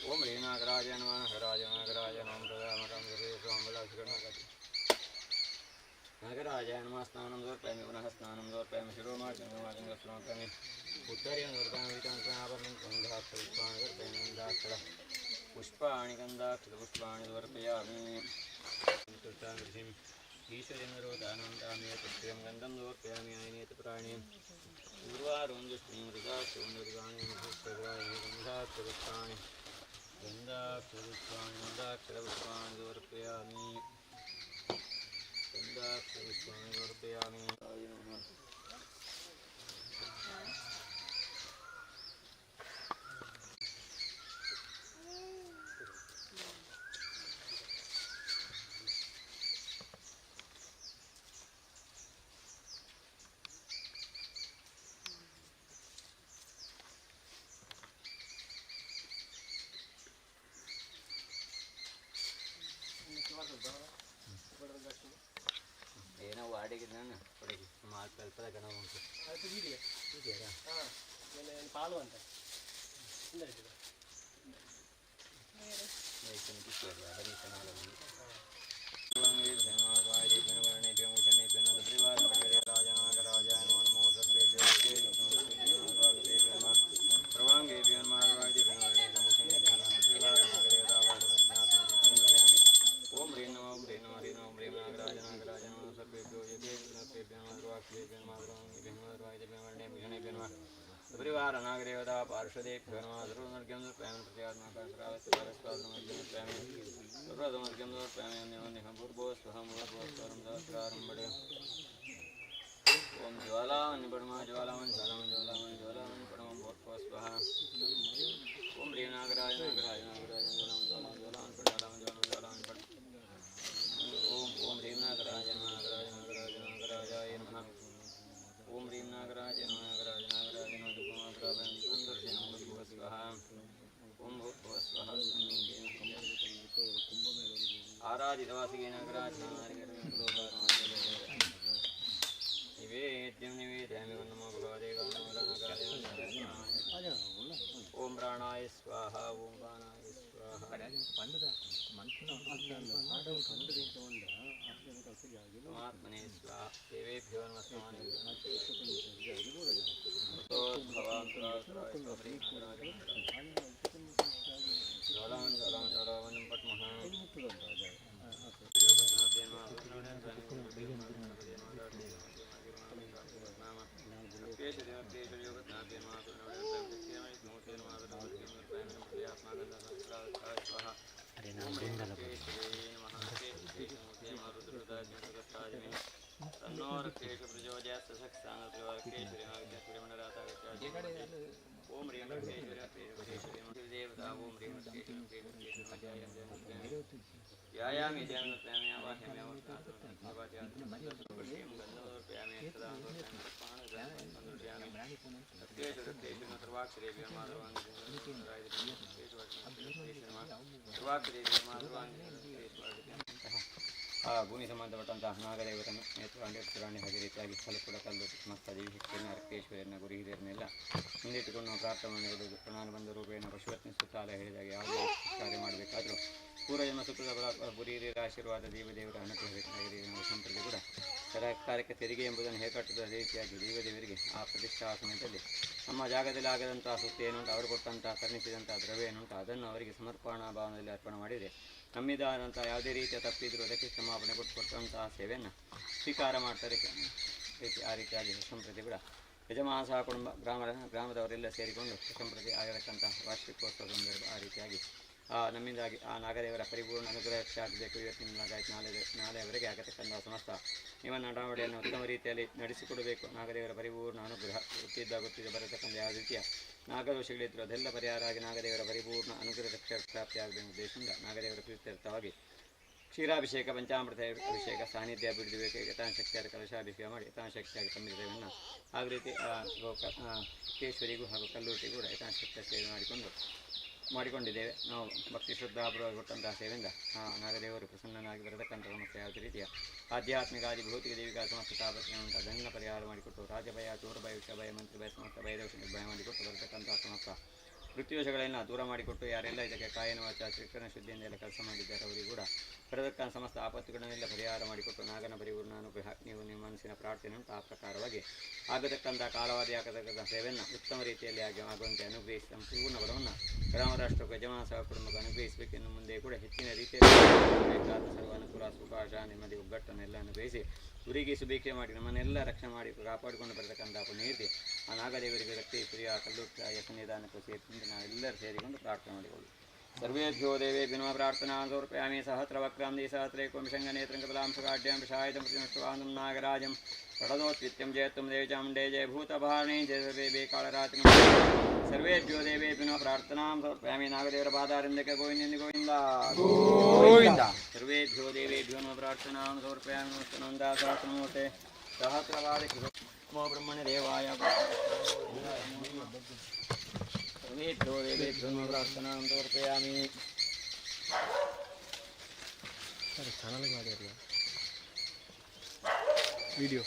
ಓಂ ಹ್ರೀ ನಾಗರಾಜ ನಮಃ ನಾಗರಾಜ ನಾಗರಾಜ ನಮಃ ನಾಗರಾಜ ನಮಃ ಸ್ನಾನಂ ಸಮರ್ಪಯಾಮಿ ಪುನಃ ಸ್ನಾನಂ ಸಮರ್ಪಯಾಮಿ ಶಿರೋಮಾರ್ಜನ ಸಮರ್ಪಯಾಮಿ उत्तरीयं समर्पयामि ಆಭರಣಂ ಗಂಧಾಕ್ಷರ ಪುಷ್ಪಾಣಿ ಸಮರ್ಪಯಾಮಿ ಗಂಧಾಕ್ಷರ ಪುಷ್ಪಾಣಿ ಗಂಧಾಕ್ಷರ ಪುಷ್ಪಾಣಿ ಸಮರ್ಪಯಾಮಿ ಋಷಿಂ ಈಶ್ವರನರೋದಾನಂದಾಮಿ ಪುಷ್ಪ್ರಿಯಂ ಗಂಧಂ ಸಮರ್ಪಯಾಮಿ ಆಯನೇತ ಪ್ರಾಣಿಂ ಉರ್ವಾರುಂದುಶ್ರೀಮೃಗಾಕ್ಷುಂದುರ್ಗಾಣಿ ಗಂಧಾಕ್ಷರ ಪುಷ್ಪಾಣಿ ಗಂಧಾಕ್ಷರ ಪುಷ್ಪಾಣಿ ಗಂಧಾಕ್ಷರ ಪುಷ್ಪಾಣಿ ಸಮರ್ಪಯಾಮಿ ಗಂಧಾಕ್ಷರ ಪುಷ್ಪಾಣಿ ಸಮರ್ಪಯಾಮಿ. ಏನೋ ವಾಡಿಗೆ ನಾನು ಕೊಡಗಿ ಅಲ್ಪ ಅಲ್ಪದ ಗಣ ಉಂಟು. ಇದೆಯಾ? ಪಾಲು ಅಂತ. ಓಂ ಹ್ರೀಂ ನಮಃ ಓಂ ಹ್ರೀಂ ನಮಃ ಹ್ರೀಂ ನಮಃ ಓಂ ಹ್ರೀಂ ನಾಗರಾಜ ನಾಗರಾಜ ನಮಃ ಸರ್ಪೇಭ್ಯೋ ಯಜೇಭ್ಯೋ ಮಾಧವಾಕ್ಷೇಭ್ಯೋ ಮಾಧವಾಂಗೇಭ್ಯೋ ಮಾಧವಾಯುಧೇಭ್ಯೋ ವರ್ಣೇಭ್ಯೋ ಗಣೇಭ್ಯೋ ನಮಃ ಪರಿವಾರ ನಾಗದೇವತಾ ಪಾರ್ಶ್ವದೇಭ್ಯೋ ನಮಃ ಸರ್ವಮರ್ಗ್ಯಂ ಸಮರ್ಪಯಾಮಿ ಪ್ರತ್ಯಾತ್ಮಕಾಸ್ರಾವಸ್ವಾಸ್ವಾದಮರ್ಗ್ಯಂ ಸಮರ್ಪಯಾಮಿ ಸರ್ವದಮರ್ಗ್ಯಂ ಸಮರ್ಪಯಾಮಿ ಅನ್ಯೋನ್ಯಹಂ ಭೂರ್ಭುವಃ ಸ್ವಃ ಭೂರ್ಭುವಃ ಸ್ವರಂ ಸಹಸ್ರಾರಂ ಬಡೆ. ಓಂ ಜ್ವಾಲಾಮನ್ ಪಡಮ ಜ್ವಾಲಾಮನ್ ಜ್ವಾಲಾಮನ್ ಜ್ವಾಲಾಮನ್ ಜ್ವಾಲಾಮನ್ ಪಡಮ ಭೂರ್ಭುವಃ ಸ್ವಃ. ಓಂ ಹ್ರೀಂ ನಾಗರಾಜ ನಾಗರಾಜ ನಾಗರಾಜ ಜ್ವಾಲಾಮನ್ ಜ್ವಾಲಾಮನ್ ಜ್ವಾಲಾಮನ್ ಪಡ ಜ್ವಾಲಾಮನ್ ಜ್ವಾಲಾಮನ್ ಜ್ವಾಲಾಮನ್ ಪಡ. ಓಂ ಓಂ ಹ್ರೀಂ ನಾಗರಾಜ ನಾಗರಾಜ ನಾಗರಾಜ ನಾಗರಾಜಾಯ ನಮಃ. ಓಂ ಹ್ರೀಂ ನಾಗರಾಜ ನಾಗರಾಜ ನಾಗರಾಜ ನಮಃ ಭೂರ್ಭುವಃ ಸ್ವಃ. ಓಂ ಭೂರ್ಭುವಃ ಸ್ವಃ. ಆರಾಧಿತವಾಸಿಗೆ ನಾಗರಾಜ ನಿವೇದ್ಯಂ ನಿವೇದಯಾಮಿ ನಮೋ ಭಗವತೆ ನಾಗರಾಜ. ಓಂ ಪ್ರಾಣಾಯ ಸ್ವಾಹ ಓಂ ಪ್ರಾಣಾಯ ಸ್ವಾಹ. ಪರಮಾತ್ಮನೇ ಸ್ವಾಹ. ದೇವೇಭ್ಯೋ ನಮಃ. ಜ್ವಾಲಾಂ ಜ್ವಾಲಾಂ ಜ್ವಾಲಾವనం ಪಟ್ಮಃ. ಓಂ ಹ್ರೀಂ ದೇವತಾ ಓಂ ಹ್ರೀಂ ವ್ಯಾಯಾಮಿ ಆ ಭೂಮಿ ಸಂಬಂಧಪಟ್ಟಂತಹ ನಾಗದೇವತನ್ನು ನೇತ್ರಾಂಡಿ ಹಾಗೆ ರೀತಿಯಾಗಿ ಸ್ಥಳ ಕೂಡ ಕಲ್ಲು ಸಮಸ್ತ ದೇವಿ ಶಕ್ತಿಯನ್ನು ಅರ್ಕೇಶ್ವರಿಯನ್ನು ಗುರಿ ಹಿರಿಯರನ್ನೆಲ್ಲ ಮುಂದಿಟ್ಟುಕೊಂಡು ನಾವು ಪ್ರಾರ್ಥನೆ ಮಾಡಿರುವುದು ಪ್ರಣಾನುಬಂಧ ರೂಪೇಣ ಪಶುಪತ್ನಿ ಸುತ್ತಾಲ ಹೇಳಿದಾಗ ಯಾವುದೇ ಕಾರ್ಯ ಮಾಡಬೇಕಾದರೂ ಪೂರ್ವಜನ್ಮ ಸುಖದ ಬಲ ಗುರಿ ಹಿರಿಯರ ಆಶೀರ್ವಾದ ದೇವದೇವರ ಅನುಗ್ರಹ ಬೇಕಾಗಿದೆ. ನಾವು ಸಂಪ್ರತಿ ಕೂಡ ಸರ್ಕಾರಕ್ಕೆ ತೆರಿಗೆ ಎಂಬುದನ್ನು ಹೇಗೆ ಅದೇ ರೀತಿಯಾಗಿ ದೇವದೇವರಿಗೆ ಆ ಪ್ರತಿಷ್ಠಾ ಸಮಯದಲ್ಲಿ ನಮ್ಮ ಜಾಗದಲ್ಲಿ ಆಗದಂತಹ ಸುತ್ತು ಏನುಂಟು, ಅವರು ಕೊಟ್ಟಂತಹ ಕರುಣಿಸಿದಂತಹ ದ್ರವ್ಯ ಏನುಂಟು ಅದನ್ನು ಅವರಿಗೆ ಸಮರ್ಪಣಾ ಭಾವದಲ್ಲಿ ಅರ್ಪಣೆ ಮಾಡಿದರೆ ನಮ್ಮಿದಾದಂಥ ಯಾವುದೇ ರೀತಿಯ ತಪ್ಪಿದ್ರೂ ಅದಕ್ಕೆ ಕ್ಷಮಾಪಣೆ ಕೊಟ್ಟು ಕೊಟ್ಟಂತಹ ಸೇವೆಯನ್ನು ಸ್ವೀಕಾರ ಮಾಡ್ತಾರೆ. ರೀತಿ ಆ ರೀತಿಯಾಗಿ ಸಂಪ್ರತಿ ಕೂಡ ಯಜಮಾನ ಸಹ ಕುಟುಂಬ ಗ್ರಾಮದವರೆಲ್ಲ ಸೇರಿಕೊಂಡು ಸಂಪ್ರತಿ ಆಗಿರತಕ್ಕಂಥ ವಾರ್ಷಿಕೋತ್ಸವ ಸಂದರ್ಭ ಆ ರೀತಿಯಾಗಿ ಆ ನಮ್ಮಿಂದಾಗಿ ಆ ನಾಗದೇವರ ಪರಿಪೂರ್ಣ ಅನುಗ್ರಹ ಆಗಬೇಕು. ಇವತ್ತಿನ ನಾಳೆಯವರೆಗೆ ಆಗತಕ್ಕಂಥ ಸಮಸ್ತ ನಿಮ್ಮ ನಡಾವಳಿಯನ್ನು ಉತ್ತಮ ರೀತಿಯಲ್ಲಿ ನಡೆಸಿಕೊಡಬೇಕು. ನಾಗದೇವರ ಪರಿಪೂರ್ಣ ಅನುಗ್ರಹ ಗೊತ್ತಿದ್ದ ಗೊತ್ತಿದ್ದ ಬರತಕ್ಕಂಥ ಯಾವ ರೀತಿಯ ನಾಗದೋಷಗಳಿದ್ದರೂ ಅದೆಲ್ಲ ಪರಿಹಾರ ಆಗಿ ನಾಗದೇವರ ಪರಿಪೂರ್ಣ ಅನುಗ್ರಹ ಪ್ರಾಪ್ತಿಯಾಗಬೇಕು ಉದ್ದೇಶದಿಂದ ನಾಗದೇವರ ಪ್ರೀತ್ಯರ್ಥವಾಗಿ ಕ್ಷೀರಾಭಿಷೇಕ, ಪಂಚಾಮೃತ ಅಭಿಷೇಕ, ಸಾನ್ನಿಧ್ಯ ಬಿಡಬೇಕು. ಯಥಾಶಕ್ತಿಯಾದ ಕಲಶಾಭಿಷೇಕ ಮಾಡಿ ಯಥಾಶಕ್ತಿಯಾಗಿ ತಂಬಿದ್ದೇವನ್ನು ಆ ರೀತಿ ಕೇಶ್ವರಿಗೂ ಹಾಗೂ ಕಲ್ಲೂಟಿಗೂ ಕೂಡ ಯಥಾಶಕ್ತಿಯ ಸೇವೆ ಮಾಡಿಕೊಂಡು ಮಾಡಿಕೊಂಡಿದ್ದೇವೆ. ನಾವು ಭಕ್ತಿ ಶ್ರದ್ಧಾಪೂರ್ವವಾಗಿ ಕೊಟ್ಟಂತಹ ಸೇವೆಯಿಂದ ಆ ನಾಗದೇವರು ಪ್ರಸನ್ನನಾಗಿ ಬರತಕ್ಕಂಥ ಸಮಸ್ಯೆ ಯಾವುದೇ ರೀತಿಯ ಆಧ್ಯಾತ್ಮಿಕ ಆದಿ ಭೌತಿಕ ದೈವಿಕ ಸಮಸ್ತ ತಾಪತ್ರಯ ಅದನ್ನು ಪರಿಹಾರ ಮಾಡಿಕೊಟ್ಟು ರಾಜಭಯ, ಚೋರಭಯ, ವಿಷಭಯ, ಮಂತ್ರಿಭಯ, ಸಮಸ್ತ ಭಯದೋಷ ನಿರ್ಭಯ ಮಾಡಿಕೊಟ್ಟು ಬರತಕ್ಕಂತಹ ಸಮಸ್ತ ಮೃತ್ಯುದೋಷಗಳನ್ನು ದೂರ ಮಾಡಿಕೊಟ್ಟು ಯಾರೆಲ್ಲ ಇದಕ್ಕೆ ಕಾಯನ ವಾಚ ತ್ರಿಕರಣ ಶುದ್ಧಿಯಿಂದ ಎಲ್ಲ ಕೆಲಸ ಮಾಡಿದ್ದಾರೆ ಅವರಿಗೂ ಕೂಡ ಬರತಕ್ಕಂಥ ಸಮಸ್ತ ಆಪತ್ತುಗಳನ್ನೆಲ್ಲ ಪರಿಹಾರ ಮಾಡಿಕೊಟ್ಟು ನಾಗನ ಪರಿಪೂರ್ಣ ಅನುಗ್ರಹ ನೀವು ನಿಮ್ಮ ಮನಸ್ಸಿನ ಪ್ರಾರ್ಥನೆ ಉಂಟು ಆ ಪ್ರಕಾರವಾಗಿ ಆಗತಕ್ಕಂಥ ಕಾಲವಾದಿ ಆಗತಕ್ಕಂಥ ಸೇವೆಯನ್ನು ಉತ್ತಮ ರೀತಿಯಲ್ಲಿ ಆಗಿ ಆಗುವಂತೆ ಅನುಗ್ರಹಿಸಿ ಸಂಪೂರ್ಣ ಬಲವನ್ನು ಗ್ರಾಮರಾಷ್ಟ್ರ ಯಜಮಾನ ಸಹ ಕುಟುಂಬಕ್ಕೆ ಅನುಗ್ರಹಿಸಬೇಕು. ಇನ್ನು ಮುಂದೆ ಕೂಡ ಹೆಚ್ಚಿನ ರೀತಿಯಲ್ಲಿ ಬೇಕಾದ ಸರ್ವ ಅನುಕೂಲ ಸುಖಾಶ ನೆಮ್ಮದಿ ಒಗ್ಗಟ್ಟನ್ನೆಲ್ಲ ಅನುಗ್ರಹಿಸಿ ಗುರಿಗೆ ಸುಬೇಕೆ ಮಾಡಿ ನಮ್ಮನ್ನೆಲ್ಲ ರಕ್ಷಣೆ ಮಾಡಿ ಕಾಪಾಡಿಕೊಂಡು ಬರತಕ್ಕಂಥ ಪುಣ್ಯಕೀರ್ತಿ ಆ ನಾಗದೇವರಿಗೆ ರಕ್ತಿ ಪ್ರಿಯ ಕಲ್ಲುತ್ತಾಯ ಸನ್ನಿಧಾನಕ್ಕೂ ಸೇರಿಕೊಂಡು ನಾವೆಲ್ಲರೂ ಸೇರಿಕೊಂಡು ಪ್ರಾರ್ಥನೆ ಮಾಡಿಕೊಳ್ಳಿ. ಸರ್ವೇಭ್ಯೋ ದೇವೇಭ್ಯೋ ನಮಃ ಪ್ರಾರ್ಥನಾ ಸಮರ್ಪಯಾಮಿ. ಸಹಸ್ರವಕ್ರಾಂ ದ್ವಿಸಹಸ್ರೈಕೋಂಶಂಗನೇತ್ರಂ ಕಬಲಾಂ ಸುಖಾಢ್ಯಾಂ ವಿಷಾಯುಧಂ ಪ್ರತಿಮಷ್ಟ್ವಾಂದಂ ನಾಗರಾಜಂ ಪ್ರಣದೋತ್ವಿತ್ಯಂ ಜಯತ್ವಂ ದೇವಿ ಚಾಮುಂಡೇ ಜಯ ಭೂತಭಾರಣಿ ಜಯ ಸರ್ವೇ ಕಾಳರಾತ್ರಿ. ಸರ್ವೇಭ್ಯೋ ದೇವೇಭ್ಯೋ ನಮಃ ಪ್ರಾರ್ಥನಾ ಸಮರ್ಪಯಾಮಿ. ನಾಗದೇವರ ಪಾದಾರಿಂದಕ್ಕೆ ಗೋವಿಂದ ಗೋವಿಂದ ಗೋವಿಂದ. ಸರ್ವೇಭ್ಯೋ ದೇವೇಭ್ಯೋ ನಮಃ ಪ್ರಾರ್ಥನಾ ಸಮರ್ಪಯಾಮಿ. ನಮಸ್ತೆ ಸಹಸ್ರಮೂರ್ತೆ ಸಹಸ್ರವಾದ ನಮೋ ಬ್ರಹ್ಮಣ್ಯ ದೇವಾಯ. ಸರ್ವೇಭ್ಯೋ ದೇವೇಭ್ಯೋ ನಮಃ ಪ್ರಾರ್ಥನಾ ಸಮರ್ಪಯಾಮಿ. ವಿಡಿಯೋ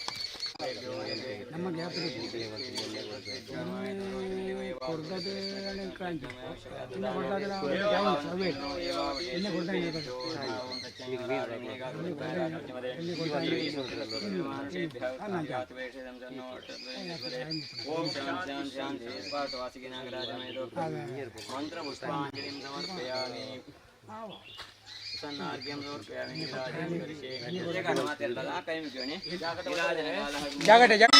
ಓಂ ಶಾಂತಿ ಶಾಂತಿ ಶಾಂತಿ. ವಾಸಿಗೆ ನಾಗರಾಜಮಯ ಮಂತ್ರಪುಷ್ಪಾಂಜಲಿಂ ಸಮರ್ಪಯಾಮಿ. ಪ್ರಸನ್ನಾರ್ಘ್ಯಂ ಸಮರ್ಪಯಾಮಿ. ನೀರಾಜನಂ ಕರಿಷ್ಯೆ. ಕೈ ಮುಗಿಯೋಣಿ. ಜಾಗಟೆ ಜಾಗ.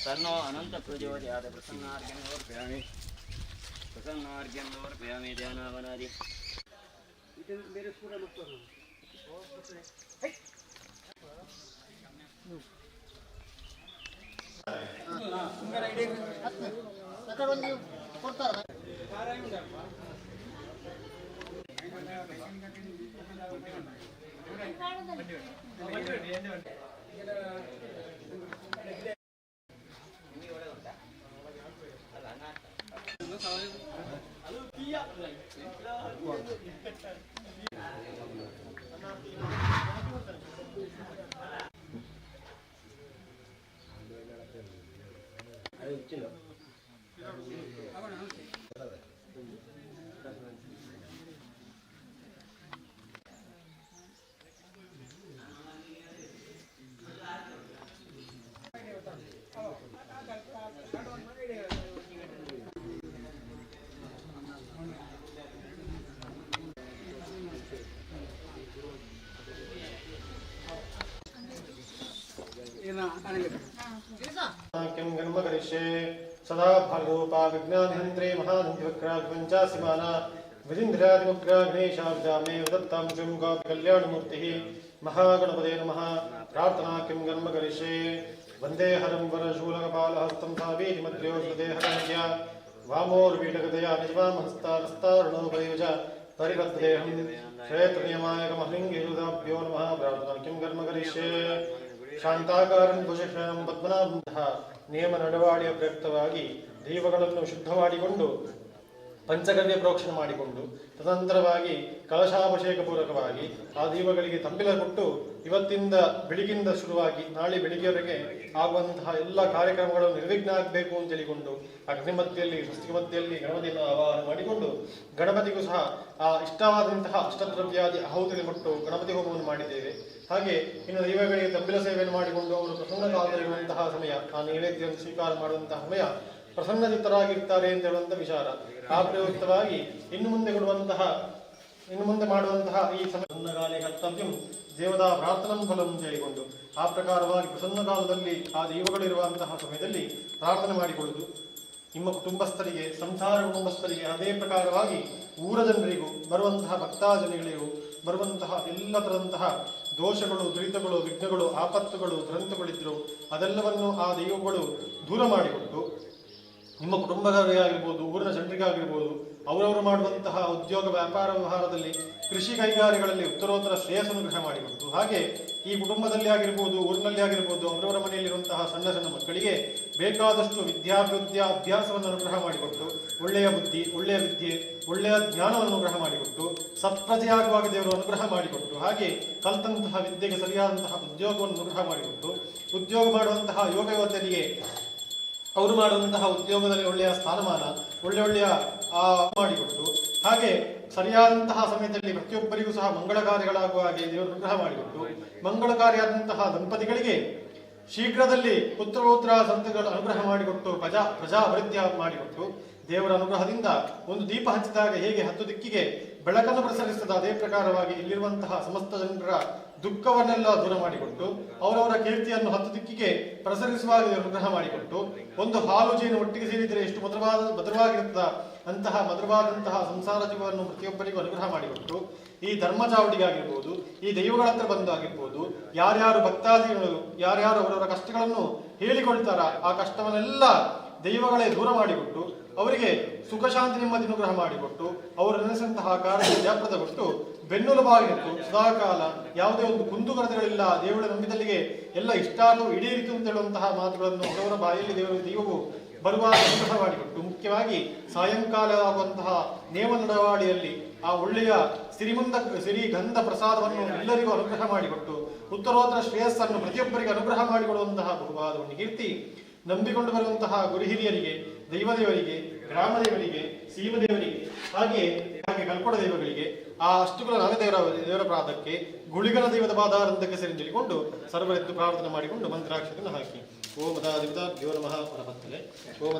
ತನ್ನೋ ಅನಂತ ಪ್ರಜೋದಯಾದ ಪ್ರಸನ್ನಾರ್ಘ್ಯಂ ಸಮರ್ಪಯಾಮಿ. ಪ್ರಸನ್ನಾರ್ಘ್ಯಂ ಸಮರ್ಪಯಾಮಿ. ಧ್ಯಾನಾವನಾದಿ. ಕರಿಷ್ಯೆ. ಸದಾ ಫಲರೂಪ ವಿಘ್ನಾನಿಹಂತ್ರೇ ಮಹಾನಂದಿವಕ್ರ ವಿಪಂಚಾಸಿಮಾನ ವಿರಿಂದ್ರಾದಿಮುಗ್ರ ಗಣೇಶಾಬ್ಜಾಮೇ ದತ್ತಾಂ ಶ್ರೀಂ ಗೋಪಿ ಕಲ್ಯಾಣಮೂರ್ತಿಃ ಮಹಾಗಣಪತೇ ನಮಃ. ಪ್ರಾರ್ಥನಾ ಕಿಂ ಕರ್ಮ ಕರಿಷ್ಯೆ. ವಂದೇ ಹರಂ ವರಶೂಲಕಪಾಲಹಸ್తం ಸಾವೀರಿಮದ್ರ್ಯೋಷದೇಹಕನ್ಯ ವಾಮೋರ್ವೀಡಗದಯ ನಿಜವಾಮಹಸ್ತಾರಸ್ತಾರುಣೋಪಯುಜ ಪರಿಬದ್ಧೇಹಂ ಕ್ಷೇತ್ರನಿಯಮಾಯಕಮಹಲಿಂಗೇರುದಾಭ್ಯೋ ನಮಃ. ಪ್ರಾರ್ಥನಾ ಕಿಂ ಕರ್ಮ ಕರಿಷ್ಯೆ. ಶಾಂತಾಕಾರಂ ಭುಜಶಯನಂ ಪದ್ಮನಾಭಂತಹ ನಿಯಮ ನಡವಾಳಿಯ ಪ್ರಯುಕ್ತವಾಗಿ ದೈವಗಳನ್ನು ಶುದ್ಧ ಮಾಡಿಕೊಂಡು ಪಂಚಗವ್ಯ ಪ್ರೋಕ್ಷಣೆ ಮಾಡಿಕೊಂಡು ತದನಂತರವಾಗಿ ಕಲಶಾಭಿಷೇಕ ಪೂರ್ವಕವಾಗಿ ಆ ದೈವಗಳಿಗೆ ತಂಬಿಲ ಕೊಟ್ಟು ಇವತ್ತಿಂದ ಬೆಳಿಗ್ಗಿಂದ ಶುರುವಾಗಿ ನಾಳೆ ಬೆಳಿಗ್ಗೆವರೆಗೆ ಆಗುವಂತಹ ಎಲ್ಲ ಕಾರ್ಯಕ್ರಮಗಳು ನಿರ್ವಿಘ್ನ ಆಗಬೇಕು ಅಂತ ಹೇಳಿಕೊಂಡು ಅಗ್ನಿ ಮಧ್ಯೆಯಲ್ಲಿ ಸ್ವಸ್ತಿಕ ಮಧ್ಯೆಯಲ್ಲಿ ಗಣಪತಿಯನ್ನು ಆವಾಹನ ಮಾಡಿಕೊಂಡು ಗಣಪತಿಗೂ ಸಹ ಆ ಇಷ್ಟವಾದಂತಹ ಅಷ್ಟದ್ರವ್ಯಾದಿ ಆಹುತಿ ಕೊಟ್ಟು ಗಣಪತಿ ಹೋಮವನ್ನು ಮಾಡಿದ್ದೇವೆ. ಹಾಗೆ ಇನ್ನು ದೈವಗಳಿಗೆ ತಂಬಿಲ ಸೇವೆಯನ್ನು ಮಾಡಿಕೊಂಡು ಅವರು ಪ್ರಸನ್ನ ಕಾಲದಲ್ಲಿರುವಂತಹ ಸಮಯ, ಆ ನೈವೇದ್ಯವನ್ನು ಸ್ವೀಕಾರ ಮಾಡುವಂತಹ ಸಮಯ ಪ್ರಸನ್ನಚಿತ್ತರಾಗಿರ್ತಾರೆ ಅಂತ ಹೇಳುವಂತಹ ವಿಚಾರ. ಆ ಪ್ರಯುಕ್ತವಾಗಿ ಇನ್ನು ಮುಂದೆ ಮಾಡುವಂತಹ ಈ ಪ್ರಸನ್ನಕಾಲೇ ಕರ್ತವ್ಯಂ ದೇವತಾ ಪ್ರಾರ್ಥನಂ ಫಲಂ ಅಂತ ಹೇಳಿಕೊಂಡು ಆ ಪ್ರಕಾರವಾಗಿ ಪ್ರಸನ್ನ ಕಾಲದಲ್ಲಿ ಆ ದೈವಗಳಿರುವಂತಹ ಸಮಯದಲ್ಲಿ ಪ್ರಾರ್ಥನೆ ಮಾಡಿಕೊಳ್ಳುವುದು ನಿಮ್ಮ ಕುಟುಂಬಸ್ಥರಿಗೆ, ಸಂಸಾರ ಕುಟುಂಬಸ್ಥರಿಗೆ, ಅದೇ ಪ್ರಕಾರವಾಗಿ ಊರ ಜನರಿಗೂ ಬರುವಂತಹ ಭಕ್ತಾಜನಿಗಳಿಗೂ ಬರುವಂತಹ ಎಲ್ಲ ತರಂತಹ ದೋಷಗಳು, ದುರಿತಗಳು, ವಿಘ್ನಗಳು, ಆಪತ್ತುಗಳು, ದುರಂತಗಳಿದ್ರು ಅದೆಲ್ಲವನ್ನು ಆ ದೈವಗಳು ದೂರ ಮಾಡಿಕೊಟ್ಟು ನಿಮ್ಮ ಕುಟುಂಬದವರಿಗಾಗಿರ್ಬೋದು, ಊರಿನ ಜನರಿಗಾಗಿರ್ಬೋದು, ಅವರವರು ಮಾಡುವಂತಹ ಉದ್ಯೋಗ ವ್ಯಾಪಾರ ವ್ಯವಹಾರದಲ್ಲಿ ಕೃಷಿ ಕೈಗಾರಿಕೆಗಳಲ್ಲಿ ಉತ್ತರೋತ್ತರ ಶ್ರೇಯಸ್ಸನ್ನು ಮಾಡಿಕೊಟ್ಟು ಹಾಗೆ ಈ ಕುಟುಂಬದಲ್ಲಿ ಆಗಿರ್ಬೋದು, ಊರಿನಲ್ಲಿ ಆಗಿರ್ಬೋದು, ಅವರವರ ಮನೆಯಲ್ಲಿರುವಂತಹ ಸಣ್ಣ ಸಣ್ಣ ಮಕ್ಕಳಿಗೆ ಬೇಕಾದಷ್ಟು ವಿದ್ಯಾಭಿವೃದ್ಧಿಯ ಅಭ್ಯಾಸವನ್ನು ಅನುಗ್ರಹ ಮಾಡಿಕೊಟ್ಟು ಒಳ್ಳೆಯ ಬುದ್ಧಿ, ಒಳ್ಳೆಯ ವಿದ್ಯೆ, ಒಳ್ಳೆಯ ಜ್ಞಾನವನ್ನು ಅನುಗ್ರಹ ಮಾಡಿಕೊಟ್ಟು ಸತ್ಪ್ರಜೆಯಾಗುವಾಗ ದೇವರು ಅನುಗ್ರಹ ಮಾಡಿಕೊಟ್ಟು ಹಾಗೆ ಕಲ್ತಂತಹ ವಿದ್ಯೆಗೆ ಸರಿಯಾದಂತಹ ಉದ್ಯೋಗವನ್ನು ಅನುಗ್ರಹ ಮಾಡಿಕೊಟ್ಟು ಉದ್ಯೋಗ ಮಾಡುವಂತಹ ಯೋಗ ಯುವತರಿಗೆ ಅವರು ಮಾಡುವಂತಹ ಉದ್ಯೋಗದಲ್ಲಿ ಒಳ್ಳೆಯ ಸ್ಥಾನಮಾನ, ಒಳ್ಳೆ ಒಳ್ಳೆಯ ಮಾಡಿಕೊಟ್ಟು ಹಾಗೆ ಸರಿಯಾದಂತಹ ಸಮಯದಲ್ಲಿ ಪ್ರತಿಯೊಬ್ಬರಿಗೂ ಸಹ ಮಂಗಳ ಕಾರ್ಯಗಳಾಗುವ ಹಾಗೆ ದೇವರು ಅನುಗ್ರಹ ಮಾಡಿಕೊಟ್ಟು ಮಂಗಳ ಕಾರ್ಯಾದಂತಹ ದಂಪತಿಗಳಿಗೆ ಶೀಘ್ರದಲ್ಲಿ ಪುತ್ರೋತ್ತರ ಸಂತಗಳ ಅನುಗ್ರಹ ಮಾಡಿಕೊಟ್ಟು ಪ್ರಜಾಭಿವೃದ್ಧಿ ಮಾಡಿಕೊಟ್ಟು ದೇವರ ಅನುಗ್ರಹದಿಂದ ಒಂದು ದೀಪ ಹಚ್ಚಿದಾಗ ಹೇಗೆ 10 ದಿಕ್ಕಿಗೆ ಬೆಳಕನ್ನು ಪ್ರಸರಿಸ್ತದ ಅದೇ ಪ್ರಕಾರವಾಗಿ ಇಲ್ಲಿರುವಂತಹ ಸಮಸ್ತ ಜನರ ದುಃಖವನ್ನೆಲ್ಲ ದೂರ ಮಾಡಿಕೊಟ್ಟು ಅವರವರ ಕೀರ್ತಿಯನ್ನು 10 ದಿಕ್ಕಿಗೆ ಪ್ರಸರಿಸುವಾಗ ಅನುಗ್ರಹ ಮಾಡಿಕೊಟ್ಟು ಒಂದು ಹಾಲು ಜೇನು ಒಟ್ಟಿಗೆ ಸೇರಿದರೆ ಎಷ್ಟು ಮಧುರವಾಗಿರುತ್ತದ ಅಂತಹ ಮಧುರವಾದಂತಹ ಸಂಸಾರ ಜೀವವನ್ನು ಪ್ರತಿಯೊಬ್ಬರಿಗೂ ಅನುಗ್ರಹ ಮಾಡಿಕೊಟ್ಟು ಈ ಧರ್ಮ ಚಾವಡಿಗಾಗಿರ್ಬೋದು, ಈ ದೈವಗಳ ಹತ್ರ ಬಂದಾಗಿರ್ಬೋದು, ಯಾರ್ಯಾರು ಭಕ್ತಾದಿಗಳು ಯಾರ್ಯಾರು ಅವರವರ ಕಷ್ಟಗಳನ್ನು ಹೇಳಿಕೊಳ್ತಾರ ಆ ಕಷ್ಟವನ್ನೆಲ್ಲ ದೈವಗಳೇ ದೂರ ಮಾಡಿಕೊಟ್ಟು ಅವರಿಗೆ ಸುಖ ಶಾಂತಿ ನೆಮ್ಮದಿ ಅನುಗ್ರಹ ಮಾಡಿಕೊಟ್ಟು ಅವರು ನೆನೆಸಂತಹ ಕಾರ್ಯ ಜಾಪ್ರದ ಕೊಟ್ಟು ಬೆನ್ನೆಲುಬಾಗಿ ನಿಂತು ಸದಾಕಾಲ ಯಾವುದೇ ಒಂದು ಕುಂದುಕೊರತೆಗಳಿಲ್ಲ, ದೇವರ ನಂಬಿದಲ್ಲಿಗೆ ಎಲ್ಲ ಇಷ್ಟಾರ್ಥವು ಈಡೇರಿತು ಅಂತ ಹೇಳುವಂತಹ ಮಾತುಗಳನ್ನು ಅವರವರ ಬಾಯಲ್ಲಿ ದೇವರು ದೈವವು ಬರುವ ಅನುಗ್ರಹ ಮಾಡಿಕೊಟ್ಟು ಮುಖ್ಯವಾಗಿ ಸಾಯಂಕಾಲ ಆಗುವಂತಹ ನೇಮ ನಡವಾಳಿಯಲ್ಲಿ ಆ ಒಳ್ಳೆಯ ಸಿರಿಗಂಧ ಪ್ರಸಾದವನ್ನು ಎಲ್ಲರಿಗೂ ಅನುಗ್ರಹ ಮಾಡಿಕೊಟ್ಟು ಉತ್ತರೋತ್ತರ ಶ್ರೇಯಸ್ಸನ್ನು ಪ್ರತಿಯೊಬ್ಬರಿಗೆ ಅನುಗ್ರಹ ಮಾಡಿಕೊಡುವಂತಹ ಬಹುವಾದ ಒಂದು ಕೀರ್ತಿ ನಂಬಿಕೊಂಡು ಬರುವಂತಹ ಗುರು ಹಿರಿಯರಿಗೆ, ದೈವದೇವರಿಗೆ, ಗ್ರಾಮದೇವರಿಗೆ, ಸೀಮದೇವರಿಗೆ, ಹಾಗೆ ಹಾಗೆ ಕಲ್ಕೊಡ ದೈವಗಳಿಗೆ, ಆ ಅಷ್ಟುಗಳ ನಾಗದೇವರ ದೇವರ ಪಾದಕ್ಕೆ, ಗುಳಿಗನ ದೈವದ ಪಾದಾರಂಧಕ್ಕೆ ಸೇರಿಕೊಂಡು ಸರ್ವರೆದ್ದು ಪ್ರಾರ್ಥನೆ ಮಾಡಿಕೊಂಡು ಮಂತ್ರಾಕ್ಷತೆಯನ್ನು ಹಾಕಿ ಓಂ ದೇವತಾಭ್ಯೋ ನಮಃ ಪರಪತ್ತಲೆ ಓಂ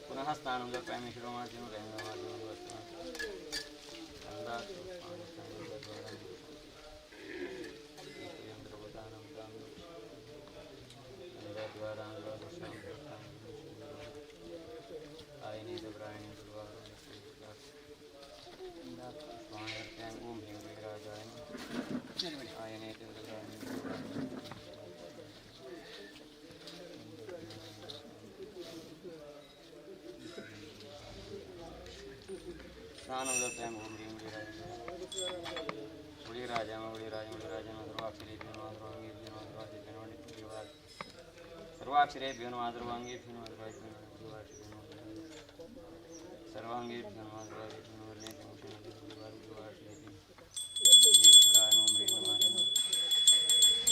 ಪುನಃ ಸ್ನಾನಂ ದರ್ಪಯಾಮಿ ಶಿರೋಮಾರ್ಜನ ಸ್ನಾನಂ ದರ್ಪಯಾಮಿ ಓಂ ಹ್ರೀಂ ಗುಳಿರಾಜ ಗುಳಿರಾಜ ಗುಳಿರಾಜ ಸರ್ವಾಕ್ಷರೇಭ್ಯೋ ಸರ್ವಾಕ್ಷರೇಭ್ಯೋ ನಮಃ ಸರ್ವಾಂಗೇಭ್ಯೋ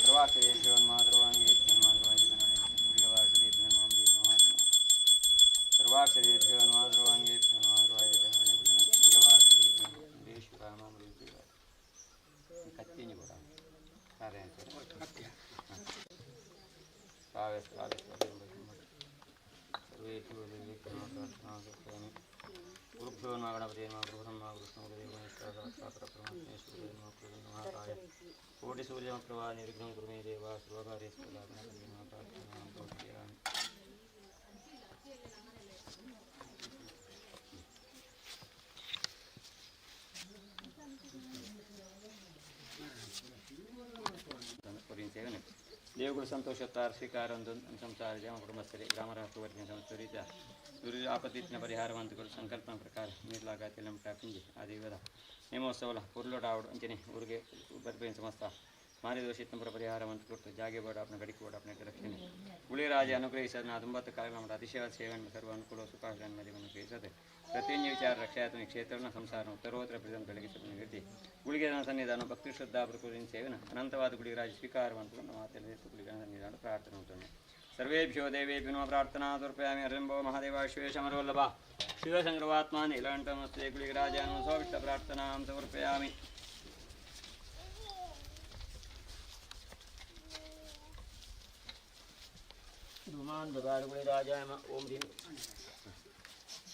ಸರ್ವಾಕ್ಷರೇಭ್ಯೋ ನಮಃ ಸರ್ವಾಂಗೇಭ್ಯೋ ಗುರುಭ್ಯೋ ನಮಃ, ಗಣಪತಿ ನಮಃ, ಗುರು ಬ್ರಹ್ಮ ಗುರು ವಿಷ್ಣು ಗುರುದೇವ ಮಹೇಶ್ವರ ಸಾಕ್ಷಾತ್ ಪರಬ್ರಹ್ಮ ಶ್ರೀ ಮಹಾಕಾಯ ಕೋಟಿ ಸೂರ್ಯ ಪ್ರಭಾ ನಿರ್ವಿಘ್ನಂ ಕುರು ಮೇ ದೇವ ಸರ್ವಕಾರ್ಯೇಷು ಸದಾ ಗಣಪತಿ ನಮಃ ಪ್ರಾರ್ಥನಾಂ ಸಮರ್ಪಯಾಮಿ. ಸೇವನೆ ದೇವಗಳು ಸಂತೋಷತ್ತಾರ ಸ್ವೀಕಾರ ಒಂದು ಸಂಸಾರ ಜಮ ಕುಟುಂಬಸ್ಥರೇ ಗ್ರಾಮರಾಷ್ಟ್ರ ವರ್ಗಿನ ಸಂಸ್ಥೆ ರೀತಿಯ ದುರಿ ಆಪತ್ತಿನ ಪರಿಹಾರವಂತಗಳು ಸಂಕಲ್ಪನ ಪ್ರಕಾರ ನೀರ್ಲಾಗಾತಿ ನಮ್ಮ ಪಿಂಜಿ ಆ ದೈವದ ನೇಮೋತ್ಸವಲ ಪುರ್ಲೋಟ ಆವಡು ಅಂಚನೆ ಊರಿಗೆ ಬರ್ಬೇನ್ ಸಮಸ್ತ ಮಾರಿ ದೋಷಿತ್ತಂಬರ ಪರಿಹಾರವಂತ ಕೊಡ್ತು ಜಾಗೆ ಬೋಡ ಅಪ್ನ ಗಡಿಕೆ ಬೋಡ ಅಪ್ನ ರಕ್ಷಣೆ ಗುಳಿರಾಜ ಅನುಗ್ರಹಿಸದ ನಾ ತುಂಬತ್ತು ಕಾಲ ಅತಿಶಯ ಸೇವೆಯನ್ನು ಸರ್ವ ಅನುಕೂಲ ಸುಖ ಅನುಗ್ರಹಿಸದೆ ಪ್ರತಿಯೊಂದು ವಿಚಾರ ರಕ್ಷಾತ್ಮಕ ಕ್ಷೇತ್ರನ ಸಂಸಾರ ಉತ್ತರೋತ್ತರ ಪ್ರಜನ ಬೆಳಗಿಸಲು ರೀತಿ ಗುಳಿಗೆನ ಸನ್ನಿಧಾನ ಭಕ್ತಿ ಶ್ರದ್ಧಾ ಪ್ರಕೃತಿ ಸೇವನ ಅನಂತವಾದ ಗುಳಿಗರಾಜ ಸ್ವೀಕಾರವಂತಕೊಂಡು ಮಾತೆಲ್ಲ ಗುಳಿಗನ ಸನ್ನಿಧಾನ ಪ್ರಾರ್ಥನೆ ಉಂಟು. ಸರ್ವೇಭ್ಯೋ ದೇವೇಭ್ಯೋ ನಮಃ ಪ್ರಾರ್ಥನಾ ಸಮರ್ಪಯಾಮಿ. ಹರಂಭೋ ಮಹಾದೇವ ಶಿವೇಶಮರವಲ್ಲಭ ಶಿವಶಂಕರವಾತ್ಮ ನೀಲಕಂಠಮಸ್ತೆ ಗುಳಿಗರಾಜಾನು ಸ್ವಾವಿಷ್ಟ ಪ್ರಾರ್ಥನಾಂ ಸಮರ್ಪಯಾಮಿ. ಧೂಮಾನ್ ಗುಳಿರಾಜಾಯ ಓಂ ಹ್ರೀಂ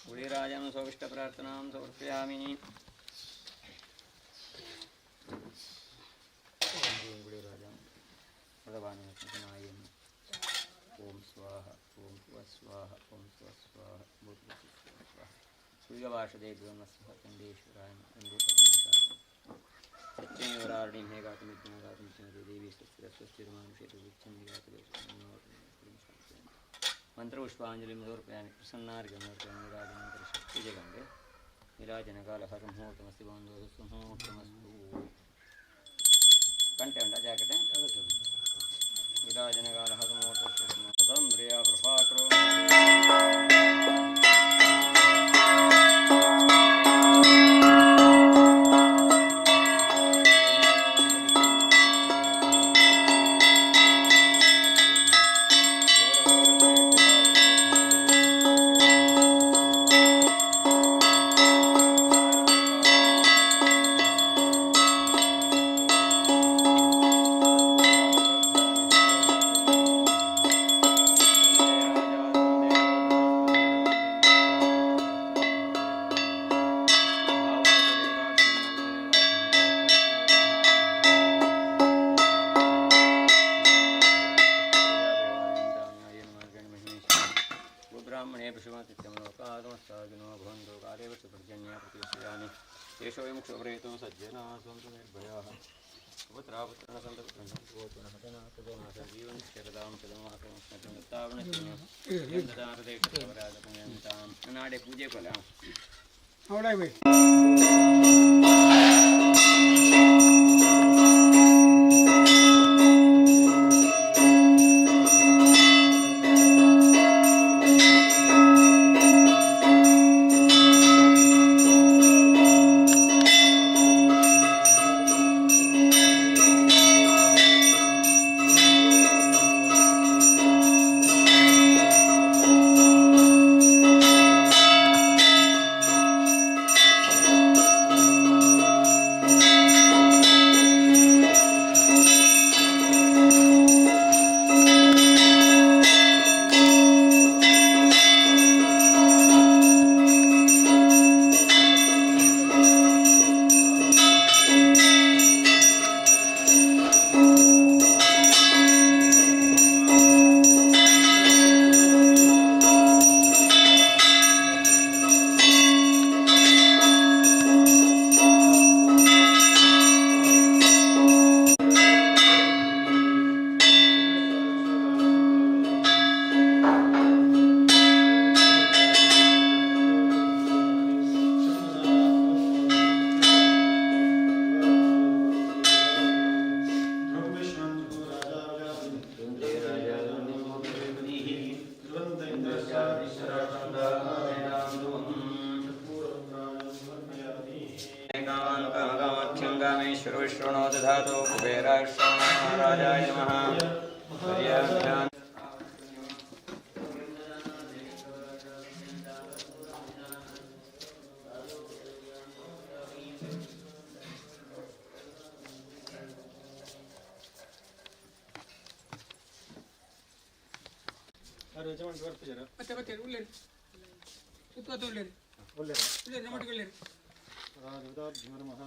ಗುಳಿರಾಜಾನು ಸ್ವಾವಿಷ್ಟ ಪ್ರಾರ್ಥನಾಂ ಸಮರ್ಪಯಾಮಿ. ಓಂ ಹ್ರೀಂ ಗುಳಿರಾಜ ಭಗವಾನ್ ಓಂ ಸ್ವಾಹ ಓಂ ಸ್ವ ಸ್ವಾಹ ಓಂ ಸ್ವ ಸ್ವಾಹ ಸ್ವಾಹ ಸೂರ್ಯವಾಷದೇವ್ಯೋ ನಮಃ ಚಂಡೇಶ್ವರಾಯ ಸತ್ಯನೇವರಾರ್ಣಿಂ ಹೇಗಾತಮಿಜ್ಞಾಗಾತಂ ದೇವಿ ಸ್ವಸ್ತಿರ ಸ್ವಸ್ತಿರ್ಮಾನುಷೇತು ಮಂತ್ರಪುಷ್ಪಾಂಜಲಿಂ ಸಮರ್ಪಯಾಮಿ. ಪ್ರಸನ್ನಾರ್ಘ್ಯಂ ಸಮರ್ಪಯಾಮಿ. ನೀರಾಜನ ವಿಜಯಗಂಗೆ ನೀರಾಜನಕಾಲ ಹರ ಮುಹೂರ್ತಮಸ್ತಿ ಬಂಧು ಸುಮುಹೂರ್ತಮಸ್ತು. ಗಂಟೆ ಉಂಟಾ ಜಾಕೆಟ್ ನೀರಾಜನಕಾಲ ಹರ ಮುಹೂರ್ತಮಸ್ತು ಸಂದ್ರಿಯ ಪ್ರಭಾಕರೋ ನಾಡೆ ಪೂಜೆ ಕೊಲ कामकामक्षङ्गामेश्वरो दधातु कुबेराय महाराजाय नमः. ಮತ್ತೆ ಮತ್ತೆ ಉಳ್ಳೇರಿ ಸುತ್ತ ಉಳ್ಳೇರಿ. ದೇವತಾಭ್ಯೋ ನಮಃ.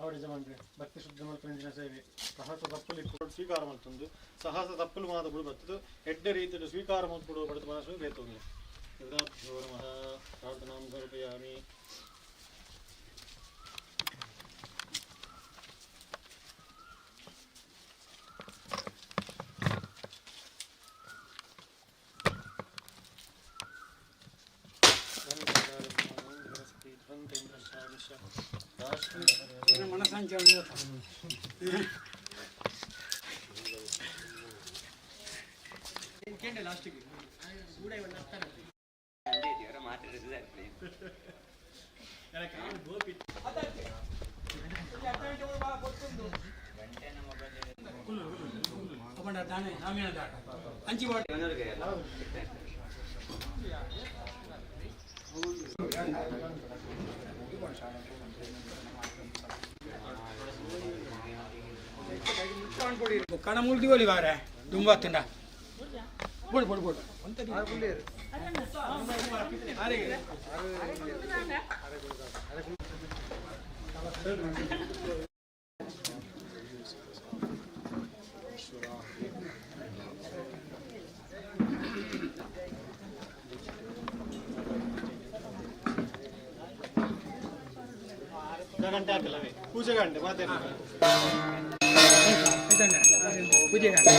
ಅವಡಿ ಜಮಾನ್ರೆ ಭಕ್ತಿ ಶುದ್ಧ ಮಲ್ಪಂಜಿನ ಸೇವೆ ಸಹಸ ತಪ್ಪಲು ಇಕ್ಕುಡು ಸ್ವೀಕಾರ ಮಲ್ತೊಂದು ಸಹಸ ತಪ್ಪಲು ಮಾತ ಬುಡು ಬತ್ತದು ಎಡ್ಡೆ ರೀತಿಯಲ್ಲಿ ಸ್ವೀಕಾರ ಮಲ್ಪುಡು ಬಡತು ಮನಸ್ಸು ಬೇತೊಂದು. ದೇವತಾಭ್ಯೋ ನಮಃ. ಪ್ರಾರ್ಥನಾಂ ಸಮರ್ಪಯಾಮಿ. ಕಣ ಮುಳ್ದಿವಲಿ ವಾರೆ ದುಂಬಾತುಂಡ ಬೋಡು ಬೋಡು ಬೋಡು. ಗಂಟೆ ಹಾಕಲ್ಲವೇ ಪೂಜೆ ಗಂಟೆ ಮಾತೇನು? ಪೂಜೆ ಕರೆಕ್ಟ್.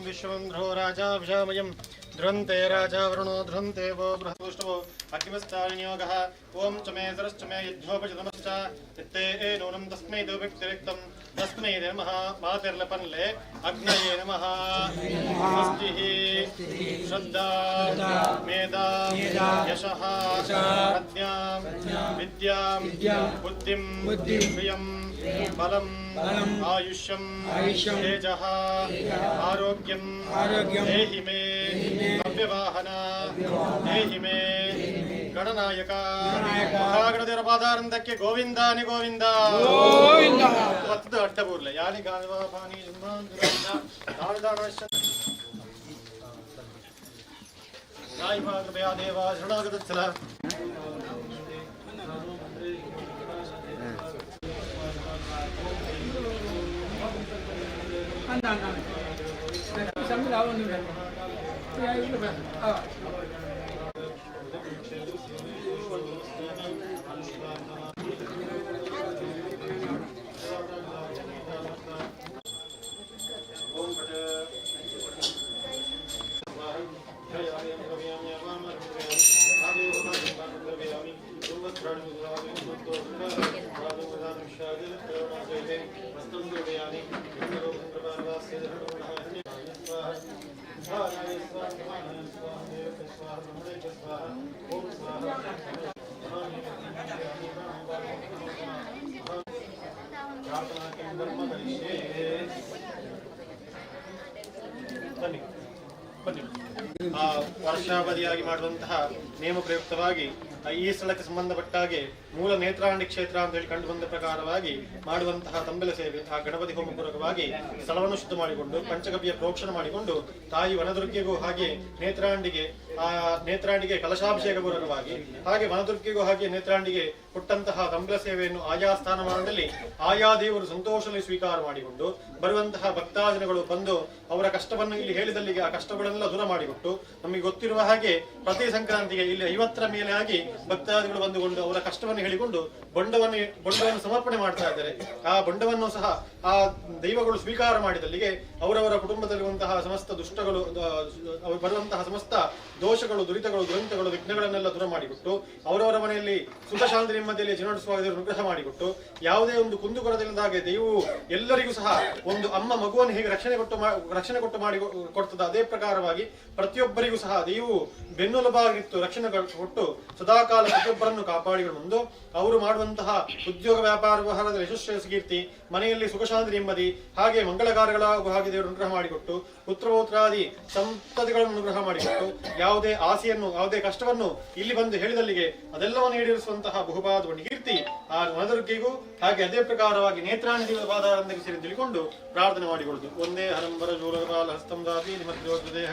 विश्वं ध्रुवो राजाभिषामयं ध्रुवन्ते राजा वरुणो ध्रुवन्ते वो बृहस्पतिष्टवो अग्निमस्तारिण्योगः। ॐ च मे सरश्च मे यज्ञोपचितमश्च यत्ते नूनं तस्मै देवव्यतिरिक्तं तस्मै नमः। मातिर्लपन्ले अग्नये नमः। स्वस्तिः श्रद्धा मेधा यशः प्रज्ञां विद्यां बुद्धिं श्रियं बलम् आयुष्यं तेजः आरोग्यं देहि मे गव्यवाहन देहि मे। ಗಣನಾಯಕ ಮಹಾಗಣದೇವರ ಪಾದಾರಂದಕ್ಕೆ ಗೋವಿಂದಾನಿ ಗೋವಿಂದ ಗೋವಿಂದ. ಒತ್ತದ ಅಡ್ಡ ಬೂರ್ಲೆ ಯಾನಿ ಗಾನವಾಪಾನಿ ನಾಯಿ ದೇವ ಶರಣಾಗತಸ್ಥಲ. ಬನ್ನಿ ಬನ್ನಿ. ಆ ವರ್ಷಾವಧಿಯಾಗಿ ಮಾಡುವಂತಹ ನೇಮ ಪ್ರಯುಕ್ತವಾಗಿ ಈ ಸ್ಥಳಕ್ಕೆ ಸಂಬಂಧಪಟ್ಟ ಹಾಗೆ ಮೂಲ ನೇತ್ರಾಂಡಿ ಕ್ಷೇತ್ರ ಅಂತ ಹೇಳಿ ಕಂಡು ಬಂದ ಪ್ರಕಾರವಾಗಿ ಮಾಡುವಂತಹ ತಂಬೆಲ ಸೇವೆ, ಆ ಗಣಪತಿ ಹೋಮ ಪೂರ್ವಕವಾಗಿ ಸ್ಥಳವನ್ನು ಶುದ್ಧ ಮಾಡಿಕೊಂಡು ಪಂಚಗವ್ಯ ಪ್ರೋಕ್ಷಣ ಮಾಡಿಕೊಂಡು ತಾಯಿ ವನದುರ್ಗೆಗೂ ಹಾಗೆ ನೇತ್ರಾಂಡಿಗೆ, ಆ ನೇತ್ರಾಂಡಿಗೆ ಕಲಶಾಭಿಷೇಕ ಪೂರ್ವಕವಾಗಿ ಹಾಗೆ ವನದುರ್ಗೆಗೂ ಹಾಗೆ ನೇತ್ರಾಂಡಿಗೆ ಕೊಟ್ಟಂತಹ ತಂಬೆಲ ಸೇವೆಯನ್ನು ಆಯಾ ಸ್ಥಾನಮಾನದಲ್ಲಿ ಆಯಾ ದೇವರು ಸಂತೋಷದಲ್ಲಿ ಸ್ವೀಕಾರ ಮಾಡಿಕೊಂಡು ಬರುವಂತಹ ಭಕ್ತಾಜನಗಳು ಬಂದು ಅವರ ಕಷ್ಟವನ್ನು ಇಲ್ಲಿ ಹೇಳಿದಲ್ಲಿಗೆ ಆ ಕಷ್ಟಗಳನ್ನೆಲ್ಲ ದೂರ ಮಾಡಿಕೊಟ್ಟು, ನಮಗೆ ಗೊತ್ತಿರುವ ಹಾಗೆ ಪ್ರತಿ ಸಂಕ್ರಾಂತಿಗೆ ಇಲ್ಲಿ 50ರ ಮೇಲೆ ಆಗಿ ಭಕ್ತಾದಿಗಳು ಬಂದುಕೊಂಡು ಅವರ ಕಷ್ಟವನ್ನು ಹೇಳಿಕೊಂಡು ಬೊಂಡವನ್ನು ಸಮರ್ಪಣೆ ಮಾಡ್ತಾ ಇದ್ದಾರೆ. ಆ ಬೊಂಡವನ್ನು ಸಹ ಆ ದೈವಗಳು ಸ್ವೀಕಾರ ಮಾಡಿದಲ್ಲಿಗೆ ಅವರವರ ಕುಟುಂಬದಲ್ಲಿರುವಂತಹ ಸಮಸ್ತ ದುಷ್ಟಗಳು, ಅವರು ಬರುವಂತಹ ಸಮಸ್ತ ದೋಷಗಳು, ದುರಿತಗಳು, ದುರಂತಗಳು, ವಿಘ್ನಗಳನ್ನೆಲ್ಲ ದೂರ ಮಾಡಿಕೊಟ್ಟು ಅವರವರ ಮನೆಯಲ್ಲಿ ಸುಖ ಶಾಂತಿ ನೆಮ್ಮದಿಯಲ್ಲಿ ಜೀವನ ನಡೆಸುವ ಅನುಗ್ರಹ ಮಾಡಿಕೊಟ್ಟು ಯಾವುದೇ ಒಂದು ಕುಂದುಕೊರತೆಯಿಲ್ಲದ ಹಾಗೆ ದೈವವು ಎಲ್ಲರಿಗೂ ಸಹ ಒಂದು ಅಮ್ಮ ಮಗುವನ್ನು ಹೇಗೆ ರಕ್ಷಣೆ ಕೊಟ್ಟು ಮಾಡಿ ಕೊಡ್ತದ ಅದೇ ಪ್ರಕಾರವಾಗಿ ಪ್ರತಿಯೊಬ್ಬರಿಗೂ ಸಹ ದೈವವು ಬೆನ್ನೆಲುಬಾಗಿತ್ತು ರಕ್ಷಣೆ ಕೊಟ್ಟು ಸದಾಕಾಲ ಪ್ರತಿಯೊಬ್ಬರನ್ನು ಕಾಪಾಡಿಕೊಂಡು ಮುಂದೆ ಅವರು ಮಾಡುವಂತಹ ಉದ್ಯೋಗ ವ್ಯಾಪಾರ ವ್ಯವಹಾರದಲ್ಲಿ ಯಶಸ್ಸು ಕೀರ್ತಿ, ಮನೆಯಲ್ಲಿ ಸುಖಶಾಂತಿ ನೆಮ್ಮದಿ ಹಾಗೆ ಮಂಗಳಕಾರ್ಯಗಳಾಗುವ ಹಾಗೆ ದೇವರು ಅನುಗ್ರಹ ಮಾಡಿಕೊಟ್ಟು ಪುತ್ರಪೌತ್ರಾದಿ ಸಂತತಿಗಳನ್ನು ಅನುಗ್ರಹ ಮಾಡಿಕೊಟ್ಟು ಯಾವುದೇ ಆಸೆಯನ್ನು ಯಾವುದೇ ಕಷ್ಟವನ್ನು ಇಲ್ಲಿ ಬಂದು ಹೇಳಿದಲ್ಲಿಗೆ ಅದೆಲ್ಲವನ್ನು ಈಡೇರಿಸುವಂತಹ ಬಹುಪಾದ ಕೀರ್ತಿ ಆ ವನದುರ್ಗೆಗೂ ಹಾಗೆ ಅದೇ ಪ್ರಕಾರವಾಗಿ ನೇತ್ರಾಣಿ ದೇವರ ಪಾದಾರಂದಕ್ಕೆ ಸೇರಿ ತಿಳಿಕೊಂಡು ಪ್ರಾರ್ಥನೆ ಮಾಡಿಕೊಳ್ಳುವುದು. ಒಂದೇ ಹರಂಬರ ಜೂಲಪಾಲ ಹಸ್ತಂದಾಪಿ ನಿಮ್ಮ ದೇಹ.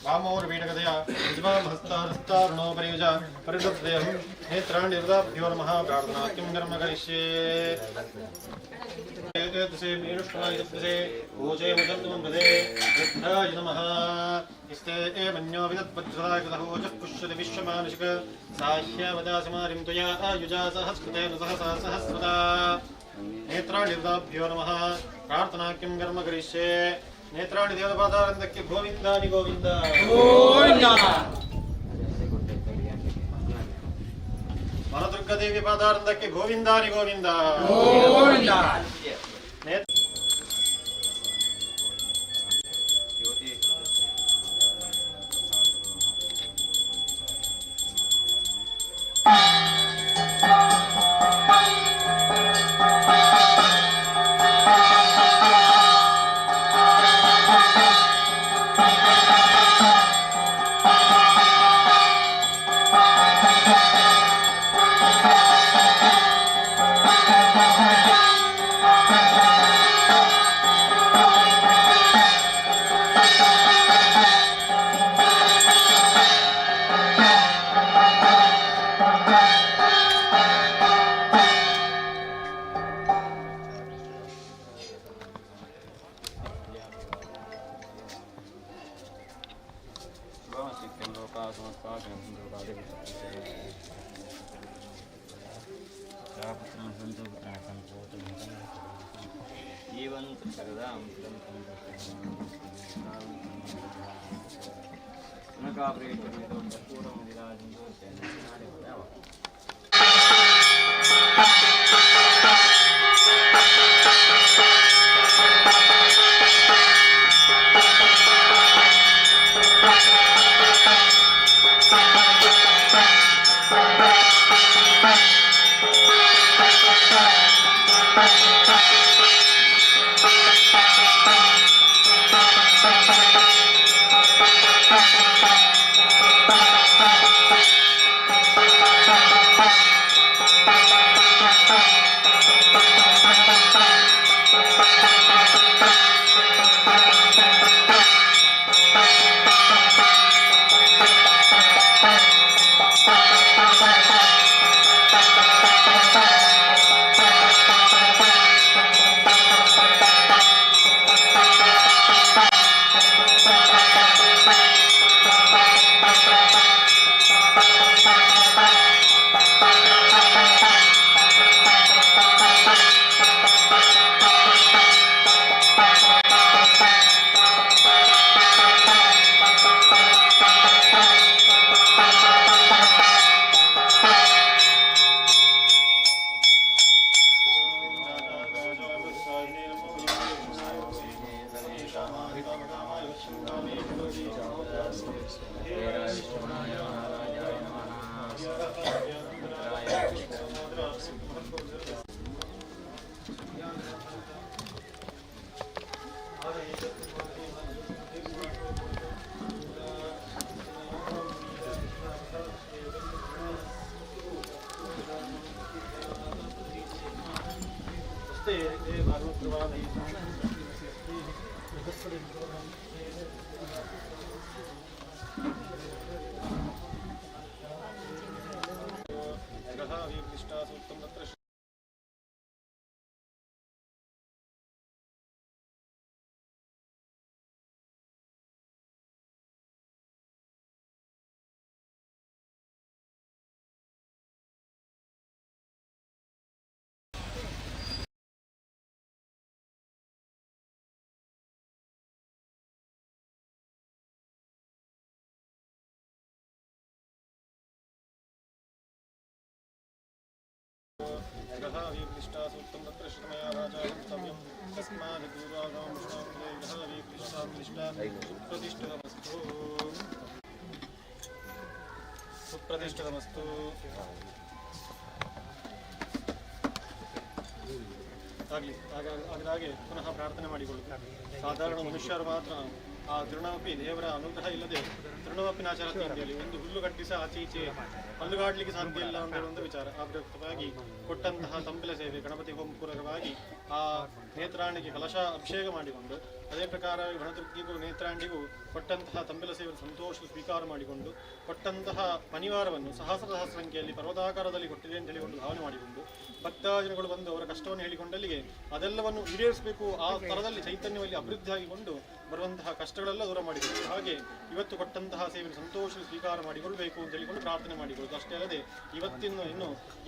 ವಾಮೋರ್ವೀಣಗದಯ ಯಜಮಾಮಹಸ್ತಾರಸ್ತಾರುಣೋಪರಿಯುಜ ಪರಿತದ್ವಯಂ ನೇತ್ರಾಣಿ ಹೃದಾಭ್ಯೋ ನಮಃ. ಪ್ರಾರ್ಥನಾ ಕಿಂ ಕರ್ಮ ಕರಿಷ್ಯೇ ಊಜೆ ಮುಜಂತುಮೃದೆ ವೃದ್ಧಾಯ ನಮಃ. ಇಸ್ತೆ ಮನ್ಯೋ ವಿದತ್ಪಜ್ರಾಗತಃ ಪುಷ್ಯತಿ ವಿಶ್ವಮಾನುಷಿಕ ಸಾಹ್ಯವದಾಸಿಮಾರಿಂ ತ್ವಯಾ ಆಯುಜಾ ಸಹಸ್ಕೃತೇನ ಸಹಸಾ ಸಹಸ್ರತಾ. ನೇತ್ರಾಣಿ ಹೃದಾಭ್ಯೋ ನಮಃ. ಪ್ರಾರ್ಥನಾ ಕಿಂ ಕರ್ಮ ಕರಿಷ್ಯೇ. ನೇತ್ರಾಣಿ ದೇವಪಾದಾರಂದಕ್ಕೆ ಗೋವಿಂದಾನಿ ಗೋವಿಂದ ಗೋವಿಂದ. ವನದುರ್ಗ ದೇವಿ ಪಾದಾರಂದಕ್ಕೆ ಗೋವಿಂದಾನಿ ಗೋವಿಂದ ಗೋವಿಂದ. ಜೀವಂತ. ಸುಪ್ರತಿಷ್ಠಿತಮಸ್ತು. ಆಗಲಿ, ಹಾಗೆ ಪುನಃ ಪ್ರಾರ್ಥನೆ ಮಾಡಿಕೊಳ್ಳುತ್ತೆ. ಸಾಧಾರಣ ಮನುಷ್ಯರು ಮಾತ್ರ ನಾವು ಆ ತೃಣಮಪಿ ದೇವರ ಅನುಗ್ರಹ ಇಲ್ಲದೆ ತೃಣಮಪಿ ನಾಚರತಿ ಅಂತ ಹೇಳಿ ಒಂದು ಹುಲ್ಲು ಕಟ್ಟಿ ಸಹ ಆಚೆ ಈಚೆ ಹಲ್ಲುಗಾಡ್ಲಿಕ್ಕೆ ಸಾಧ್ಯ ಇಲ್ಲ ಅಂತ ಹೇಳುವಂಥ ವಿಚಾರ. ಆ ಪ್ರಯುಕ್ತವಾಗಿ ಕೊಟ್ಟಂತಹ ತಂಬಿಲ ಸೇವೆ ಗಣಪತಿ ಹೋಮ ಪೂರಕವಾಗಿ ಆ ನೇತ್ರಾಣಿಗೆ ಕಲಶ ಅಭಿಷೇಕ ಮಾಡಿಕೊಂಡು, ಅದೇ ಪ್ರಕಾರ ಗಣತೃಪ್ತಿಗೂ ನೇತ್ರಾಂಡಿಗೂ ಕೊಟ್ಟಂತಹ ತಂಬಿಲ ಸೇವೆ ಸಂತೋಷ ಸ್ವೀಕಾರ ಮಾಡಿಕೊಂಡು, ಕೊಟ್ಟಂತಹ ಪನಿವಾರವನ್ನು ಸಹಸ್ರ ಸಹಸ್ರ ಸಂಖ್ಯೆಯಲ್ಲಿ ಪರ್ವತಾಕಾರದಲ್ಲಿ ಕೊಟ್ಟಿದೆ ಅಂತ ಹೇಳಿಕೊಂಡು ಭಾವನೆ ಮಾಡಿಕೊಂಡು, ಭಕ್ತಾಜನಗಳು ಬಂದು ಅವರ ಕಷ್ಟವನ್ನು ಹೇಳಿಕೊಂಡಲ್ಲಿಗೆ ಅದೆಲ್ಲವನ್ನು ಈಡೇರಿಸಬೇಕು. ಆ ಥರದಲ್ಲಿ ಚೈತನ್ಯದಲ್ಲಿ ಅಭಿವೃದ್ಧಿಯಾಗಿಕೊಂಡು ಬರುವಂತಹ ಕಷ್ಟಗಳೆಲ್ಲ ದೂರ ಮಾಡಿಕೊಳ್ಳು. ಹಾಗೆ ಇವತ್ತು ಕೊಟ್ಟಂತಹ ಸೇವೆಯನ್ನು ಸಂತೋಷ ಸ್ವೀಕಾರ ಮಾಡಿಕೊಳ್ಬೇಕು ಅಂತ ಹೇಳಿಕೊಂಡು ಪ್ರಾರ್ಥನೆ ಮಾಡಿಕೊಳ್ಳೋದು. ಅಷ್ಟೇ ಅಲ್ಲದೆ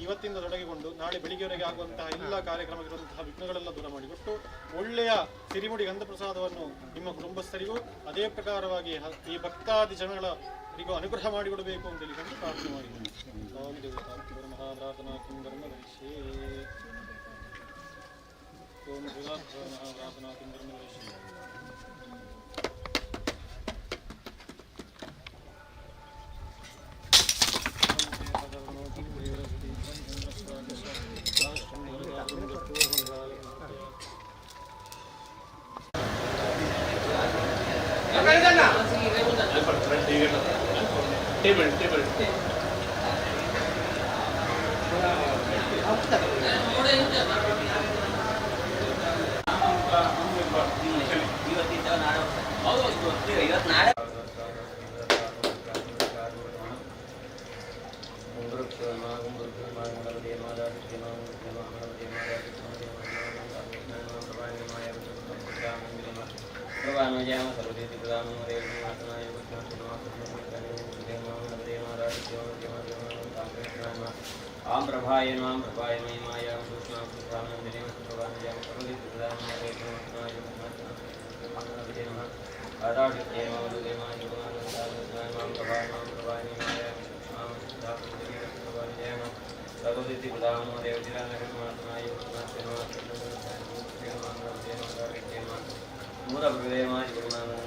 ಇವತ್ತಿಂದ ತೊಡಗಿಕೊಂಡು ನಾಳೆ ಬೆಳಿಗ್ಗೆವರೆಗೆ ಆಗುವಂತಹ ಎಲ್ಲ ಕಾರ್ಯಕ್ರಮಕ್ಕಿರುವಂತಹ ವಿಘ್ನಗಳೆಲ್ಲ ದೂರ ಮಾಡಿಕೊಟ್ಟು ಒಳ್ಳೆಯ ಸಿರಿಮುಡಿ ಗಂಧಪ್ರಸಾದವನ್ನು ನಿಮ್ಮ ಕುಟುಂಬಸ್ಥರಿಗೂ ಅದೇ ಪ್ರಕಾರವಾಗಿ ಈ ಭಕ್ತಾದಿ ಜನಗಳಿಗೂ ಅನುಗ್ರಹ ಮಾಡಿಕೊಡಬೇಕು ಅಂತ ಹೇಳಿಕೊಂಡು ಪ್ರಾರ್ಥನೆ ಮಾಡಿಕೊಂಡು ಸ್ವಾಮಿ ದೇವತಾ ಮಹಾಪ್ರಾರ್ಥನಾ ಕಿಂ ಧರ್ಮ ಕರಿಷ್ಯೇ. ಓಂ ಮಹಾಪ್ರಾರ್ಥನಾ ಕಿಂ ಧರ್ಮ ಕರಿಷ್ಯೇ. Table table. आम प्रभाय नमः प्रभाय महिमाय सूक्ष्म प्रभानंदिनी प्रभानजय नमः आराध्य नमः देवाय नमः प्रभाय नमः प्रभाय महिमाय सूक्ष्म सर्वसिद्धि प्रदानो देवजिरानगरमात्माय मूलप्रदेमाय नमः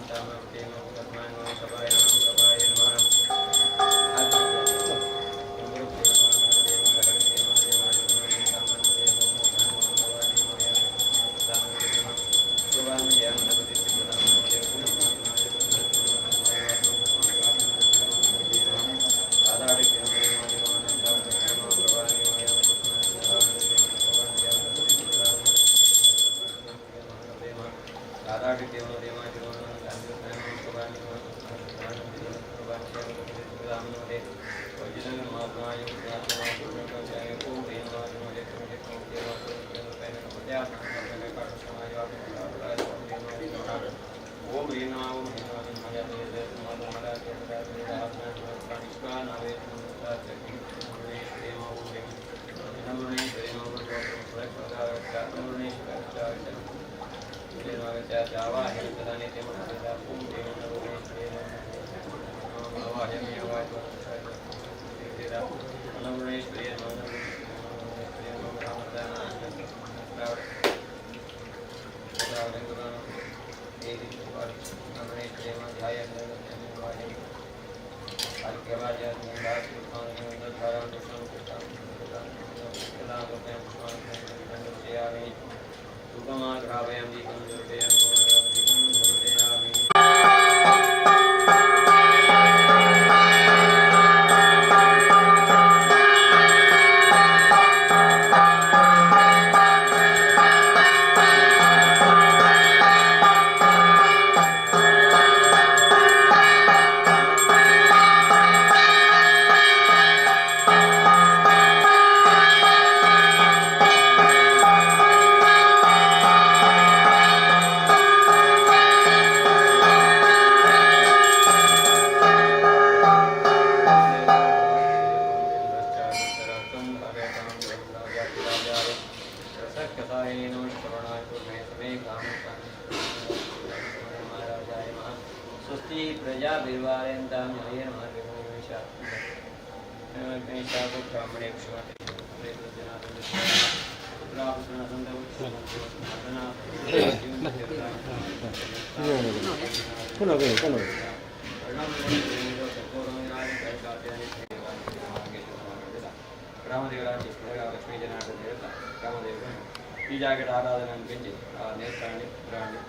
ಈ ಜಾಗದ ಆರಾಧನೆ ಬೆಂಜಿ ನೇತ್ರಾಣಿ ಪ್ರಾಣಿ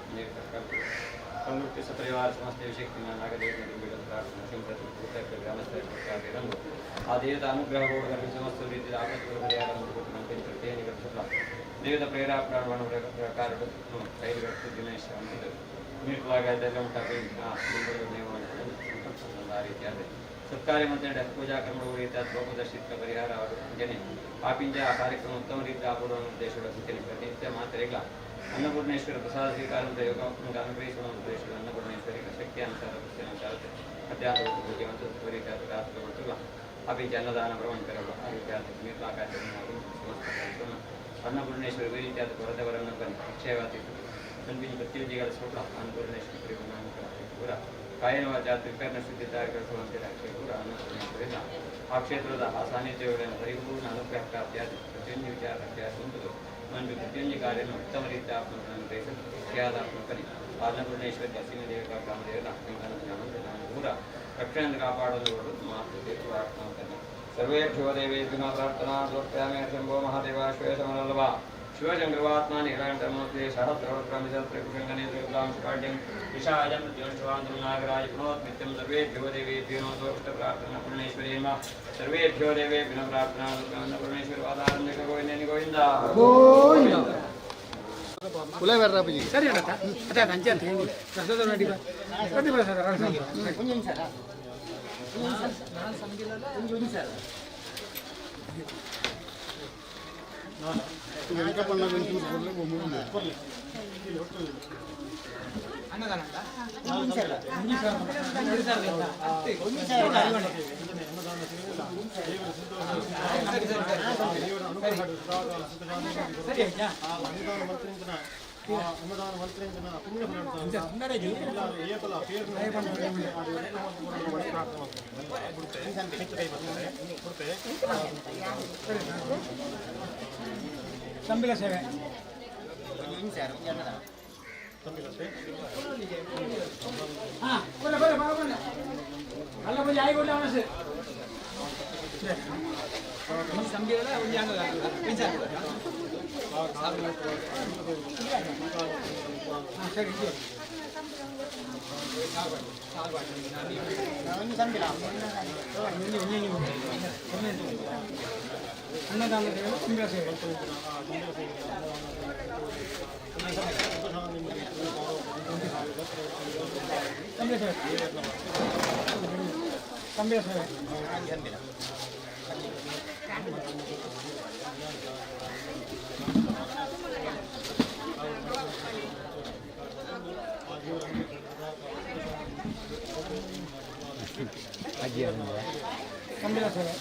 ಕಲ್ಲುಟ್ಟಿ ಸಪರಿವಾರ ಸಮಸ್ತ ಶಕ್ತಿ ನಾಗದೇವನ ಪ್ರಾರ್ಥನೆ ಗ್ರಾಮಸ್ಥರ ಆ ದೇವದ ಅನುಗ್ರಹ ಸಮಸ್ತ ರೀತಿಯ ಆಪತ್ತುಗಳ ಪರಿಹಾರ ದೇವದ ಪ್ರೇರಾಪಣೆ ಪ್ರಕಾರ ರೈಲುಗಳು ದಿನೇಶ ಅಂತಿದ್ದರು ನೀರ್ಲಾಗ ಉಂಟಾಗಿ ಆ ರೀತಿಯಾದ ಸತ್ಕಾರ್ಯ ಮತ್ತು ಪೂಜಾ ಕರ್ಮಗಳು ರೀತಿಯ ಲೋಕದರ್ಶಿತ ಪರಿಹಾರ ಜನೆ ಆಪಿಂಜ ಆ ಕಾರ್ಯಕ್ರಮ ಉತ್ತಮ ರೀತಿಯ ಆಪಡುವ ಉದ್ದೇಶಗಳ ಸೂಚನೆ ಪ್ರತಿನಿತ್ಯ ಮಾತ್ರೆಗಳ ಅನ್ನಪೂರ್ಣೇಶ್ವರ ಪ್ರಸಾದ ಸ್ವೀಕಾರ ಯೋಗ ಅನುಗ್ರಹಿಸುವ ಉದ್ದೇಶಗಳು ಅನ್ನಪೂರ್ಣೇಶ್ವರಿಗೆ ಶಕ್ತಿ ಅನುಸಾರ ಅನುಸಾರ ಮಧ್ಯಾಹ್ನ ಪೂಜೆ ಮತ್ತು ರೀತಿಯಾದ ರಾತ್ರಿ ಕೊಡ್ತಿಲ್ಲ ಅಪಿಂಚ ಅನ್ನದಾನ ಪ್ರಮಾಣಿಕರಲ್ಲ ಆ ರೀತಿಯಾದ ನೀರ್ಲಾಕಾಚರಣೆ ಸಮಸ್ತ ಅನ್ನಪೂರ್ಣೇಶ್ವರಿ ರೀತಿಯಾದ ಕೊರತೆವರನ್ನು ಬನ್ನಿ ಅಕ್ಷಯವಾತಿತ್ತು ನನ್ಪಿಂಜ ಪ್ರತಿನಿಧಿಗಳ ಸೋಟ ಅನ್ನಪೂರ್ಣೇಶ್ವರಿ ಪೂರ ಕಾಯನವ ಜಾತಿ ವಿಕರ್ಣ ಶುದ್ಧಿ ತಯಾರಿಸುವಂತೆ ಕೂಡ ಅನ್ನಪೂರ್ಣೇಶ್ವರಿಲ್ಲ ಆ ಕ್ಷೇತ್ರದ ಆ ಸಾನ್ನಿಧ್ಯಗಳನ್ನು ಪರಿಪೂರ್ಣ ಅನುಗ್ರಹ ಪ್ರಾಪ್ತಿಯಾದ ಪ್ರತಿಯೊಂದು ವಿಚಾರ ಉಂಟು ಒಂದು ಪ್ರತಿಯೊಂದು ಕಾರ್ಯವನ್ನು ಉತ್ತಮ ರೀತಿಯ ಆತ್ಮಗಳನ್ನು ಗ್ರಹಿಸಲು ಆತ್ಮಕಲಿ ಅನ್ನಪೂರ್ಣೇಶ್ವರಿ ದರ್ಶನ ದೇವಕ ಗ್ರಾಮದೇವರ ನಾನು ಪೂರ ರಕ್ಷಣೆಯನ್ನು ಕಾಪಾಡಲು ಮಾತು ಪ್ರಾರ್ಥನಾ ಸರ್ವೇಭ್ಯೋ ದೇವೇಭ್ಯೋ ಪ್ರಾರ್ಥನಾ ಸಮರ್ಪಯಾಮಿ ಶಂಭೋ ಮಹಾದೇವ ಶ್ವೇತಮನಲ್ವ ಶಿವಶಂಕರವಾತ್ಮ ನೀಲಾಂಠಮೂರ್ತಿ ಸಹಸ್ರವಕ್ರಮಿಸತ್ರಿಕೃಂಗನೇತೃತಾಂಶಪಾಡ್ಯಂ ವಿಷಾಯಂ ಜ್ಯೋಷ್ಠವಾಂತಂ ನಾಗರಾಜ ಗುಣೋತ್ಮಿತ್ಯಂ ಸರ್ವೇಭ್ಯೋ ದೇವೇಭ್ಯೋ ನಮೋಷ್ಟ ಪ್ರಾರ್ಥನಾ ಪೂರ್ಣೇಶ್ವರಿ ನಮಃ. ಸರ್ವೇಭ್ಯೋ ದೇವೇಭ್ಯೋ ಪ್ರಾರ್ಥನಾ ಪೂರ್ಣೇಶ್ವರಿ ವಾದಾರಂಭಿಕ ಗೋವಿಂದ ಗೋವಿಂದ ಗೋವಿಂದ. ಸರಿ ಅಣ್ಣ, ಅದೇ ಅದು ಅಂಚೆ ಅಂತ ಹೇಳಿ ಪ್ರಸಾದ ನಡಿ ಪ್ರತಿ ಪ್ರಸಾದ. ತಂಬಿಲ ಸೇವೆ. ಹಾಂ, ಬಲ್ಲ ಬಲ್ಲ ಬಲ್ಲ ಬಲ್ಲ ಅಲ್ಲ ಬಲ್ಲಿ ಆಯಿ ಕೊಡ್ಲಿ ಅವನ ಸರ್. ಹಾಂ ಸರಿ, ಇದು ಅನ್ನದಾನ ಸೇವೆ, ತಂಬಿಲ ಸೇವೆ. ತಂಬಿಲ ಸೇವೆ, ತಂಬಿಲ ಸೇವೆ. ತಂಬಿಲ ಸೇವೆ.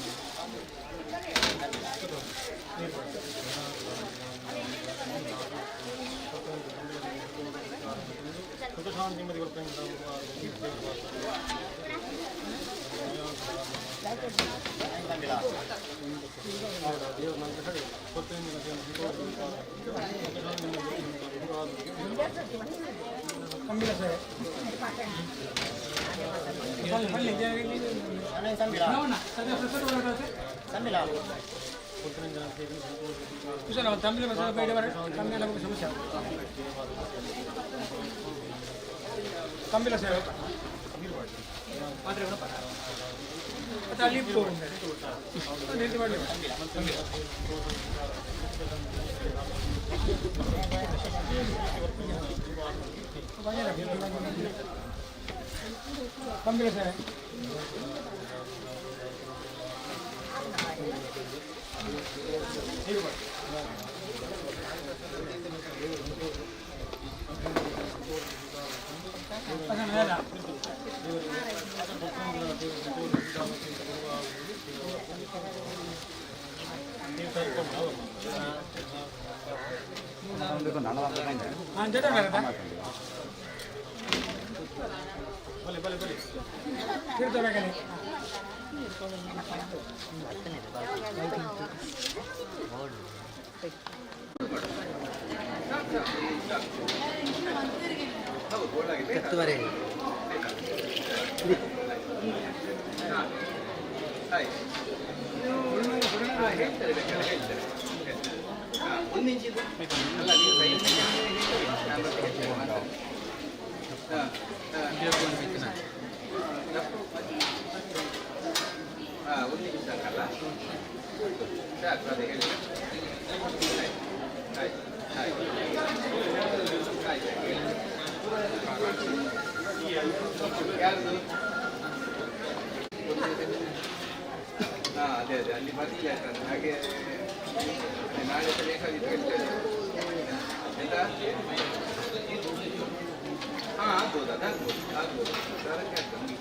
ತಂಬಿಲ ಸೇವೆ. ಬಲ್ಲಿ ಬಲ್ಲಿ. ತಂಬಿಲ ಬೇಡ ತಂಬಿಲ ಸಮಸ್ಯೆ. ತಂಬಿಲ ಸೇವೆ ಮತ್ತೆ ಅಲ್ಲಿ ಮಾಡಿ. ತಂಬಿಲ ಸೇವೆ. ಅದೇ ಅದೇ ಅಲ್ಲಿ ಬರ್ಲಿಲ್ಲ ಹಾಗೆ ನಾಳೆ ಬೇಕಾಗಿತ್ತು ಹೇಳ್ತೇನೆ. ಎಂತ? ಹಾ, ಆಗ್ಬೋದು, ಅದಾಗ್ಬೋದು, ಆಗ್ಬೋದು. 1000ಕ್ಕೆ ಆಗ್ತದೆ.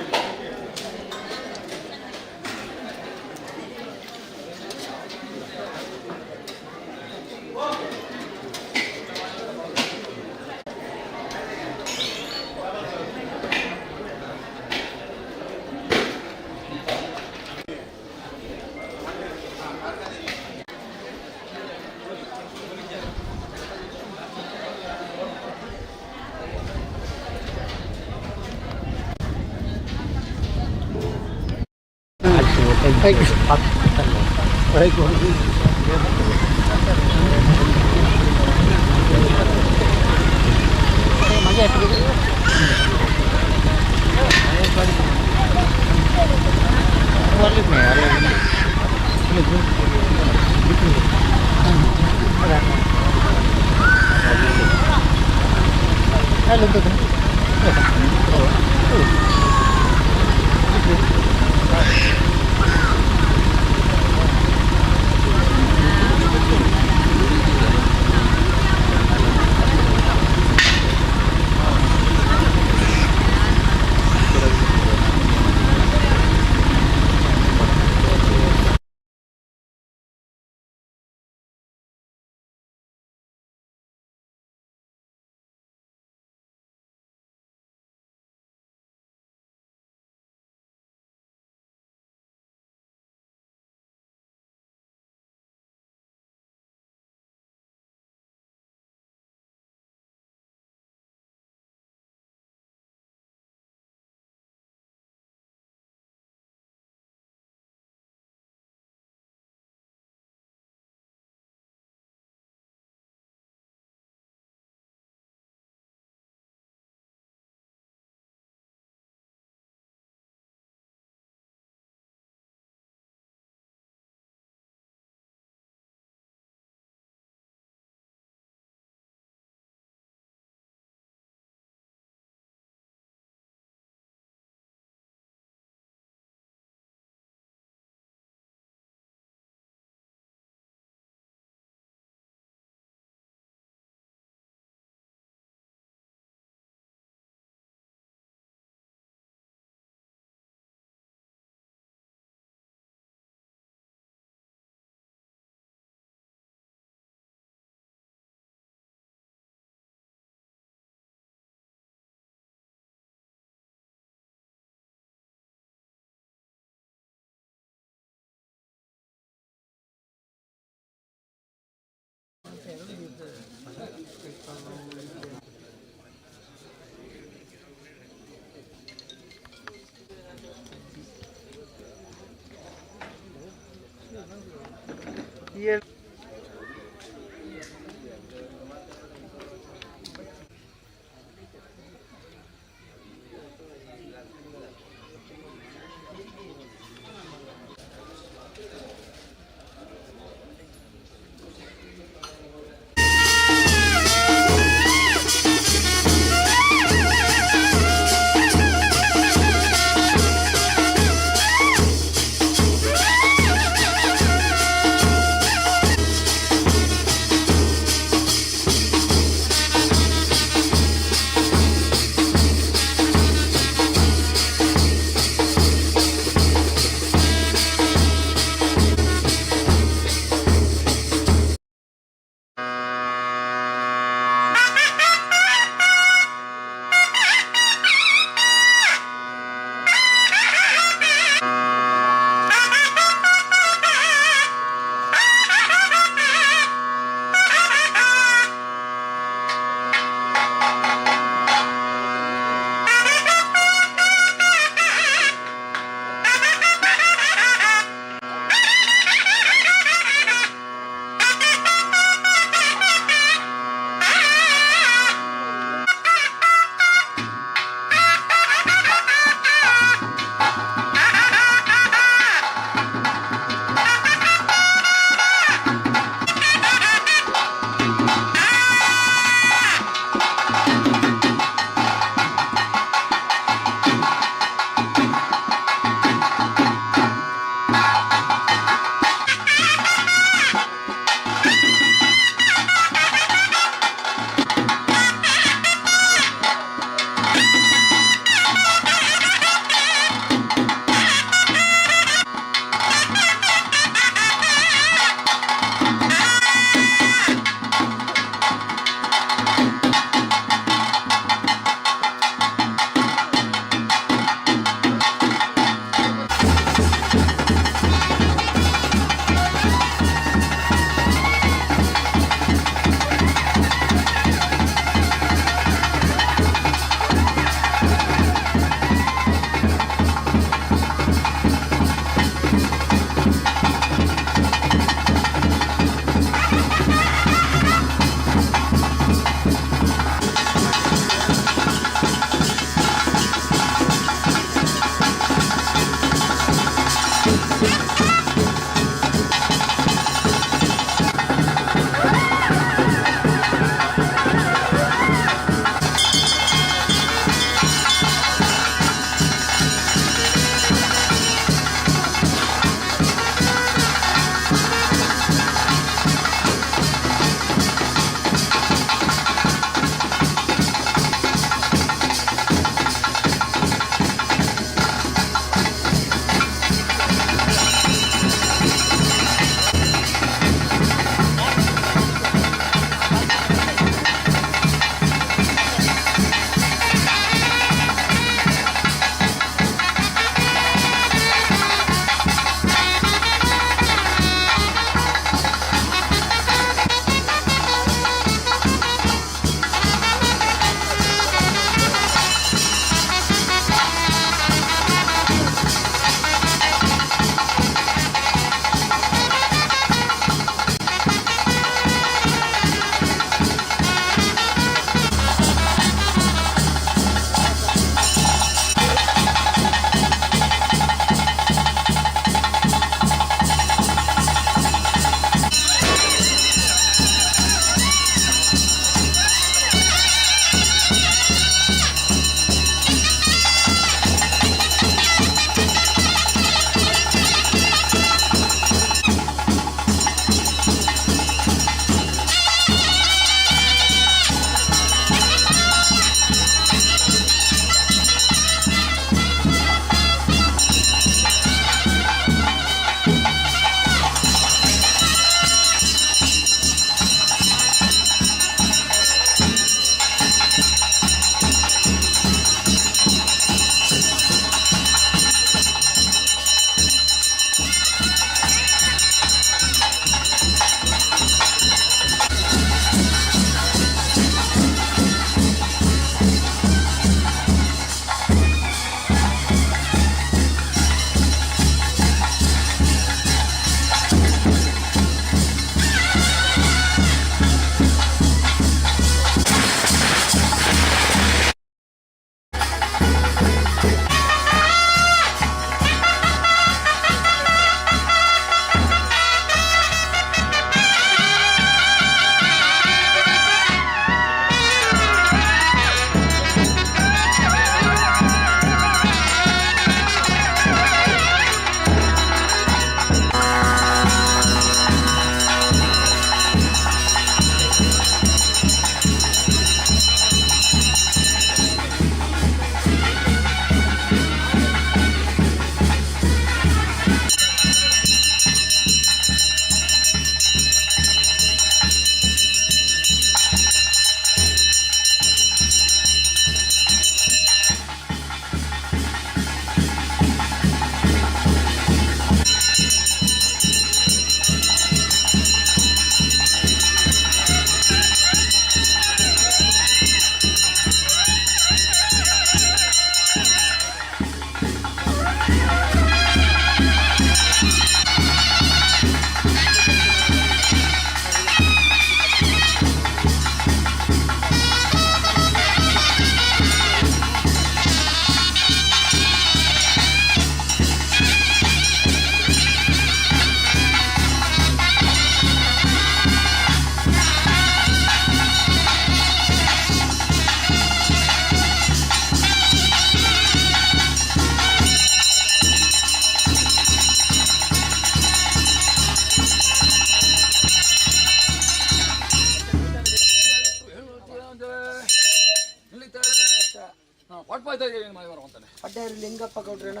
ಪಡ್ಡೇರಿ ಲಿಂಗಪ್ಪ ಗೌಡ್ರೇನ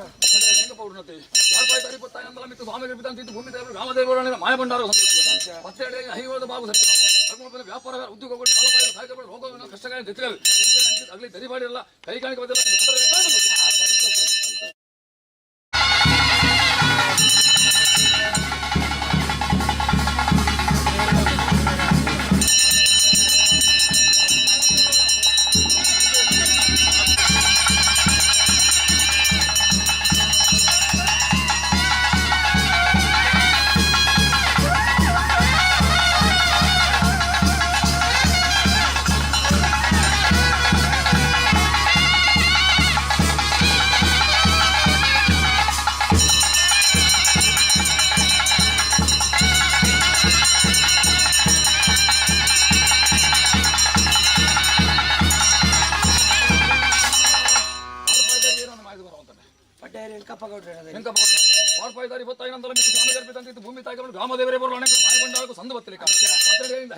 ವ್ಯಾಪಾರ ಉದ್ಯೋಗಗಳು ರೋಗ ಕಷ್ಟ ಆಗಲಿ ದರಿಬಾಡಿರಲ್ಲ ಕೈ ಕಾಣಿಕೆ ಬಂದಿಲ್ಲ. ಪಡ್ಡೇರಿ ವೆಂಕಪ್ಪ ಗೌಡ್ರೇನ ಭೂಮಿ ತಾಯಿ ಗ್ರಾಮದೇವರೇ ಬರಲು ಮಾಯಬಂಡಾರಕ್ಕೂ ಸಂದು ಬತ್ತಲಿಕ್ಕೆ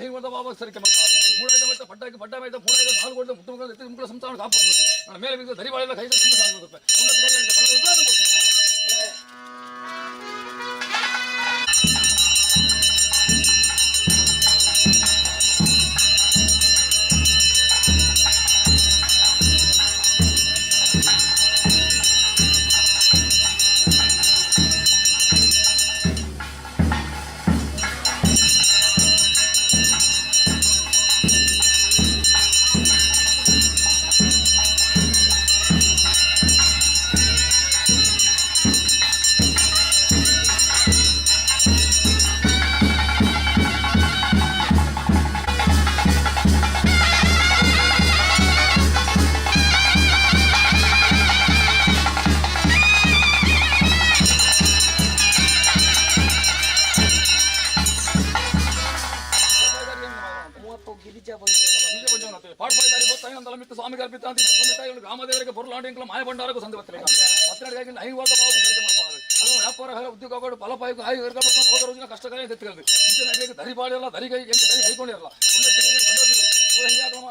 ಹೈವರ್ದ ಬಾಬಾ ಸರಿಕೆ ಮೂಡಾಯ್ತ ಪಡ್ಡಾಕಿ ಪಡ್ಡ ಮೈದ ಮೂಡಾಯ್ತ ನಾಲ್ಕು ಕೊಡ್ದು ಮುಟ್ಟು ಮಕ್ಕಳು ಎತ್ತಿ ಮುಕ್ಕಳ ಸಂಸಾರ ಕಾಪಾಡಬೇಕು. ನನ್ನ ಮೇಲೆ ಬಿದ್ದು ದರಿಬಾಳೆಲ್ಲ ಕೈ ರೂಪಾಯಿ. ಮೂವಪ್ಪ ಗಿರಿಜಾ ಸ್ವಾಮಿ ಅರ್ಪಿತ ಅಂತ ಭೂಮಿ ತಾಯಿಗಳು ಗ್ರಾಮದೇವರಿಗೆ ಬರಲಾಂಡಿ ಮಾಯ ಭಂಡಾರಕ್ಕೂ ಸಂದು ಬತ್ತಲಿಕ್ಕೆ ಪತ್ರಿಕೆಗೆ ಐವಾದ ಬಾಬು ಸರಿಕೆ ಮಾಡ್ಬಾರ್ದು. ಅದು ವ್ಯಾಪಾರ ಉದ್ಯೋಗಗಳು ಫಲಪಾಯకు ಹಾಯಿ ರೋಗ ರುಜಿನ ಕಷ್ಟಕಾರ್ಯ ತೆತ್ತುಗಳು ಇಂಚಿನ ದರಿಬಾಡಿರಲ್ಲ ದರಿಗೈ ಎಂಟು ದರಿ ಹೈಕೊಂಡಿರಲ್ಲ ಒಳ್ಳೆ ತಿರುಗಿ ಬಂಡಾರ ಪೂರ ಹೀಗಾಗಮ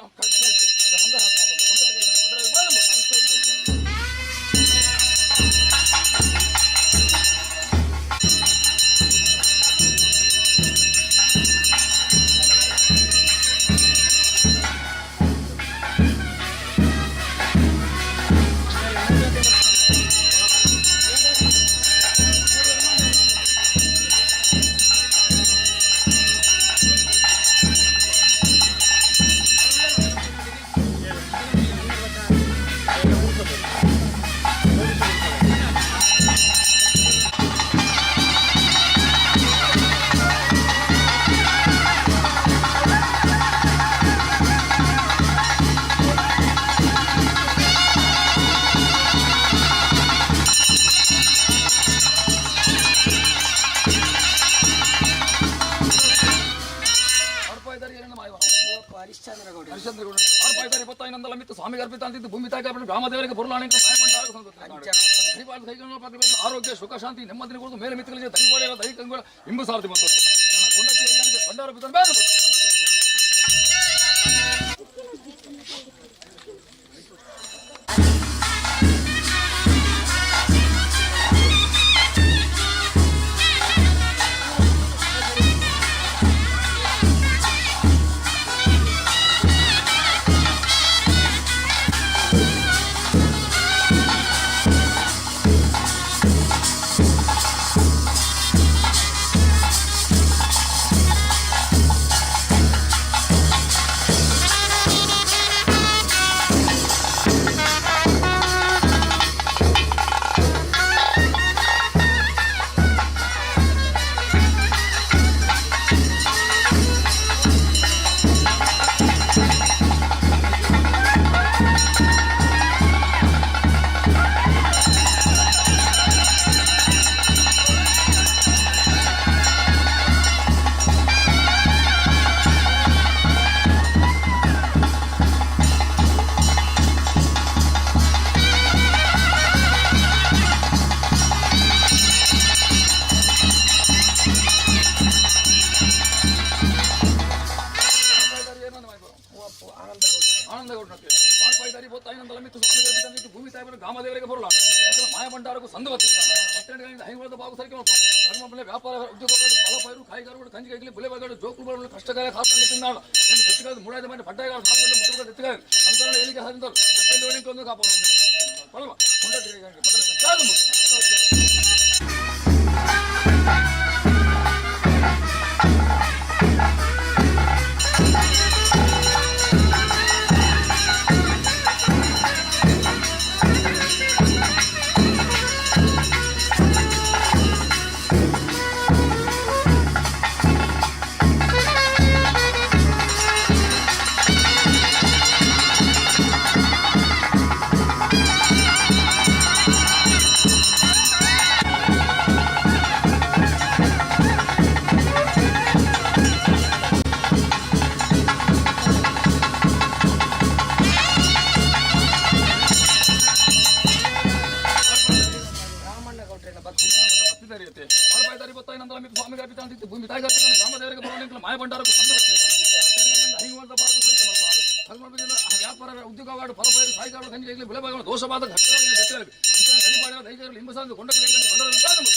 ಮೂವಪ್ಪ ಹರಿಶ್ಚಂದ್ರ ಗೌಡ್ರ ಸ್ವಾಮಿ ಅರ್ಪಿತ ಅಂತಿದ್ದು ಭೂಮಿ ತಾಯಿ ಗ್ರಾಮದೇವರಿಗೆ ಬರಲಾಣೆ ಆರೋಗ್ಯ ಸುಖ ಶಾಂತಿ ನೆಮ್ಮದಿ ಕೊಡುದು ಮೇಲೆ ಮಿತ್ರಗಳಿಗೆ ದರಿಬಾಡಿ ದೈ ಕಂಗಳ ಇಂಬು ಸಾರಥಿ ಮತ್ತು ಕೊಂಡಕ್ಕೆ ಭಂಡಾರ ಬಿದ್ದ ಮೇಲೆ. ಮೂವಪ್ಪ ಆನಂದ ಗೌಡ್ರ ಆನಂದಗೌಡನ. ಗ್ರಾಮದೇವರಿಗೆ ಬರಲ್ಲ ಮಾಯಭಂಡಾರಕ್ಕೂ ಸಂದು ಹೈವಾದ ವ್ಯಾಪಾರ ಉದ್ಯೋಗ ಫಲ ಪೈರು ಕಾಯಿಗಾರಗಳು ಕಂಜಿ ಕೈಗಲಿ ಬುಲೆ ಬಗೆಗಳು ಜೋಕುಲು ಬರಲು ಕಷ್ಟಕಾಲ ಕಾಪಾಡಿ ತಿನ್ನಾಳು ಹೆಚ್ಚುಗಾದ ಮೂಡಾದ ಮನೆ ಪಡ್ಡಾಯಗಾರ ಮುಟ್ಟುಗಳು ಎತ್ತುಗಾರ ಸಂತಾನ ಏಳಿಗೆ ಹರಿದರು ಒಂದು ಕಾಪಾಡ ರಾಮಣ್ಣ ಗೌಡ್ರೇನ ಭಕ್ತಿ. ಭೂಮಿ ತಾಯಿ ಗ್ರಾಮದೇವರಿಗೆ ಬರೋಣ ಮಾಯ ಭಂಡಾರಕ್ಕೂ ವ್ಯಾಪಾರ ಉದ್ಯೋಗವಾಡು ಫಲಪೈರು ಸಾಯಿಗಾರು ಕಂಜಿಗೆ ಬೆಳೆ ದೋಷವಾದ ಲಿಂಬಸಾದ ಕೊಂಡ. ಸ್ವಾಮಿ.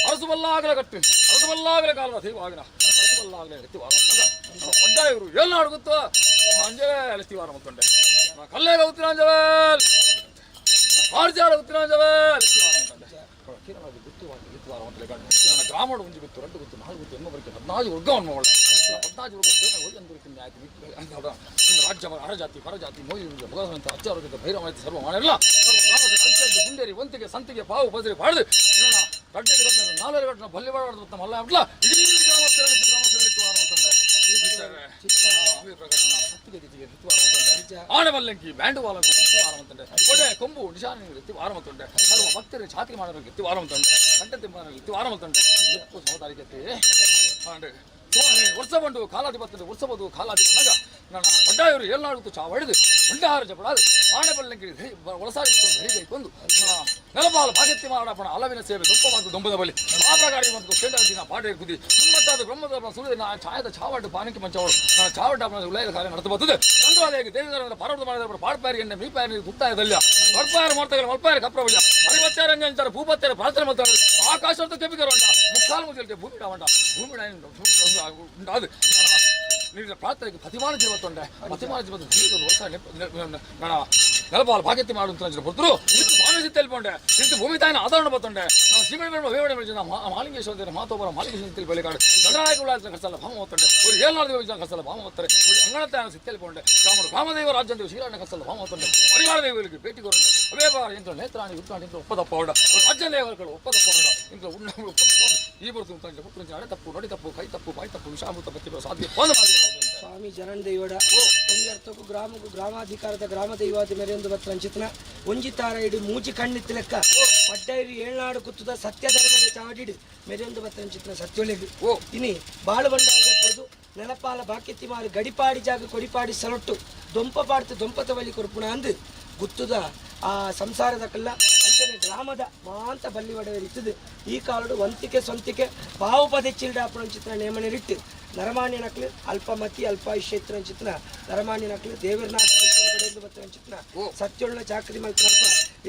ಅರಸು ಬಲ್ಲಾಗಲ ಕಟ್ಟು ಅರಸು ಬಲ್ಲಾಗಲ ಕಾಲದ ದೈವಾಗಿನ ಅರಸು ಬಲ್ಲಾಗಲ ಎತ್ತಿ ವಾರ ಪಡ್ಡಾಯವರು ಏಳ್ನಾಡು ಗೊತ್ತು ಅಂಜವೇ ಎತ್ತಿ ವಾರ ಮತ್ತೊಂಡೆ ಕಲ್ಲೇಗ ಉತ್ತಿನಾಂಜವೇ ಆರ್ಜಾರ ಉತ್ತಿನಾಂಜವೇ ಎತ್ತಿ ವಾರ ಮತ್ತೊಂಡೆ ಗ್ರಾಮಡು ಒಂಜಿ ಗೊತ್ತು 2 ಗೊತ್ತು 4 ಗೊತ್ತು ಎಮ್ಮ ಬರಕ್ಕೆ 14 ವರ್ಗವನ್ನು ಒಳ್ಳೆ 14 ವರ್ಗ ರಾಜ್ಯ ಅರಜಾತಿ ಪರಜಾತಿ ಮೋಯಿ ಭಗವಂತ ಅಚ್ಚಾರೋಗ್ಯದ ಭೈರವಾಯ್ತು ಸರ್ವ ಮಾಡಿರಲ್ಲ ಗುಂಡೇರಿ ಒಂತಿಗೆ ಸಂತಿಗೆ ಪಾವು ಬದರಿ ಪಾಡ್ದು ಗಡ್ಡೆ ನಾಲ್ವರು ಗಟ್ಟನ ಬಲ್ಲಿ ಬಾಡಾಡ್ದು ಮಲ್ಲ ಆಗ್ಲ ಇಡೀ ಆಣವಲ್ಲಂಕಿ ಬ್ಯಾಂಡು ವಾಲ ಒಡೆ ಕೊಂಬು ನಿಶಾನ ಎತ್ತಿ ವಾರ ಮತ್ತೊಂಡೆ ಸರ್ವ ಭಕ್ತರು ಛಾತಿ ಮಾಡೋರು ಎತ್ತಿ ವಾರ ಮತ್ತೊಂಡೆ ಕಂಠ ತಿಂಬಾರ ಎತ್ತಿ ವಾರ ಮತ್ತೊಂಡೆ ಸಮತಾರಿಕೆ ವರ್ಷ ಬಂಡು ಕಾಲಾದಿ ಬರ್ತದೆ ವರ್ಷ ಕಾಲಾದಿ ಬಂದಾಗ ನನ್ನ ಬಡ್ಡಾಯವರು ಏಳ್ನಾಡು ಚಾವಡಿದು ಭಂಡಾರ ಜಪಡಾದು ಆಣೆ ಬಲ್ಲಂಗಿ ಒಳಸಾಗಿ ಧೈರ್ಯ ನೆಲಪಾಲ ಭಾಗತ್ಯ ಮಾಡಪ್ಪಣ ಅಲವಿನ ಸೇವೆ ದೊಂಪವಾದ ದೊಂಬದ ಬಲಿ ಆ ಪ್ರಕಾರ ಒಂದು ಕೇಂದ್ರ ದಿನ ಪಾಠ ಕುದಿ ನಿಮ್ಮತ್ತಾದ ಬ್ರಹ್ಮದ ಸೂರ್ಯನ ಛಾಯದ ಛಾವಟ್ಟು ಪಾನಕ್ಕೆ ಮಂಚವಳು ನನ್ನ ಛಾವಟ ಉಲಯದ ಕಾರ್ಯ ನಡೆದು ಬರ್ತದೆ ಚಂದ್ರವಾದೆಗೆ ದೇವರ ಪಾರವದ ಮಾಡಿದ ಪಾಡ್ಪಾರಿ ಎಣ್ಣೆ ಮೀಪಾರಿ ತುತ್ತಾಯದಲ್ಲ ಹೊಡ್ಪಾರ ಮಾಡ್ತಾರೆ ಮಲ್ಪಾರ ಕಪ್ರವಳ್ಯ ಅರಿವತ್ತಾರ ಅಂತಾರೆ ಭೂಪತ್ತರ ಪ್ರಾರ್ಥನೆ ಮಾಡ್ತಾರೆ ಆಕಾಶದ ಕೆಪಿಕರ ಉಂಟ ಮುಕ್ಕಾಲು ಮುಜಲ್ಗೆ ಭೂಮಿ ಉಂಟ ಭೂಮಿ ಉಂಟಾದು ನೀಡಿದ ಪ್ರಾರ್ಥನೆಗೆ ಪ್ರತಿಮಾನ ಜೀವತ್ತೊಂಡೆ ಪ್ರತಿಮಾನ ಜೀವದ ನೆಲಪಾಲ ಭಾಗ್ಯತೆ ಮಾಡುವಂತ ಪುತ್ರರು ಇಂದು ಸ್ವಾಮಿ ಸಿತ್ತಲ್ಪೊಂಡೆ ಇಂದು ಭೂಮಿ ತಾಯಿನ ಆಧಾರಣ ಬತ್ತೊಂಡೆ ನಾವು ಶ್ರೀಮಣ ವೇವಣೆ ಮಾಲಿಂಗೇಶ್ವರ ಮಾತೋಬರ ಮಾಲಿಂಗೇಶ್ವರ ಸಿತ್ತಲ್ ಬೆಳೆಗಾಡು ಗಣನಾಯಕಗಳ ಕಸಲ ಭಾಮ ಹೊತ್ತೊಂಡೆ ಒಂದು ಏಳ್ನಾಡು ಕಸಲ ಭಾಮ ಹೊತ್ತಾರೆ ಒಂದು ಅಂಗಣತಾಯನ ಸಿತ್ತಲ್ಪೊಂಡೆ ರಾಮರು ರಾಮದೇವ ರಾಜ್ಯದೇವ ಶ್ರೀರಾಣ ಕಸಲ ಭಾಮ ಹೊತ್ತೊಂಡೆ ಪರಿವಾರ ದೇವರಿಗೆ ಭೇಟಿ ಕೊರಂಡೆ ಅವೇಬಾರ ಇಂಥ ನೇತ್ರಾಣಿ ಉತ್ರಾಣಿ ಇಂಥ ಒಪ್ಪದಪ್ಪ ಹೊಡ ರಾಜ್ಯದೇವರುಗಳು ಒಪ್ಪದಪ್ಪ ಹೊಡ ಇಂಥ ಉಣ್ಣ ಈ ಬರ್ತು ಪುತ್ರ ತಪ್ಪು ನಡಿ ತಪ್ಪು ಕೈ ತಪ್ಪು ಬಾಯಿ ತಪ್ಪು ವಿಷಾಮೃತ ಪತ್ತಿ ಸಾಧ್ಯ ಸ್ವಾಮಿ ಜನನ್ ದೈವಡ ಒಂಜರ್ಥಕ್ಕೂ ಗ್ರಾಮಕ್ಕೂ ಗ್ರಾಮಾಧಿಕಾರದ ಗ್ರಾಮ ದೈವಾದಿ ಮೇರೆಂದು ಬತ್ತ ರಂಚಿತನ ಒಂಜಿ ತಾರ ಇಡು ಮೂಜಿ ಕಣ್ಣಿತ್ತು ಲೆಕ್ಕ ಪಡ್ಡೈರು ಏಳ್ನಾಡು ಕುತ್ತದ ಸತ್ಯ ಧರ್ಮದ ಚಾವಡಿಡು ಮೆರೆಂದು ಬತ್ತ ರಂಚಿತನ ಸತ್ಯೊಳೆಗು ಇನಿ ಬಾಳು ಬಂಡಾರ ಜಪ್ಪದು ನೆಲಪಾಲ ಬಾಕಿತ್ತಿ ಮಾರು ಗಡಿಪಾಡಿ ಜಾಗ ಕೊಡಿಪಾಡಿ ಸಲೊಟ್ಟು ದೊಂಪ ಪಾಡ್ತು ದೊಂಪತ ಬಲಿ ಕೊರ್ಪುಣ ಅಂದು ಗುತ್ತುದ ಆ ಸಂಸಾರದ ಕಲ್ಲ ಅಂಚನೆ ಗ್ರಾಮದ ಮಾಂತ ಬಲ್ಲಿ ಒಡವೆರಿತ್ತದು ಈ ಕಾಲಡು ವಂತಿಕೆ ಸ್ವಂತಿಕೆ ಪಾವು ಪದೆ ಚಿಲ್ಡಾಪುಣ ಚಿತ್ರ ನೇಮಣಿರಿಟ್ಟು ನರಮಾನ್ಯ ನಕ್ಲು ಅಲ್ಪಮತಿ ಅಲ್ಪಾಯುಷ್ಯ ಚಿತ್ರ ನರಮಾನ್ಯ ನಕ್ಲು ದೇವರನಾಥ ಬತ್ತಿನ ಚಿತ್ರ ಸತ್ಯೊಳ್ಳ ಚಾಕ್ರಿ ಮಲ್ತಾಪ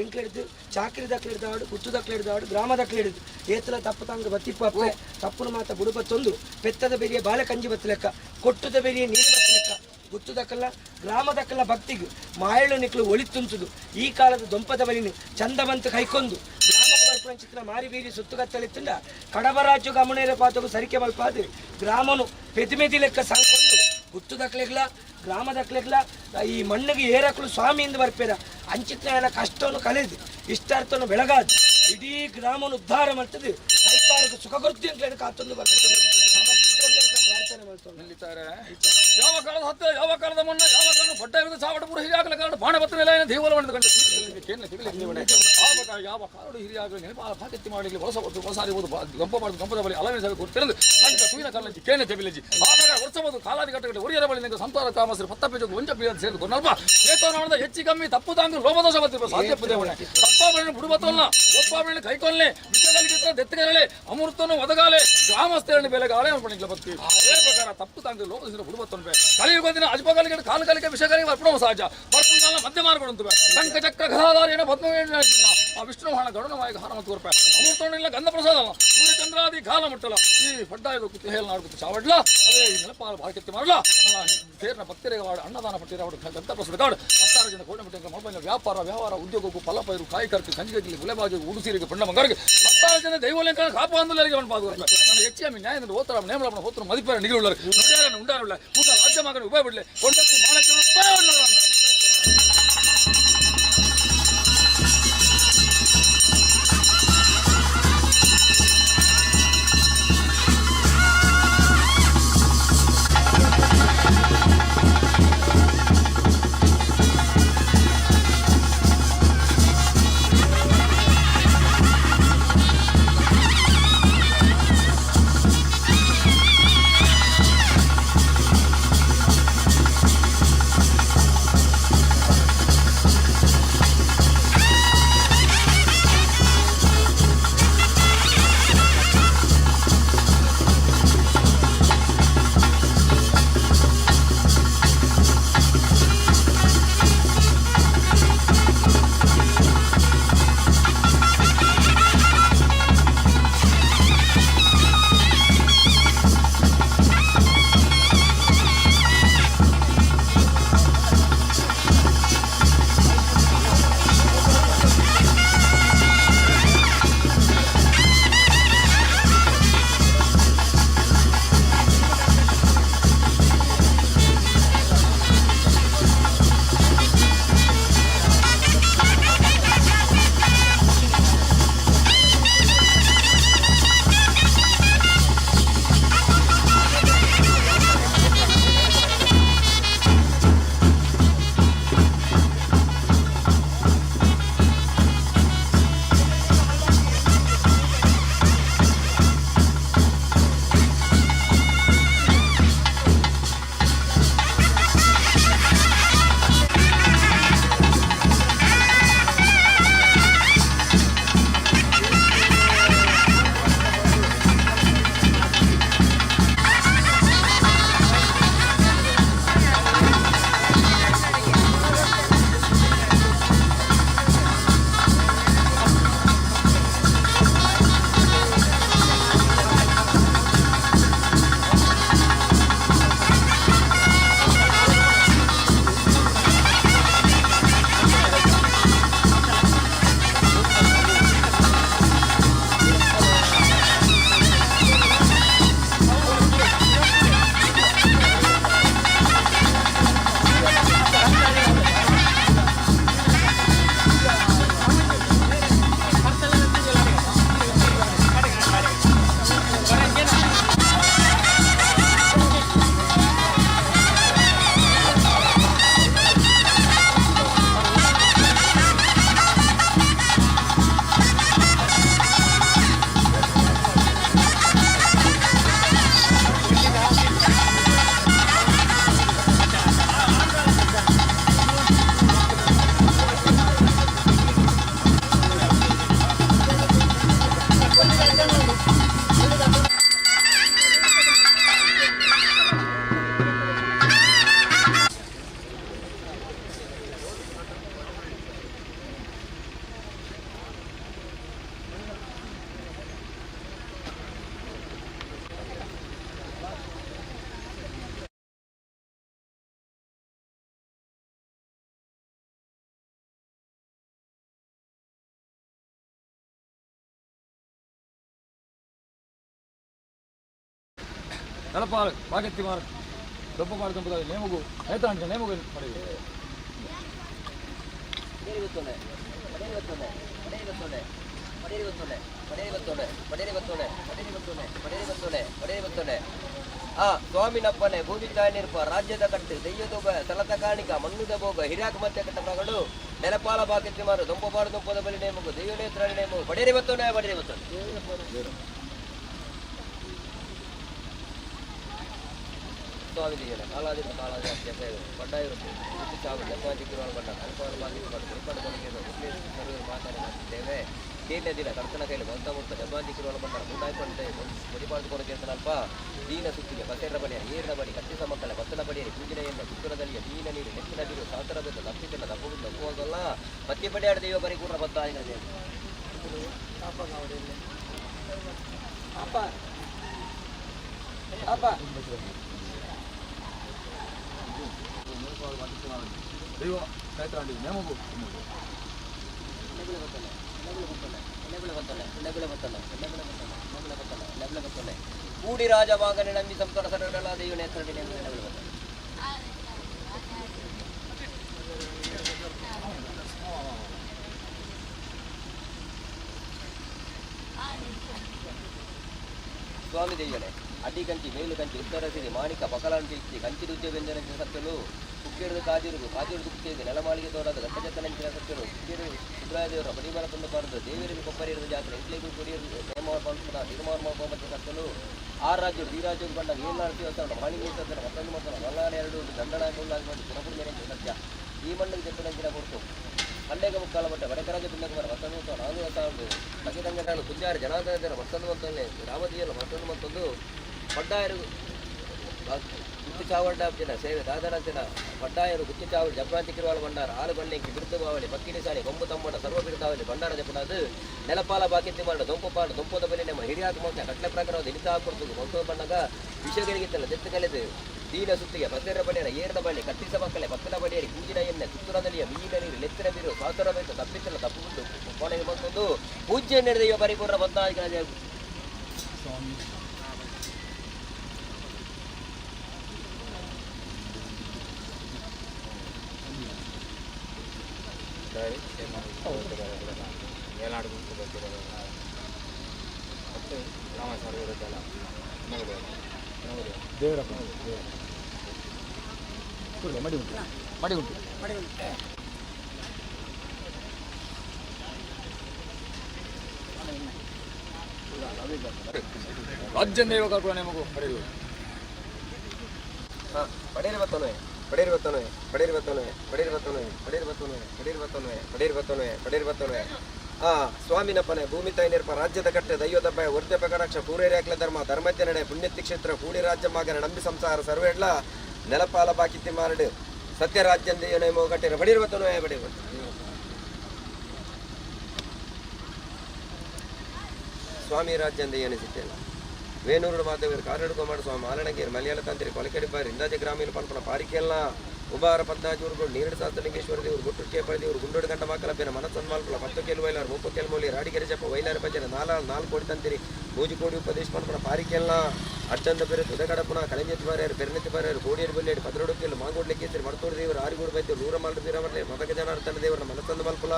ಎಂಕ್ಲೆಡ್ದು ಚಾಕ್ರಿ ದಕ್ಲೆಡ್ದಾಡು ಗುತ್ತು ದಕ್ಲೆಡ್ದಾಡು ಗ್ರಾಮ ದಕ್ಲೆಡ್ದು ಏತಲ ತಪ್ಪು ತಂಗ ಬತ್ತಿಪ್ಪ ಅಪ್ಪೆ ತಪ್ಪುನ ಮಾತ ಬುಡುಬತ್ತೊಂದು ಪೆತ್ತದ ಬೆರಿಯ ಬಾಳೆ ಕಂಜಿ ಬತ್ತಲೆಕ್ಕ ಕೊಟ್ಟದ ಬೆರಿಯ ನೀರು ಬತ್ತಲೆಕ್ಕ ಗುತ್ತುದಕ್ಕಲ್ಲ ಗ್ರಾಮದಕ್ಕಲ್ಲ ಭಕ್ತಿಗೆ ಮಾಯಳು ನಿಕ್ಲು ಒಳಿತುಂತುದು ಈ ಕಾಲದ ದೊಂಪದ ಬಲಿನಿ ಚಂದ ಬಂತು ಕೈಕೊಂದು ಗ್ರಾಮದ ಬರ್ಪುನ ಚಿತ್ರ ಮಾರಿ ಬೀರಿ ಸುತ್ತುಗತ್ತಲಿತ್ತುಂಡ ಕಡಬರಾಜು ಗಮನೇರ ಪಾತಗು ಸರಿಕೆ ಮಲ್ಪಾದು ಗ್ರಾಮನು ಪೆದಿಮೆದಿ ಲೆಕ್ಕ ಸಾಂಕೊಂಡು ಗುತ್ತುದಕ್ಲೆಗ್ಲ ಗ್ರಾಮದಕ್ಲೆಗ್ಲ ಈ ಮಣ್ಣಿಗೆ ಏರಕ್ಲು ಸ್ವಾಮಿಯಿಂದ ಬರ್ಪೇರ ಅಂಚಿತ್ನ ಕಷ್ಟವನ್ನು ಕಲಿದು ಇಷ್ಟಾರ್ಥವನ್ನು ಬೆಳಗಾದು ಇಡೀ ಗ್ರಾಮನು ಉದ್ಧಾರ ಮಾಡ್ತದೆ ಸೈಕಾರಕ್ಕೆ ಸುಖ ಕೊಡ್ತಿ ಅಂತ ಹೇಳಿ ಕಾತೊಂದು ಬರ್ತದೆ ಪ್ರಾರ್ಥನೆ ಮಾಡ್ತೊಂದು ನಿಲ್ಲಿತಾರೆ ಯಾವ ಕಾಲದ ಹತ್ತ ಯಾವ ಕಾಲದ ಮಣ್ಣ ಯಾವ ಕಾಲದ ಪಟ್ಟ ಇರೋದು ಚಾವಟ ಪುರ ಹಿರಿಯಾಗಲ ಕಾರಣ ಬಾಣ ಬತ್ತ ಮೇಲೆ ದೇವಲ ಮಾಡಿದ ಕಂಡು ಯಾವ ಕಾಲಡು ಹಿರಿಯಾಗಲಿ ನೆನಪಾಲ ಭಾಗತ್ತಿ ಮಾಡಲಿ ಹೊಸ ಹೊಸಾರಿ ಓದು ಗಂಪ ಮಾಡಿದ ಗಂಪದ ಬಳಿ ಅಲವಿನ ಸಭೆ ಕೊಡ್ತಿರೋದು ಖಂಡಿತ ಸೂರ್ಯನ ಕಾಲಂಜಿ ಕೇನ ಜಬಿಲಜಿ ಆವಾಗ ವರ್ಷಬೋದು ಕಾಲಾದಿ ಕಟ್ಟಗಟ್ಟೆ ಒರಿಯರ ಬಳಿ ನಿಂಗೆ ಸಂತಾನ ಕಾಮಸರು ಪತ್ತ ಪೇಜ ಒಂಜ ಬೀಳ ಸೇರಿದು ಕೊನ್ನಲ್ಪ ಏತೋ ನೋಡಿದ ಹೆಚ್ಚು ಕಮ್ಮಿ ತಪ್ಪು ತಾಂಗು ಲೋಪದೋಷ ಬರ್ತಿರ್ಬೋದು ಸಾಧ್ಯ ಪುದೇವಣೆ ತಪ್ಪ ಬೆಳೆ ಬುಡುಬತ್ತಲ್ಲ ಒಪ್ಪ ಬೆಳೆ ಕೈಕೊಲ್ಲೆ ವಿಷಯಗಳಿಗೆ ದೆತ್ತಗರಳೆ ಅಮೃತನು ಒದಗಾಲೆ ಗ್ರಾಮಸ್ಥರನ್ನು ಬೆಲೆಗಾಲೆ ಅನ್ಪಣಿಗ್ಲ ಬತ್ತಿ ಅದೇ ಪ್ರಕಾರ ತಪ್ಪು ತಾಂಗು ಲೋಪದೋಷ ಬುಡುಬತ್ತೊನ್ಬೆ ಕಲಿಯುಗದಿನ ಅಜ್ಪಗಾಲಿಗೆ ಕಾಲು ಕಾಲಿಗೆ ವಿಷಗಳಿಗೆ ಬರ್ಪಣ ಸಹಜ ಬರ್ಪುಣ ಮಧ್ಯ ಮಾರ್ಗೊಂಡು ಶಂಖ ಚಕ್ರ ಗದಾಧಾರೇಣ ಪದ್ಮವೇಣ ಆ ವಿಷ್ಣು ಹಣ ಗರುಡನಾಯಕ ಹಾರ ಮತ್ತು ಕೊರ್ಪೆ ಅಮೃತನಿಲ್ಲ ಗಂಧ ಪ್ರಸಾದ ಸೂರ್ಯಚಂದ್ರಾದಿ ಕಾಲ ಮುಟ್ಟಲ ಈ ಪಡ್ಡಾಯದ ಕುತ್ತು ಹೇಳ ನಾಡು ಚಾವಡ್ಲ ಅದೇ ಈ ನೆಲಪಾಲ ಭಾರಕಕ್ಕೆ ಮಾಡಲ ತೇರ್ನ ಭಕ್ತರಿಗೆ ವಾಡ ಅನ್ನದಾನ ಪಟ್ಟಿರ ಅವಡು ಗಂಧ ಪ್ರಸಾದ ಕಾಡು 16 ಜನ ಕೋಣ ಮಟ್ಟ ಮೊಬೈಲ್ ವ್ಯಾಪಾರ ವ್ಯವಹಾರ ಉದ್ಯೋಗಕ್ಕೂ ಫಲ ಪೈರು ಕಾಯಿ ಕರ್ಕು ಕಂಜಿಗೆ ಗುಲೆಬಾಜಿ ಉಡುಸೀರಿಗೆ ಬಣ್ಣ ಬಂಗಾರಿಗೆ 16 ಜನ ದೈವಲೇಖನ ಕಾಪು ಅಂದಲರಿಗೆ ಅವನು ಪಾದು ನಾನು ಹೆಚ್ಚು ನ್ಯಾಯದಿಂದ ಓತ್ತರ ನೇಮಳ ಹೋತ್ರ ಮದಿಪಾರ ನಿಗಳುಳ್ಳರು ನೋಡ್ಯಾರನ್ನು ಉಂಡಾರುಳ್ಳ ಪೂತ ರಾಜ್ಯ ಮಗನ ಉಭಯ ಬಿಡಲೆ ಕೊಂಡತ್ತಿ ಮಾಣಕ್ಕೆ ನೆಲಪಾಲ ಬಾಗೆತ್ತಿ ಮಾರ ದೊಪ್ಪ ಮಾಡಿ ದಂಪದ ನೇಮಗು ನೇತಾಂಡ ನೇಮಗು ಪಡೆಯುವುದು. ಆ ಸ್ವಾಮಿನಪ್ಪನೆ ಭೂಮಿ ತಾಯಿನಿರ್ಪ ರಾಜ್ಯದ ಕಟ್ಟು ದೆಯ್ಯದ ತಲತ ಕಾಣಿಕ ಮಣ್ಣುದ ಭೋಗ ಹಿರಿಯಾಕ ಮತ್ತೆ ಕಟ್ಟ ಪ್ರಗಡು ನೆಲಪಾಲ ಬಾಕಿತ್ತಿ ಮಾರು ದೊಂಪಬಾರು ದೊಂಪದ ಬಲಿ ನೇಮಗು ದೈವ ನೇತ್ರ ನೇಮಗು ಬಡೇರಿ ಬತ್ತೋನೆ ಬಡೇರಿ ಬತ್ತೋನೆ. ಸ್ವಾಮಿ ದೇವನ ಕಾಲಾದಿ ಕಾಲಾದಿ ಪಡ್ಡಾಯಿರು ಚಾವು ಜಪಾತಿ ಕಿರುವಳ ಬಣ್ಣ ಅಲ್ಪಾಲ ಬಾಕಿ ಮಾರು ತಿರುಪಡು ಕೊನೆಗೆ ಮಾತಾಡಿ ಮಾಡ್ತಿದ್ದೇವೆ. ಕೇಳಿನ ದಿನ ಕರ್ತನ ಕೈಲಿ ಬಂತ ಮುಟ್ಟ ಜಪಾತಿ ಕಿರುವಳ ಬಣ್ಣ ಮುಂದಾಯ್ಕೊಂಡೆ ಮುಡಿಬಾರ್ದು ಕೊನಕೆ ಅಲ್ಪ ದೀನ ಸುತ್ತಿಗೆ ಬಸೇರ ಬಳಿಯ ಏರಿನ ಬಳಿ ಕಟ್ಟಿಸ ಮಕ್ಕಳ ಬತ್ತಲ ಬಡಿಯರಿ ಪೂಜಿನ ಎಣ್ಣೆ ಪುತ್ತೂರದಲ್ಲಿಯ ದೀನ ನೀರು ನೆಚ್ಚಿನ ಬೀರು ಸಾತರ ಬೆತ್ತ ತಪ್ಪಿಸಿಲ್ಲ ತಪ್ಪು ತಪ್ಪುವಾಗಲ್ಲ ಪತ್ತಿ ಪಡಿಯಾಡ ದೈವ ಪರಿಪೂರ್ಣ ಬದ್ದಾಯಿನ ದೇವ. ಅಪ್ಪ ಅಪ್ಪ ದೈವ ನೇತ್ರಾಂಡಿ ನೇಮಗು ಕೂಡಿ ರಾಜ ವಾಗನೆ ನಂಬಿ ಸಂಸಾರ ಸರಳ ದೈವ ನೇತ್ರ ನೇಮು. ಸ್ವಾಮಿ ದೈವನೇ ಅಡ್ಡಿ ಕಂಚಿ ಮೇಲು ಕಂಚಿ ಉತ್ತರ ಸಿರಿ ಮಾಣಿಕ ಬಕಲಾಂಟಿ ಇಚ್ಚಿ ಕಂಚಿ ರುದ್ಯ ವ್ಯಂಜನ ಸತ್ಯಲು ಕುಕ್ಕಿಡಿದು ಕಾಜಿರುಗು ಕಾಜಿರುದು ಕುಕ್ಕಿಗೆ ನೆಲಮಾಳಿಗೆ ತೋರದ ಗಟ್ಟಜಕ್ಕನಂಚಿನ ಸತ್ಯಲು ಕುಕ್ಕಿರು ಸುಬ್ರಾಯ ದೇವರ ಬಡಿಮರ ತಂದು ಬಾರದು ದೇವರಿಗೆ ಕೊಪ್ಪರಿರದ ಜಾತ್ರೆ ಇಂಟ್ಲಿಗೂ ಕೊರಿಯರು ನೇಮ ಪಂಪುನ ತಿರುಮಾರ ಮತ್ತೆ ಸತ್ತಲು ಆ ರಾಜ್ಯ ಈ ರಾಜ್ಯಕ್ಕೆ ಬಂದಾಗ ಏಳ್ನಾಡು ದೇವಸ್ಥಾನ ಮಾಣಿಂಗೇಶ್ವರ ಮತ್ತೊಂದು ಮತ್ತೊಂದು ಮಲ್ನಾಡು ಎರಡು ದಂಡನ ಮುಲ್ಲಾಗಿ ಮಾಡಿ ಪುರಪುರ ಮೇಲೆ ಸತ್ಯ ಈ ಮಣ್ಣಿಗೆ ಜಪ್ಪನಂಚಿನ ಕೊಡ್ತು ಹಳ್ಳೆಗ ಮುಕ್ಕಾಲ ಮಟ್ಟ ವಡಕರಾಜ ಪಿಲ್ಲಕುಮಾರ ಮತ್ತೊಂದು ಮತ್ತು ನಾನೂರ ಸಾವಿರದ ಬಗೆದಂಗಡಾಳು ಕುಂಜಾರ ಜನಾರ್ದನ ಮತ್ತೊಂದು ಮತ್ತೊಂದು ರಾಮದಿಯಲ್ಲ ಮತ್ತೊಂದು ಮತ್ತೊಂದು ಪಡ್ಡಾಯರು ಗುತ್ತು ಚಾವಡ್ಡಾಬ್ಜಿನ ಸೇವೆ ದಾದನಂತಿನ ಪಡ್ಡಾಯರು ಗುತ್ತು ಚಾವಡಿ ಜಪ್ರಾಂತಿ ಕಿರುವಾಳ ಭಂಡಾರ ಆಲು ಬಳ್ಳಿಂಕಿ ಬಿರುದು ಬಾವಲಿ ಬಕ್ಕಿನಿ ಸಾಲಿ ಕೊಂಬು ತಮ್ಮಡ ಸರ್ವ ಬಿರುದಾವಲಿ ಭಂಡಾರ ಜಪನಾದು ನೆಲಪಾಲ ಬಾಕಿತ್ತಿ ಮಾಡ ದೊಂಪು ಪಾಡು ದೊಂಪದ ಬಲಿ ನಮ್ಮ ಹಿರಿಯಾಕ ಮೋಸ ಕಟ್ಲೆ ಪ್ರಕಾರ ಇಳಿತಾ ಕೊಡ್ತು ಮೊತ್ತ ಬಣ್ಣಗ ವಿಷಗಳಿಗೆ ದೆತ್ತು ಕಲೆದು ದೀನ ಸುತ್ತಿಗೆ ಬಸರ ಬಳಿಯರ ಏರಿನ ಬಳ್ಳಿ ಕಟ್ಟಿಸ ಮಕ್ಕಳೆ ಬತ್ತಲ ಬಳಿಯರಿ ಕೂಜಿನ ಎಣ್ಣೆ ತುತ್ತುರದಲಿಯ ಮೀನ ನೀರು ನೆತ್ತಿನ ಬೀರು ಸಾತರ ಬೇಕು ತಪ್ಪಿಸಲ್ಲ ತಪ್ಪು ಉಂಟು ಕೊನೆಗೆ ಬಂದೊಂದು ಪೂಜ್ಯ ನಡೆದೆಯ ಪರಿಪೂರ್ಣ ಬದ್ದಾಯಿಗಳ. ದೇವರಪ್ಪ ಮಡಿ ಉಂಟು ಮಡಿ ಉಂಟು. ರಾಜ್ಯ ದೈವ ಕಲ್ಪನೆ ನೇಮಗು ಪಡೆಯುವುದು. ಪಡೇರಿ ಬತ್ತೋನೆ ಪಡೇರಿ ಬತ್ತೋನೆ ಪಡೇರಿ ಬತ್ತೋನೆ ಪಡೇರಿ ಬತ್ತೋನೆ ಪಡೇರಿ ಬತ್ತೋನೆ ಪಡೇರಿ ಬತ್ತೋನೆ ಪಡೇರಿ ಬತ್ತೋನೆ ಪಡೇರಿ ಬತ್ತೋನೆ. ಆ ಸ್ವಾಮಿನಪ್ಪನೆ ಭೂಮಿ ತಾಯಿ ನಿರ್ಪ ರಾಜ್ಯದ ಕಟ್ಟೆ ದೈವದ ಭಯ ವರ್ಧೆ ಕಟಾಕ್ಷ ಪೂರೇರಿ ಧರ್ಮ ಧರ್ಮಜ್ಞ ನಡೆ ಪುಣ್ಯತಿ ಕ್ಷೇತ್ರ ಕೂಡಿ ರಾಜ್ಯ ಮಾಗನ ನಂಬಿ ಸಂಸಾರ ಸರ್ವೇಡ್ಲ ನೆಲಪಾಲ ಬಾಕಿತ್ತಿ ಮಾರಡು ಸತ್ಯ ರಾಜ್ಯಂದ ನೇಮೋ ಕಟ್ಟಿರ ಬಡಿರು ಬತ್ತೋನೆ ಬಡಿರು ಸ್ವಾಮಿ ರಾಜ್ಯಂದ ಏನಿಸಿದ್ದೆಲ್ಲ ವೇಣೂರು ಮಾದೇವರು ಕಾರಡು ಮಾಡು ಸ್ವಾಮಿ ಮಾಲಣಗೇರು ಮಲಯಾಳ ತಂತ್ರಿ ಕೊಲಕೆಡಿಪಾರಿ ಇಂದಾಜ ಗ್ರಾಮೀಣ ಪನ್ಪನ ಪಾರಿಕೆಲ್ಲ ಉಬಾರ ಪದ್ನಾಜೂರುಗಳು ನೀರಡು ಶಾಸ್ತ್ರಲಿಂಗೇಶ್ವರ ದೇವರು ಗುಟ್ಟು ಕೇಪಳ ದೇವರು ಗುಂಡೋಡು ಗಂಟ ಮಕ್ಕಳ ಬೇನ ಮನಸ್ಸನ್ಮಾಲ್ಪುಲ ಪತ್ತು ಕೆಲು ವೈಲಾರು ಮುಪ್ಪು ಕೆಲ್ಮೂಲಿ ರಾಡಿಗೆರೆ ಜಪ್ಪ ವೈಲಾರ ಭಜನೆ ನಾಲ ನಾಲ್ಕು ಕೋಡಿ ತಂತಿರಿ ಮೂಜು ಕೋಡಿ ಉಪದೇಶ ಪನ್ಪನ ಪಾರಿಕೆಲ್ಲ ಅರ್ಚಂದ ಬೇರೆ ತುದಗಡಪುನ ಕಳೆಂಜತ್ ಬಾರ್ಯಾರು ಬೆರ್ನೆತ್ತಿ ಬಾರ್ಯಾರು ಕೋಡಿಯರು ಬಲ್ಲೇಡು ಪದ್ರೋಡು ಕೆಲ್ಲು ಮಾಗೋಡ್ಲೆ ಕೇಸರಿ ಮರ್ತೋಡು ದೇವರು ಆರಿಗೋಡು ಬೈತೇರು ನೂರ ಮಾಲ್ರು ಬೀರಮರ್ಲೆ ಮದಕ ಜನಾರ್ದನ ದೇವರನ್ನ ಮನಸ್ಸಂದ ಮಲ್ಪುಲ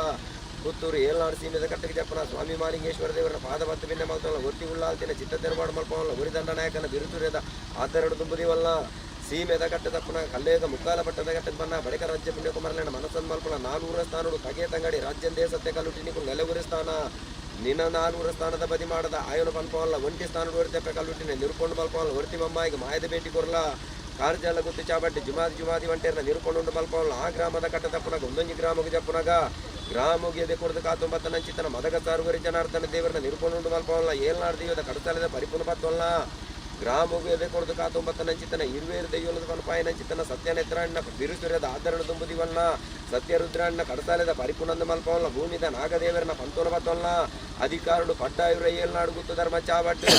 ಪುತ್ತೂರು ಏಳ್ನಾಡು ಸೀಮೆದ ಕಟ್ಟಕ್ಕೆ ಜಪ್ಪನ ಸ್ವಾಮಿ ಮಾಲಿಂಗೇಶ್ವರ ದೇವರ ಪಾದ ಬತ್ತ ಬಿನ್ನೆ ಮಲ್ತವಲ್ಲ ಒತ್ತಿ ಉಳ್ಳಾಲ್ತಿನ ಚಿತ್ತ ತೆರವಾಡು ಮಲ್ಪವಲ್ಲ ಉರಿ ದಂಡ ನಾಯಕನ ಬಿರುತುರ್ಯದ ಆತರಡು ತುಂಬುದಿವಲ್ಲ ಸೀಮೆದ ಕಟ್ಟ ತಪ್ಪನ ಕಲ್ಲೇಗ ಮುಕ್ಕಾಲ ಪಟ್ಟದ ಕಟ್ಟದ ಬನ್ನ ಬಡಕ ರಾಜ್ಯ ಪುಣ್ಯಕುಮಾರನ ಮನಸ್ಸನ್ ಮಲ್ಪಲ ನಾನೂರ ಸ್ಥಾನಡು ತಗೆ ತಂಗಡಿ ರಾಜ್ಯಂದೇ ಸತ್ಯ ಕಲ್ಲುಟ್ಟಿನಿಕು ನೆಲಗುರಿ ಸ್ಥಾನ ನಿನ್ನ ನಾನೂರ ಸ್ಥಾನದ ಬದಿ ಮಾಡದ ಆಯೋನ ಪನ್ಪವಲ್ಲ ಒಂಟಿ ಸ್ಥಾನಡು ಒರಿತೆಪ್ಪ ಕಲ್ಲುಟ್ಟಿನ ನಿರುಕೊಂಡು ಮಲ್ಪವಲ್ಲ ಒರ್ತಿ ಮಮ್ಮಾಯಿಗೆ ಮಾಯದ ಭೇಟಿ ಕೊರ್ಲ ಕಾರ್ಜಾಲ ಗುತ್ತು ಚಾಬಟ್ಟಿ ಜುಮಾದಿ ಜುಮಾದಿ వంటేರ್ನ ನಿರುಕೊಂಡು ಮಲ್ಪವಲ್ಲ ಆ ಗ್ರಾಮದ ಕಟ್ಟ ತಪ್ಪುನಗ ಒಂದೊಂಜಿ ಗ್ರಾಮಕ್ಕೆ ಜಪ್ಪುನಗ ಗ್ರಾಮಗೆ ಎದೆ ಕೊಡ್ದು ಕಾತೊಂಬತ್ತ ನಂಚಿತನ ಮದಗ ಸಾರುವರಿ ಜನಾರ್ದನ ದೇವರನ್ನ ನಿರುಕೊಂಡು ಮಲ್ಪವಲ್ಲ ಏಲ್ನಾಡು ದೈವದ ಕಡತಲದ ಪರಿಪೂರ್ಣ ಪತ್ವಲ್ಲ ಗ್ರಾಮಗೂ ಎದೆ ಕೊಡ್ದು ಕಾತೊಂಬತ್ತ ನಂಚಿತನ ಇರುವೇರು ದೈವಲದ ಪನಪಾಯ ನಂಚಿತನ ಸತ್ಯನೇತ್ರಾಣ್ಣ ಬಿರುಸುರ್ಯದ ಆದರಣ ತುಂಬುದಿವಲ್ಲ ಸತ್ಯರುದ್ರಾಣ್ಣ ಕಡಸಾಲೆದ ಪರಿಪೂರ್ಣಂದ ಮಲ್ಪವಲ್ಲ ಭೂಮಿದ ನಾಗದೇವರನ್ನ ಪಂತೋನ ಪತ್ವಲ್ಲ ಅಧಿಕಾರುಡು ಪಡ್ಡಾಯುರ ಏಲ್ನಾಡು ಗುತ್ತು ಧರ್ಮ ಚಾಬಟ್ಟು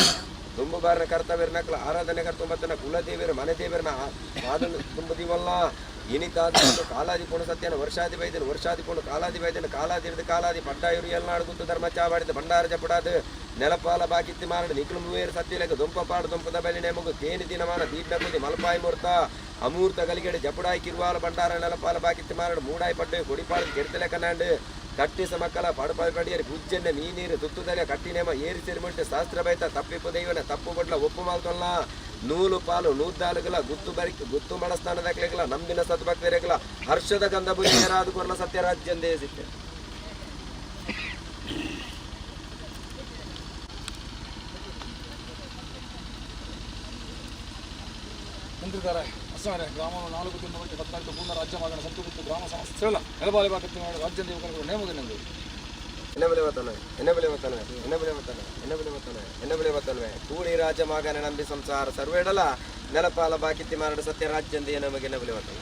ದುಂಬುಬಾರನ ಕರ್ತವ್ಯರ ನಕಲ ಆರಾಧನೆ ಕರ್ತೊಂಬತ್ತನ ಕುಲದೇವಿಯರ ಮನೆ ದೇವರನ್ನ ಪಾದನ ತುಂಬುದಿವಲ್ಲ. ಇನಿತಾದ ಕಾಲಾದಿ ಪೋಣ ಸತ್ಯನ ವರ್ಷಾದಿ ಬೈದನ ವರ್ಷಾದಿ ಪೋಣ ಕಾಲಾದಿ ಬೈದನ ಕಾಲಾದಿ ಕಾಲಾದಿ ಪಟ್ಟಾಯೂರು ಎಲ್ನಾಡು ಗುತ್ತು ಧರ್ಮ ಚಾವಾಡಿದ ಭಂಡಾರ ಜಪಡಾದ ನೆಲಪಾಲ ಬಾಕಿತ್ತಿ ಮಾರಡು ನಿಖಲು ಮೂವೇರು ಸತ್ಯಲೆಗ ದೊಂಪ ಪಾಡು ದೊಂಪದ ಬಲಿ ನೇಮಗು ತೇನಿ ದಿನಮಾನ ದೀಡ್ನ ಕುದಿ ಮಲಪಾಯಿ ಮೂರ್ತ ಅಮೂರ್ತ ಗಲಿಗೆಡೆ ಜಪುಡಾಯಿ ಕಿರುವಾಲ ಭಂಡಾರ ನೆಲಪಾಲ ಬಾಕಿತ್ತಿ ಮಾರಡು ಮೂಡಾಯಿ ಪಡ್ಡು ಕೊಡಿಪಾಡು ಕೆಡ್ತಲೆ ಕನಾಂಡು ಕಟ್ಟಿಸ ಮಕ್ಕಳ ಪಡುಪಾಯಿ ಪಡಿಯರಿ ಗುಜ್ಜೆನ್ನೆ ಮೀನೀರು ತುತ್ತುದಲೆ ಕಟ್ಟಿನೇಮ ಏರಿ ಸೇರಿಮಂಟೆ ಶಾಸ್ತ್ರ ಬೈತ ತಪ್ಪಿಪ್ಪು ದೈವನ ತಪ್ಪು ಬಡ್ಲ ಒಪ್ಪು ಮಾಲ್ತೊಲ್ಲ ನೂಲು ಪಾಲು ನೂದ್ದಾಲುಗಳ ಗುತ್ತು ಬರಿ ಗುತ್ತು ಮಡಸ್ಥಾನದಕ್ಲೆಗಳ ನಂಬಿನ ಸತ್ಭಕ್ತರೆಗಳ ಹರ್ಷದ ಗಂಧ ಬುದ್ಧಿಯರಾದ ಕೊರ್ಲ ಸತ್ಯರಾಜ್ಯಂದೇ ಸಿಟ್ಟೆ. ಮಂತ್ರಿದ್ದಾರೆ ಅಸ್ಸಾರೆ ಗ್ರಾಮವನ್ನು ನಾಲ್ಕು ತಿಂಗಳ ಪತ್ನಾಲ್ಕು ಪೂರ್ಣ ರಾಜ್ಯಮಾಗಣ ಸತ್ತು ಗ್ರಾಮ ಸಮಸ್ಯೆಲ್ಲ ನೆಲಬಾಲೆ ಬಾಕಿ ರಾಜ್ಯ ದೇವಕರ ನೇಮದಿನಂದು. ಎನ್ನಬಲೆ ವತನ ಎನ್ನಬಲೆ ವತನ ಎನ್ನಬಲೆ ವತನ ಎನ್ನಬಲೆ ವತನ ಎನ್ನಬಲೆ ವತನವೇ ಕೂಳಿ ರಾಜ ಮಗನ ನಂಬಿ ಸಂಸಾರ ಸರ್ವೇಡಲ ನೆಲಪಾಲ ಬಾಕಿತ್ತಿ ಮಾರಡು ಸತ್ಯ ರಾಜ್ಯಂದೇ ನಮಗೆ ಎನ್ನಬಲೆ ವತನ.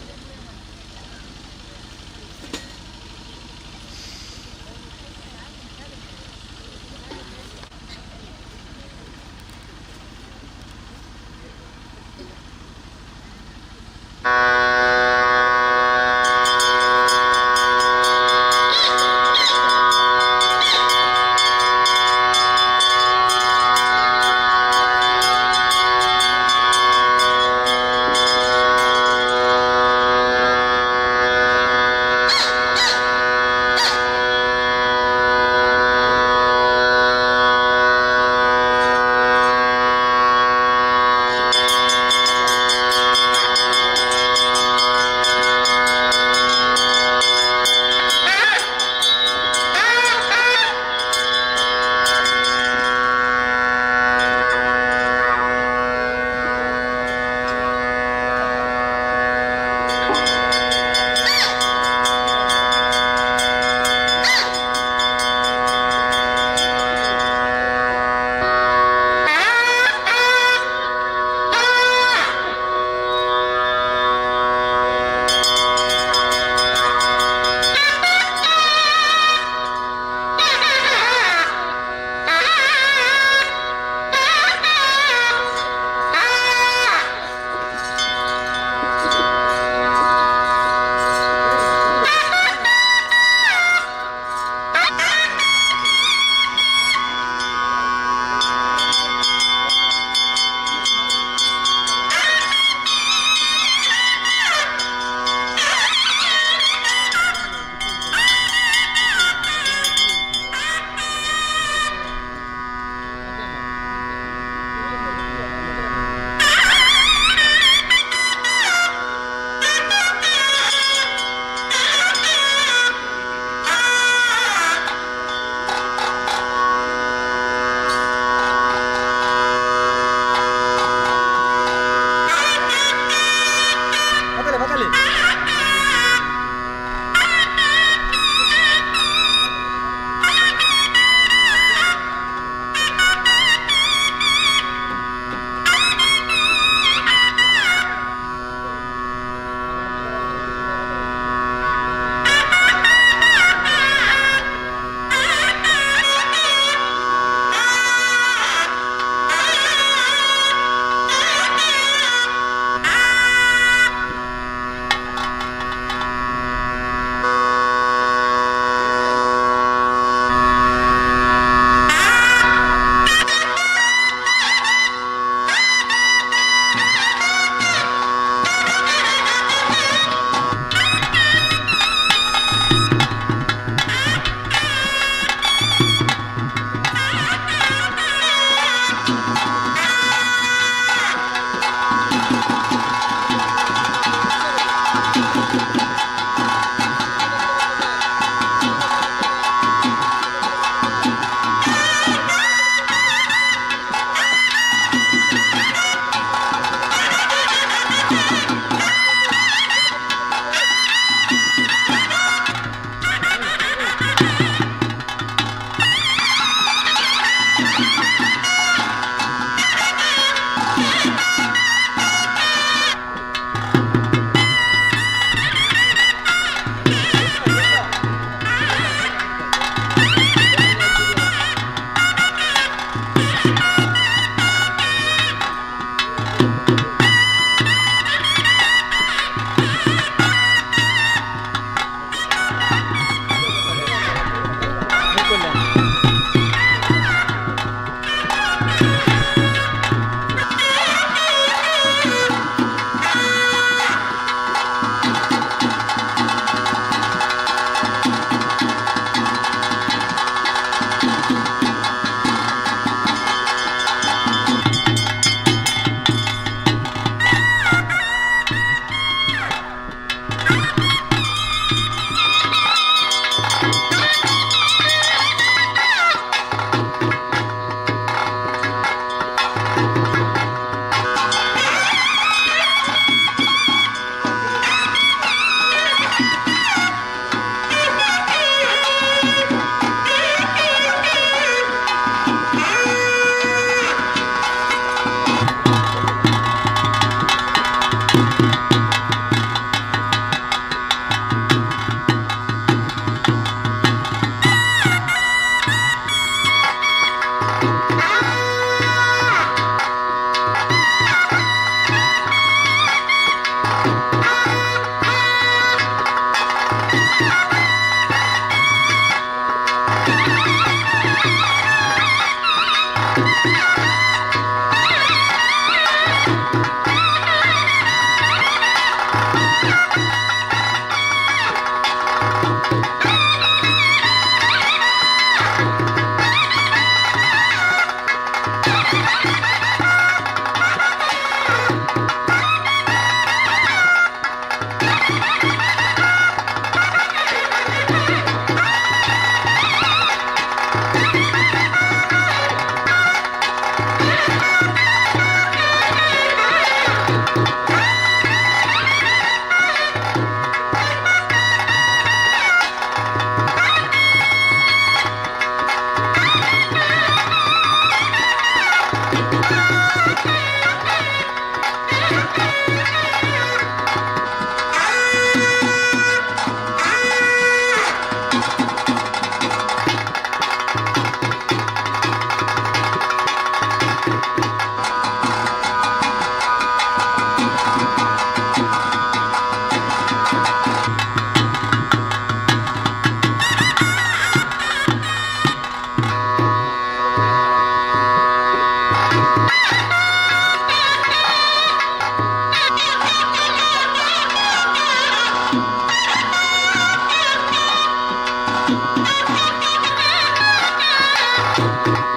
ಆ.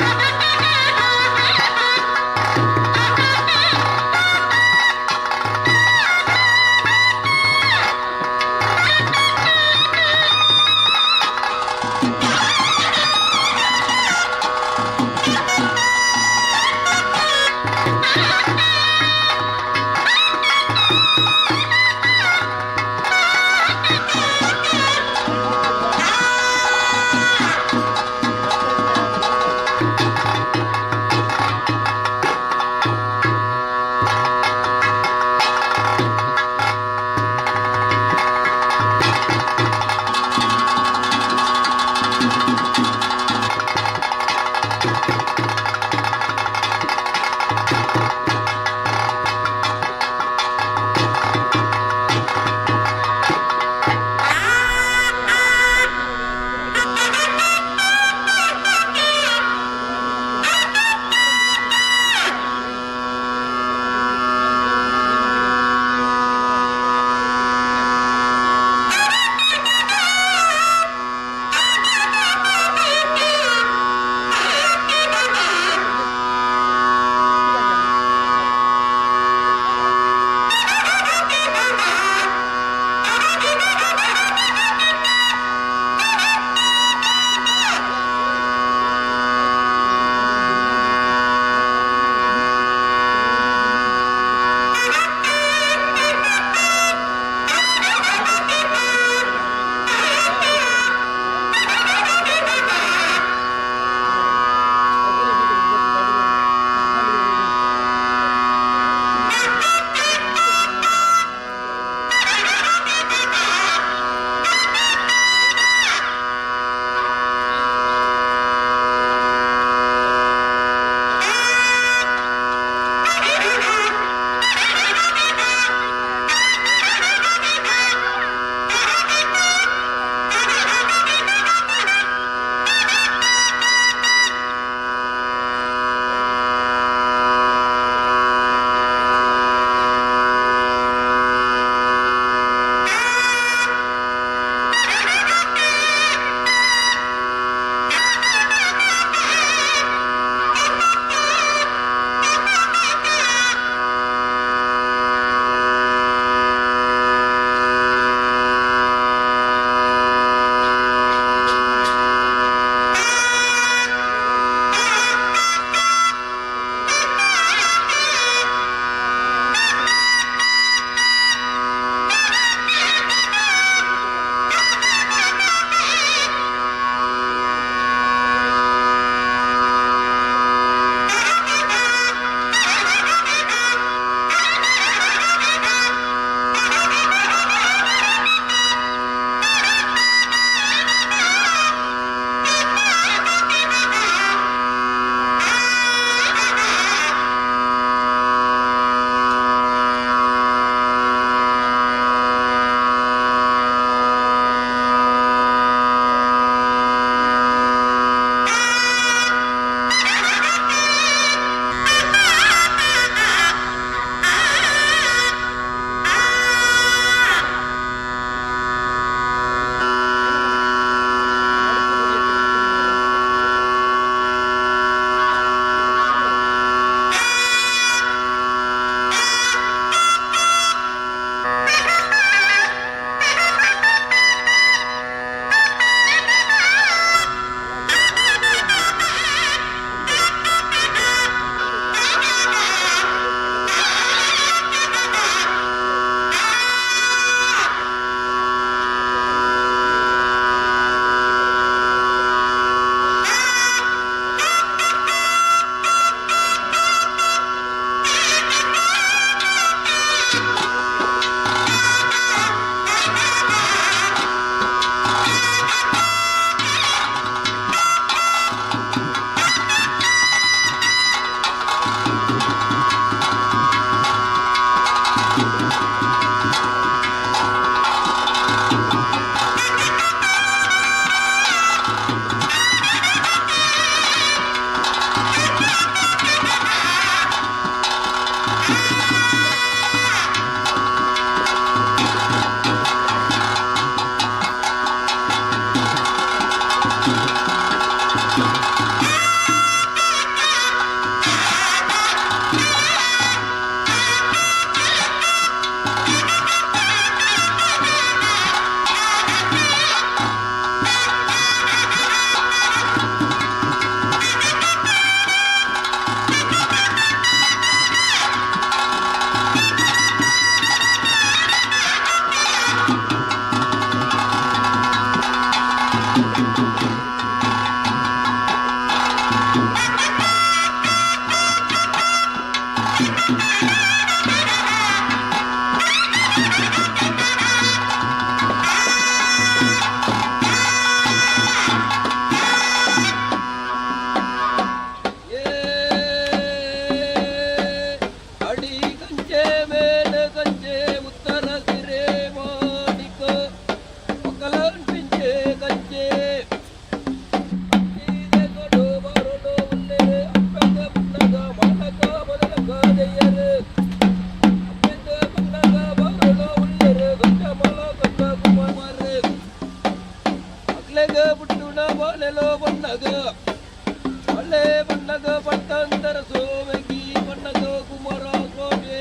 ಒಳ್ಳೆ ಬಣ್ಣದ ಪಟ್ಟಂತರ ಸೋಮಗಿ ಬಣ್ಣದ ಕುಮಾರ ಸ್ವಾಮಿ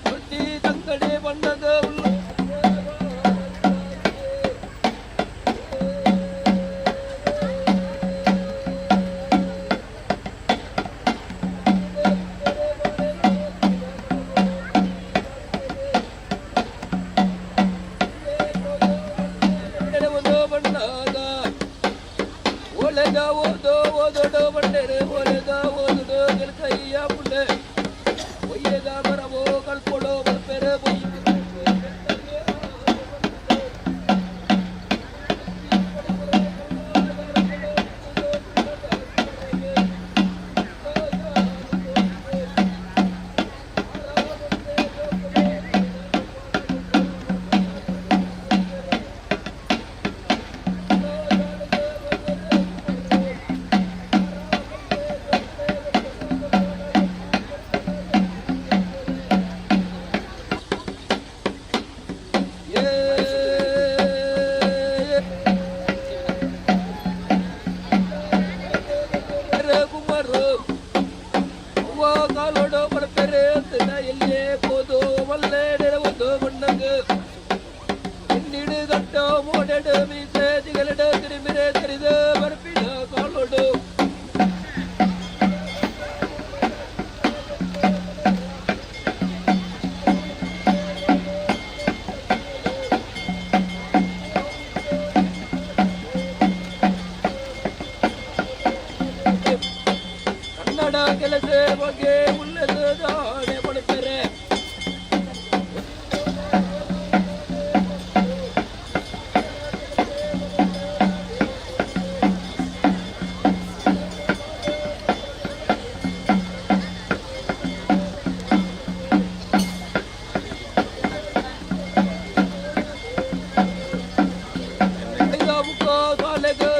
ಪ್ರತಿ ತಂಗಡೆ ಬಣ್ಣದ ಬಣ್ಣದ ಒಲೆದ ಓದೋ ಓದೋಡೋ ಬಂಡೆರೆ ಒಲೆದ ಓದೋಡೋ ಕೈಯ ಪುಂಡೆ ಒಯ್ಯದ ಬರವೋ ಕಳ್ಕೊಡೋ ಬರ್ಪೆರೆ ಬೊಯ್ಯ. ಕುಮಾರು ಅವ್ವ ಕಾಲೋಡೋ ಬರ್ಪೆರೆ ಎಲ್ಲಿಯೇ போதோ வல்ல நிறவதோ மண்ணங்கு என்னிடு கட்டோ மோடடு மீச திகழடு திரும்பிரே தெரிது பரப்பிட காலோடு. ಕನ್ನಡ ಕೆಲಸ ಬಗ್ಗೆ ಉಲ್ಲದ ದಾಡೆ ಪಡ್ತಾರೆ.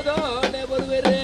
ದಾಡೆ ಬರುವೆರೆ.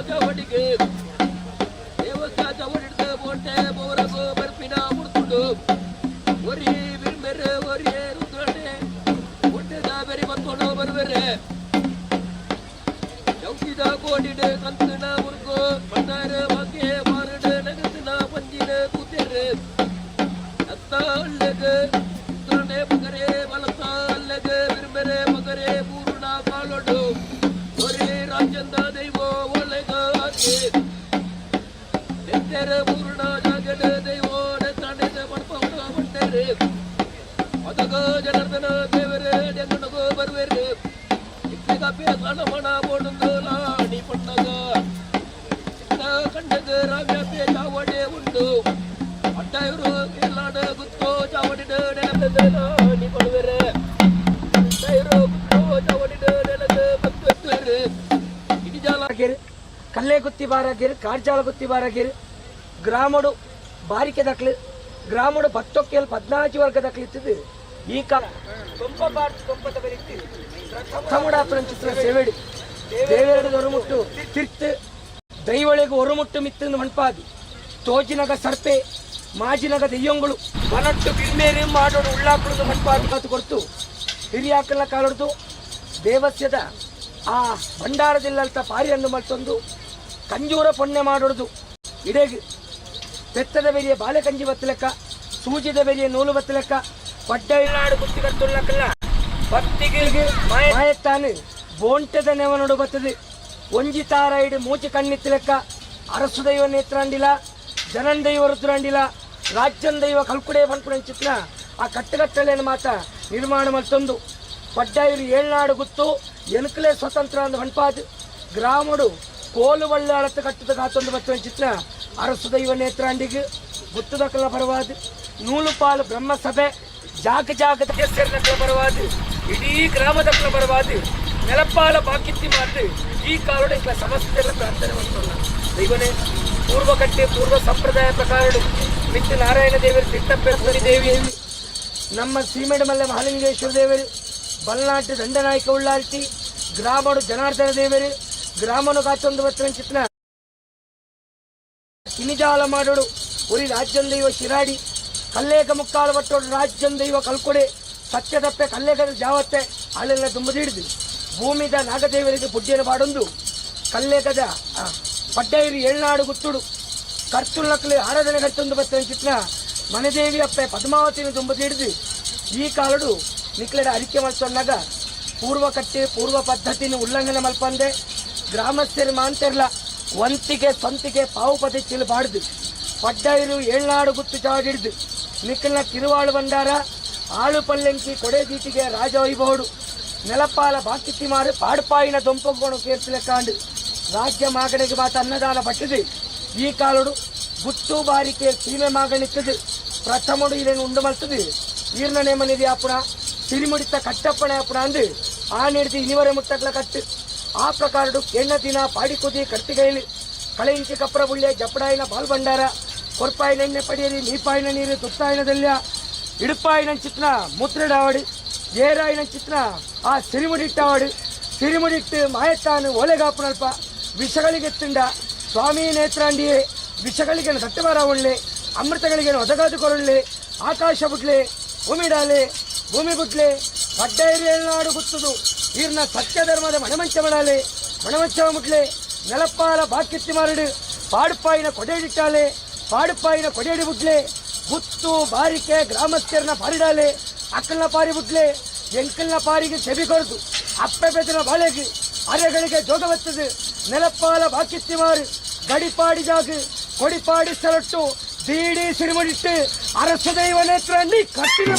ಚಾವಡಿಗೆ ದೇವಸ್ಥ ಚಾವಡಿಡ್ದ ಬೋಟೆ ಬೋರಗು ಬರ್ಪಿನ ಮುಡ್ತುಂಡು ಒರಿ ಬಿರ್ಮೆರೆ ಒರಿಯೇ ರುದ್ರನೆ ಒಟ್ಟೆದ ಬೆರಿ ಬತ್ತೋಡು ಬರುವೆರೆ ಚೌಕಿದ ಕೋಡಿಡು ಕಂತಿನ ಮುರ್ಗು ಬಣ್ಣಾರ ಬಾಕೆ ಮಾರಡು ನಗಸಿನ ಪಂಜಿನ ಕೂತೆರು ಅತ್ತ ಅಲ್ಲಗ ರುದ್ರನೆ ಪಗರೆ ಬಲತ ಅಲ್ಲಗ ಬಿರ್ಮೆರೆ ಪಗರೆ ಪೂರ್ಣ ಕಾಲೊಡು ಒರೇ ರಾಜ್ಯಂದ ದೈವ ಒಲೆಗ ಆಕೆ ನೆತ್ತೆರ ಪೂರ್ಣ ಜಾಗಡ ದೈವ ನೆತ್ತಣೆದ ಪಡ್ಪವನ ಬಂಡೆರೆ ಅದಗ ಜನಾರ್ದನ ದೇವರೇ ಜಂಗಣಗೋ ಬರುವೆರು ಇಕ್ಲಿಗಪ್ಪೆ ಸಣಮಣ ಬೋಡುಂದು ಲಾಣಿ ಪಣ್ಣಗ ಚಿಕ್ಕ ಕಣ್ಣಗ ರಾವ್ಯಪೆ ಚಾವಡೆ ಉಂಡು ಅಡ್ಡಾಯರು ಎಲ್ಲಾಡ ಗುತ್ತೋ ಚಾವಡಿಡ ನೆಲದ ಲಾಣಿ ಪಡುವೆರೆ ಅಡ್ಡಾಯರು ಗುತ್ತೋ ಚಾವಡಿಡ ನೆಲದ ಬತ್ತುವೆರು ಇಡಿಜಾಲ ಬಾರಾಗೇರು ಕಲ್ಲೆ ಗುತ್ತಿ ಬಾರಾಗೇರು ಕಾರ್ಜಾಲ ಗುತ್ತಿ ಬಾರಾಗೇರು ಗ್ರಾಮಡು ಬಾರಿಕೆ ದಕ್ಲು ಗ್ರಾಮಡು ಪತ್ತೊಕ್ಕೆಲ್ ಪದ್ನಾಜಿ ವರ್ಗ ದಕ್ಲಿತ್ತಿದ್ದು ಈ ಕಾಲ ಕೊಂಪ ಬಾರ್ದು ಕೊಂಪದ ಬೆರಿತ್ತು ಪ್ರಥಮಡಾಪುರಂಚಿತ್ರ ಸೇವೆಡು ದೇವೆರಡು ಒರುಮುಟ್ಟು ತಿರ್ತು ದೈವಳಿಗೆ ಒರುಮುಟ್ಟು ಮಿತ್ತು ಮಣ್ಪಾದು ತೋಜಿನಗ ಸರ್ಪೆ ಮಾಜಿನಗ ದೆಯ್ಯಂಗಳು ಬನಟ್ಟು ಬಿಲ್ಮೇರಿ ಮಾಡೋಡು ಉಳ್ಳಾಕುಳದು ಮಣ್ಪಾದು ಕೊಡ್ತು ಹಿರಿಯಾಕಲ್ಲ ಕಾಲೊಡ್ದು ದೇವಸ್ಯದ ಆ ಭಂಡಾರದಿಲ್ಲಲ್ತ ಪಾರಿಯನ್ನು ಮಲ್ತೊಂದು ಕಂಜೂರ ಪೊಣ್ಣೆ ಮಾಡೋದು ಇಡೆಗೆ ಪೆತ್ತದ ಬೆರಿಯ ಬಾಳೆ ಕಂಜಿ ಬತ್ತಲೆಕ್ಕ ಸೂಜಿದ ಬೆರಿಯ ನೂಲು ಬತ್ತಲೆಕ್ಕ ಪಡ್ಡ ಇಲ್ಲಾಡು ಗುತ್ತಿ ಕತ್ತುಳ್ಳಕ್ಕಲ್ಲ ಭಕ್ತಿಗೆ ಮಾಯತ್ತಾನು ಬೋಂಟದ ನೆವನೊಡು ಬತ್ತದು ಒಂಜಿ ತಾರ ಇಡು ಮೂಚಿ ಕಣ್ಣಿತ್ತಲೆಕ್ಕ ಅರಸು ದೈವ ನೇತ್ರಾಂಡಿಲ ಜನನ್ ದೈವ ರುದ್ರಾಂಡಿಲ ರಾಜ್ಯನ್ ದೈವ ಕಲ್ಕುಡೆ ಪನ್ಪುಣಂಚಿತ್ನ ಆ ಕಟ್ಟುಕಟ್ಟಲೇನು ಮಾತ ನಿರ್ಮಾಣ ಮಲ್ತೊಂದು ಪಡ್ಡಾಯಿರು ಏಳ್ನಾಡು ಗುತ್ತು ಎನುಕಲೇ ಸ್ವತಂತ್ರ ಅಂದ್ ಹಣ್ಪಾದ್ ಗ್ರಾಮಡು ಕೋಲು ಬಳ್ಳಾಳತ್ತು ಕಟ್ಟದ ಕಾತೊಂದು ಬತ್ತಂಚಿತ್ನ ಅರಸು ದೈವ ನೇತ್ರಾಂಡಿಗೆ ಗುತ್ತದಕಲ ಪರವಾದ ನೂಲುಪಾಲು ಬ್ರಹ್ಮಸಭೆ ಜಾಗ ಜಾಗದ ಹೆಸರಿನಕಲ ಪರವಾದ ಇಡೀ ಗ್ರಾಮದಕಲ ಪರವಾದ ನೆಲಪಾಲ ಬಾಕಿತ್ತಿ ಮಾತು ಈ ಕಾಲೋಡ ಇట్లా ಸಮಸ್ಯೆಲ್ಲ ಪ್ರಾರ್ಥನೆ ಮಾಡ್ತಲ್ಲ ದೈವನೇ ಪೂರ್ವ ಕಟ್ಟೆ ಪೂರ್ವ ಸಂಪ್ರದಾಯ ಪ್ರಕಾರಡು ಮಿತ್ತು ನಾರಾಯಣ ದೇವರು ತಿಟ್ಟಪ್ಪೇಶ್ವರಿ ದೇವಿ ನಮ್ಮ ಸೀಮೆಡಮಲ್ಲೆ ಮಹಾಲಿಂಗೇಶ್ವರ ದೇವರು ಬಲ್ನಾட்டு ದಂಡನಾಯಕ ಉಳ್ಳಾಲ್ತಿ ಗ್ರಾಮಡು ಜನಾರ್ದನ ದೇವರು ಗ್ರಾಮನು ಕಾಚೊಂದು ಬತ್ತಂಚಿತ್ನ ಕಿನಿಜಾಲ ಮಾಡೋಡು ಉರಿ ರಾಜ್ಯಂ ದೈವ ಶಿರಾಡಿ ಕಲ್ಲೇಕ ಮುಕ್ಕಾಲು ಬಟ್ಟೋಡು ರಾಜ್ಯಂ ದೈವ ಕಲ್ಕೊಡೆ ಸತ್ಯದಪ್ಪೆ ಕಲ್ಲೇಕದ ಜಾವತ್ತೆ ಅಲ್ಲೆಲ್ಲ ತುಂಬದಿಡಿದು ಭೂಮಿದ ನಾಗದೇವರಿಗೆ ಪುಡ್ಡಿಯನ್ನು ಬಾಡೊಂದು ಕಲ್ಲೇಕದ ಪಡ್ಡೈರಿ ಏಳ್ನಾಡು ಗುತ್ತುಡು ಕರ್ತುಳ್ಳಕ್ಲಿ ಆರಾಧನೆ ಕರ್ತೊಂದು ಬತ್ತಂಚಿತ್ನ ಮನೆದೇವಿ ಅಪ್ಪೆ ಪದ್ಮಾವತಿನ ತುಂಬದಿಡಿದು ಈ ಕಾಲಡು ನಿಕ್ಲೆಡ ಅರಿಕೆ ಮಲ್ತೊನ್ನಾಗ ಪೂರ್ವ ಕಟ್ಟಿ ಪೂರ್ವ ಪದ್ಧತಿನ ಉಲ್ಲಂಘನೆ ಮಲ್ಪಂದೆ ಗ್ರಾಮಸ್ಥರು ಮಾಂತಿರ್ಲ ವಂತಿಗೆ ಸ್ವಂತಿಗೆ ಪಾವು ಪದಿಚ್ಚಿಲು ಬಾಡ್ದು ಪಡ್ಡೈರು ಏಳ್ನಾಡು ಗುತ್ತು ಚಾಡಿಡ್ದು ನಿಕ್ಕಲ್ನ ಕಿರುವಾಳು ಬಂದಾರ ಆಳು ಪಲ್ಲೆಂಕಿ ಕೊಡೆ ದೀಟಿಗೆ ರಾಜ ವೈಭವಡು ನೆಲಪಾಲ ಬಾಕಿತ್ತಿ ಮಾರು ಪಾಡ್ಪಾಯಿನ ದೊಂಪಗೋಣ ಕೇರ್ತಿಲೆ ಕಾಂಡು ರಾಜ್ಯ ಮಾಗಣಿಗೆ ಮಾತ ಅನ್ನದಾನ ಪಟ್ಟಿದೆ ಈ ಕಾಲುಡು ಗುತ್ತು ಬಾರಿಕೆ ಸೀಮೆ ಮಾಗಣಿತ್ತದು ಪ್ರಥಮಡು ಇರೇನು ಉಂಡು ಮಲ್ತದು ಈರ್ನ ನೇಮನಿದೆ ಅಪ್ಪಣ ಸಿರಿಮುಡಿತ ಕಟ್ಟಪ್ಪಣೆ ಅಪ್ಪಣ ಅಂದು ಆ ನೀಡ್ದು ಇನಿವರೆ ಮುತ್ತಕ್ಲ ಕಟ್ಟು ಆ ಪ್ರಕಾರಡು ಕೆಣ್ಣ ದಿನ ಪಾಡಿಕುದಿ ಕರ್ತಿಗೈಲಿ ಕಳೆಂಚಿ ಕಪ್ರ ಬುಳ್ಳೆ ಜಪ್ಪಡಾಯಿನ ಬಾಲ್ ಭಂಡಾರ ಕೊರ್ಪಾಯಿನ ಎಣ್ಣೆ ಪಡಿಯರಿ ನೀಪಾಯಿನ ನೀರು ತುತ್ತಾಯಿನದಲ್ಯ ಇಡುಪಾಯಿನ ಚಿತ್ರ ಮುದ್ರೆಡಾವಡಿ ಏರಾಯಿನ ಚಿತ್ರ ಆ ಸಿರಿಮುಡಿಟ್ಟಾವಡಿ ಸಿರಿಮುಡಿಟ್ಟು ಮಾಯತ್ತಾನು ಓಲೆಗಾಪುನಲ್ಪ ವಿಷಗಳಿಗೆ ತಿಂಡ ಸ್ವಾಮಿ ನೇತ್ರಾಂಡಿಯೇ ವಿಷಗಳಿಗೆ ಸತ್ಯವಾರ ಒಳ್ಳೆ ಅಮೃತಗಳಿಗೆ ಒದಗಾದು ಕೊರಳ್ಳೆ ಆಕಾಶ ಬುಡ್ಲೆ ಭೂಮಿಡಾಲೆ ಭೂಮಿ ಬುಡ್ಲೆ ಪಡ್ಡೈರಿಯಲ್ನಾಡು ಗುತ್ತದು ಈರ್ನ ಸತ್ಯ ಧರ್ಮದ ಮಣಮಂಚ ಮಾಡಾಲೆ ಮಣಮಂಚ ಮುಟ್ಲೆ ನೆಲಪ್ಪಾಲ ಬಾಕಿತ್ತಿ ಮಾರಡು ಪಾಡುಪಾಯಿನ ಕೊಡೆಡಿಟ್ಟಾಲೆ ಪಾಡುಪಾಯಿನ ಕೊಡೆಯಡಿ ಬುಡ್ಲೆ ಗುತ್ತು ಬಾರಿಕೆ ಗ್ರಾಮಸ್ಥರನ್ನ ಪಾರಿಡಾಲೆ ಅಕ್ಕಲ್ನ ಪಾರಿ ಬುಡ್ಲೆ ಎಂಕಲ್ನ ಪಾರಿಗೆ ಚೆವಿ ಕೊರದು ಅಪ್ಪೆ ಬೆದನ ಬಾಳೆಗೆ ಅರೆಗಳಿಗೆ ಜೋಗ ಬತ್ತದು ನೆಲಪ್ಪಾಲ ಬಾಕಿತ್ತಿ ಮಾರು ಗಡಿಪಾಡಿ ಜಾಗು ಕೊಡಿಪಾಡಿ ಸ್ಥಳಟ್ಟು ಬೀಡಿ ಸಿರಿಮುಡಿಟ್ಟು ಅರಸು ದೈವ ನೇತ್ರಾಂಡಿ ಕಟ್ಟಿನ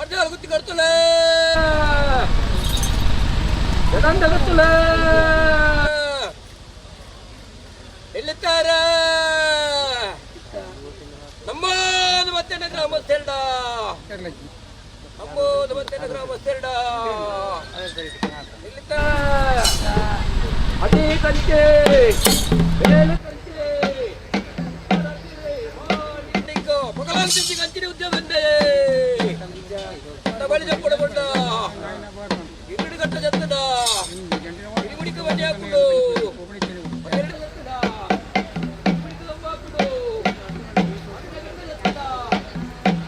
ಆರ್ಜಾಲ ಗುತ್ತಿ ಕಡ್ತುಲೆ ಜಡಂದ ಗುತ್ತುಲೆ ಎಲ್ಲಿತ್ತಾರೆ ನಮ್ಮದು ಮತ್ತೆ ಗ್ರಾಮಸ್ಥೆರಡ ನಮ್ಮದು ಮತ್ತೆ ಗ್ರಾಮಸ್ಥೆರಡ ಎಲ್ಲಿತ್ತ ಅದೇ ಕಂಚೆ ಬೇಲೆ ಕಂಚೆ ಪೊಗಲಾಂತಿ ಕಂಚಿನ ಉದ್ಯಮ ಬಳಿ ಕೊಡ ಇರುಡು ಗಟ್ಟ ಜತ್ತದ ಇರುಗುಡಿಕ ಬಡ್ಡಿ ಹಾಕುಡು ಎರಡು ಜತ್ತದ ಇರುಗುಡಿಕ ಹಾಕುಡು ಜತ್ತದ ಕಾಟ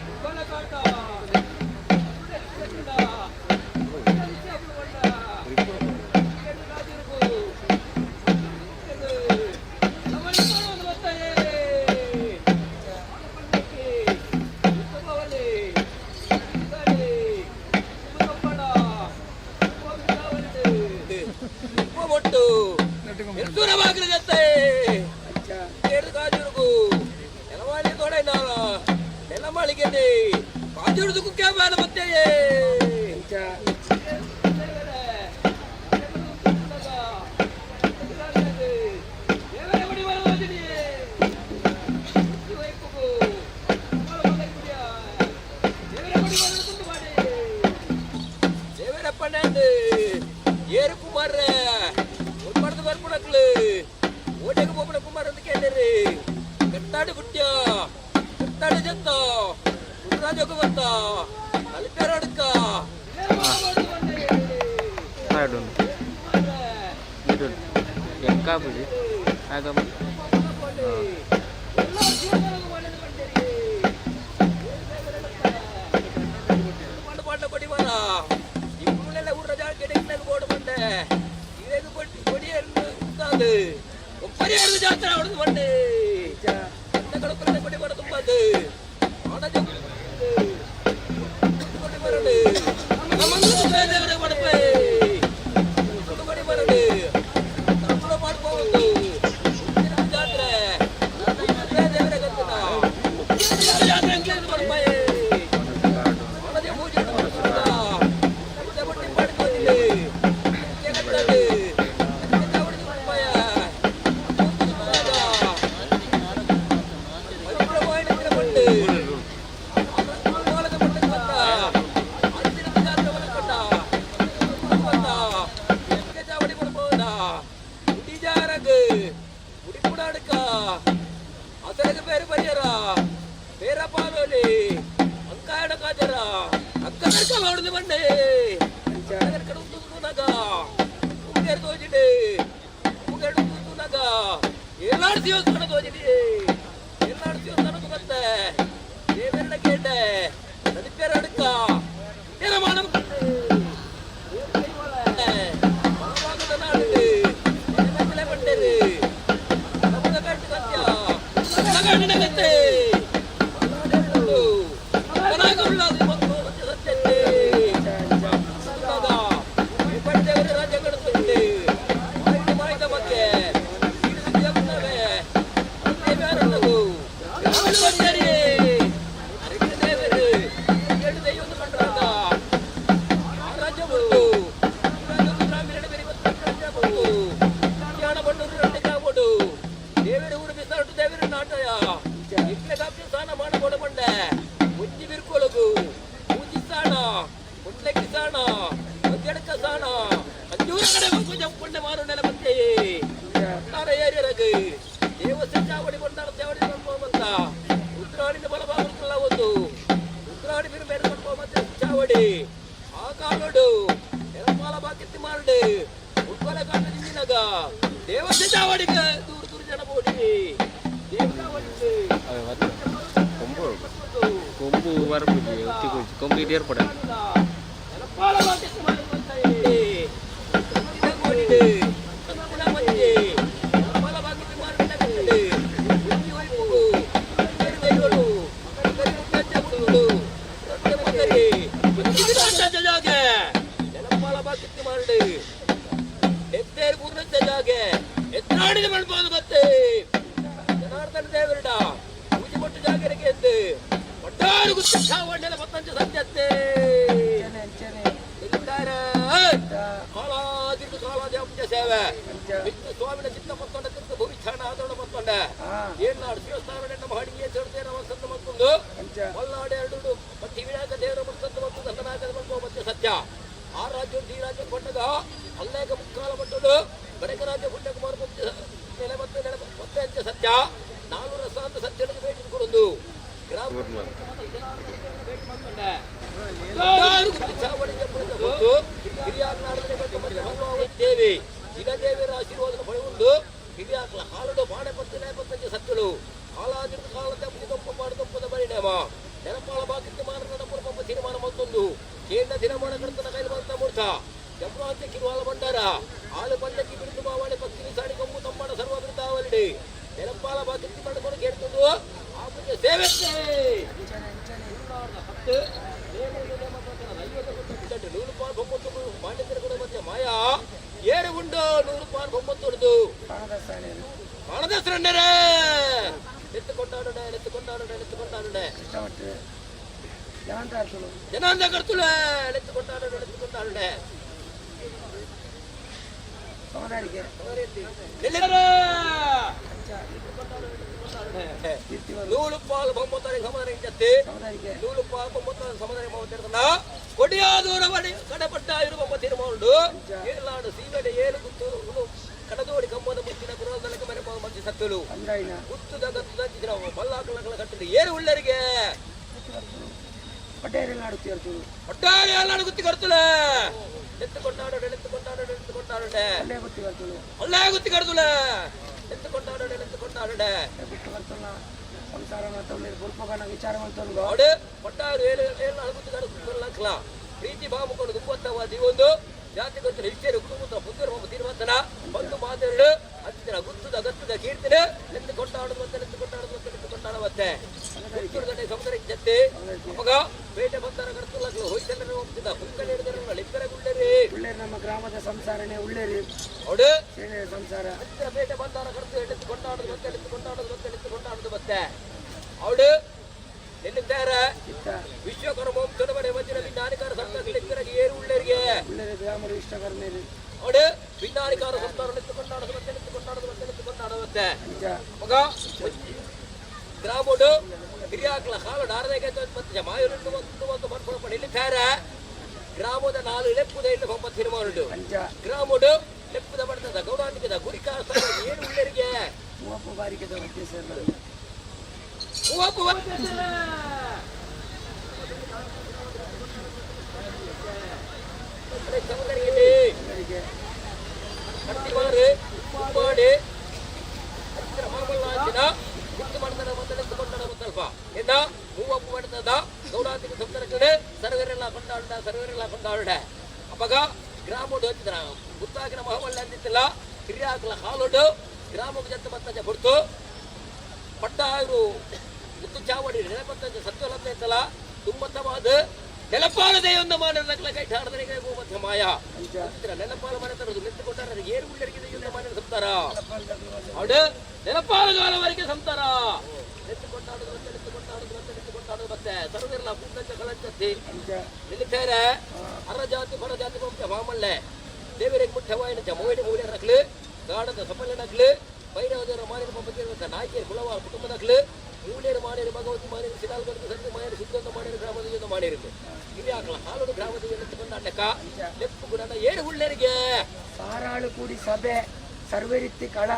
ಏರು ಕುಮಾರ ಉಳ್ಪಡ್ದು ಬರ್ಪುಣಕ್ಲು ಓಟೆಗೆ ಪೋಪುಣ ಕುಮಾರ್ ಅಂತ ಕೇಳಿರಿ ಕಟ್ಟಾಡು ಬುಟ್ಯ ಕಟ್ಟಾಡು ಜತ್ತ ಉತ್ತರಾಜೋಗ ಬರ್ತ ಅಲ್ಪೇರ ಅಡ್ಕ ಎಂಕಾಪುಜಿ ಆಗ ಪಾಂಡ ಕೊಡಿ ಮಾರ ಇಪ್ಪುಳೆಲ್ಲ ಊರ ಜಾಗ ಬೋರ್ಡ್ ಬಂಡೆ ಇದೇನು ಕೊಡಿ ಕೊಡಿಯನ್ನು ಉತ್ತಾದು ಒಪ್ಪರಿಯಾರು ಜಾತ್ರೆ ಹೊಡೆದು ಬಂಡೆ ಎಂತ ಕಡಪುರದ ಕೊಡಿ ಮಾರ ತುಂಬಾದು ಕೊಡಿ ಬರಡು ನಮ್ಮ ಮಡಪೆ ಕೊಡಿ ಬರಡು ಮಾಡ್ಬೋದು ಜಾತ್ರೆ ದೇವರ ಗತ್ತದ ಜಾತ್ರೆ ಮಡಪೆ ಅಸರಗ ಬೇರೆ ಪರಿಯರ ಬೇರ ಪಾಲೋಲಿ ಅಂಕಾಯಣ ಕಾಜರ ಅಕ್ಕ ಕರ್ಕ ಹೊಡೆದು ಬಂಡೆ ಕಡೆ ಉತ್ತುನಾಗ ಉಂಗೇರು ತೋಜಿಡೆ ಉಂಗೇರು ಉತ್ತುನಾಗ ಏಲಾಡು ದೇವಸ್ಥಾನ ತೋಜಿಡಿ ಏಲಾಡು ದೇವಸ್ಥಾನ ಮತ್ತೆ ದೇವರನ್ನ ಕೇಂಡೆ ನದಿಪೇರ ಅಡುಕ ಮಾನವ ಚಾವಡಿ ಆ ಕಾಲೋಡು ಎರಪಾಲ ಬಾಕಿತ್ತಿ ಮಾರಡು ಉಟ್ಕೊಲೆ ಕಾಟ ನಿಂಜಿನಗ ದೇವಸ್ಥೆ ಚಾವಡಿ ದೂರ ದೂರ ಜನ ಬೋಡಿ ದೇವ ಚಾವಡಿ ಕೊಂಬು ಕೊಂಬು ಬರ್ಪುಜಿ ಒತ್ತಿಕೊಜಿ ಕೊಂಬು ಇಡೇರ್ ಪಡ ಎರಪಾಲ ಬಾಕಿತ್ತಿ ಮಾರಡು ಎತ್ರಾಡಿದ ಮಲ್ಬೋದು ಮತ್ತೆ ಜನಾರ್ದನ ದೇವರಡ ಪೂಜೆ ಕೊಟ್ಟು ಜಾಗರಿಗೆ ಎದ್ದು ಒಟ್ಟಾರು ಗುತ್ತ ಮತ್ತಂಚ ಸತ್ಯತ್ತೆ. ಸೇವೆ ಬಿತ್ತು ಸ್ವಾಮಿನ ಚಿತ್ತ ಮತ್ತೊಂಡ ತಿರ್ತು ಭವಿಷ್ಯಾಣ ಆದರಣ ಮತ್ತೊಂಡ ಏಳ್ನಾಡು ಶಿವಸ್ಥಾನ ನಮ್ಮ ಹಡಿಗೆ ಚೇಡ್ತೇರ ವಸಂತ ಮತ್ತೊಂದು ಮಲ್ನಾಡು ಎರಡು ಮತ್ತೆ ವಿನಾಯಕ ದೇವರ ಮತ್ತೊಂದು ಮತ್ತು ದಂಡನಾಯಕದ ಮತ್ತು ಮತ್ತೆ ಸತ್ಯ ಆ ರಾಜ್ಯ ಈ ರಾಜ್ಯ ಕೊಟ್ಟಾಗ ಅಲ್ಲೇಕ ಮುಕ್ಕಾಲ ಮಟ್ಟದು ಬಡಕ ರಾಜ್ಯ ಪುಣ್ಯಕುಮಾರ ನೆಲೆ ಮತ್ತು ನೆಲೆ ಮತ್ತೆ ಅಂತ್ಯ ಸತ್ಯ ನಾಲ್ಕು ರಸ ಅಂತ ಸತ್ಯಗಳಿಗೆ ಭೇಟಿ ಕೊಡೊಂದು ಗ್ರಾಮ ದೇವಿ ದೇವಿಯರ ಆಶೀರ್ವಾದ ಪಡೆಯುವುದು ಹಿರಿಯಾಕ್ಲ ಹಾಲುಡು ಬಾಣೆ ಪತ್ತು ನೇಪತ್ತಂಜೆ ಸತ್ತಳು ಹಾಲಾದಿರು ಕಾಲದ ದೊಪ್ಪ ಪಾಡು ದೊಪ್ಪದ ಪರಿಣಾಮ ನೆನಪಾಳ ಬಾಕಿತ್ತು ಮಾರನ ಪಂಪ ತೀರ್ಮಾನ ಮತ್ತೊಂದು ಕೇಂದ್ರ ದಿನಮಾನ ಕರ್ತನ ಕೈಲಿ ಬಂತ ಮೂರ್ತ ಜಪ್ರಾಂತ್ಯ ಕಿರುವಾಲ ಬಂಡಾರ ಆಳು ಬಂಡಕ್ಕಿ ಬಿರುದು ಮಾವಾಳಿ ಪಕ್ಕಿನಿ ಸಾಡಿ ಕೊಂಬು ತಮ್ಮಣ ಸರ್ವ ಬಿರುದಾವಲಿಡಿ ನೆನಪಾಲ ಬಾಕಿತ್ತಿ ಮಾಡಿಕೊಂಡು ಕೇಳ್ತದ್ದು ಆ ಪೂಜೆ ಸೇವೆ ನೂರು ಪಾಲ್ ಬೊಮ್ಮತ್ತು ಮಾಂಡ್ಯತರ ಕೂಡ ಮತ್ತೆ ಮಾಯಾ ಏರು ಉಂಡು ನೂರು ಪಾಲ್ ಬೊಮ್ಮತ್ತೊಡ್ದು பணதேசரே ಎತ್ತು ಕೊಂಡಾಡುಡೆ ಎತ್ತು ಕೊಂಡಾಡುಡೆ ಎತ್ತು ಕೊಂಡಾಡುಡೆ ಜನಾಂತ ಕರ್ತುಳೆ ಎತ್ತು ಕೊಂಡಾಡುಡೆ ಎತ್ತು ಕೊಂಡಾಡುಡೆ ನೂಲು ಪಾಲು ಬೊಮ್ಮತ್ತಾರೆ ಸಮಾಧಾನ ಜತ್ತೆ ನೂಲು ಪಾಲು ಬೊಮ್ಮತ್ತಾರೆ ಸಮಾಧಾನ ಬೊಮ್ಮತ್ತಿರ್ತನ ಕೊಡಿಯಾದೂರ ಬಡಿ ಕಡಪಟ್ಟ ಇರುವ ಬೊಮ್ಮ ತೀರ್ಮಾನುಂಡು ಏಲಾಡು ಸೀಮೆಡೆ ಏಳು ಗುತ್ತು ಕಡದೋಡಿ ಕಂಬದ ಮುತ್ತಿನ ಕುರದಲಕ ಮನೆ ಮಂಚಿ ಸತ್ತಲು ಗುತ್ತುದ ಗತ್ತುದ ಬಲ್ಲಾಕಲಕಲ ಕಟ್ಟಲು ಏರು ಉಳ್ಳರಿಗೆ ಒಟ್ಟಾರೆ ಎಲ್ಲಾಡು ಗುತ್ತಿ ಕರ್ತುಲೆ ಎತ್ತು ಕೊಂಡಾಡು ಎತ್ತು ಕೊಂಡಾಡು ಎತ್ತು ಕೊಂಡಾಡುಡೆ ಒಳ್ಳೆ ಗುತ್ತಿ ಕರ್ತುಲೆ ಎತ್ತು ಕೊಂಡಾಡು ಎತ್ತು ಕೊಂಡಾಡುಡೆ ಸಂಸಾರ ವಿಚಾರ ಮಾಡ್ತೊಂದು ಅವಡು ಒಟ್ಟಾರು ಏಳು ಏಳು ಗುತ್ತಿ ಕರ್ತುಲ ಪ್ರೀತಿ ಭಾಮಕೊಂಡು ದುಪ್ಪತ್ತವ ಒಂದು ಜಾತಿ ಗೊತ್ತಿಲ್ಲ ಇಷ್ಟೇರು ಕುಟುಂಬದ ಪುತ್ರ ಒಬ್ಬ ತೀರ್ಮಾನ ಬಂದು ಮಾತೆರಡು ಹತ್ತಿರ ಗುತ್ತದ ಗತ್ತದ ಕೀರ್ತನೆ ಎತ್ತು ಕೊಂಡಾಡುದು ಮತ್ತೆ ಎತ್ತು ಕೊಂಡಾಡುದು ಮತ್ತೆ ಎತ್ತು ಕೊಂಡಾಡ ಮತ್ತೆ ಗಂಟೆ ಸಮುದ್ರಕ್ಕೆ ಜತ್ತೆ ಅವಾಗ ಪೇಟೆ ಬಂದರ ಕರ್ತುಲಕ್ಲು ಹೋಯ್ತಲ್ಲರೂ ಹೋಗ್ತಿದ್ದ ಹುಕ್ಕಲ್ಲಿ ಹಿಡಿದ್ರೆ ಲಿಪ್ಪರೆ ಗುಳ್ಳೇರಿ ಉಳ್ಳೇರಿ ನಮ್ಮ ಗ್ರಾಮದ ಸಂಸಾರನೇ ಉಳ್ಳೇರಿ ಅವಡು ಸಂಸಾರ ಹತ್ತಿರ ಪೇಟೆ ಬಂದಾರ ಕರ್ತು ಎತ್ತು ಕೊಂಡಾಡುದು ಮತ್ತೆ ಎತ್ತು ಕೊಂಡಾಡುದು ಮತ್ತೆ ಎತ್ತು ಕೊಂಡಾಡುದು ಮತ್ತೆ ಅವಡು ಎಲ್ಲಿದ್ದಾರೆ ವಿಶ್ವಕರ್ಮ ಚುನಾವಣೆ ಮಧ್ಯದ ವಿಜ್ಞಾನಿಕಾರ ಸಂಸ್ಥೆ ಲಿಪ್ಪರೆಗೆ ಏರು ಉಳ್ಳೇರಿಗೆ ಉಳ್ಳೇರಿ ಗ್ರಾಮದ ಇಷ್ಟಕರ್ಮೇರಿ ಅವಡು ವಿಜ್ಞಾನಿಕಾರ ಸಂಸ್ಥಾನ ಎತ್ತು ಕೊಂಡಾಡುದು ಮತ್ತೆ ಎತ್ತು ಕೊಂಡಾಡುದು ಮತ್ತೆ ಎತ್ತು ಕೊಂಡಾಡುದು ಮತ್ತೆ ಮಗ ಗ್ರಾಮೋಡು ಹಿರಿಯಾಕ್ಲ ಹಾಲು ಡಾರದಾಗೆ ಮತ್ತೆ ಮಾಯೂರು ಒಂದು ಒಂದು ಮನ್ಪುಣ ಇಲ್ಲಿ ಗ್ರಾಮದ ನಾಲು ಲೆಪ್ಪುದ ಇಲ್ಲಿ ಬೊಮ್ಮ ತೀರ್ಮಾನುಂಡು ಗ್ರಾಮೋಡು ಲೆಪ್ಪುದ ಬಡ್ತದ ಗೌಡಾಂತಿಕದ ಗುರಿಕಾರ ಏನು ಉಳ್ಳರಿಗೆ ಮೂವಪ್ಪು ಬಾರಿಕೆ ಮೂವಪ್ಪು ಕಡ್ತಿಮಾರು ಕುಂಬಾಡಿ ಹತ್ತಿರ ಮಾಮಲ್ಲಾಂಚಿನ ಗುತ್ತು ಮಾಡ್ತಾನೆ ಮತ್ತೆ ಕೊಂಡಾಡ ಸ್ವಲ್ಪ ಎನ್ನ ಮೂವಪ್ಪು ಮಾಡ್ತದ ಗೌಡಾಂತಿಕ ಸಂತರಕಡೆ ಸರ್ವರೆಲ್ಲ ಕೊಂಡಾಡ ಸರ್ವರೆಲ್ಲ ಕೊಂಡಾಡ ಅಪ್ಪಗ ಗ್ರಾಮೋಡು ಹಚ್ಚಿದ್ರ ಗುತ್ತಾಕಿನ ಮಹಮಲ್ಲ ಅಂದಿತ್ತಿಲ್ಲ ಹಿರಿಯಾಕಲ ಹಾಲೋಡು ಗ್ರಾಮಕ್ಕೆ ಜತ್ತ ಬತ್ತಂಜ ಕೊಡ್ತು ಪಟ್ಟ ಇವರು ಮುತ್ತು ಚಾವಡಿ ನೆಲಪತ್ತಂಜ ಸತ್ವಲಂತ ಇತ್ತಲ್ಲ ತುಂಬತ್ತವಾದ ನೆಲಪಾಲ ದೇವನ್ನ ಮಾನರ ಕೈ ಠಾಡದರಿಗೆ ಮಧ್ಯ ಮಾಯ ನೆಲಪಾಲ ಮನೆ ತರದು ನಿಂತುಕೊಂಡಾರ ಏರು ಉಳ್ಳರಿಗೆ ದೈವದ ಮಾನ ಸಂತಾರ ಅವಡು ನೆಲಪಾಲಗಾಲವರೆಗೆ ಸಂತಾರ ನಿಂತುಕೊಂಡಾಡುದು ಮತ್ತೆ ನಿಂತುಕೊಂಡಾಡುದು ಮತ್ತೆ ನಿಂತುಕೊಂಡಾಡುದು ಮತ್ತೆ ಸರ್ವಿರಲ್ಲ ಪೂಂಗಂಚ ಕಳಂಚತ್ತಿ ನಿಲ್ಲಿದ್ದಾರೆ ಅರ ಜಾತಿ ಪರ ಜಾತಿ ಪಂಪ ಮಾಮಲ್ಲೆ ದೇವರಿಗೆ ಮುಖ್ಯವಾಯಿನ ಜಮೋಯಿನ ಮೂಲೆ ನಕ್ಲು ಗಾಡದ ಸಪಲ್ಲೆ ನಕ್ಲು ಭೈರವದೇವರ ಮಾನಿನ ಪಂಪತಿರುವಂಥ ನಾಯಕಿಯರ ಕುಲವಾರ ಕುಟುಂಬ ನಕ್ಲು ಮೂಲೇರು ಮಾನೇರು ಭಗವತಿ ಮಾನೇರು ಸಿದಾಲ್ಗಡ್ದು ಸಂತಿ ಮಾನೇರು ಸಿದ್ಧಂತ ಮಾನೇರು ಗ್ರಾಮದ ಯುದ್ಧ ಮಾನೇರು ಹಿರಿಯಾಕಲ ಹಾಲೋಡು ಗ್ರಾಮದ ಎತ್ತಿಕೊಂಡ ಲೆಪ್ಪು ಗುಡನ ಏರು ಉಳ್ಳರಿಗೆ ಸಾರಾಳು ಕೂಡಿ ಸಭೆ ಸರ್ವರಿತ್ತಿ ಕಳ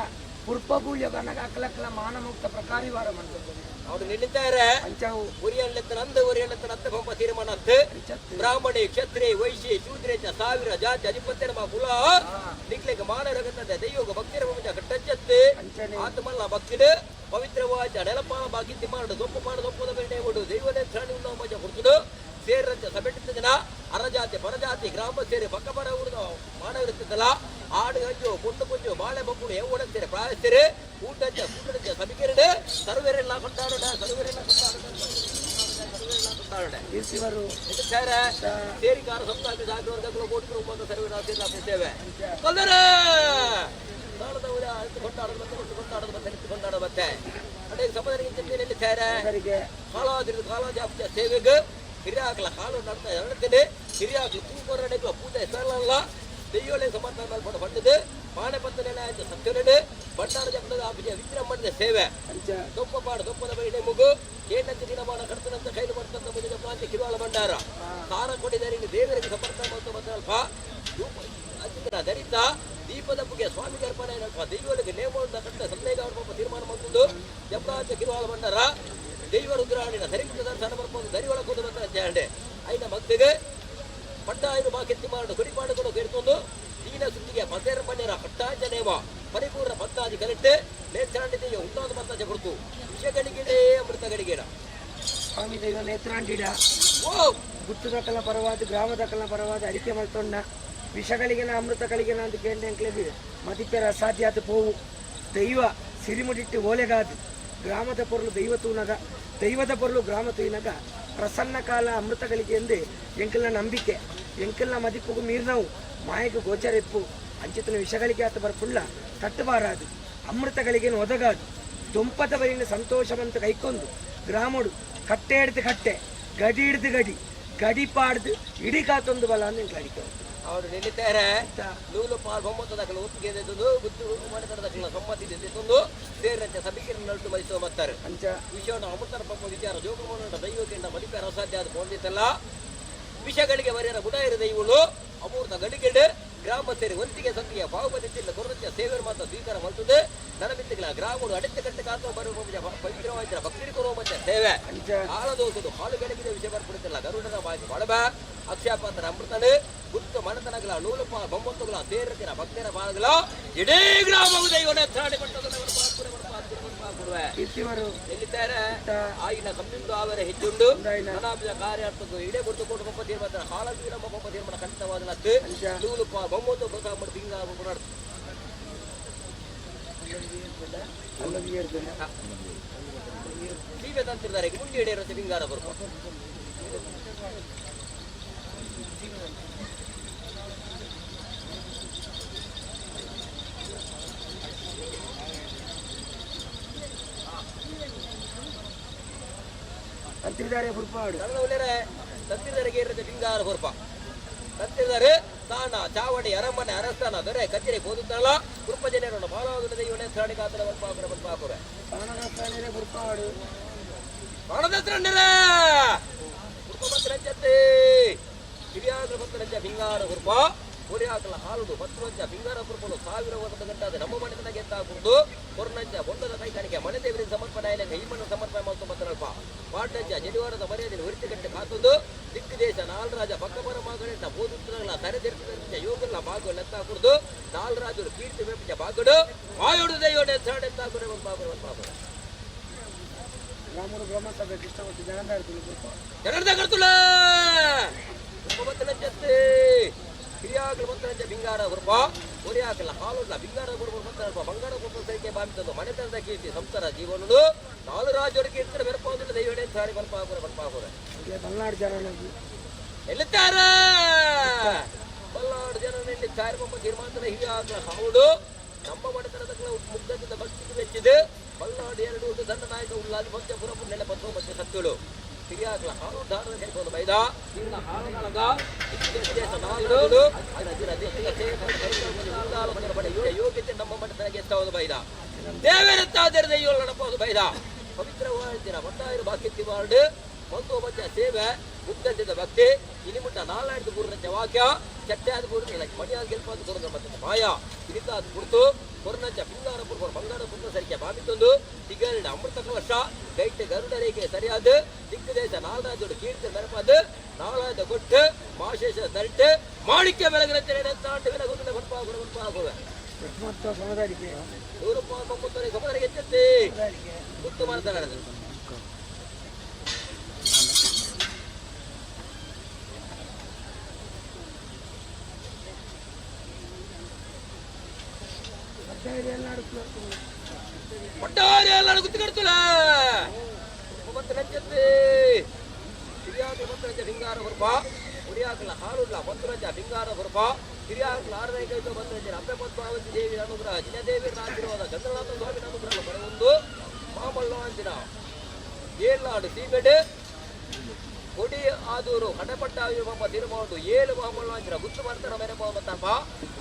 ಪುರ್ಪ ಪೂಲ್ಯ ಕನಕ ಅಕ್ಲಕ್ಲ ಮಾನಮುಕ್ತ ಪ್ರಕಾರಿವಾರ ಮಂತದ್ದು ಅವರು ನಿಲ್ಲಿದ್ದಾರೆ ಅಂಚವು ಉರಿಯಲ್ಲೆತ್ತ ನಂದ ಉರಿಯಲ್ಲೆತ್ತ ನತ್ತ ಪಂಪ ತೀರ್ಮಾನ ಬ್ರಾಹ್ಮಣಿ ಕ್ಷತ್ರಿ ವೈಶ್ಯ ಶೂದ್ರೇಚ ಸಾವಿರ ಜಾತಿ ಅಧಿಪತ್ಯ ನಮ್ಮ ಕುಲ ನಿಕ್ಲೆಗೆ ಮಾನರಗತದ ದೈವಗ ಭಕ್ತಿರ ಪಂಚ ಕಟ್ಟಂಚತ್ತೆ ಆತ್ಮಲ್ಲ ಭಕ್ತಿಡು ಪವಿತ್ರವಾದ ನೆಲಪಾಲ ಬಾಕಿ ತಿಮ್ಮಾಡು ದೊಪ್ಪ ಪಾಡು ದೊಪ್ಪದ ಬೆಣ್ಣೆ ಉಡು ದೈವನೇ ತ್ರಾಣಿ ಉಣ್ಣೋ ಮಜ ಹುಡ್ತುಡು ಸೇರಂತೆ ಸಬೆಟ್ಟಿದ್ದ ಜನ ಅರಜಾತಿ ಪರಜಾತಿ ಗ್ರಾಮ ಸೇರಿ ಪಕ್ಕ ಪರ ಊರದ ಮಾನವಿರುತ್ತಿದ್ದಲ್ಲ ಆಡು ಹಂಜು ಪೊಣ್ಣು ಪುಂಜು ಬಾಳೆ ಮಕ್ಕಳು ಎವ್ವಡಂತೀರಿ ಪ್ರಾಯಸ್ತೀರಿ ಊಟಂಚ ಕೂಟಂಚ ಸಭಿಕೆರಡು ಸರ್ವರೆಲ್ಲ ಕೊಂಡಾಡೋಣ ಸರ್ವರೆಲ್ಲ ಕೊಂಡಾಡೋಣ ಸರ್ವರೆಲ್ಲ ಕೊಂಡಾಡೋಣ ಕೀರ್ತಿವರು ಸೇರಿಕಾರ ಸಂಸ್ಥಾಪಿ ಜಾಗೃತ ಕೋಟಿ ರೂಪಾಯಿ ಸರ್ವೇ ಸೇರಿದ್ದೇವೆ ತೊಂದರೆ ಕೊಂಡಾಡೋದು ಮತ್ತೆ ಕೊಂಡಾಡೋದು ಮತ್ತೆ ಕೊಂಡಾಡೋದು ಮತ್ತೆ ಅದೇ ಸಮುದ್ರಕ್ಕೆ ನಿಲ್ಲಿದ್ದಾರೆ ಕಾಲಾದಿರು ಕಾಲಾಜಾಪ್ತಿಯ ಸೇವೆಗೆ ಹಿರಿಯಾಕಲ ಹಾಲು ನಡ್ತಾ ಹೇಳ್ತೇನೆ ಹಿರಿಯಾಕಲು ಪೂಕೊರಡೆಗಳ ಪೂಜೆ ಸರಳಲ್ಲ ದೆಯ್ಯೋಳೆ ಸಮರ್ಪಣೆ ಮಲ್ಪಡ ಪಂಡದು ಪಾಣಪತ್ತನೆ ಆಯ್ತು ಸತ್ಯನೆಡು ಭಂಡಾರ ಜಪದ ಆಪಿಜ ವಿಜೃಂಭಣೆ ಸೇವೆ ದೊಪ್ಪ ಪಾಡು ದೊಪ್ಪದ ಬಳಿ ಮುಗು ಕೇಂದ್ರ ದಿನಮಾನ ಕರ್ತನಂತ ಕೈಲು ಬರ್ತಂತ ಮುಗಿದ ಪ್ರಾಂತ್ಯ ಕಿರುವಾಳ ಭಂಡಾರ ಸಾರ ಕೊಡಿದರೆ ದೇವರಿಗೆ ಸಮರ್ಪಣೆ ಮತ್ತು ಅಲ್ಪ ಅಂಚಿನ ದರಿತ ದೀಪದ ಪುಗೆ ಸ್ವಾಮಿಗೆ ಅರ್ಪಣೆ ಏನಲ್ಪ ದೈವಗಳಿಗೆ ನೇಮದ ಕಟ್ಟ ಸಂದೇಹ ಅವ್ರ ತೀರ್ಮಾನ ಮಾಡ್ಕೊಂಡು ಜಪ್ರಾಂತ್ಯ ಕಿರುವಾಳ ಭಂಡಾರ ದೈವ ರುದ್ರಾಣಿನ ಧರಿತ ದರ್ಶನ ಬರ್ಬೋದು ದರಿಯೊಳ ಕೂದ ಬಂದ ಜಾಂಡೆ ಐನ ಮಗ್ದಿಗೆ ಪಟ್ಟಾಯಿರು ಬಾಕೆತ್ತಿ ಮಾಡು ಗುಡಿಪಾಡು ಕೂಡ ಕೇಳ್ಕೊಂಡು ದೀನ ಸುದ್ದಿಗೆ ಪದೇರ ಪನ್ಯರ ಪಟ್ಟಾಂಚ ನೇಮ ಪರಿಪೂರ್ಣ ಪತ್ತಾದಿ ಕಲೆಕ್ಟ್ ನೇತ್ರಾಂಡಿದೆಯ ಉಂಟಾದ ಪತ್ತಾಜ ಕೊಡ್ತು ವಿಷ ಗಡಿಗೆಡೆ ಅಮೃತ ಗಡಿಗೇಡ. ಸ್ವಾಮಿ ದೈವ ನೇತ್ರಾಂಡಿಡ. ಓ. ಗುತ್ತುದಕಲ ಪರವಾದ ಗ್ರಾಮದಕಲ ಪರವಾದ ಅರಿಕೆ ಮಲ್ತೊಂಡ ವಿಷಗಳಿಗೆನ ಅಮೃತಗಳಿಗೆನ ಅಂತ ಕೇಂದ್ರ ಮದಿಪೆರ ಅಸಾಧ್ಯ ಆತ ಪೋವು ದೈವ ಸಿರಿಮುಡಿಟ್ಟು ಓಲೆಗಾದು ಗ್ರಾಮದ ಪೊರ್ಲು ದೈವ ತೂನಗ ದೈವದ ಪೊರ್ಲು ಗ್ರಾಮ ತೂನಗ ಪ್ರಸನ್ನ ಕಾಲ ಅಮೃತಗಳಿಗೆ ಎಂದೇ ಎಂಕಲ್ನ ನಂಬಿಕೆ ಎಂಕಲ್ನ ಮದಿಪುಗು ಮೀರ್ನವು ಮಾಯకు ಗೋಚರಿಪ್ಪು ಅಂಚಿತನ ವಿಷಗಳಿಗೆ ಆತ ಬರ್ಪುಳ್ಳ ತಟ್ಟುಬಾರಾದು ಅಮೃತಗಳಿಗೆ ಒದಗಾದು ದೊಂಪದ ಬರಿನ ಸಂತೋಷವಂತ ಕೈಕೊಂದು ಗ್ರಾಮಡು ಕಟ್ಟೆ ಹಿಡ್ದು ಕಟ್ಟೆ ಗಡಿ ಹಿಡ್ದು ಗಡಿ ಗಡಿ ಪಾಡ್ದು ಇಡೀ ಕಾತೊಂದು ಬಲ ಅಂತ ಎಂಕ್ಲ ಅಡಿಕೆ. ಅವರು ನಿಲ್ಲಿದ್ದಾರೆ ನೂಲು ಪಾಲ್ ಬೊಮ್ಮತ್ತದಕಲ ಒಪ್ಪಿಗೆ ತಂದು ಗುತ್ತು ಮಾಡಿದಕಲ ಸಮ್ಮತಿ ತಂದು ಸೇರಂತೆ ಸಭಿಕರ ನಡುಟು ಮರಿಸುವ ಮತ್ತಾರೆ. ಅಂಚ. ವಿಷಯವನ್ನು ಅಮೃತರ ಪಪ್ಪ ವಿಚಾರ ಜೋಗುಮನ ದೈವಕ್ಕಿಂತ ಮದಿಪೆ ಅಸಾಧ್ಯ ಆದ ಪೋಂಡಿತಲ್ಲ ವಿಷಗಳಿಗೆ ಬರೆಯರ ಗುಡ ಇರದ ಇವಳು ಅಮೂರ್ತ ಗಡಿಗೆಡೆ ಗ್ರಾಮ ಸೇರಿ ಒಂತಿಗೆ ಸಂತಿಗೆ ಬಾಹುಬಲಿ ತಿನ್ನ ಕೊರಚ ಸೇವೆ ಮಾತ್ರ ಸ್ವೀಕಾರ ಮಾಡ್ತದೆ ನನಬಿತ್ತಿಗಳ ಗ್ರಾಮಗಳು ಅಡಿತ ಕಟ್ಟ ಕಾತು ಬರುವ ಪವಿತ್ರವಾದ ಭಕ್ತರಿ ಕೊರುವ ಮತ್ತೆ ಸೇವೆ. ಅಂಚ. ಕಾಲದೋಸದು ಹಾಲು ಬೆಳಗಿದೆ ವಿಷಯ ಬರ್ಪಡುತ್ತಿಲ್ಲ ಗರುಡನ ಬಾಯಿ ಬಳಬ ಅಕ್ಷಯಪಾತ್ರ ಅಮೃತನು ಗುಪ್ತ ಮನತನಗಳ ನೂಲುಪ ಬೊಮ್ಮತ್ತುಗಳ ಸೇರತಿನ ಭಕ್ತರ ಬಾಳಗಳ ಇಡೀ ಗ್ರಾಮವು ದೈವನ ತ್ರಾಣಿ ಪಟ್ಟದ. ಕೀರ್ತಿವರು. ಎಲ್ಲಿದ್ದಾರೆ ಆಗಿನ ಕಮ್ಮಿಂದು ಆವರ ಹೆಚ್ಚುಂಡು ನನಾಬಿದ ಕಾರ್ಯಾರ್ಥದ್ದು ಇಡೇ ಗುರುತು ಕೊಟ್ಟು ಬೊಮ್ಮ ತೀರ್ಮಾನ ಹಾಲವೀರ ಬೊಮ್ಮ ತೀರ್ಮಾನ ಖಂಡಿತವಾದ ನೂಲುಪ ಬೊಮ್ಮತ್ತು ಪ್ರಸಾದ ಮಾಡಿ ಬಿಂಗ ಸೀಮೆ ತಂತಿರ್ತಾರೆ ಮುಂಡಿ ಹಿಡಿಯಿರುತ್ತೆ ಬಿಂಗಾರ ಬರುವ. ಅಂತಿದ್ದಾರೆ ಹುರ್ಪಾಡು. ನನ್ನ ಒಳ್ಳೆರೆ ತಂತಿರ್ದಾರಿಗೆ ಇರುತ್ತೆ ಬಿಂಗಾರ ಹೊರಪ ತಂತಿರ್ದಾರೆ ತಾನ ಚಾವಡಿ ಅರಮನೆ ಅರಸ್ಥಾನ ದೊರೆ ಕಚೇರಿ ಓದುತ್ತಾಳ ಕುರುಪ ಜನರನ್ನು ಬಾಲಾದುಲದ ಇವನೇ ತ್ರಾಣಿ ಕಾತಲ ಬರ್ಪಾಕುರ ಬರ್ಪಾಕುರೆ. ಪ್ರಾಣದಾಸನೇ ಹುರ್ಪಾಡು. ಪ್ರಾಣದತ್ರಣ್ಣರೇ ಕುರುಪ ಬಂತರಂಚತ್ತೆ ಹಿರಿಯಾದ್ರ ಬಂತರಂಚ ಬಿಂಗಾರ ಹುರ್ಪ ಹುರಿಯಾಕಲ ಹಾಲುದು ಪತ್ತು ಬಿಂಗಾರ ಹುರ್ಪಲು ಸಾವಿರ ವರ್ಷದ ಗಂಟಾದ ನಮ್ಮ ಮನೆತನ ಗೆದ್ದ ಕುರ್ದು ಕೊರ್ನಂಚ ಬೊಂಡದ ಕೈಕಾಣಿಕೆ ಮನೆ ದೇವರಿಗೆ ಸಮರ್ಪಣೆ ಇಲ್ಲ ಈ ಮಣ್ಣು ಸಮರ್ಪಣೆ ಮಾಡ್ತು ಬಂತರಲ್ಪ ಪಾಟಂಚ ಜಡಿವಾರದ ಮರ್ಯಾದೆ ಹೊರಿತುಗಟ್ಟೆ ಕಾತೊಂದು ದಿಕ್ಕು ದೇಶ ನಾಲ್ರಾಜ ಪಕ್ಕಪರ ಮಗಳಿಂದ ಬೋಧುತ್ರಗಳ ತರೆದಿರ್ತ ಯೋಗಲ್ಲ ಬಾಗು ಲೆತ್ತ ಕುರ್ದು ನಾಲ್ರಾಜರು ಕೀರ್ತಿ ವೇಪಿച്ച ಬಾಗುಡು ವಾಯುಡು ದೈವಡೆ ತಾಕುರೆ ಒಂದು ಬಾಗುರೆ ಒಂದು ಬಾಗುರೆ. ಗ್ರಾಮರು ಬ್ರಹ್ಮ ಸಭೆ ಕೃಷ್ಣಮೂರ್ತಿ ಜನದಾರ ಹುರ್ಪಾಡು. ಜನರ್ದ ಕರ್ತುಲ ಲಂಚತ್ತೆ ಹಿರಿಯಾಗಲು ಬಂತರಂಚ ಬಿಂಗಾರ ಹುರ್ಪ ಒರಿಯಾಕಲ್ಲ ಹಾಲುಲ್ಲ ಬಿಂಗಾರ ಹುರ್ಪ ಬಂತರಲ್ಪ ಬಂಗಾರ ಹುರ್ಪ ಸರಿಕೆ ಬಾಮಿತದ್ದು ಮನೆತನದ ಕೀರ್ತಿ ಸಂಸಾರ ಜೀವನದು ನಾಲು ರಾಜರು ಕೀರ್ತನೆ ಬೆರಪಾದಿಲ್ಲ ದೈವಡೆ ಸಾರಿ ಬಲ್ಪಾಗುರ ಬಲ್ಪಾಗುರ. ಹೀಗೆ ಬಲ್ನಾಡು ಜನನಾಗಿ. ಎಲ್ಲಿದ್ದಾರೆ ಬಲ್ಲಾಡು ಜನರಲ್ಲಿ ಚಾರಿಬೊಮ್ಮ ತೀರ್ಮಾನದ ಹಿರಿಯಾಗಲ ಹಾವುಡು ನಮ್ಮ ಮನೆತನದ ಮುಗ್ಧದಿಂದ ಭಕ್ತಿಗೆ ಮೆಚ್ಚಿದೆ ಬಲ್ನಾಡು ಎರಡು ದಂಡ ನಾಯಕ ಉಳ್ಳಾದಿ ಭಕ್ತ ಪುರಪು ನೆಲೆ ಬತ್ತು ಮತ್ತೆ ಸತ್ತುಳು ಹಿರಿಯಾಗಲ ಹಾಲು ದಾರದ ಕೈಕೊಂಡು ಬೈದ ಇನ್ನ ಹಾಲುಗಳಗ ಯೋಗ್ಯತೆ ನಮ್ಮ ಮನೆತನಕ್ಕೆ ಎತ್ತವುದು ಬೈದ ದೇವರತ್ತಾದರೆ ದೈವ ನಡಪೋದು ಬೈದ ಪವಿತ್ರವಾದ ಒಟ್ಟಾಯಿರು ಬಾಕಿತ್ತಿ ವಾರ್ಡ್ ಒಂದು ಮಧ್ಯ ಸೇವೆ ಮುಗ್ಧತೆದ ಭಕ್ತಿ ಇನಿಮುಟ್ಟ ನಾಲ್ನಾಯ್ದು ಪೂರ್ಣ ವಾಕ್ಯ ಚಟ್ಟೆಯಾದ ಪೂರ್ಣ ಮಣಿಯಾದ ಗೆಲ್ಪಾದ ಕೊರಗ ಮತ್ತೆ ಮಾಯ ಇನಿತಾದ ಕುರ್ತು ಕೊರ್ನಂಚ ಪಿಂಗಾರ ಪುರ್ಪ ಬಂಗಾರ ಪುರ್ಣ ಸರಿಕೆ ಬಾಮಿತೊಂದು ತಿಗರಡ ಅಮೃತ ಕಲಶ ಗೈಟ್ ಗರುಡ ರೇಖೆ ಸರಿಯಾದ ದಿಕ್ಕು ದೇಶ ನಾಲ್ರಾಜೋಡು ಕೀರ್ತಿ ಮೆರಪಾದ ನಾಳಾದ ಕೊಟ್ಟು ಮಾಶೇಷ ತರಿಟ್ಟು ಮಾಣಿಕ್ಯ ಬೆಳಗಿನ ತೆರೆ ತಾಂಡು ಬೆಳಗುಲ್ಲ ಕೊಟ್ಪಾಗುವ ಕೊಟ್ಪಾಗುವೆ. ಬ್ರಹ್ಮತ್ವ ಸಮುದಾಯಕ್ಕೆ. 100 ರೂಪಾಯಿ ಸಮುದಾಯಕ್ಕೆ ಹೆಚ್ಚುತ್ತೆ ಗುತ್ತು ಮಾಡ್ತಾರೆ. ಒಟ್ಟಾರೆ ಎಲ್ಲ ಗುತ್ತು ಕಡ್ತುಲ ಮತ್ತು ಲಂಚತ್ತೆ ಹಿರಿಯಾಕಲ ಮತ್ತು ಲಂಚ ಬಿಂಗಾರ ಹುರ್ಪ ಹುರಿಯಾಕಲ ಹಾಲುಲ್ಲ ಮತ್ತು ಲಂಚ ಬಿಂಗಾರ ಹುರ್ಪ ಹಿರಿಯಾಕಲ ಆರನೇ ಕೈತು ಮತ್ತು ಲಂಚ ಅಪ್ಪೆ ಪದ್ಮಾವತಿ ದೇವಿ ಅನುಗ್ರಹ ಜಿನದೇವಿ ಆಶೀರ್ವಾದ ಚಂದ್ರನಾಥ ಸ್ವಾಮಿ ಅನುಗ್ರಹ ಪಡೆಯೊಂದು ಮಾಮಲ್ಲ ಅಂಚಿನ ಏಳ್ನಾಡು ಸೀಮೆಡು ಕೊಡಿ. ಆದೂರು ಕಡಪಟ್ಟ ಪಾಪ ತಿರುಮೌಂಡು ಏಳು ಮಹಮಲ್ಲಾಂಚಿನ ಗುತ್ತು ಮಾಡ್ತಾರ ಮೇರೆ ಮತ್ತಪ್ಪ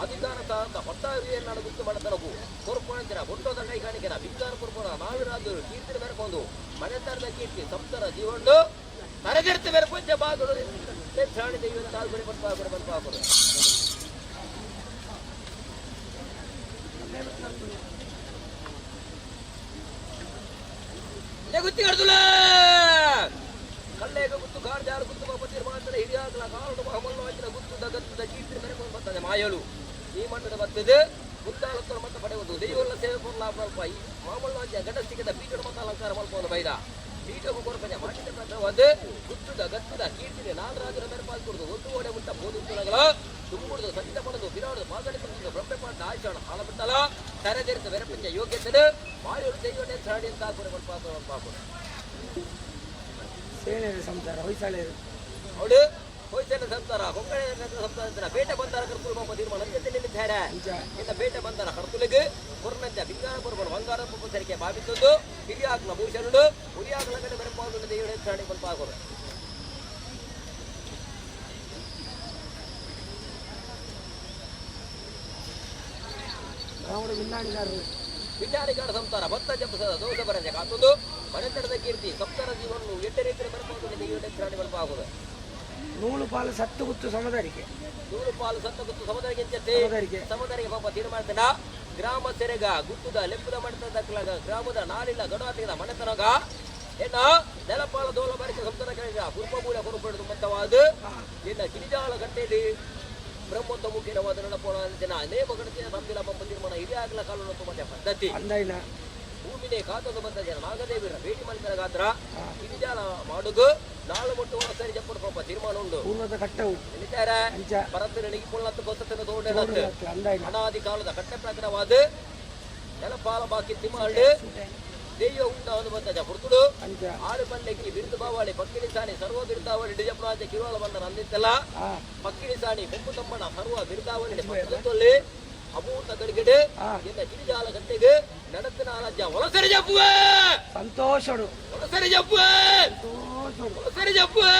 ಅಧಿಕಾರ ತಾಂತ ಪಟ್ಟಾರು ಏನಾಡು ಗುತ್ತು ಮಾಡ್ತಾರಗು ಕೊರ್ಪುಣಂಚಿನ ಗುಂಡೋದ ಕೈ ಕಾಣಿಕೆನ ಬಿಂಗಾರ ಕೊರ್ಪುಣ ನಾವಿರಾದೂರು ಕೀರ್ತಿ ಮೇರೆಕೊಂಡು ಮನೆತನದ ಕೀರ್ತಿ ಸಂಸಾರ ಜೀವನ ತರಗೆಡ್ತ ಮೇರೆ ಪಂಚ ಬಾಗುಡು ಪ್ರಾಣಿ ದೈವದ ಕಾಲ್ಗುಡಿ ಬನ್ಪಾಗುಡು ಬನ್ಪಾಗುಡು ಗುತ್ತಿ ಕಡ್ದುಲ ಕಲ್ಲೇಗ ಗುತ್ತು ಕಾರ್ ಜಾರು ಗುತ್ತು ಪಾಪ ತೀರ್ಮಾನ ಹಿರಿಯಾಗಲ ಕಾರಣ ಮಹಮಲ್ಲ ಹಂಚಿನ ಗುತ್ತು ದಗತ್ತದ ಕೀರ್ತಿ ಮೇರೆ ಬರ್ತದೆ ಮಾಯಲು ಈ ಮಣ್ಣದ ಬರ್ತದೆ ಗುತ್ತಾಳತ್ತರ ಮತ್ತ ಪಡೆಯುವುದು ದೈವಲ್ಲ ಸೇವೆ ಕೊಡಲಾಪ ಈ ಮಾಮಲ್ಲ ಹಂಚಿನ ಗಡ್ಡ ಸಿಕ್ಕದ ಪೀಠದ ಮತ್ತ ಅಲಂಕಾರ ಮಲ್ಪೋದು ಬೈದ ಪೀಠಗೂ ಕೊರಪಂಜ ಮಾಡಿದ ಪ್ರಕಾರವಾದ ಗುತ್ತದ ಗತ್ತದ ಕೀರ್ತಿಗೆ ನಾಗರಾಜರ ಮೇಲೆ ಪಾಲ್ ಕೊಡುದು ಒಂದು ಓಡೆ ಮುಟ್ಟ ಬೋಧುತ್ತಲಗಳ ತುಂಬುಡುದು ಸಂಚಿತ ಪಡೆದು ಬಿರಾಡುದು ಮಾಗಡಿ ಪಡೆದು ಬ್ರಹ್ಮೆ ಪಾಡ ಆಯ್ಚಾಣ ಹಾಲ ಬಿಟ್ಟಲ ತರೆದೆರೆತ ಬೆರಪಂಚ ಯೋಗ್ಯತೆ ಮಾಯಲು ದೈವನೇ ಛಾಡಿ ಅಂತ ಹಾಕೋಣ ಮಲ್ಪಾಕೋಣ ಮಲ್ಪಾಕೋಣ ಸೇನೆಯರು ಸಂಸಾರ ಹೊಯ್ಸಳೆಯರು ಅವಳು ಹೊಯ್ಸಳ ಸಂಸಾರ ಕೊಂಕಣ ಸಂಸಾರ ಬೇಟೆ ಬಂದಾರ ಕರ್ತುಲ್ ಪಾಪ ತೀರ್ಮಾನ ನಿಲ್ಲಿದ್ದಾರೆ ಇನ್ನ ಬೇಟೆ ಬಂದಾರ ಕರ್ತುಲಿಗೆ ಕೊರ್ನಂತೆ ಬಿಂಗಾರ ಕೊರ್ಬಣ ಬಂಗಾರ ಪಪ್ಪ ಸರಿಕೆ ಬಾಬಿತ್ತದ್ದು ಹಿರಿಯಾಕ್ಲ ಭೂಷಣುಡು ಹುರಿಯಾಕ್ಲ ಕಡೆ ಬೆರಪಾಗುಂಡು ದೇವರ ಪ್ರಾಣಿ ಬಲ್ಪಾಗೋರು ಅವರು ಬಿನ್ನಾಣಿಗಾರರು ವಿಜ್ಞಾನಿಗಳ ಸಂಸಾರ ಭಕ್ತ ಜಪಸದ ದೋಷ ಬರದೆ ಕಾತುದು ಮನೆತನದ ಕೀರ್ತಿ ಸಂಸಾರ ಜೀವನ ಎಡ್ಡೆ ರೀತಿಯ ಬೆರಪಾಗುಂಡು ದೇವರ ಪ್ರಾಣಿ ಬಲ್ಪಾಗೋದು ನೂಲು ಪಾಲು ಸತ್ತು ಗುತ್ತು ಸಮದಾರಿಕೆ ನೂರು ಪಾಲು ಸತ್ತ ಗುತ್ತು ಸಮುದಾಯಕ್ಕೆ ಎಂಚತ್ತೆ ಸಮದಾರಿಕೆ. ಸಮುದಾಯಕ್ಕೆ ಪಾಪ ತೀರ್ಮಾನ ಗ್ರಾಮ ಸೆರೆಗ ಗುತ್ತುದ ಲೆಪ್ಪುದ ಮಡತದ ದಕ್ಕಲಾಗ ಗ್ರಾಮದ ನಾಲಿಲ್ಲ ಗಡವಾತಿಗದ ಮನೆತನಗ ಏನ ನೆಲಪಾಲ ದೋಲ ಬಾರಿಕೆ ಸಂತಾನ ಕೇಳಿದ ಕುರುಪ ಮೂಲ ಕುರುಪೆಡುದು ಮಂತವಾದ ಇನ್ನ ಗಿರಿಜಾಲ ಗಟ್ಟೆಯಲ್ಲಿ ಬ್ರಹ್ಮತ್ವ ಮುಖೇನವಾದ ನಡಪೋಣ ಜನ ನೇಮ ಗಣತಿಯ ತಂಬಿಲ ಪಂಪ ತೀರ್ಮಾನ ಹಿರಿಯಾಗಲ ಕಾಲುನತ್ತು ಮತ್ತೆ ಪದ್ಧತಿ ಅಂದಾಯಿನ ಭೂಮಿನೇ ಕಾತದ ಬಂದ ಜನ ನಾಗದೇವಿರ ಭೇಟಿ ಮಲ್ಪರ ಗಾತ್ರ ಗಿರಿಜಾಲ ಮಾಡುಗು ನಾಳು ಮುಟ್ಟು ಸರಿ ಜಪ್ಪಡು ಪಾಪ ತೀರ್ಮಾನ ಉಂಡು ಪೂರ್ವದ ಕಟ್ಟವು ಎಲ್ಲಿದ್ದಾರೆ ಅಂಚ ಭರತನ ನಿಗಿಪುಳ್ಳತ್ತು ಬಸತನ ತೋಡೆನತ್ತು ಅಂದಾಯಿನ ಅನಾದಿ ಕಾಲದ ಕಟ್ಟೆ ಪ್ರಕಾರವಾದ ನೆಲಪಾಲ ಬಾಕಿ ತಿಮ್ಮಹಳ್ಳಿ ದೆಯ್ಯ ಉಂಡ ಬಂದ ಹುರ್ತುಡು ಅಂಚ ಆಳು ಪಲ್ಲಕ್ಕಿ ಬಿರುದು ಬಾವಾಳಿ ಪಕ್ಕಿಣಿ ಸಾಣಿ ಸರ್ವ ಬಿರುದಾವಳಿ ಡಿಜಪ್ರಾಜ ಕಿರುವಳ ಬಂದ ನಂದಿತ್ತಲ್ಲ ಆ ಪಕ್ಕಿಣಿ ಸಾಣಿ ಬೊಂಬು ತಮ್ಮನ ಸರ್ವ ಬಿರುದಾವಳಿ ಪಕ್ಕದೊಲ್ಲಿ ಅಮೂರ್ತ ಗಡಿಗಡೆ ಎನ್ನ ಗಿರಿಜಾಲ ಗಟ್ಟೆಗೆ ನಡತಿನ ರಾಜ್ಯ ಒಳಸರಿ ಜಪ್ಪುವೆ ಸಂತೋಷಡು ಒಳಸರಿ ಜಪ್ಪುವೆ ಸಂತೋಷಡು ಒಳಸರಿ ಜಪ್ಪುವೆ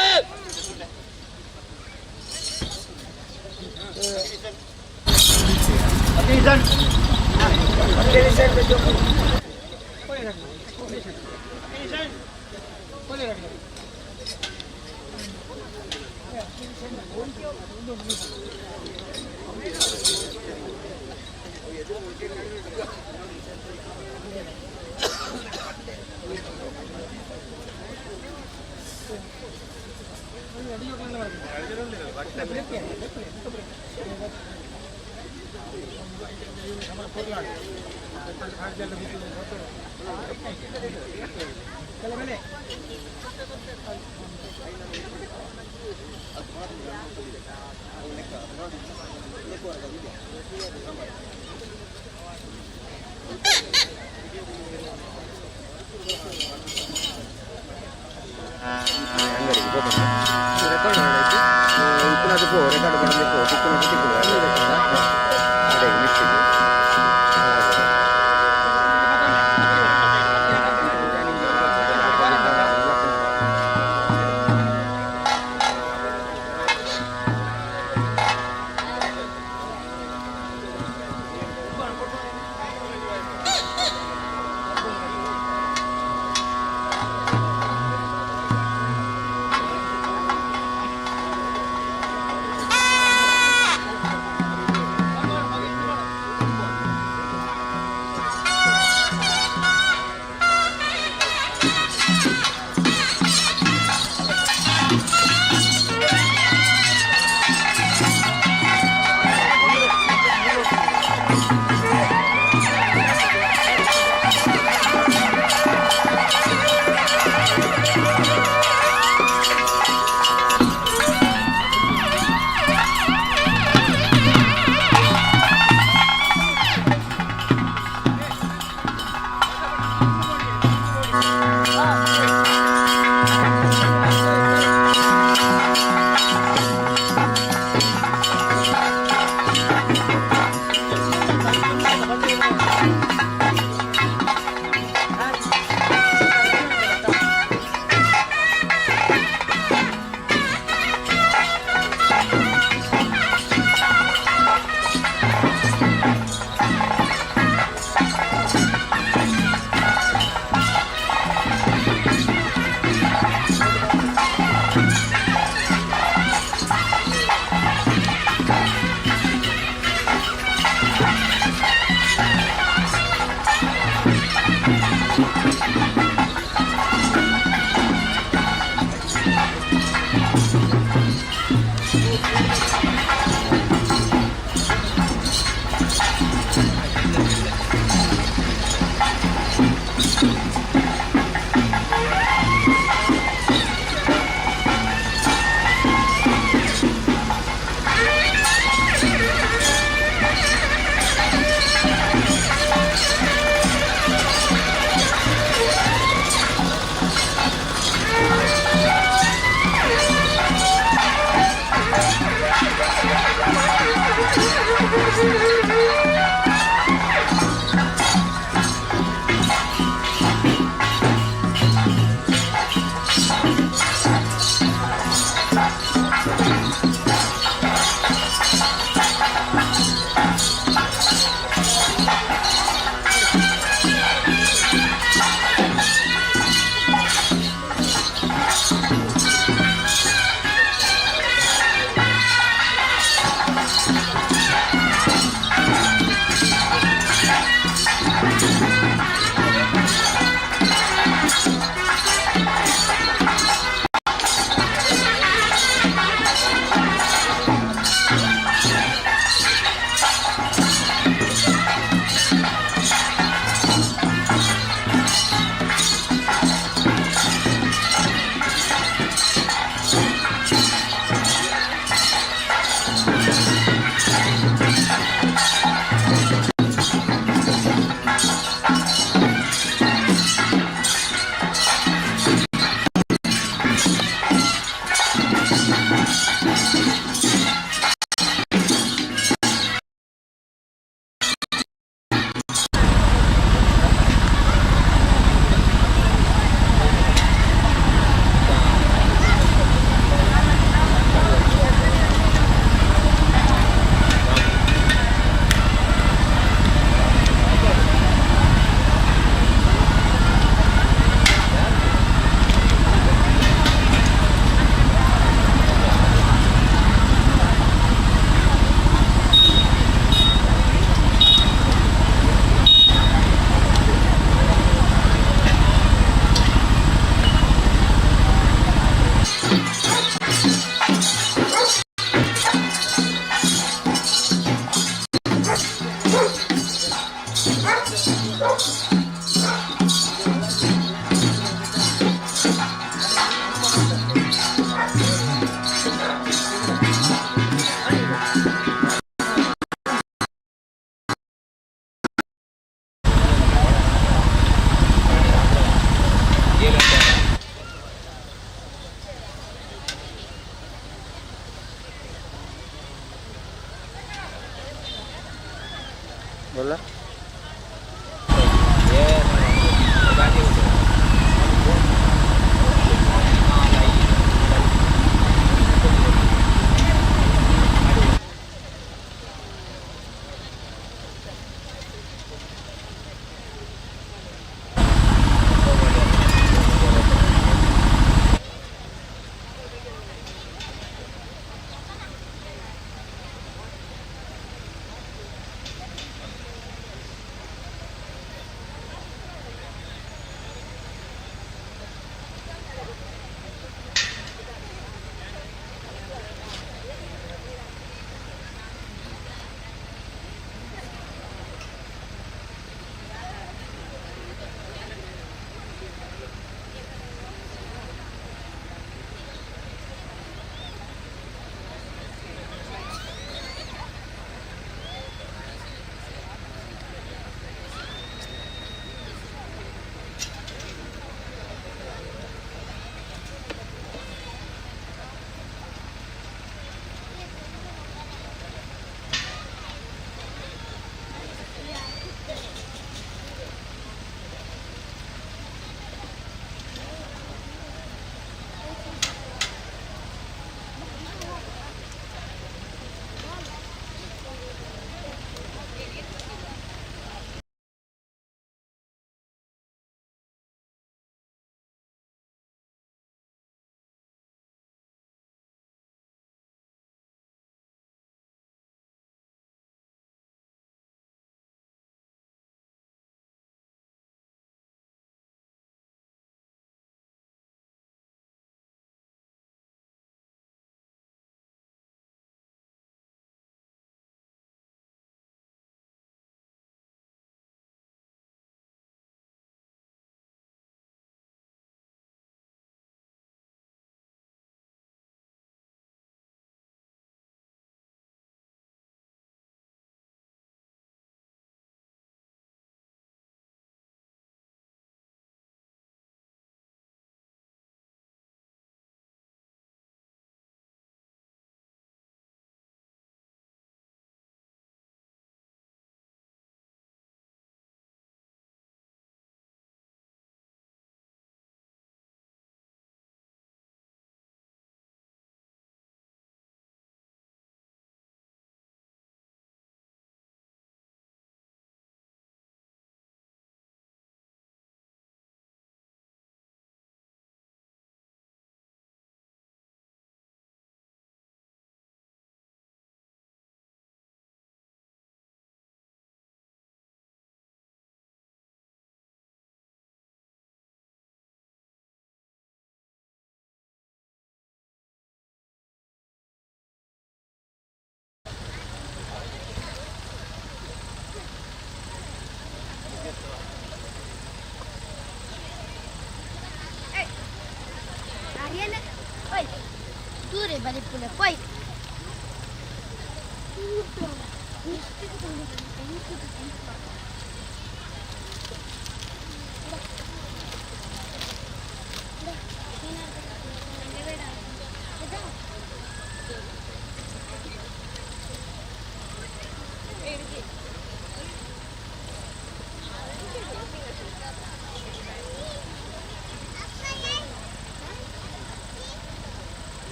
ಬೊಲ್ಲ. ದೂರ ಬಲಿಪುನ ಪೊಯ್.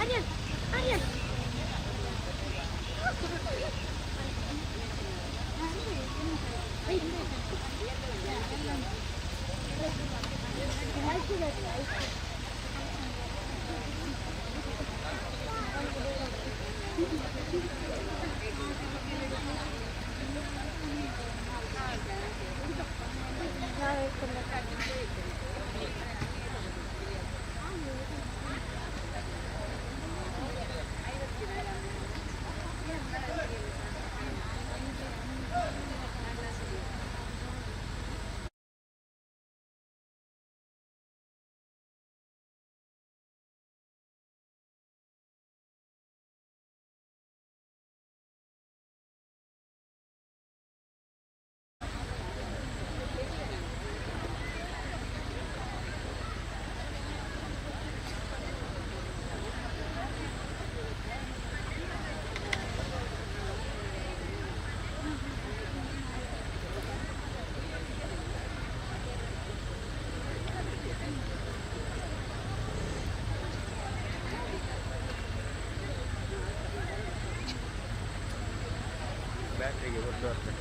Aryan, Aryan. ಬ್ಯಾಟ್ರಿಗೆ ಒಟ್ಟು ಬರ್ತದೆ.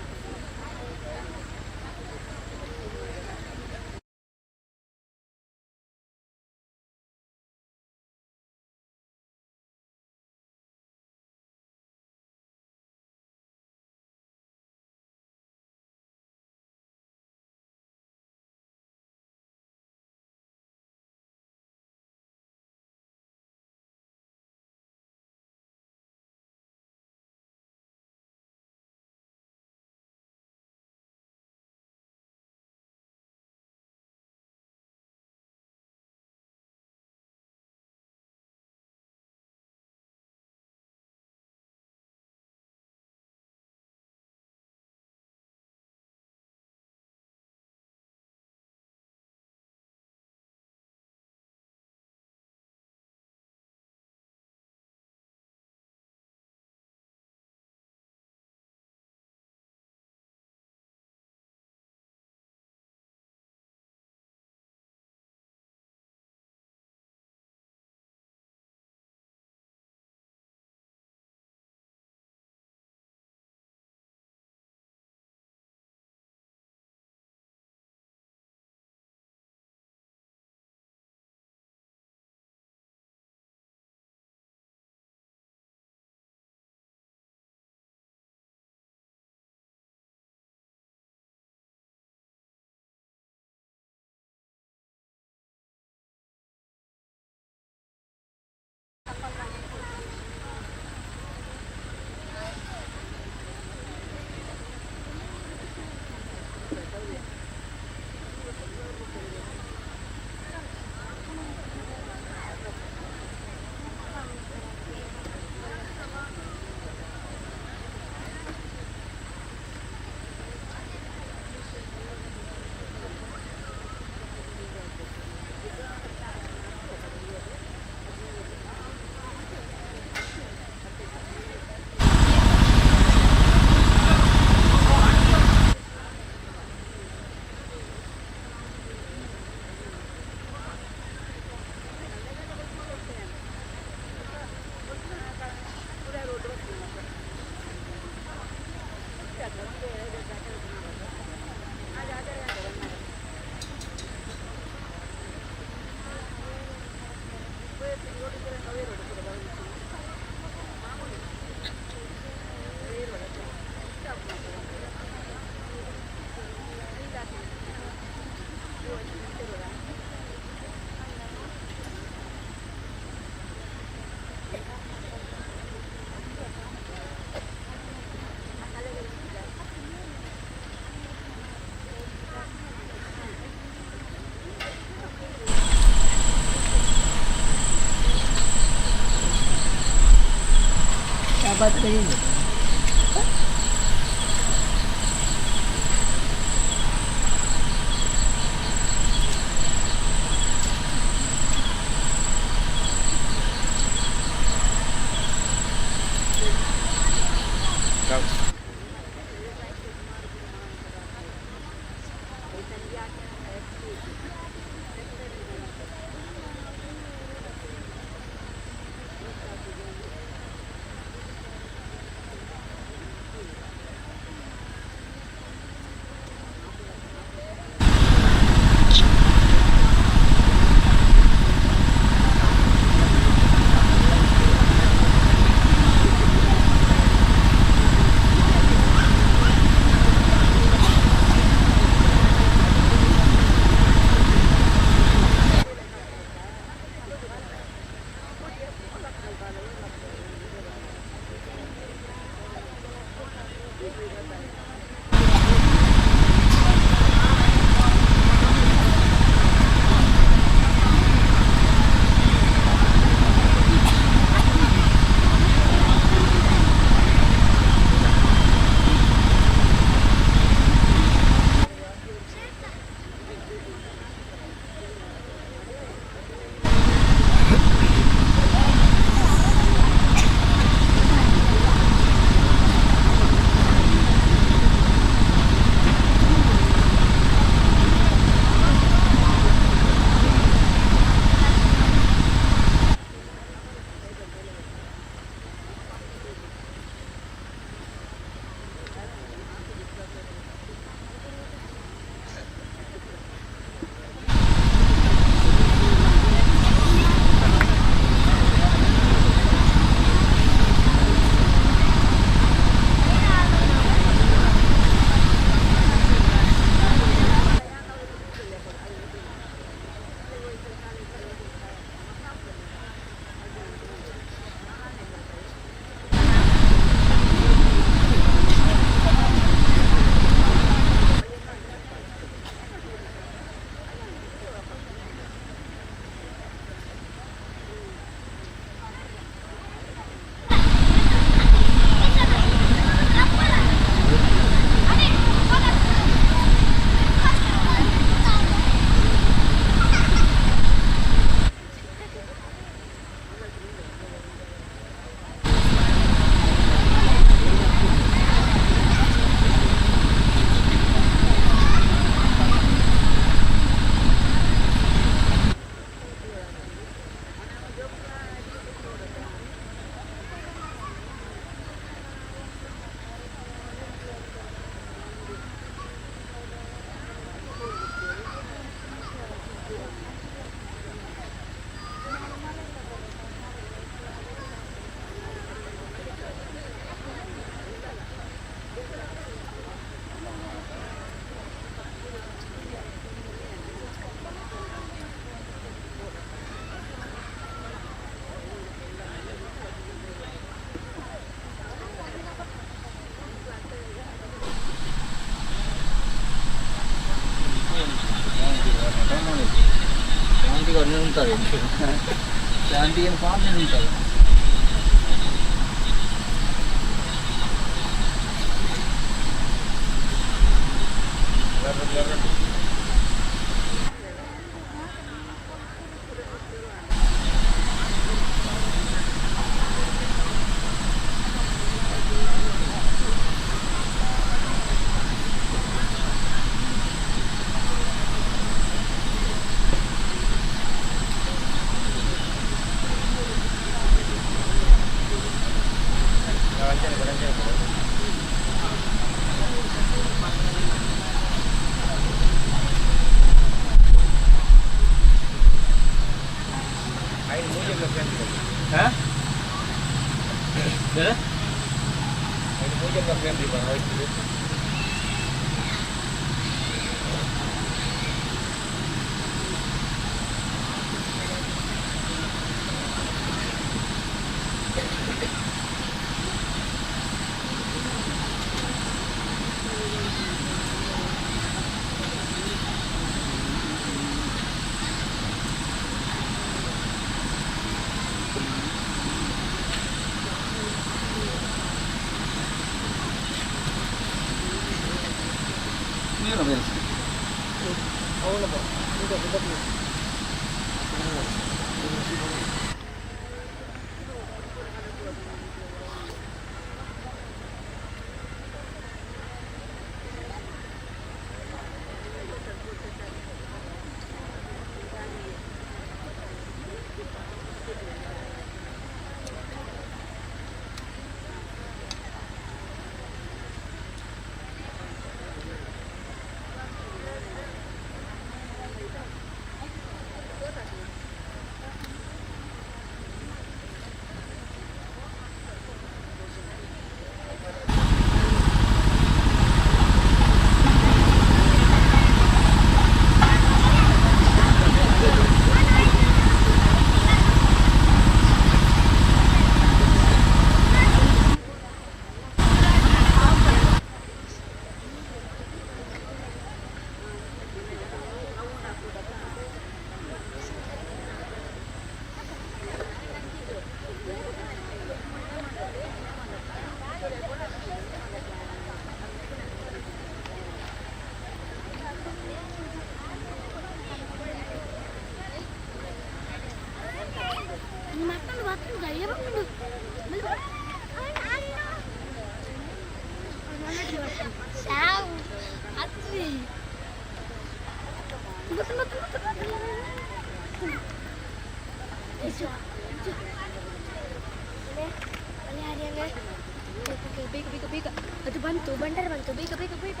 ಬೇಗ ಬೇಗ ಬೇಗ, ಅದು ಬಂತು, ಬಂಡಾರ ಬಂತು, ಬೇಗ ಬೇಗ ಬೇಗ.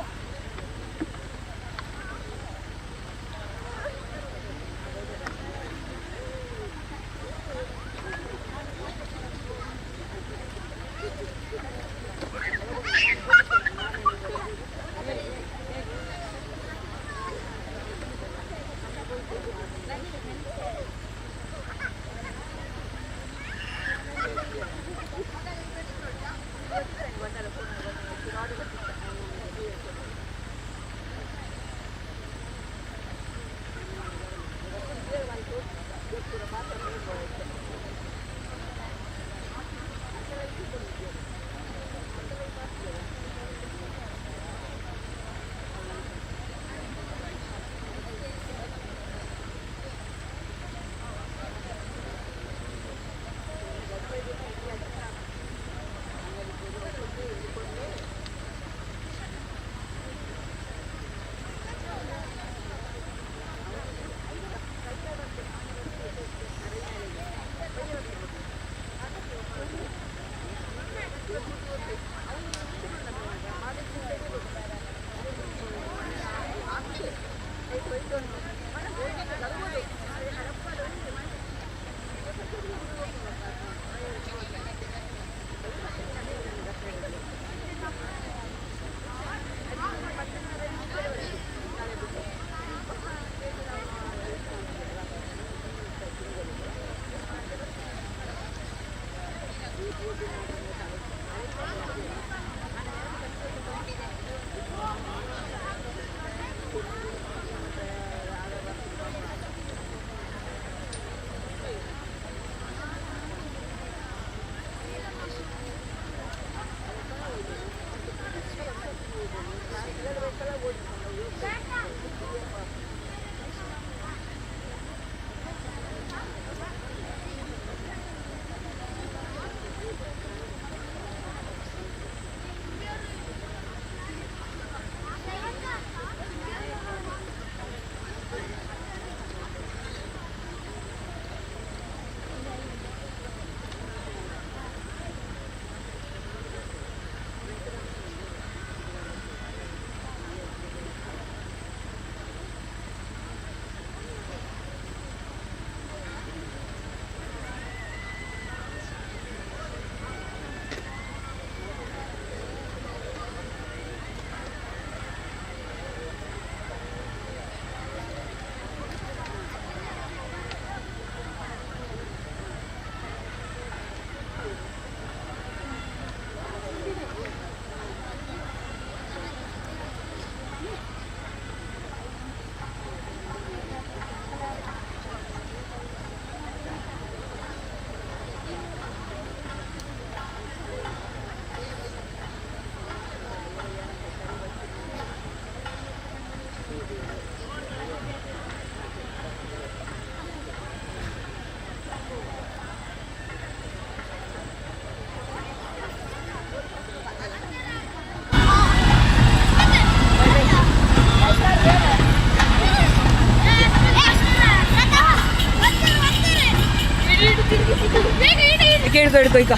ಹಿಡ್ಕೊ ಹಿಡ್ಕೊ ಇಕ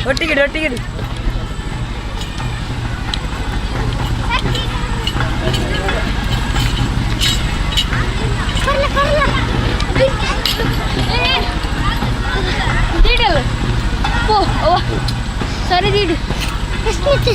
ಒಟ್ಟಿಗೆ ಒಟ್ಟಿಗೆ. ಪೋ ಅವ್ವ ಸರಿ ದೀಡು ಎಷ್ಟು.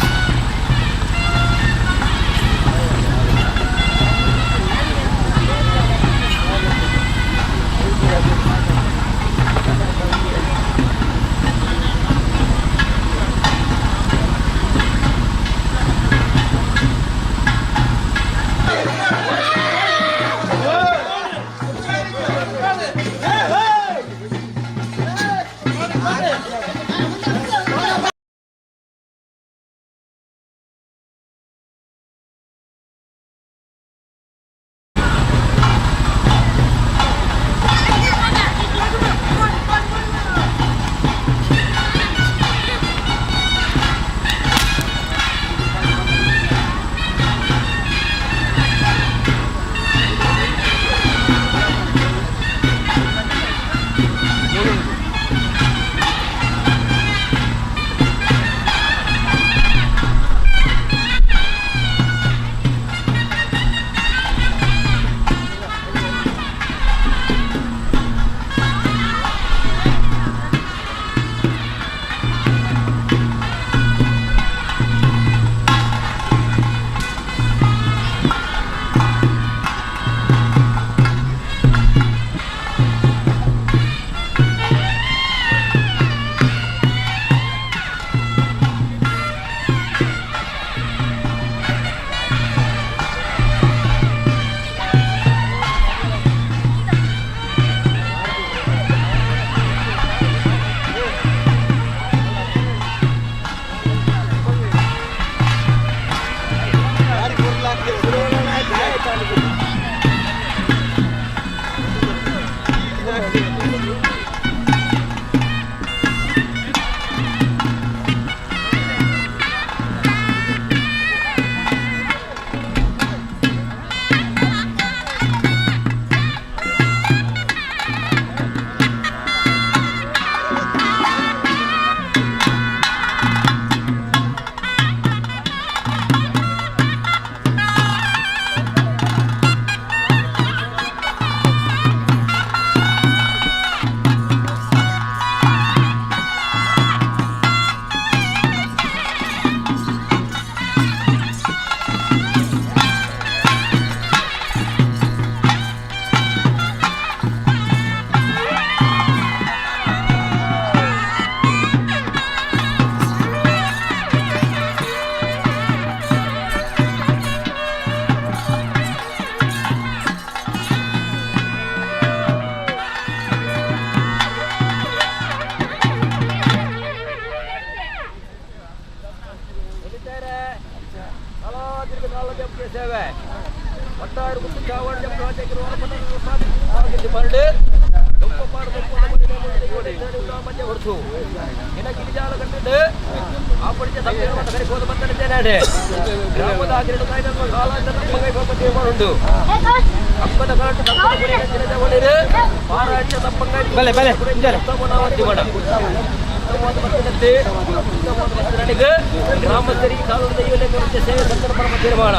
ಗ್ರಾಮಸ್ಥರಿಗೆ ಕಾನೂನು ದೈವಕ್ಕೆ ಸೇವೆ ಸಂದರ್ಭ ತೀರ್ಮಾನ.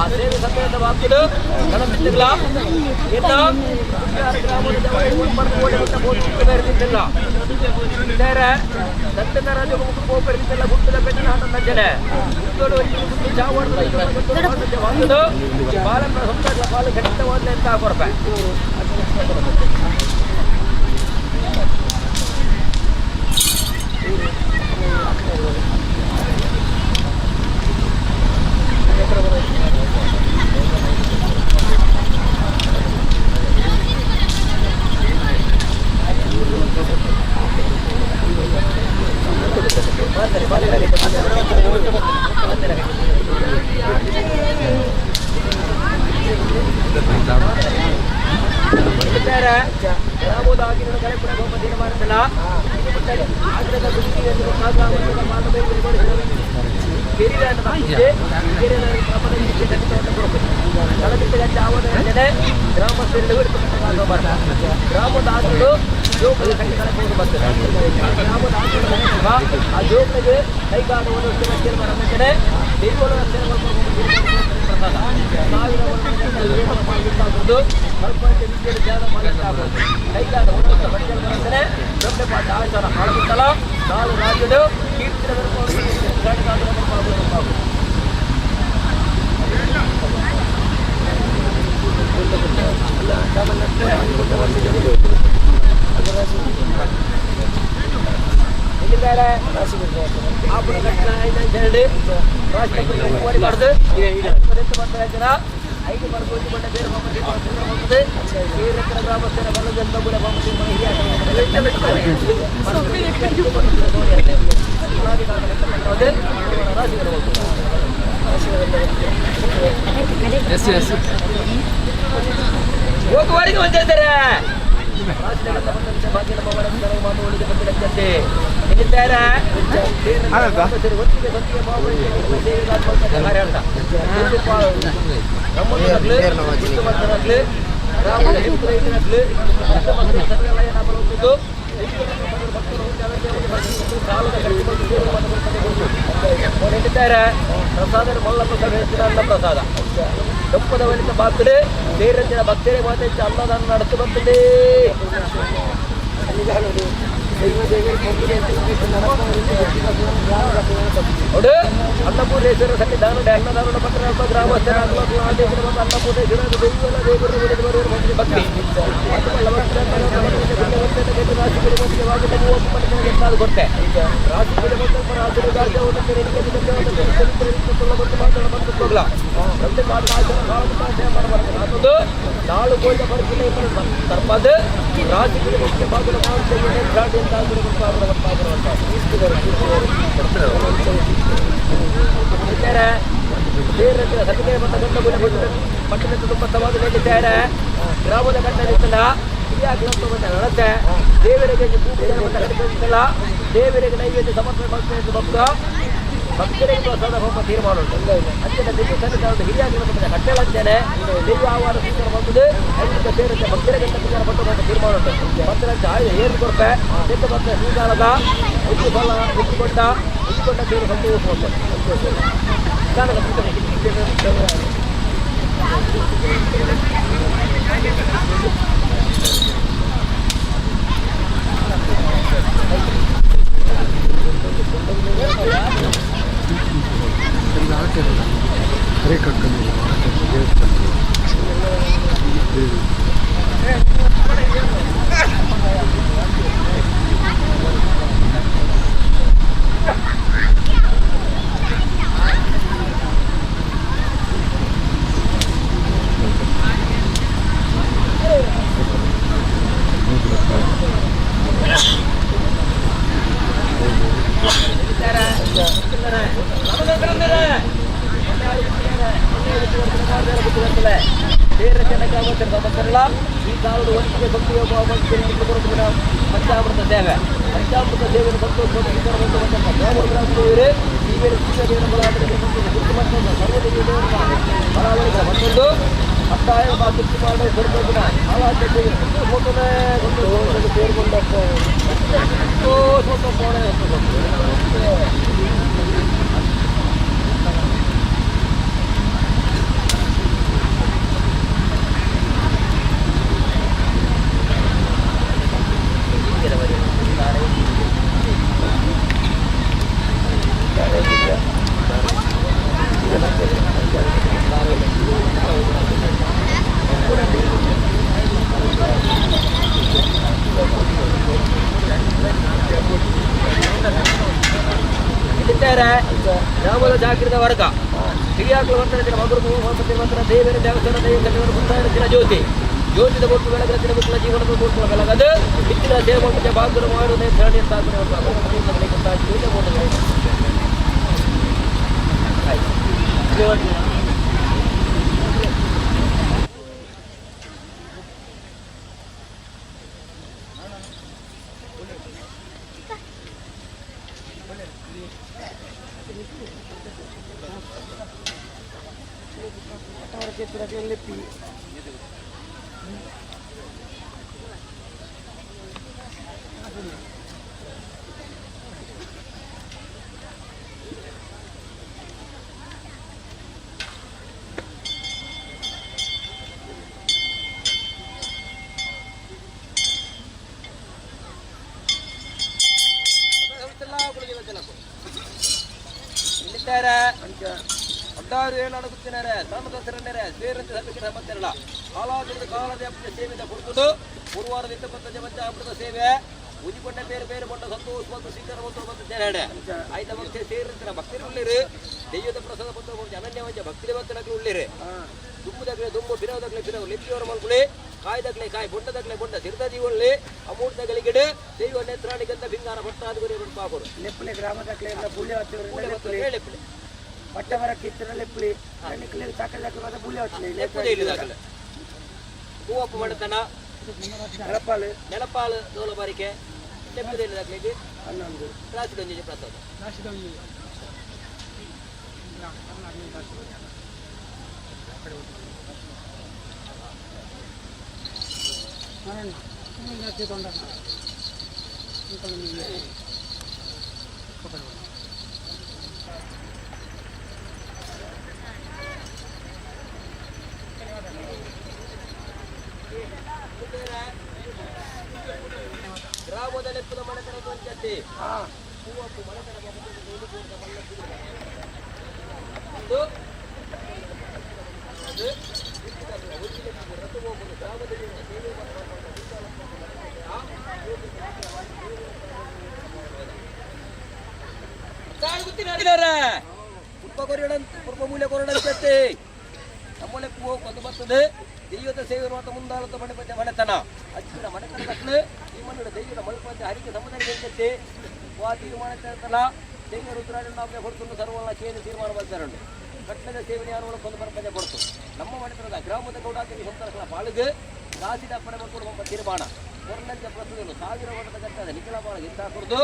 ಆ ಸೇವೆ ಸಂದರ್ಭದ ವಾಕ್ಯದ ಗಣಪಿತ್ತಿಲ್ಲ ಬಾಲ ಖಂಡಿತವಾದ ಅಂತ ಕೊರಪೆ. ಗ್ರಾಮಸ್ಥರು ಗ್ರಾಮದಾಸರು. ಜೋಕುಲು ಕೈ ಕಳೆಕೊಂಡು ಬರ್ತದೆ ಆ ಜೋಕುಲಿಗೆ ಕೈಗಾಡು ಒಂದು ರಕ್ಷಣೆ ದೈವಗಳ ರಕ್ಷಣೆ ಪ್ರಸಾದ ಸಾವಿರ ಸ್ವಲ್ಪ ವಿದ್ಯೆ ಧ್ಯಾನ ಮಾಡಲಿಕ್ಕೆ ಕೈಗಾದ ಒಂದು ಬರ್ತದೆ ದೊಡ್ಡ ಪಾಠ ಆಚಾರ ಹಾಳುತ್ತಲ ನಾಳು ರಾಜ್ಯದ ಕೀರ್ತಿನ ಎಲ್ಲಿದ್ದಾರೆ ಆಪುರ ಕಟ್ಟಿನ ಹೇಳಿ ರಾಷ್ಟ್ರಪತಿ ಜನ ಐದು ಬರ್ಬೋದು ಬೇರೆ ಹೋಗ್ತದೆ ಶ್ರೀರತ್ನ ಗ್ರಾಮಸ್ಥರ ಬಲದ ಕೂಡ ಎಸ್ ಎಸ್ ಹೋಗುವವರೆಗೆ ಬಂದಿದ್ದಾರೆ ಪ್ರಸಾದ ಮಲ್ಲ ಪ್ರಸಾದ ಅನ್ನ ಪ್ರಸಾದ ದಪ್ಪದ ಬಳಿಕ ಬಾಕಡೆ ಬೇರೆ ಭಕ್ತರೇ ಮಾತಾಡಿ ಅನ್ನದಾನ ನಡೆಸಿ ಬರ್ತದೆ. ನೋಡು ಅನ್ನಪೂರ್ಣೇಶ್ವರ ಸನ್ನಿಧಾನ ಅನ್ನದಾನ ಪತ್ರ ಗ್ರಾಮಸ್ಥರ ಅನ್ನಪೂರ್ಣೇಶ್ವರ ದೈವಲ ದೇವರು ಭಕ್ತಿ ಕೊಟ್ಟೆ ನಾಳು ಕೋಟಿ ತರ್ಪದ ರಾಶಿ ಗ್ರಾಮದ ಕಂಡನಿತ್ತಲ್ಲ ನಡತೆ ದೇವರಿಗೆ ದೇವರಿಗೆ ನೈವೇದ್ಯ ಸಮರ್ಪಣೆ ಮಾಡ್ತಾ ಭಕ್ತ ಭಕ್ತರಿಗೆ ಪ್ರಸಾದ ಹೋಮ ತೀರ್ಮಾನ ಉಂಟು. ಅಂಚಿನ ದಿವ್ಯ ಸನ್ನಿಧಾನದ ಹಿರಿಯಾಗಿರುವ ಕಟ್ಟೆಳಂತೇನೆ ದೈವ ಆಹಾರ ಸ್ವೀಕಾರ ಬಂದದ್ದು ಐದು ಸೇರುತ್ತೆ ಭಕ್ತರಿಗೆ ಪೂಜೆ ಪಟ್ಟು ತೀರ್ಮಾನ ಉಂಟು. ಭಕ್ತರ ಆಯುಧ ಏರು ಕೊಡ್ತೆ ಸಿದ್ಧ ಭಕ್ತ ಸ್ವೀಕಾರದ ಉಪ್ಪು ಫಲ ಉಪ್ಪುಕೊಂಡ ಉಪ್ಪುಕೊಂಡ ತೀರು ಸಂತೋಷ ಈ ಕಾಲದ ಒಟ್ಟಿಗೆ ಪಂಚಾಮೃತ ಸೇವೆ ಪಂಚಾಮೃತ ಸೇವೆ ಮತ್ತೊಂದು ಹತ್ತಾಯ ಗ್ರಾಮದ ಜಾಗೃತ ವರ್ಗ ಹಿರಿಯಾಕಲು ಮಂತ್ರ ಮಗುರು ಮಂತ್ರ ದೇವರ ದೇವಸ್ಥಾನ ದೈವ ಜ್ಯೋತಿ ಜ್ಯೋತಿದ ಬೊಟ್ಟು ಬೆಳಗದ ತಿರುಗುತ್ತಲ ಜೀವನದ ಬೊಟ್ಟು ಬೆಳಗದು ಇತ್ತಿನ ಸೇವೆ ಬಾಗುರು ಮಾಡುವುದೇ ಧರಣಿ ಎಡಿತಾರೆ ಹದ್ದಾರು ಏಳು ಗುತ್ತಿನಾರೆ ಸಾಮದಸರಣ್ಣರೆ ಸೇರಂತೆ ಸಭೆಗೆ ಸಮತ್ತಿರಲ್ಲ ಕಾಲಾದುರದ ಕಾಲದ ಸೇವೆದ ಕೊಡ್ತುಡು ಗುರುವಾರದಿಂದ ಪಂಚ ಪಂಚ ಅಮೃತ ಸೇವೆ ಉಜಿಕೊಂಡ ಬೇರೆ ಬೇರೆ ಬಣ್ಣ ಸಂತೋಷ ಮತ್ತು ಸ್ವೀಕಾರ ಮತ್ತು ಮತ್ತು ಸೇರಾಡೆ ಆಯ್ತ ಭಕ್ತಿ ಸೇರಿರ್ತಾರ ಭಕ್ತರು ಉಳ್ಳಿರು ದೈವದ ಪ್ರಸಾದ ಬಂದು ಅನನ್ಯ ವಂಚ ಭಕ್ತಿ ಭಕ್ತರಾಗಿ ಉಳ್ಳಿರು ದುಮ್ಮುದಾಗಲೇ ದುಮ್ಮು ಬಿರವದಾಗಲೇ ಬಿರವು ಲಿಪ್ಪಿಯವರ ಮಲ್ಕುಳಿ ಕಾಯ್ದಾಗ್ಲೆ ಕಾಯಿ ಬೊಂಡದಾಗ್ಲೆ ಬೊಂಡ ಸಿರ್ದ ಜೀವಳ್ಳಿ ಅಮೂರ್ತಗಳಿಗಿಡು ದೈವ ನೇತ್ರಾಣಿಗಂತ ಬಿಂಗಾರ ಭಟ್ಟಾದ ಗುರಿ ಪಾಪರು ಲೆಪ್ಪುಲೆ ಗ್ರಾಮದಾಕ್ಲೆ ಪುಳ್ಳಿ ಲೆಪ್ಪುಲೆ ಪಟ್ಟ ಮರಕ್ಕೆ ಇತ್ತಿನ ಲೆಪ್ಪುಲಿ ಕಣ್ಣಿಕ್ಲೆ ಚಾಕರಿ ದಾಕಲೆ ಪುಳ್ಳಿ ಲೆಪ್ಪುಲೆ ಇಲ್ಲದಾಗಲೆ ಹೂವಪ್ಪು ಮಡತನ ನೆಲಪಾಲು ನೆಲಪಾಲು ದೋಲ ಬಾರಿಕೆ ಲೆಪ್ಪುಲೆ ಇಲ್ಲದಾಗ್ಲಿಗೆ 11 ರಾಶಿ ದೊಂಜಿ ಪ್ರಸಾದ. ಗ್ರಾಮದ ಲೆಪ್ಪದ ಮನೆತನದ ಒಂಜತ್ತಿ ಹೂವಪ್ಪು ಮನೆತನ ಒಂದು ಅದು ಪುಷ್ಪ ಕೊರಿಯಡಂತ ಪುಷ್ಪ ಮೂಲ್ಯ ಕೊರಡಂತೆ ನಮ್ಮನೆ ಪೂ ಕೊಂದು ಬರ್ತದೆ. ದೈವದ ಸೇವೆ ಮಾತ್ರ ಮುಂದಾಳತ್ತ ಮನೆ ಪಂಚ ಮನೆತನ ಅಚ್ಚಿನ ಮನೆತನ ತಕ್ಕಲು ಈ ಮಣ್ಣು ದೈವದ ಮಲ್ಪಂಚ ಹರಿಕೆ ಸಮುದಾಯ ಬೆಂಕತ್ತೆ ವಾ ತೀರ್ಮಾನ ತಲ್ಲ ದೈವ ರುದ್ರಾಡಿ ನಾಮನೆ ಕೊಡ್ತು ಸರ್ವಲ್ಲ ಕೇಳಿ ತೀರ್ಮಾನ ಮಾಡ್ತಾರೆ. ಕಟ್ಟದ ಸೇವನೆ ಯಾರು ಕೊಂದು ಬರಪಂಚ ಕೊಡ್ತು ನಮ್ಮ ಮನೆತನದ ಗ್ರಾಮದ ಗೌಡಾತಿ ಸಂತರಗಳ ಬಾಳಿಗೆ ಕಾಸಿದ ಅಪ್ಪಣೆ ಮಾಡ್ಕೊಡುವ ತೀರ್ಮಾನ ಕೊರಲಂಚ ಪ್ರಸ್ತುತಗಳು ಸಾವಿರ ವರ್ಷದ ಗಂಟದ ನಿಖಿಲ ಬಾಳ ಇಂಥ ಕುರಿದು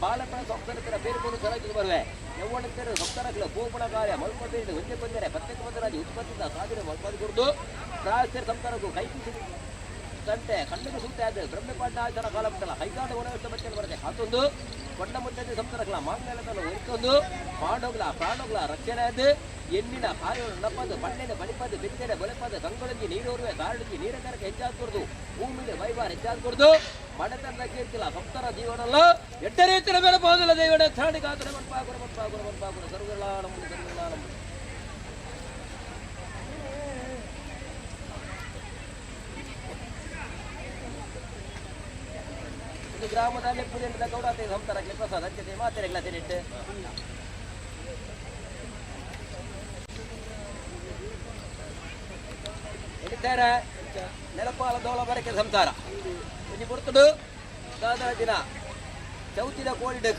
ಬಾಳಪ್ಪನ ಸೊಪ್ತನತರ ಬೇರೆ ಸರಾಗಿ ಬರುವೆ ಯೌವನತ್ತರ ಸೊಪ್ತರಗಳ ಗೋಪುಣ ಕಾರ್ಯ ಮಲ್ಪದ ಒಂದೇ ಬಂದರೆ ಪತ್ತೆಕ ಬಂದರಾಜಿ ಉತ್ಪತ್ತಿದ ಸಾವಿರ ಮಲ್ಪದ ಕುರಿದು ಪ್ರಾಯಸ್ಥರ ಸಂತಾನಕ್ಕೂ ಕೈ ತಂತೆ ಕಣ್ಣಿಗೆ ಸುತ್ತ ಆದ ಬ್ರಹ್ಮಪಾಂಡ ಆಚಾರ ಕಾಲ ಬಿಟ್ಟಲ್ಲ ಕೈಗಾಡ ಒಣವಷ್ಟ ಬಚ್ಚಲು ಬರುತ್ತೆ ಕಾತೊಂದು ಕೊಂಡ ಮುಟ್ಟದೆ ಸಂತಾನಗಳ ಮಾಂಗಲ್ಯತನ ಒರಿತೊಂದು ಪಾಂಡೋಗ್ಲ ಪ್ರಾಣೋಗ್ಲ ರಕ್ಷಣೆ ಅದು ಎಣ್ಣಿನ ಕಾರ್ಯಗಳು ನಪ್ಪದು ಬಣ್ಣೆನೆ ಬಲಿಪದು ಬಿತ್ತೆನೆ ಬಲಿಪದು ಗಂಗೊಳಂಜಿ ನೀರೋರುವೆ ದಾರುಳಂಜಿ ನೀರ ಕರಕ ಹೆಚ್ಚಾದ ಕೊಡ್ದು ಭೂಮಿಗೆ ವೈಭಾರ ಹೆಚ್ಚಾದ ಕೊಡ್ದು ಮನೆತನದ ಕೀರ್ತಿಲ್ಲ ಸಂತರ ಜೀವನಲ್ಲ ಎಟ್ಟರೆ ಮೇಲೆ ಹೋದಿಲ್ಲ ದೇವಡ ಥಾಣಿ ಕಾತುರ ಮನ್ಪಾಗುರ ಮನ್ಪಾಗುರ ಮನ್ಪಾಗುರ ಸರ್ವಗಳ ನಮ್ಮ ಸರ್ವಗಳ ನಮ್ಮ. ಇದು ಗ್ರಾಮದಲ್ಲಿ ಪೂಜೆ ಗೌಡಾತೆ ಸಂತಾರಕ್ಕೆ ಪ್ರಸಾದ ಅಂಚತೆ ಮಾತೆರೆಗ್ಲ ತಿನಿಟ್ಟು ಎಡಿತಾರೆ ನೆಲಪಾಲ ದೋಳ ಬರಕೆ ಸಂಸಾರ ಒಂಜಿ ಪೊರ್ತುಡು ದಾದನ ದಿನ ಚೌತಿದ ಕೋಳಿಡ್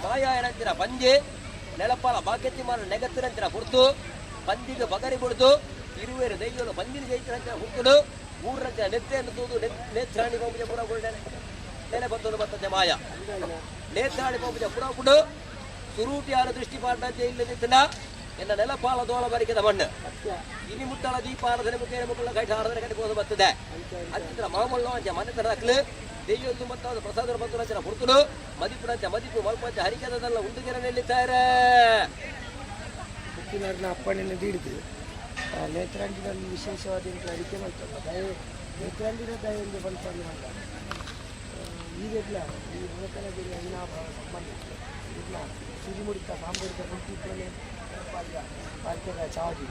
ಮಾಯಾ ಏನಂತೀರ ಪಂಜೆ ನೆಲಪಾಲ ಬಾಕೆತ್ತಿ ಮಾರ ನೆಗತ್ತಿರಂತಿರ ಪುರ್ತು ಪಂಜಿಗೆ ಬಗರಿ ಬುಡ್ದು ಇರುವೇರು ದೈವಲು ಪಂಜಿನ ಜೈತಿರಂತಿರ ಹುಟ್ಟುಡು ಊರಂತಿರ ನೆತ್ತೆಯನ್ನು ತೂದು ನೇತ್ರಾಣಿ ಗೋಪುಜ ಪುರ ಗುಳ್ಳೆ ನೆನೆ ಬಂದು ಬರ್ತದೆ ಮಾಯ ನೇತ್ರಾಣಿ ಗೋಪುಜ ಪುರ ಕುಡು ಸುರೂಟಿ ಯಾರ ದೃಷ್ಟಿ ಪಾಂಡಂತೆ ಇಲ್ಲದಿತ್ತನ ಎನ್ನ ನೆಲಪಾಲ ದೋಳ ಬರಿಕೆದ ಮಣ್ಣು ಇನಿ ಮುಟ್ಟಲ ದೀಪಾರಾಧನೆ ಮುಖೇನ ಮುಕ್ಕಳ ಕೈಟ ಆರಾಧನೆ ಕಡೆ ಹೋದ ಬರ್ತದೆ ಅಂಚಿತ್ರ ಮಾಮೂಲು ಅಂಚ ಮನೆ ತರಕ್ಲು ದೆಯ್ಯೊಂದು ಮತ್ತು ಪ್ರಸಾದ ಬಂತು ಅಂಚಿನ ಪುರ್ತುಡು ಮದಿಪುಡಂಚ ಮದಿಪು ಮಲ್ಪಂಚ ಹರಿಕೆದಲ್ಲ ಉಂಡು ಜನ ನಿಲ್ಲಿತ್ತಾರೆ. ಉಪ್ಪಿನಾರಿನ ಅಪ್ಪಣೆಯನ್ನು ನೀಡಿದ್ದು ನೇತ್ರಾಂಡಿನಲ್ಲಿ ವಿಶೇಷವಾದ ಇಂಥ ಅಡಿಕೆ ಮಾಡ್ತಾರೆ ದಯೆ ನೇತ್ರಾಂಡಿನ ದಯೆ ಎಂದು ಬಂತು ಅಲ್ಲ. ಈಗೆಲ್ಲ ಈ ಮೊಳಕನಗಿರಿ ಅವಿನಾಭಾವ ಸಂಬಂಧ ಇತ್ತು. ಈಗಲ ಸಿರಿಮುಡಿತ ಸಾಂಬರಿತ ಕುಂಟಿತ್ತಲೇ ಪಾಲ್ಕೆದ ಚಾವಡಿ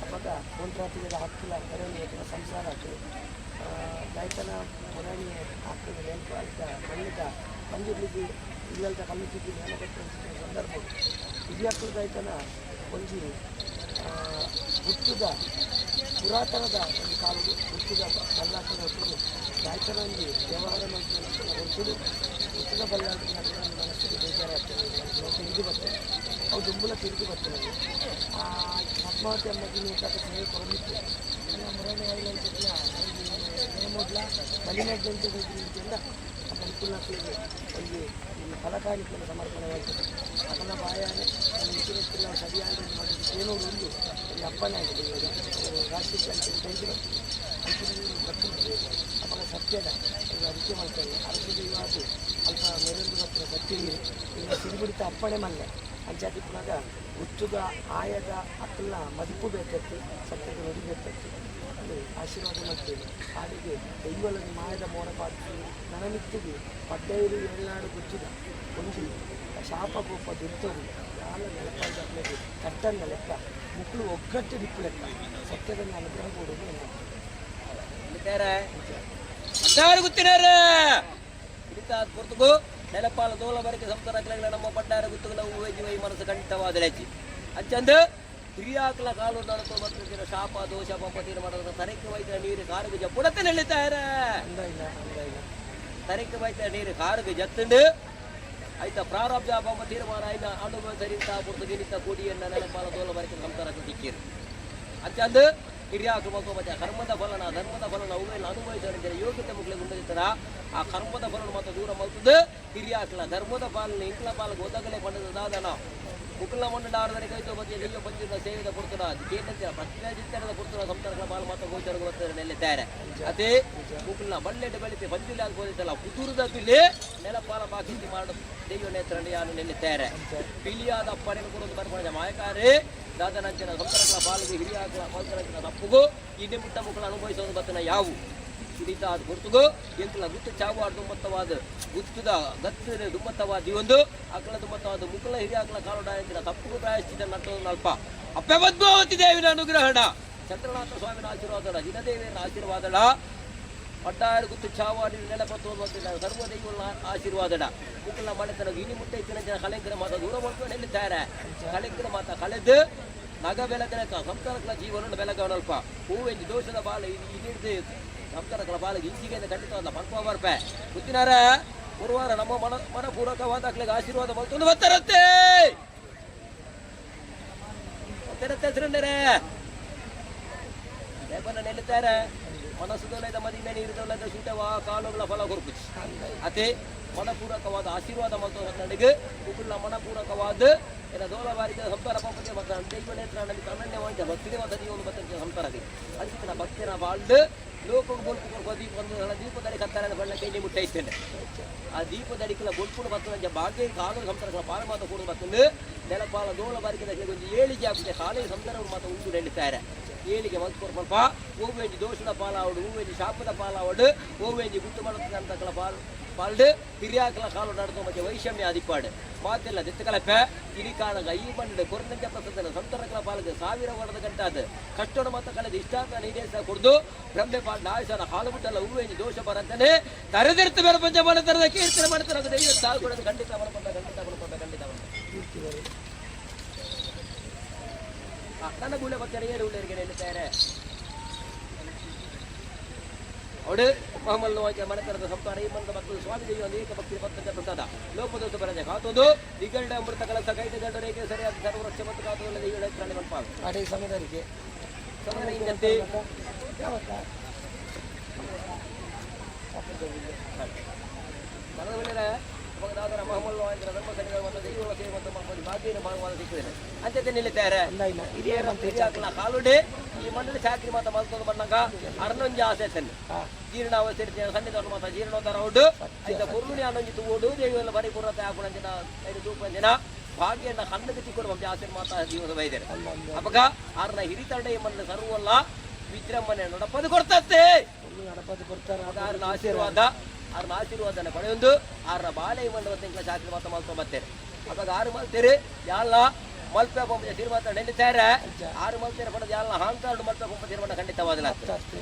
ಅಪ್ಪಗ ಕೊಂಟ್ರಾತಿಗೆ ಹಕ್ಕಿಲ್ಲ ಕರೆಯಲ್ಲಿ ಸಂಸಾರ ಆತು ದೈತನ ಪುರಾಣಿ ಹಾಕಿದ ನೆನಪು ಅಲ್ತ ಮಣ್ಣಿದ ಪಂಜುರ್ಲಿಗೆ ಇಲ್ಲಲ್ತ ಕಲ್ಲು ತಿದ್ದಿ ನೇಮ ಕೊಟ್ಟ ಸಂದರ್ಭ ಹಿರಿಯಕ್ಳು ದೈತನ ಒಂಜಿ ಹುಟ್ಟುದ ಪುರಾತನದ ಒಂದು ಕಾಲದು ಹುಟ್ಟುದ ಬಲ್ಲಾಟದ ಹೊತ್ತುದು ದಾಯ್ತನ ಒಂಜಿ ವ್ಯವಹಾರ ಮಲ್ಪುನ ಹೊರ್ತುದು ಹುಟ್ಟುದ ಬಲ್ಲಾಟದ ಮನಸ್ಸಿಗೆ ಬೇಜಾರಾಗ್ತದೆ ತಿರುಗಿ ಬರ್ತದೆ ಅವು ದುಂಬುಲ ತಿರುಗಿ ಬರ್ತದೆ. ಆ ಪದ್ಮಾವತಿ ಅಮ್ಮಗಿನ ಕಥೆ ಸೇವೆ ಕೊರಮಿತ್ತು ಮುರಣೆ ಐಲಂತಿಲ್ಲ ನೇಮೊಡ್ಲ ಬಲಿನಡ್ಲಂತೆ ರೀತಿಯಿಂದ ಬಲಿಕುಲ್ನಕ್ಳಿಗೆ ಒಂಜಿ ಈ ಫಲಕಾಣಿಕೆಯನ್ನು ಸಮರ್ಪಣೆ ಮಾಡ್ತದೆ. ಅದನ್ನು ಬಾಯಾನೆ ಮಿಕ್ಕಿನ ಸರಿಯಾದ ಏನೋ ಒಂದು ಒಂದು ಅಪ್ಪನೇ ಆಗಿದೆ. ಇವಾಗ ರಾಷ್ಟ್ರೀಯ ಅಂತ ಬೆಂಕಿ ಬರ್ತದೆ ಅಂಚಿನ ಬರ್ತದೆ. ಅವಾಗ ಸತ್ಯದ ಒಂದು ಅಡಿಕೆ ಮಾಡ್ತಾರೆ ಅರಸಿದ ಇವಾಗ ಅಲ್ಪ ಮೆರೆಂದು ಬರ್ತದೆ ಸತ್ಯ ಈಗ ಸಿರಿಬಿಡಿತ ಅಪ್ಪಣೆ ಮಲ್ಲೆ ಅಂಚಾತಿ ಪುನಗ ಹುಟ್ಟುದ ಆಯದ ಅಕ್ಕಲ್ನ ಮದಿಪು ಬೇಕತ್ತು ಸತ್ಯದ ನುಡಿ ಬೇಕತ್ತು ಅದು ಆಶೀರ್ವಾದ ಮಾಡ್ತೇವೆ. ಹಾಡಿಗೆ ದೈವಲನ್ನು ಮಾಯದ ಮೋಡ ಪಾಡ್ತು ನನಮಿತ್ತಿಗೆ ಪಡ್ಡೈರು ಏಳ್ನಾಡು ಗುಚ್ಚುದ ಒಂಜಿ ಶಾಪ ಕೋಪ ದುರ್ತೋದು ಯಾಲ ನೆಲಪಾಲ್ದಾಕ್ಲೆಗ್ ಕಟ್ಟನ್ನ ಲೆಕ್ಕ ಮುಕ್ಳು ಒಗ್ಗಟ್ಟು ದಿಪ್ಪು ಲೆಕ್ಕ ಸತ್ಯದ ಅನುಗ್ರಹ ಕೊಡೋದು ಭಂಡಾರ ಗುತ್ತಿನಾರ ಹಿಡಿತಾದ ಪೊರ್ತುಗು ನೆಲಪಾಲ ದೋಲ ಬರಕೆ ಸಂಸಾರ ನಮ್ಮ ಭಂಡಾರ ಗುತ್ತುಗಳ ಹೂವೆ ಮನಸ್ಸು ಕಂಠವಾದ ಲೆಜ್ಜಿ ಅಂಚಂದು ಹಿರಿಯಾಕಲ ಕಾಲು ನಡತು ಮತ್ತು ಶಾಪ ದೋಷ ಪಾಪ ತೀರ್ಮಾನದ ತರಕ್ಕೆ ವೈದ್ಯ ನೀರು ಕಾರುಗೆ ಜಪ್ಪುಡತ್ತೆ ನೆಲ್ಲಿದ್ದಾರೆ. ಅಂದಾಯಿನ ಅಂದಾಯಿನ. ತರಕ್ಕೆ ವೈದ್ಯ ನೀರು ಕಾರುಗೆ ಜತ್ತುಂಡು ಆಯ್ತಾ ಪ್ರಾರಬ್ಧ ಪಾಪ ತೀರ್ಮಾನ ಆಯ್ತ ಅನುಭವ ಸರಿತ ಪುರ್ತು ಗಿನಿತ ಕೂಡಿಯನ್ನ ನೆಲಪಾಲ ದೋಲ ಬರಕೆ ಸಂಸಾರಕ್ಕೆ ದಿಕ್ಕಿರು. ಅಂಚಂದು ಹಿರಿಯಾಕಲು ಮತ್ತು ಮತ್ತೆ ಕರ್ಮದ ಫಲನ ಧರ್ಮದ ಫಲನ ಅವುಗಳನ್ನು ಅನುಭವಿಸಿದ ಯೋಗ್ಯತೆ ಮಕ್ಕಳಿಗೆ ಉಂಡಿರ್ತಾರ. ಆ ಕರ್ಮದ ಫಲನ ಮತ್ತು ದೂರ ಮಲ್ತದ್ದು ಹಿರಿಯಾಕಲ ಧರ್ಮದ ಪಾಲನೆ ಇಂಕ್ಲ ಪಾಲಕ ಒದಗಲೆ ಪಡೆದ ದಾದನ ಮುಕುಲ ಮಂಡ ಆರದನೆ ಕೈತೋ ಬಗ್ಗೆ ದೈವ ಪಂಚಿನ ಸೇವೆದ ಪುರ್ತುನ ಕೇಂದ್ರ ಪ್ರಶ್ನೆ ಚಿತ್ತರದ ಪುರ್ತುನ ಸಂತಾನಗಳ ಬಾಲ ಮಾತ್ರ ಗೋಚರ ಗೊತ್ತಾರೆ ನೆಲ್ಲಿದ್ದಾರೆ. ಅದೇ ಮುಕುಲ್ನ ಬಳ್ಳೆಡ್ ಬಳಿತೆ ಪಂಜುಲಿ ಆಗ್ಬೋದಿತ್ತಲ್ಲ ಕುದುರದ ಪಿಲಿ ನೆಲಪಾಲ ಬಾಕಿ ಮಾಡ ದೈವ ನೇತ್ರ ಯಾನು ನೆಲ್ಲಿದ್ದಾರೆ. ಪಿಲಿಯಾದ ಅಪ್ಪಣೆ ಕೊಡೋದು ಬರ್ಕೊಂಡ ಮಾಯಕಾರಿ ದಾದನಂಚಿನ ಸಂತಾನಗಳ ಬಾಲಿಗೆ ಹಿರಿಯಾಕಲ ಮಲ್ತನಂಚಿನ ತಪ್ಪುಗು ಈ ನಿಮಿತ್ತ ಮುಕ್ಕಳ ಅನುಭವಿಸೋದು ಬತ್ತನ ಯಾವು ಹಿಡಿತಾದ ಗುರ್ತುಗು ಎಂಕಲ ಗುತ್ತು ಚಾವು ದುಮ್ಮತ್ತವಾದ ಗುತ್ತುದ ಗತ್ತಿನ ದುಮ್ಮತ್ತವಾದ ಒಂದು ಅಕಲ ದುಮ್ಮತ್ತವಾದ ಮುಕುಲ ಹಿರಿಯಾಕಲ ಕಾಲುಡಾಯಂತಿನ ತಪ್ಪುಗು ಪ್ರಾಯಶ್ಚಿತ ನಟ್ಟೋದು ಅಲ್ಪ ಅಪ್ಪೆ ಪದ್ಮಾವತಿ ದೇವಿನ ಅನುಗ್ರಹಣ ಚಂದ್ರನಾಥ ಸ್ವಾಮಿನ ಆಶೀರ್ವಾದಡ ಜಿನದೇವಿನ ಆಶೀರ್ವಾದಡ ಪಟ್ಟಾರು ಗುತ್ತು ಚಾವಾಡಿ ನೆಲಪತ್ತು ಸರ್ವ ದೈವಗಳ ಆಶೀರ್ವಾದಡ ಮುಕುಲ ಮನೆತನ ಇನಿ ಮುಟ್ಟೆ ಇತ್ತಿನ ಜನ ಕಲೆಂಕರ ಮಾತ ದೂರ ಮಾಡ್ಕೊಂಡು ನಿಲ್ಲುತ್ತಾರೆ. ಕಲೆಂಕರ ಮಾತ ಕಳೆದು ನಗ ಬೆಲದನಕ ಸಂಸಾರಕಲ ಜೀವನ ಬೆಲಗವನಲ್ಪ ಹೂವೆಂಜಿ ದೋಷದ ಬಾಲ ಇನ್ನಿಡ್ದು ಸಂಸಾರಕಲ ಬಾಲಿಗೆ ಇಂಚಿಗೆ ಖಂಡಿತವಾದ ಪಂಪ ಬರ್ಪೆ ಗೊತ್ತಿನಾರ ಗುರುವಾರ ನಮ್ಮ ಮನ ಮನಪೂರ್ವಕವಾದ ಆಶೀರ್ವಾದ ಮಲ್ತೊಂದು ಬರ್ತಾರಂತೆ ಬರ್ತಾರಂತೆ ಹೆಸರುಂಡರೆ ದೇವನ ನೆಲ್ಲಿದ್ದಾರೆ. ಮನಸ್ಸು ದೊಲೆದ ಮದಿ ನೀರು ದೊಲೆದ ಸೂಟವ ಕಾಲುಗಳ ಫಲ ಕೊರ್ಪುಚಿ ಅದೇ ಮನಪೂರ್ವಕವಾದ ಆಶೀರ್ವಾದ ಮತ್ತು ನನಗೆ ಕುಕುಲ ಮನಪೂರ್ವಕವಾದ ಏನ ದೋಲ ಬಾರಿಕ ಸಂಸಾರ ಪಾಪಕ್ಕೆ ಮತ್ತು ದೈವ ನೇತ್ರ ನಮಗೆ ಅನನ್ಯವಾದ ಭಕ್ತಿ ಮತ್ತು ಜೀವನ ಮತ್ತು ಸಂಸಾರಕ್ಕೆ ಅಂಚಿನ ಭಕ್ತಿನ ಬಾಳ್ದು ಲೋಕಕ್ಕೆ ಬೊಲ್ಪು ಕೊರ್ಪ ದೀಪ ಒಂದು ದೀಪದಡಿ ಕತ್ತಾರೆ ಬಣ್ಣ ಕೈಲಿ ಮುಟ್ಟ ಇತ್ತೇನೆ. ಆ ದೀಪದಡಿಕಲ ಬೊಲ್ಪುಡು ಬತ್ತಂಜ ಭಾಗ್ಯ ಕಾಲು ಸಂಸಾರಗಳ ಪಾಲಮಾತ ಕೂಡು ಬತ್ತಂದು ನೆಲಪಾಲ ದೋಲ ಬಾರಿಕೆ ಒಂಜಿ ಏಳಿಗೆ ಆಪುಜೆ ಕಾಲೇ ಸಂಸಾರ ಮಾತ ಉಂಟು ನೆಲ್ಲಿದ್ದಾರೆ. ಏಳಿಗೆ ಮಲ್ತು ಕೊರ್ಪಲ್ಪ ಓವೆಂಜಿ ದೋಷದ ಪಾಲಾವಡು ಹೂವೆಂಜಿ ಶಾಪದ ಪಾಲಾವಡು ಓವೆಂಜಿ ಗುಟ್ಟು ಮಾಡತಕ್ಕಲ ಪಾಲ್ ಪಾಲ್ಡು ಹಿರಿಯಾಕಲ ಕಾಲು ನಡ್ದು ಮತ್ತೆ ವೈಷಮ್ಯ ಅದಿಪಾಡು ಮಾತೆಲ್ಲ ದೆತ್ತಕಲಪ್ಪೆ ಇನಿ ಕಾಣಗ ಈ ಮಣ್ಣು ಕೊರನಂಜ ಪ್ರಸನ್ನ ಸಂತರಕಲ ಪಾಲಗ ಸಾವಿರ ವರ್ಣದ ಗಂಟಾದ ಕಷ್ಟದ ಮತ ಕಳೆದ ಇಷ್ಟಾರ್ಥ ನೀಡೇಸ ಕೊಡ್ದು ಬ್ರಹ್ಮೆ ಪಾಲ್ ನಾಯಸನ ಹಾಲು ಬಿಟ್ಟಲ್ಲ ಹೂವೆಂಜಿ ದೋಷ ಬರಂತಾನೆ ತರೆದಿರ್ತ ಬೇರೆ ಪಂಚ ಮಾಡತರದ ಕೀರ್ತನೆ ಮಾಡ್ತಾರೆ ದೈವ ತಾಳ್ಕೊಡೋದು ಖಂಡಿತ ಬರಪಂತ ಖಂಡಿತ ಬರಪಂತ ಖಂಡಿತ ಬರಪಂತ. ನನ್ನ ಗುಳೆ ಬರ್ತಾರೆ ಏಳು ಉಳ್ಳರಿಗೆ ನಿಲ್ಲುತ್ತಾರೆ ಅವಡು ಮಹಮಲ್ಲ ವಾಕ್ಯ ಮನೆತನದ ಸಂತಾನ ಈ ಮನದ ಭಕ್ತರು ಸ್ವಾಮಿ ದೈವ ಏಕ ಭಕ್ತಿ ಭಕ್ತ ಪ್ರಸಾದ ಲೋಪದೋಷ ಬರದೆ ಕಾತೋದು ನಿಗಡ ಅಮೃತ ಕಲಸ ಕೈಟ ಗಂಡ ರೇಖೆ ಸರಿಯಾದ ಸರ್ವರಕ್ಷೆ ಮತ್ತು ಕಾತೋದು ದೈವ ಪ್ರಾಣಿ ಮನ್ಪಾಗ ಅಡೆ ಸಮುದಾಯಕ್ಕೆ ಸಮಯ ಹಿಂಗಂತೆ ಯಾವತ್ತ ಮನದ ಮೇಲೆ ದಾದರ ಮಹಮಲ್ಲ ವಾಕ್ಯ ಧರ್ಮ ಸರಿಯಾದ ಮತ್ತು ದೈವ ಸೇವೆ ಮತ್ತು ಮಕ್ಕಳು ಭಾಗ್ಯನ ಭಾಗವಾದ ಸಿಕ್ಕಿದೆ ಅಂತ್ಯತೆ ನಿಲ್ಲುತ್ತಾರೆ. ಅಂದಾಯಿನ ಹಿರಿಯರ ಹಿರಿಯಾಕಲ ಕಾಲುಡೆ ಈ ಮಂಡಳಿ ಚಾಕ್ರಿ ಮಾತ ಮಲ್ತೊಂದು ಬಂದಾಗ ಅರ್ನೊಂಜಿ ಆಸೆ ತನ್ನೆ ಜೀರ್ಣಾವಸ್ಥೆ ಸನ್ನಿಧಾನ ಮಾತ ಜೀರ್ಣೋದ್ಧಾರ ಉಂಡು ಐತ ಪುರ್ಲುನಿ ಅನ್ನೊಂಜಿ ತೂಡು ದೇವಿಯೆಲ್ಲ ಬರಿ ಪೂರ್ಣತೆ ಆಪುಣಂಜಿನ ಐದು ತೂಪಂಜಿನ ಭಾಗ್ಯನ ಕಣ್ಣಗೆ ತಿಕ್ಕೊಂಡು ಬಂದು ಆಸೆ ಮಾತ ಜೀವನ ಬೈದರೆ ಅಪಗ ಆರ್ನ ಹಿರಿತಡೆ ಮನ್ನ ಸರ್ವಲ್ಲ ವಿಜೃಂಭಣೆ ನಡಪದು ಕೊಡ್ತತ್ತೆ. ಒಂದು ನಡಪದು ಕೊಡ್ತಾರ. ಆರ್ನ ಆಶೀರ್ವಾದ ಆರ್ನ ಆಶೀರ್ವಾದನ ಪಡೆಯೊಂದು ಆರ್ನ ಬಾಳೆ ಮಂಡಲ ತಿಂಗಳ ಚಾಕ್ರಿ ಮಾತ ಮಲ್ತೊಂದು ಬತ್ತೇನೆ. ಅವಾಗ ಆರು ಮಲ್ತೇರಿ ಯಾಲ್ಲ ಮಲ್ಪೆ ಪಂಪ ತೀರ್ಮಾನ ನೆಲ್ಲಿತಾರೆ ಆರು ಮಲ್ತೇರೆ ಪಡೆದ ಯಾಲ್ಲ ಹಾಂಕಾರಡು ಮಲ್ಪೆ ಪಂಪ ತೀರ್ಮಾನ ಖಂಡಿತವಾದಲ್ಲ.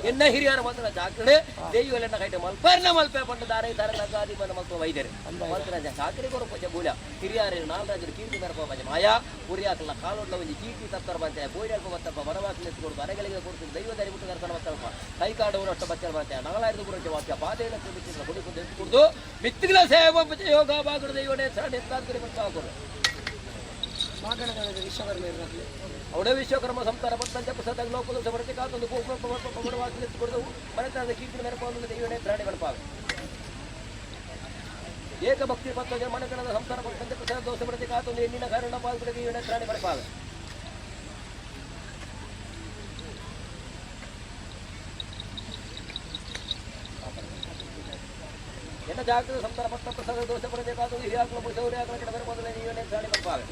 ಎನ್ನ ಹಿರಿಯರ ಮಾತ್ರ ಚಾಕ್ರಿ ದೇವಿಗಳೆನ್ನ ಕೈಟ ಮಲ್ಪರ್ನ ಮಲ್ಪೆ ಪಂಡ ದಾರೆ ದಾರ ನಗಾದಿ ಮನ ಮಲ್ಪ ವೈದ್ಯರು ಮಲ್ತರಾಜ ಚಾಕ್ರಿ ಕೊರ ಪಂಚ ಬೂಲ ಹಿರಿಯರು ನಾಲ್ರಾಜರು ಕೀರ್ತಿ ಮೆರಪ ಪಂಚ ಮಾಯಾ ಉರಿಯಾಕಲ್ಲ ಕಾಲೊಡ್ಲ ಒಂಜಿ ಕೀರ್ತಿ ತತ್ತರ ಬಂತೆ ಬೋಯ್ಯಾಕ ಬತ್ತಪ್ಪ ವನವಾಸನೆ ಕೊಡುದು ಅರೆಗಳಿಗೆ ಕೊಡ್ತು ದೈವದಾರಿ ಬಿಟ್ಟು ದರ್ಶನ ಬತ್ತಲ್ಪ ಕೈ ಕಾಡು ಅಷ್ಟು ಬಚ್ಚಲ ಬಂತೆ ನಗಲಾಯಿದು ಗುರುಂಚ ವಾಕ್ಯ ಪಾದೇನ ಬಿಚ್ಚಿದ ಹುಡಿ ಕುದ್ದು ಕುಡ್ದು ಮಿತ್ತಿಗಳ ಸೇವೆ ಪಂಚ ಯೋಗ ಬಾಗುಡು ದೈವನೇ ಸರಣ ಎತ್ತಾದ್ಗುರಿ ಮತ್ತು ಹಾಕೋದು ಮಾಗಣದ ವಿಶ್ವಕರ್ಮ ಇರಲಿ. ಅವಡ ವಿಶ್ವಕರ್ಮ ಸಂತಾನ ಪಂಚ ಪ್ರಸಾದ ಲೋಕದ ಸಮರತೆ ಕಾತೊಂದು ಕೋಪ ಕೊಡದು ಮನೆತನದ ಕೀರ್ತಿ ಮೆರಪೊಂದು ದೈವನೇ ಪ್ರಾಣಿ ಮನಪಾವೆ ಏಕಭಕ್ತಿ ಪತ್ತ ಮನೆತನದ ಸಂಸಾರ ಪಂಚ ಪ್ರಸಾದ ದೋಷ ಬರತೆ ಕಾತೊಂದು ಹೆಣ್ಣಿನ ಕಾರಣ ಪಾಲ್ಪಡ ದೈವನೇ ಪ್ರಾಣಿ ಮನಪಾವೆ ಎನ್ನ ಜಾಗೃತ ಸಂತಾನ ಪತ್ತ ಪ್ರಸಾದ ದೋಷ ಬರತೆ ಕಾತೊಂದು ಹಿರಿಯಾಕಲ ಶೌರ್ಯಾಕಲ ಕಡೆ ಬರಬಹುದು ದೈವನೇ ಪ್ರಾಣಿ ಮನಪಾವೆ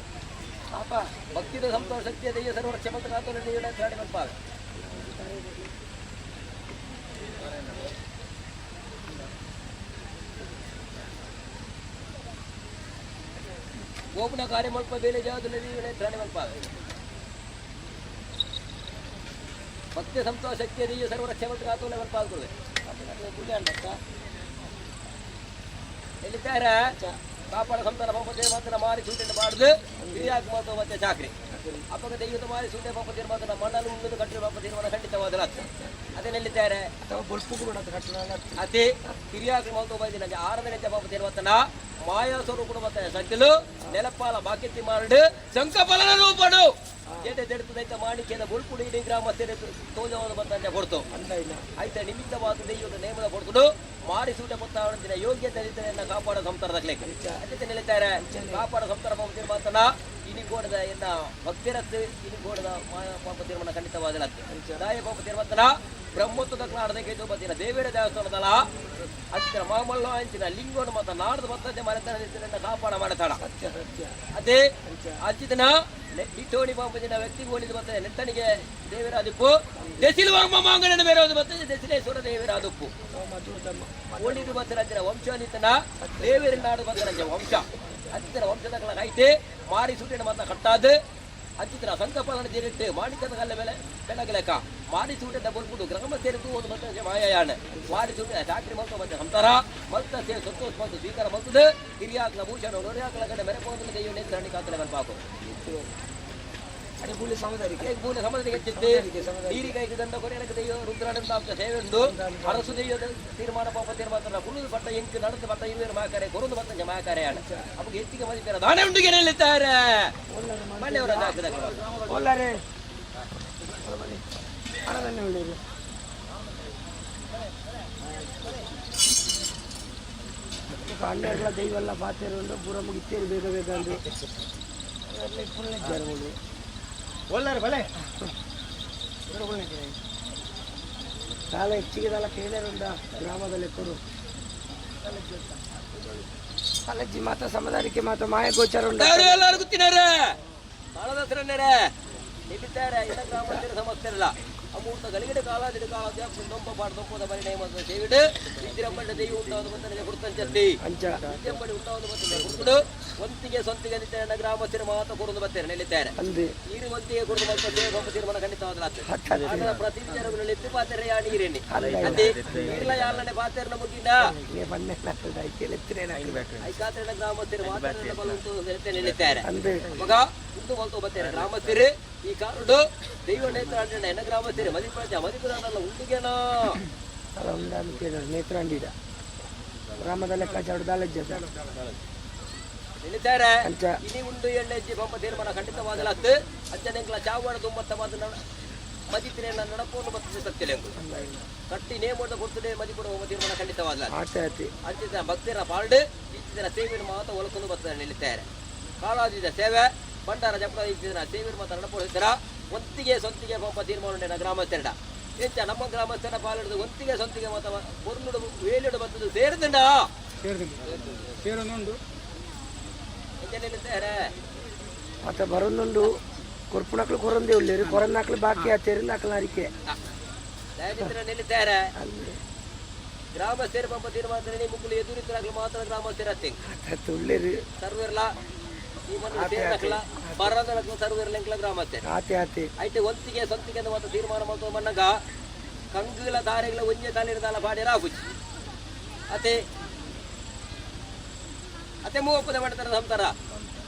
ಪಾಪ ಭಕ್ತಿದ ಸಂತೋಷ ಶಕ್ತಿಯ ದೈವ ಸರ್ವರಕ್ಷೆ ಮತ್ತು ಕಾತೊಂದು ದೈವನೇ ಪ್ರಾಣಿ ಮನಪಾವೆ. ಓಪನ ಕಾರ್ಯ ಮಲ್ಪ ಬೇಲೆ ಜಾಗದಲ್ಲಿ ತ್ರಾಣಿ ಮಲ್ಪ ಭಕ್ತಿ ಸಂತೋಷ ಶಕ್ತಿ ದೆಯ್ಯ ಸರ್ವ ರಕ್ಷೆ ಮಲ್ಪ ಕಾತುಲೆ ಮಲ್ಪ ಆಗುವೆ ಎಲ್ಲಿದ್ದಾರೆ ಕಾಪಾಡ ಸಂತಾನ ಪಾಪ ಮಾತ್ರ ಮಾರಿ ಸೂಟೆಂಡು ಬಾಡ್ದು ಹಿರಿಯಾಕ ಮಾತ್ರ ಮತ್ತೆ ಚಾಕ್ರಿ ಅಪ್ಪಗ ದೈವದ ಮಾರಿ ಸೂಟೆ ಪಾಪ ತೀರ್ಮಾನ ಮಣ್ಣಲ್ಲಿ ಉಂಡು ಕಟ್ಟಿದ ಪಾಪ ತೀರ್ಮಾನ ಖಂಡಿತವಾದ ಅದೇನೆಲ್ಲಿದ್ದಾರೆ ಅಥವಾ ಬೊಲ್ಪುಗು ಬಿಡೋದು ಕಟ್ಟಡ. ಅತಿ ಹಿರಿಯಾಕ ಮಾತ್ರ ಬೈದಿನ ಆರನೇ ಪಾಪ ತೀರ್ಮಾನ ಮಾಯಾ ಸ್ವರೂಪಡು ಮತ್ತೆ ಸಜ್ಜಲು ನೆಲಪಾಲ ಬಾಕಿತಿ ಮಾರಡು ಶಂಕಫಲನ ರೂಪಡು ಜಡೆ ದೆಡ್ತದೈತ ಮಾಣಿಕ್ಯದ ಬೊಲ್ಪುಡು ಇಡೀ ಗ್ರಾಮ ಸೇರಿ ತೋಜವಾದ ಬಂದಂತೆ ಕೊಡ್ತು. ಆಯ್ತ ನಿಮಿತ್ತವಾದ ದೈವದ ನೇಮದ ಕೊಡ್ತುಡು ಮಾರಿ ಸೂಟ ಪೊತ್ತಾವಣದಿನ ಯೋಗ್ಯತೆ ದಲಿತರನ್ನ ಕಾಪಾಡ ಸಂತಾರದ ಅದೇ ನಿಲ್ತಾರೆ ಕಾಪಾಡ ಸಂತಾರ ಪಾಪ ತೀರ್ಮಾನ ಇನಿ ಗೋಡದ ಎನ್ನ ಭಕ್ತಿರತ್ತು ಇನಿ ಗೋಡದ ಮಾಯ ಪಾಪ ತೀರ್ಮಾನ ಖಂಡಿತವಾದ ದಾಯ ಪಾಪ ತೀರ್ಮಾನ ಬ್ರಹ್ಮತ್ವದ ಕ್ಲಾಡದ ಬತ್ತಿನ ದೇವರ ದೇವಸ್ಥಾನದಲ್ಲ ಅಂಚಿನ ಮಾಮಲ್ಲ ಅಂಚಿನ ಲಿಂಗೋನು ಮತ್ತ ನಾಡ್ದು ಮತ್ತಂತೆ ಮನೆತನ ಕಾಪಾಡ ಮಾಡತಾಡ. ಸತ್ಯ ಸತ್ಯ. ಅದೇ ಅಂಚಿತನ ಇಟ್ಟೋಣಿ ಪಾಪದಿನ ವ್ಯಕ್ತಿಗೆ ಹೋಲಿದ ಮತ್ತೆ ನೆತ್ತನಿಗೆ ದೇವರಾದಿಪ್ಪು ದೆಸಿಲು ವರ್ಮ ಮಾಂಗನ ಬೇರೆ ಮತ್ತೆ ದೆಸಿಲೇಶ್ವರ ದೇವರಾದಪ್ಪು ಹೋಲಿದು ಮತ್ತೆ ಅಂಚಿನ ವಂಶಾನಿತನ ದೇವರ ನಾಡು ಬಂದ ವಂಶ ಅಂಚಿನ ವಂಶದ ಐತೆ ಮಾರಿ ಸೂಟಿನ ಮತ್ತ ಕಟ್ಟಾದು ಅಂಚಿತನ ಸಂಕಪಾಲನ ಜೇರಿಟ್ಟು ಮಾಣಿಕದ ಕಲ್ಲ ಮೇಲೆ ಬೆಳಗಲೆಕ್ಕ ಮಾರಿ ಸೂಟದ ಬಲ್ಪುಡು ಗ್ರಾಮ ಸೇರಿದ್ದು ಒಂದು ಮತ್ತೆ ಮಾಯಾಯಾಣ ಮಾರಿ ಸೂಟ ಚಾಕ್ರಿ ಮಲ್ತ ಮತ್ತೆ ಸಂತಾರ ಮತ್ತ ಸೇರಿ ಸಂತೋಷ ಮತ್ತು ಸ್ವೀಕಾರ ಮಲ್ತದೆ ಹಿರಿಯಾಕ್ಲ ಭೂಷಣ ನೊರಿಯಾಕ್ಲ ಕಡೆ ಮೆರೆಪೋದಲ ದೈವ ನೇತ್ರಾಣಿ ಕಾತಲೆ ಮಲ್ಪಾಕು. ಅರೆ ಬೂಲಿ ಸಮುದಾಯಕ್ಕೆ ಭೂಮಿ ಸಮಾಧಿಗೆ ಹೆಚ್ಚಿತ್ತು ನೀರಿಗೈಗೆ ದಂಡ ಕೊರೆಯಲಕ್ಕೆ ದೈವ ರುದ್ರಾನಂದ ಸೇವೆ ಉಂಡು ಅರಸು ದೈವದ ತೀರ್ಮಾನ ಪಾಪ ತೀರ್ಮಾನ ಕುರುದು ಪಟ್ಟ ಎಂಕ್ ನಡೆದು ಪಟ್ಟ ಇರುವರು ಮಾಕಾರೆ ಕೊರುದು ಪಟ್ಟ ಮಾಕಾರೆ ಅವಾಗ ಹೆಚ್ಚಿಗೆ ಮದಿಪೇರ ದಾನೆ ಉಂಡು ಗೆಲ್ಲಿದ್ದಾರೆ ಮನೆಯವರ ಒಲ್ಲಾರೆ ಹಣದನ್ನೇ ಒಳ್ಳೆಯದು ಹನ್ನೆರಡುಲ ದೈವಲ್ಲ ಪಾತೇರು ಉಂಡು ಪೂರ ಮುಗಿತೇರು ಬೇಗ ಬೇಗ ಅಂದು ಪುಣ್ಯ. ಒಲ್ಲಾರೆ ಬಲೆ. ಕಾಲ ಹೆಚ್ಚಿಗೆ ದಾಲ ಕೇಳರುಂಡ ಗ್ರಾಮದಲ್ಲಿ ಕೊರು ಕಾಲಜ್ಜಿ ಮಾತ ಸಮುದಾಯಕ್ಕೆ ಮಾತ ಮಾಯ ಗೋಚಾರ ಉಂಡ. ಎಲ್ಲರೂ ಗೊತ್ತಿನಾರೆ ಕಾಲದ ಹೆಸರನ್ನೇರೆ ನಿಲ್ಲಿದ್ದಾರೆ ಇಲ್ಲ ಗ್ರಾಮಸ್ಥರ ಸಮಸ್ಯೆ ಇಲ್ಲ ಅಮೂರ್ತ ಗಳಿಗಡೆ ಕಾಲಾದಿಡು ಕಾಲ ದೊಂಪ ಪಾಡು ದೊಂಪದ ಬರಿ ನೇಮದ ಸೇವಿಡು ವಿದ್ರಂಬಳ್ಳಿ ದೈವ ಉಂಟಾದ ಮತ್ತೆ ಗುರುತಂಚತ್ತಿ ಅಂಚ ವಿದ್ರಂಬಳ್ಳಿ ಉಂಟಾದ ಮತ್ತೆ ಗುರುತುಡು ಒಂತಿಗೆ ಸ್ವಂತಿಗೆ ನಿತ್ಯ ಗ್ರಾಮಸ್ಥರ ಮಾತ ಕೊರದು ಬತ್ತೇನೆ ನಿಲ್ಲಿದ್ದಾರೆ ಅಂದು ನೀರು ಒಂತಿಗೆ ಕೊರದು ಮತ್ತೆ ಸೇವೆ ಪಾಪ ತೀರ್ಮಾನ ಖಂಡಿತವಾದ ಆಗ ಪ್ರತಿ ವಿಚಾರಗಳು ಎತ್ತು ಪಾತ್ರೆ ಯಾ ನೀರೇನಿ ಅದೇ ನೀರ್ಲ ಯಾಲನೆ ಪಾತ್ರೆನ ಮುಗಿನ ಪನ್ನೆ ಐಕಾತ್ರೆನ ಗ್ರಾಮಸ್ಥರು ಮಾತ್ರ ಬಲ ಉಂಟು ನಿಲ್ಲಿದ್ದಾರೆ ಅಂದು ಮಗ ಉಂಟು ಮಲ್ತು ಬತ್ತೇನೆ ಗ್ರಾಮಸ್ಥರು ಈ ಕಾರುಡು ದೈವ ನೇತ್ರ ಅಂಡಣ್ಣ ಎನ್ನ ಗ್ರಾಮಸ್ಥರು ಮದಿಪುರ ಮದಿಪುರ ಉಂಡುಗೇನೋ. ಅಲ್ಲ ಉಂಡಾನು ಕೇಳೋರು ನೇತ್ರಾಂಡಿಡ ಗ್ರಾಮದ ಲೆಕ್ಕಾಚಾರ ದಾಲಜ್ಜ. ನಿಲ್ಲಿದ್ದಾರೆ ಅಂಚ ಇನಿ ಉಂಡು ಎಣ್ಣೆ ಪಂಪ ತೀರ್ಮಾನ ಖಂಡಿತವಾದಲ ಹತ್ತು ಅಜ್ಜನೆಂಗ್ಲ ಚಾವಾಡ ತುಂಬತ್ತವಾದ ಮದಿತಿನ ನಡಪೋನು ಬರ್ತದೆ ಸತ್ಯಲೆಂಗು ಕಟ್ಟಿ ನೇಮೋದ ಕೊಡ್ತದೆ ಮದಿಪುರ ತೀರ್ಮಾನ ಖಂಡಿತವಾದಲ. ಆತ ಆತಿ. ಅಂಚಿದ ಭಕ್ತರ ಪಾಲ್ಡು ಇತ್ತಿನ ಸೇವೆಯನ್ನು ಮಾತ್ರ ಒಲಕೊಂಡು ಬರ್ತದೆ ನಿಲ್ಲಿದ್ದಾರೆ ಕಾಳಾಜಿದ ಸೇವೆ ಭಂಡಾರ ಜಪದ ಇತ್ತಿನ ಸೇವೆಯನ್ನು ಮಾತ್ರ ನಡಪಡಿಸ್ತಾರ ಒಂತಿಗೆ ಸೊಂತಿಗೆ ಪಂಪ ತೀರ್ಮಾನ ಉಂಟು ಗ್ರಾಮಸ್ಥರಡ ಎಂಚ ನಮ್ಮ ಗ್ರಾಮಸ್ಥರ ಪಾಲಿಡುದು ಒಂತಿಗೆ ಸೊಂತಿಗೆ ಮಾತ್ರ ಪೊರ್ನುಡು ವೇಲಿಡು ಬರ್ತದೆ ಸೇರಿದಂಡ. ಸೇರೊಂದುಂಡು. ಎಂಚ ನಿಲ್ಲಿದ್ದಾರೆ? ಆತ ಬರೋದುಂಡು ಕೊರ್ಪುನಕ್ಲು ಕೊರಂದೇ ಉಳ್ಳೇರು ಕೊರಂದಾಕ್ಲು ಬಾಕಿ ಆತೇರು ನಾಕ್ಲು ಅರಿಕೆ. ದಯವಿಟ್ಟು ನಿಲ್ಲಿದ್ದಾರೆ ಗ್ರಾಮಸ್ಥರ ಪಂಪ ತೀರ್ಮಾನ ಮುಕ್ಕುಲು ಎದುರಿತರಾಗ್ಲು ಮಾತ್ರ ಗ್ರಾಮಸ್ಥರ ಅತ್ತಿ. ಆತ ಉಳ್ಳೇರು. ಸರ್ವೇರ್ಲ ಈ ಮಣ್ಣು ಸೇರಿನಕ್ಲ ಬರದನಕ್ಲ ಸರ್ವೇರ್ಲ ಎಂಕ್ಲ ಗ್ರಾಮಸ್ಥರ. ಆತೆ ಆತೆ. ಐತೆ ಒಂತಿಗೆ ಸೊಂತಿಗೆ ಅಂತ ಮಾತ್ರ ತೀರ್ಮಾನ ಮಾಡ್ತೋ ಮಣ್ಣಗ ಕಂಗುಲ ದಾರೆಗಳ ಒಂಜೆ ತಾಲಿರ್ದಾಲ ಪಾಡ್ಯರ ಆಪುಜಿ ಅತೆ ಅತೆ ಮೂವಪ್ಪದ ಮಾಡ್ತಾರ ಸಂತಾರ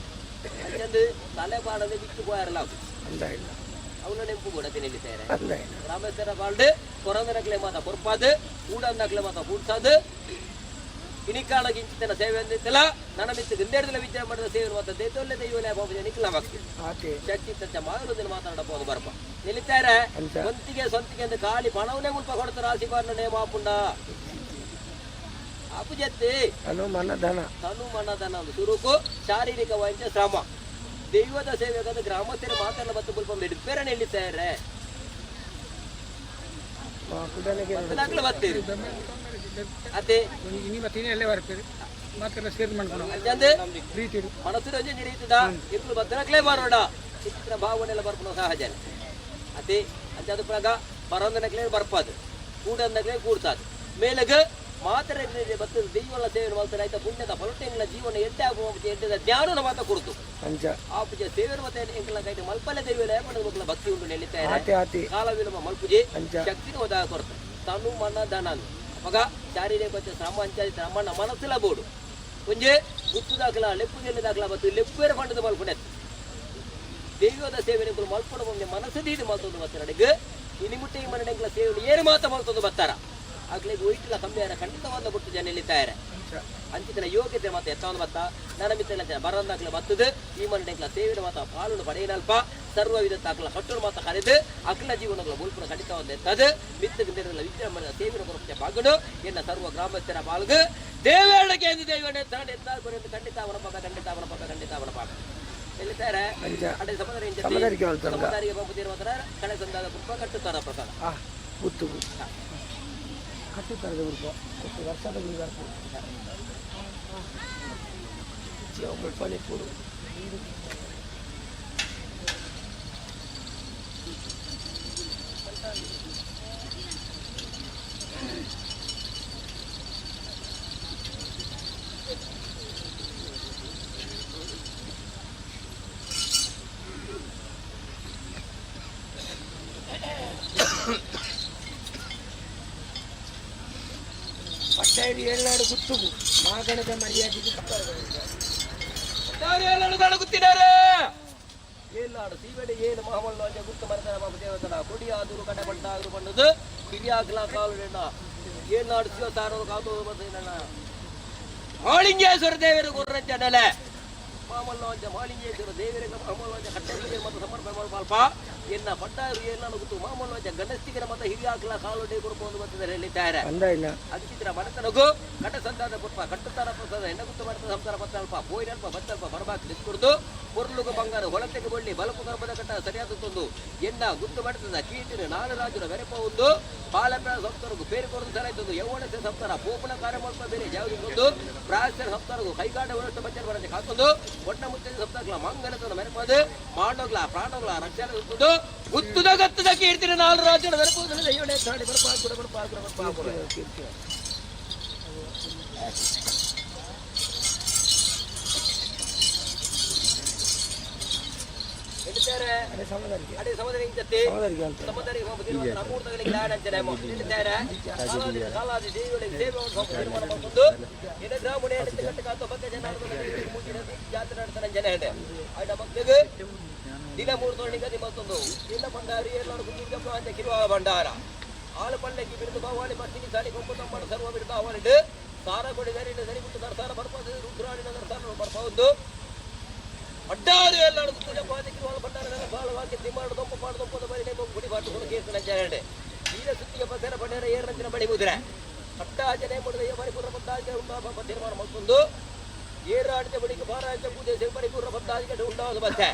ಅಂಚಂದು ತಲೆ ಪಾಡದೆ ಬಿಟ್ಟು ಪೋಯಾರಲ್ಲ ಆಪುಜಿ. ಅಂದ ಇಲ್ಲ. ಅವನ ನೆಂಪು ಕೂಡ ತಿನ್ನಿಲ್ಲಿದ್ದಾರೆ. ಅಂದ ಇಲ್ಲ. ರಾಮೇಶ್ವರ ಬಾಳ್ದು ಕೊರಂದನಕ್ಲೆ ಮಾತ ಕೊರ್ಪಾದು ಕೂಡಂದಕ್ಲೆ ಮಾತ ಕೂಡ್ಸಾದು ಇನಿಕಾಲ ಗಿಂಚಿತನ ಸೇವೆ ಅಂದಿತ್ತಲ್ಲ ನನ್ನ ಮಿತ್ತು ಗಿಂದೇರ್ದಲ ವಿದ್ಯೆ ಮಾಡಿದ ಸೇವೆ ಮಾತ ದೇತೊಲ್ಲೆ ದೈವಲೆ ಬಾಬು ನಿಕ್ಲ ಭಕ್ತಿ ಆತೆ. ಶಕ್ತಿ ತಚ್ಚ ಮಾರುದಿನ ಮಾತಾಡಬಹುದು ಬರ್ಪ ನಿಲ್ಲಿದ್ದಾರೆ. ಅಂಚ. ಒಂತಿಗೆ ಸೊಂತಿಗೆ ಅಂತ ಖಾಲಿ ಪಣವನೇ ಮುಲ್ಪ ಕೊಡ್ತಾರ ಆಶೀರ್ವಾದ ನೇಮ ಆಪುಂಡ ಆಪುಜತ್ತಿ. ತನು ಮನ ಧನ. ತನು ಮನ ಧನ ಒಂದು ಸುರುಕು ಶಾರೀರಿಕ ವಾಂಚ ಶ್ರಮ ದೈವದ ಸೇವೆಗಾದ ಗ್ರಾಮಸ್ಥರ ಮಾತಾಡ ಮತ್ತು ಮುಲ್ಪ ಮೆಡ್ಪೇರ ನಿಲ್ಲಿದ್ದಾರೆ. ಕುಡನೆಗೆ. ನಕ್ಲು ಬತ್ತೀರಿ ಅತ್ತೆ. ಇನಿ ಬತ್ತೀನಿ ಎಲ್ಲೇ ಬರ್ತೀರಿ ಮಾತೆಲ್ಲ ಸೇರ್ ಮಾಡ್ಕೊಂಡು. ಅಂಚಂದು ಪ್ರೀತಿ. ಮನಸ್ಸು ರಂಜನೆ ಹಿಡಿಯುತ್ತದ ಇಬ್ರು ಬದ್ದನಕ್ಲೇ ಬರೋಣ ಚಿತ್ರ ಭಾವನೆಲ್ಲ ಬರ್ಪುನ ಸಹಜ ಅತಿ ಅಂಚಾದ ಪ್ರಗ ಬರೋಂದನಕ್ಲೇ ಬರ್ಪಾದು ಕೂಡಂದಕ್ಲೇ ಕೂಡ್ತಾದು ಮೇಲಗ. ಮಾತ್ರ ಬತ್ತದ ದೈವಲ ಸೇವೆ ಮಲ್ತನ ಆಯ್ತ ಪುಣ್ಯದ ಫಲಟೆಂಗ್ಲ ಜೀವನ ಎಡ್ಡೆ ಆಗುವ ಎಡ್ಡೆದ ಜ್ಞಾನನ ಮಾತ ಕೊಡ್ತು. ಅಂಚ ಆ ಪೂಜೆ ಸೇವೆ ಮತ್ತೆ ಎಂಕಲ ಕೈತೆ ಮಲ್ಪಲೆ ದೈವಲ ಪಂಡದ ಮಕ್ಕಳ ಭಕ್ತಿ ಉಂಟು ನೆಲ್ಲಿತಾರೆ. ಆತೆ ಆತೆ. ಕಾಲ ವಿಲಂಬ ಮಲ್ಪುಜಿ. ಅಂಚ. ಶಕ್ತಿನ ಒದಾಗ ಕೊಡ್ತು ತನು ಮನ ಧನ ಅಪಗ ಶಾರೀರಿಕ ಶ್ರಮ ಅಂಚ ಶ್ರಮನ ಮನಸ್ಸುಲ ಬೋಡು ಒಂಜೆ ಗುತ್ತು ದಾಖಲ ಲೆಪ್ಪು ಗೆಲ್ಲೆ ದಾಖಲ ಬತ್ತು ಲೆಪ್ಪೇರ ಪಂಡದ ಮಲ್ಪುಣೆ ದೈವದ ಸೇವೆ ನಿಂಕುಲು ಮಲ್ಪುಣ ಒಂಜೆ ಮನಸ್ಸು ದೀದಿ ಮಲ್ತೊಂದು ಬತ್ತರ ಅಡಿಗೆ ಇನಿ ಮುಟ್ಟೆ ಈ ಮನೆ ಸೇವೆ ಏನು ಮಾತ ಮಲ್ತೊಂದು ಬತ್ತಾರ ಆಗ್ಲಿಗೆ ಒಯ್ಟಿಲ ಕಮ್ಮಿಯಾರ ಖಂಡಿತವಾದ ಬಿಟ್ಟು ಜನ ಎಲ್ಲಿದ್ದಾರೆ ಅಂಚಿತನ ಯೋಗ್ಯತೆ ಮಾತ ಎತ್ತವನ ಬತ್ತ ನನ್ನ ಮಿತ್ರ ಬರಂದಾಕ್ಲ ಬತ್ತದು ಈ ಮನೆ ಸೇವೆ ಮಾತ ಪಾಲುನು ಪಡೆಯನಲ್ಪ ಸರ್ವ ವಿಧ ತಾಕಲ ಕಟ್ಟುನು ಮಾತ ಕರೆದು ಅಖಿಲ ಜೀವನಗಳ ಮುಲ್ಪುನ ಖಂಡಿತವಾದ ಎತ್ತದು ಮಿತ್ತಕ್ಕೆ ನೆರಳ ವಿದ್ಯಮಾನ ಸೇವಿನ ಕೊರತೆ ಬಾಗಡು ಎನ್ನ ಸರ್ವ ಗ್ರಾಮಸ್ಥರ ಬಾಲ್ಗು ದೇವೇಳಕ್ಕೆ ಎಂದು ದೇವನೇ ತಾನೆ ಎತ್ತಾದ ಖಂಡಿತ ಅವನ ಪಾಪ ಖಂಡಿತ ಅವನ ಪಾಪ ಖಂಡಿತ ಅವನ ಪಾಪ ಎಲ್ಲಿದ್ದಾರೆ ಅಂಚ. ಅಡೆ ಸಮುದಾಯ ಸಮುದಾಯಕ್ಕೆ ಹೇಳ್ತಾರೆ. ಸಮುದಾಯಕ್ಕೆ ಬಂದು ಮಾತ್ರ ಕಡೆ ಸಂದಾದ ಕೃಪ ಕಟ್ಟುತ್ತಾರ ಪ್ರಸಾದ. ಆ ಗುತ್ತು ಕಟ್ಟುತ್ತಾರೆ ಗುರುಪ ಕೊಟ್ಟು ವರ್ಷದ ಗುರಿ ಬರ್ಪು ಜೀವ ಮುಲ್ಪನೆ ಕೂಡು. ಪಟ್ಟಾರಿ ಏಳ್ನಾಡು ಗುತ್ತುಗು ಮಾಗಣದ ಮರ್ಯಾದೆಗೆ. ಗುತ್ತಿದ್ದಾರೆ ಏನಾಡು ಸೀಬೆಡೆ ಏನು ಮಹಾಮಲ್ಲ ಗುತ್ತು ಮರತನ ಬಾಬು ದೇವತನ ಕೊಡಿಯಾದರು ಕಡೆ ಬಂಡಾದರು ಬಂದದು ಕಿರಿಯಾಗ್ಲ ಕಾಲು ಏನಾಡು ಶಿವ ತಾರೋ ಕಾದು ಬಂದ ಮಾಳಿಂಗೇಶ್ವರ ದೇವರು ಗುರ್ರಂಚ ನೆಲೆ ಮಾಮಲ್ಲವಂಚ ಮಾಳಿಂಗೇಶ್ವರ ದೇವರಿಗೆ ಮಾಮಲ್ಲವಂಚ ಕಟ್ಟೆ ಮತ್ತು ಸಮರ್ಪಣೆ ಮಾಡುವ ಎನ್ನ ಪಟ್ಟಾರು ಏನಾಡು ಗೊತ್ತು ಮಾಮಲ್ಲವಂಚ ಗಣಸ್ತಿಗರ ಮತ್ತು ಹಿರಿಯಾಗ್ಲ ಕಾಲು ಡೇ ಕೊಡ್ಕೊಂಡು ಬರ್ತಿದ್ದಾರೆ ಹೇಳಿದ್ದಾರೆ. ಅಂದಾಯಿನ. ಅಂಚಿದ್ರ ಮಡತನಗು ಕಟ ಸಂತಾದ ಪುಷ್ಪ ಕಟ್ಟುತ್ತಾರ ಪ್ರಸಾದ ಎಣ್ಣ ಗುತ್ತು ಮಡತ ಸಂಸಾರ ಪತ್ತಲ್ಪ ಪೋಯಿನಲ್ಪ ಬತ್ತಲ್ಪ ಬರಬಾಕ್ ಕೊಡ್ದು ಪೊರ್ಲುಗು ಬಂಗಾರ ಹೊಲತೆಗೆ ಬಳ್ಳಿ ಬಲಪು ಗರ್ಭದ ಕಟ್ಟ ಸರಿಯಾದ ತಂದು ಎನ್ನ ಗುತ್ತು ಮಡತದ ಕೀಟಿನ ನಾಲು ರಾಜುರ ವೆರಪ ಒಂದು ಪಾಲಪ್ರ ಸಂಸ್ಥರಗು ಬೇರೆ ಕೊರದು ಸರಾಯ್ತಂದು ಯೌವನತೆ ಸಂಸ್ಥಾನ ಪೋಪನ ಕಾರ್ಯ ಮಾಡ್ಪ ಬೇರೆ ಜಾವುದು ತಂದು ಪ್ರಾಯಸ್ಥರ ಸಂಸ್ಥಾನಗು ಕೈಗಾಡ ಹೊರಟ ಬಚ್ಚರ ಬರದೆ ಕಾತೊಂದು ಒಟ್ಟ ಮುತ್ತೆ ಸಂಸ್ಥಾಕ್ಲ ಮಂಗಲತನ ಮೆರಪದು ಮಾಡೋಗ್ಲ ಪ್ರಾಣೋಗ್ಲ ರಕ್ಷಣೆ ಸುತ್ತುದು ಗುತ್ತುದ ಗತ್ತದ ಕೀರ್ತಿನ ನಾಲು ರಾಜುರ ವೆರಪ ದೈವನೇ ತಾಡಿ ಬರಪಾಕುರ ಬರಪಾಕುರ ಬರಪಾಕುರ. ಹೇಳ್ತಾರೆ. ಅದೇ ಸಮುದಾಯಕ್ಕೆ. ಅದೇ ಸಮುದಾಯ ಇಂಚತ್ತೆ. ಸಮುದಾಯಕ್ಕೆ ಅಂತ. ಸಮುದಾಯಕ್ಕೆ ಹೋಗುತ್ತಿರುವ ನಮ್ಮೂರ್ತಗಳಿಗೆ ಲಾಡಂಚನೆ ಹೇಳ್ತಾರೆ. ಕಾಲಾದಿ ದೇವಿಗಳಿಗೆ ಸೇವೆ ತೀರ್ಮಾನ ಮಾಡಿಕೊಂಡು ಎನ ಗ್ರಾಮಣೆ ಎಡத்து ಕಟ್ಟ ಕಾತು ಬಕ್ಕ ಜನ ಮೂಜಿನ ಜಾತ್ರೆ ನಡ್ತಾನೆ ಜನ ಹೆಂಡೆ ಆಯ್ತಾ ಮಕ್ಕಳಿಗೆ ದಿನ ಮೂರು ತೋಣಿಗೆ ಮತ್ತೊಂದು ಇಲ್ಲ ಭಂಡಾರಿ ಎಲ್ಲರೂ ಕುಂದಿದ್ದಪ್ಪ ಅಂತ ಕಿರುವ ಭಂಡಾರ ಆಳು ಪಲ್ಲಕ್ಕಿ ಬಿರುದು ಬಾವಾಳಿ ಮತ್ತಿನಿ ಸಾಲಿ ಕೊಂಬು ತಮ್ಮನ ಸರ್ವ ಬಿರುದು ಅವಳಿಡು ಸಾರ ಕೊಡಿ ಸರಿ ಸರಿ ಬಿಟ್ಟು ದರ್ಶನ ಬರ್ಪ ರುದ್ರಾಣಿನ ದರ್ಶನ ಬರ್ಪ ಒಂದು ಭಂಡಾರು ಎಲ್ಲರೂ ಕುಂದಿದ್ದಪ್ಪ ಅಂತ ಕಿರುವ ಭಂಡಾರ ಬಾಳವಾಗಿ ತಿಮ್ಮಾಡು ದೊಪ್ಪ ಪಾಡು ದೊಪ್ಪದ ಬರಿ ಗುಡಿ ಪಾಟು ಕೇಸನ ಜನ ಈಗ ಸುತ್ತಿಗೆ ಬಸರ ಭಂಡಾರ ಏರಂತಿನ ಬಳಿ ಮುದ್ರೆ ಪಟ್ಟಾಜನೆ ಮುಡಿದ ಪರಿಪೂರ್ಣ ಪಟ್ಟಾಜ ಉಂಡಾಪ ತೀರ್ಮಾನ ಮತ್ತೊಂದು ಏರಾಡಿದ ಬಳಿಕ ಬಾರಾಜ ಪೂಜೆ ಸೇವೆ ಪರಿಪೂರ್ಣ ಪಟ್ಟಾಜ ಉಂಡಾದ ಬತ್ತೆ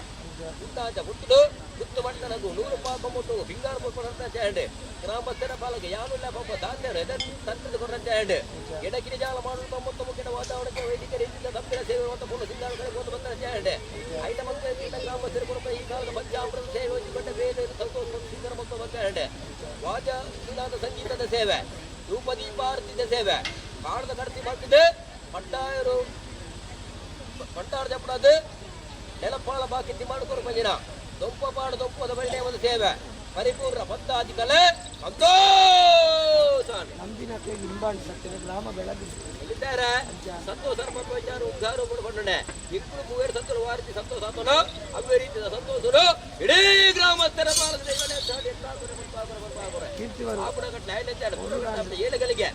ಉಂಡಾಜ ಹುಟ್ಟುದು ಗುತ್ತು ಮಣ್ಣನಗು ನೂರು ಪಾಪ ಮುಟ್ಟು ಹಿಂಗಾರು ಕೊಡ್ಕೊಂಡ ಚೇಂಡ್ ಗ್ರಾಮಸ್ಥರ ಪಾಲಕ ಯಾನುಲ್ಲ ಪಾಪ ದಾಂಧರು ತಂತ್ರದ ಕೊಡ್ರ ಚೇಂಡ್ ಎಡಕಿರಿ ಜಾಲ ಮಾಡುವ ತಮ್ಮ ಮುಖ್ಯ ವಾತಾವರಣಕ್ಕೆ ವೈದಿಕ ರೀತಿಯಿಂದ ತಪ್ಪಿನ ಸೇವೆ ಮತ್ತು ಪೂರ್ಣ ಸಿಂಗಾರ ಕಡೆ ಕೊಂಡು ಬಂದ ಚೇಂಡ್ ಐಟ ಮಕ್ಕಳ ಗ್ರಾಮಸ್ಥರು ಕೊಡಪ ಈ ಕಾಲದ ಪಂಚಾಮೃತ ಸೇವೆ ಹೊಂದಿಕೊಂಡ ವೇದ ಸಂತೋಷ ಸಿಂಗರ ಮತ್ತು ಬಂದ ವಾಜ ಸಿದ್ಧಾಂತ ಸಂಗೀತದ ಸೇವೆ ಧೂಪದೀಪಾರತಿದ ಸೇವೆ ಕಾಣದ ಕಡತಿ ಮಾಡ್ತಿದ್ದೆ ಪಟ್ಟಾಯರು ಪಟ್ಟಾರ ಜಪ್ಪಡದು ನೆಲಪಾಳ ಬಾಕಿ ತಿಮ್ಮಾಡುಕೊರು ಮಂಜಿನ ದೊಂಪ ಪಾಡು ದೊಂಪದ ಬಳಿನೇ ಒಂದು ಸೇವೆ ಪರಿಪೂರ್ಣ ಪದ್ದಾದಿಕಲೆ ಸಂತೋಷ. ನಂಬಿನ ಇಂಬಾಂಡ್ ಸತ್ತಿನ ಗ್ರಾಮ ಬೆಳಗ್ಗೆ. ಎಲ್ಲಿದ್ದಾರೆ ಸಂತೋಷ ವಿಚಾರ ಉದ್ಧಾರ ಪಡ್ಕೊಂಡೆ ಇಬ್ಬರು ಮೂವರು ಸಂತೋಷ ವಾರಿಸಿ ಸಂತೋಷ ಆತನು ಅವೇ ರೀತಿಯ ಸಂತೋಷನು ಇಡೀ ಗ್ರಾಮಸ್ಥರ ಏಳುಗಳಿಗೆ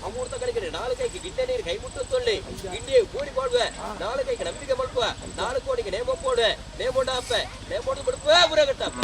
ಅಮೂರ್ತಗಳಿಗೆ ನಾಲ್ಕು ಕೈಗೆ ಗಿಡ್ಡೆ ನೀರು ಕೈ ಮುಟ್ಟುತ್ತೊಳ್ಳಿ ಗಿಡ್ಡೆ ಕೂಡಿ ಪಾಡುವೆ ನಾಲ್ಕು ಕೈಗೆ ನಂಬಿಕೆ ಮಲ್ಪುವೆ ನಾಲ್ಕು ಕೋಡಿಗೆ ನೇಮ ಪೋಡುವೆ ನೇಮೊಂಡ ಅಪ್ಪೆ ನೇಮೊಂಡು ಬಿಡುಪೆ ಬುರಗಟ್ಟಪ್ಪ.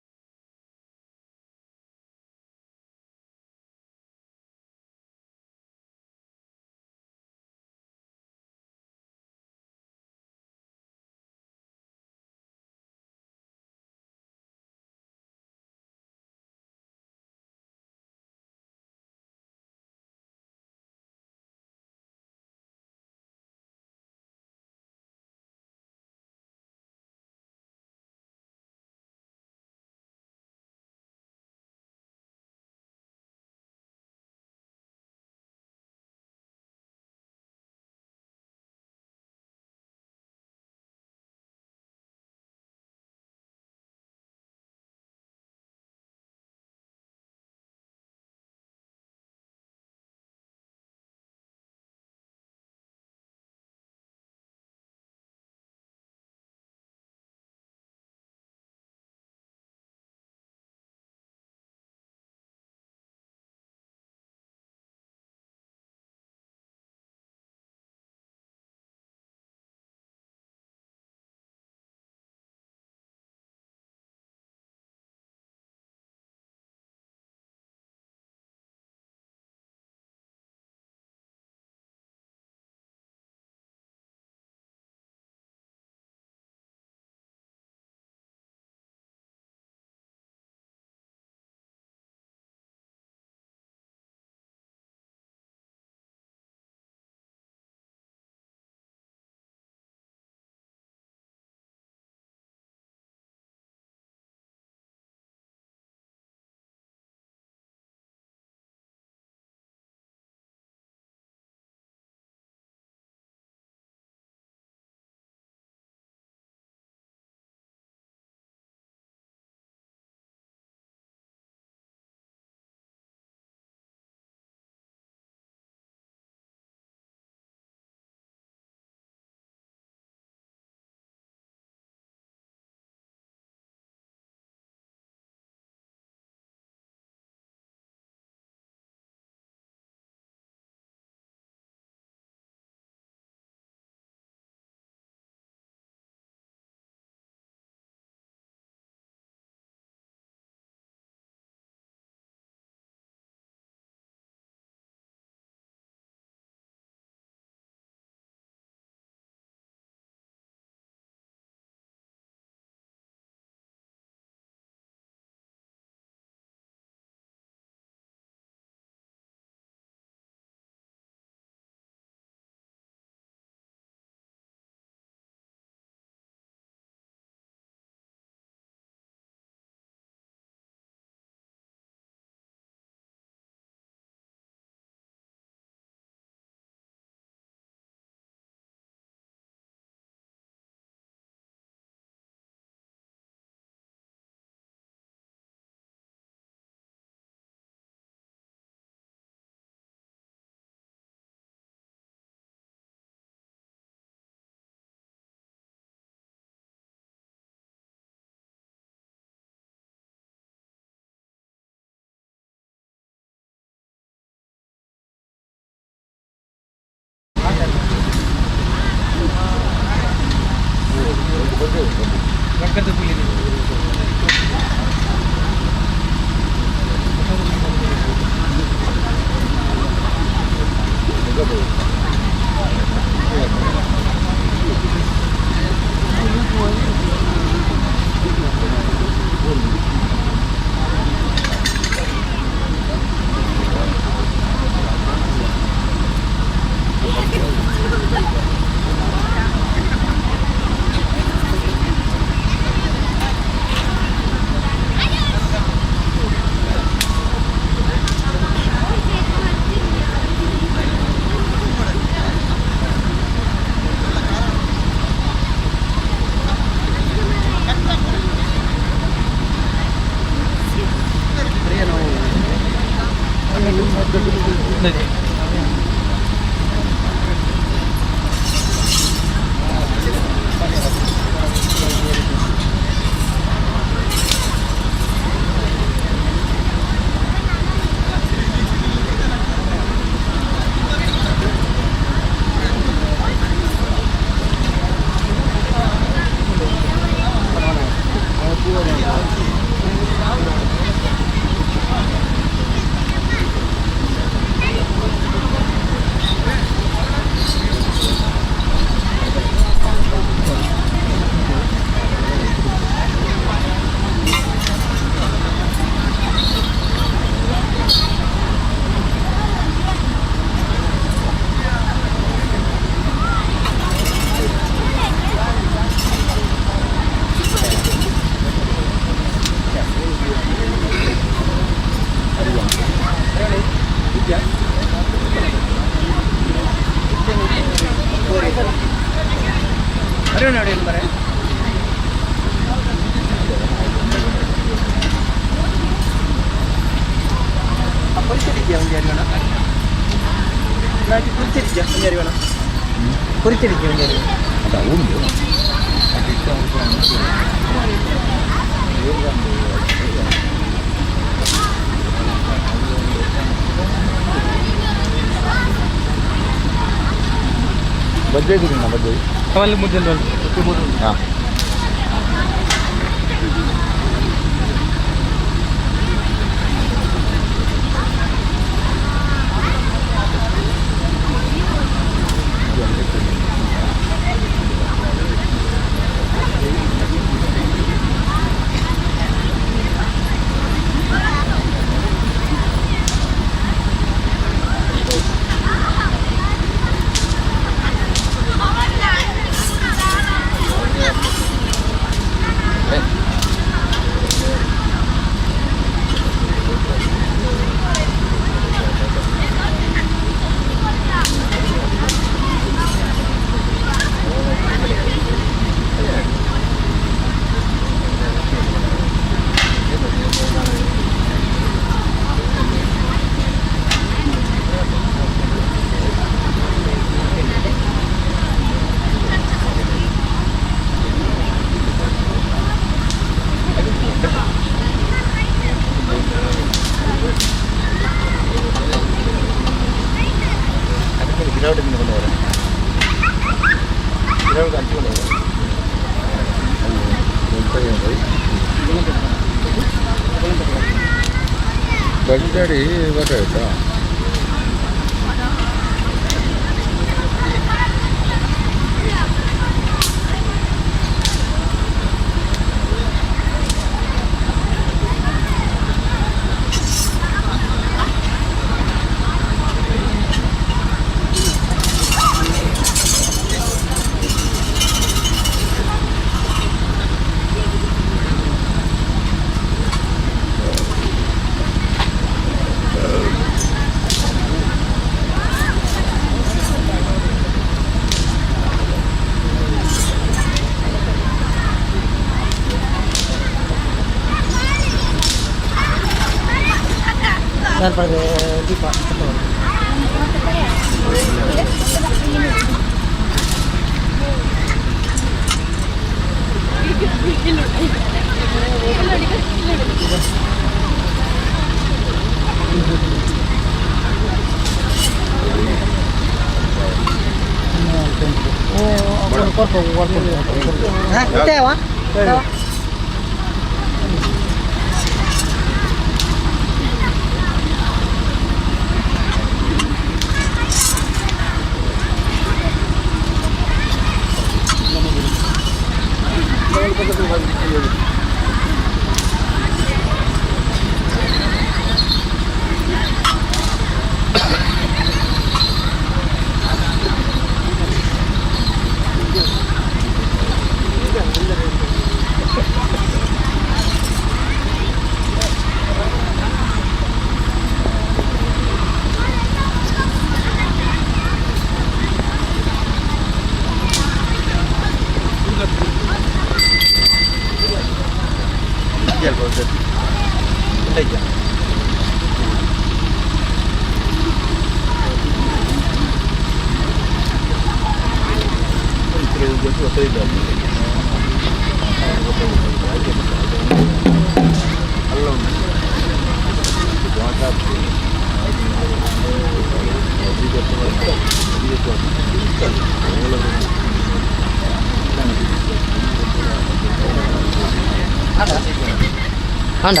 ಆಂಡ.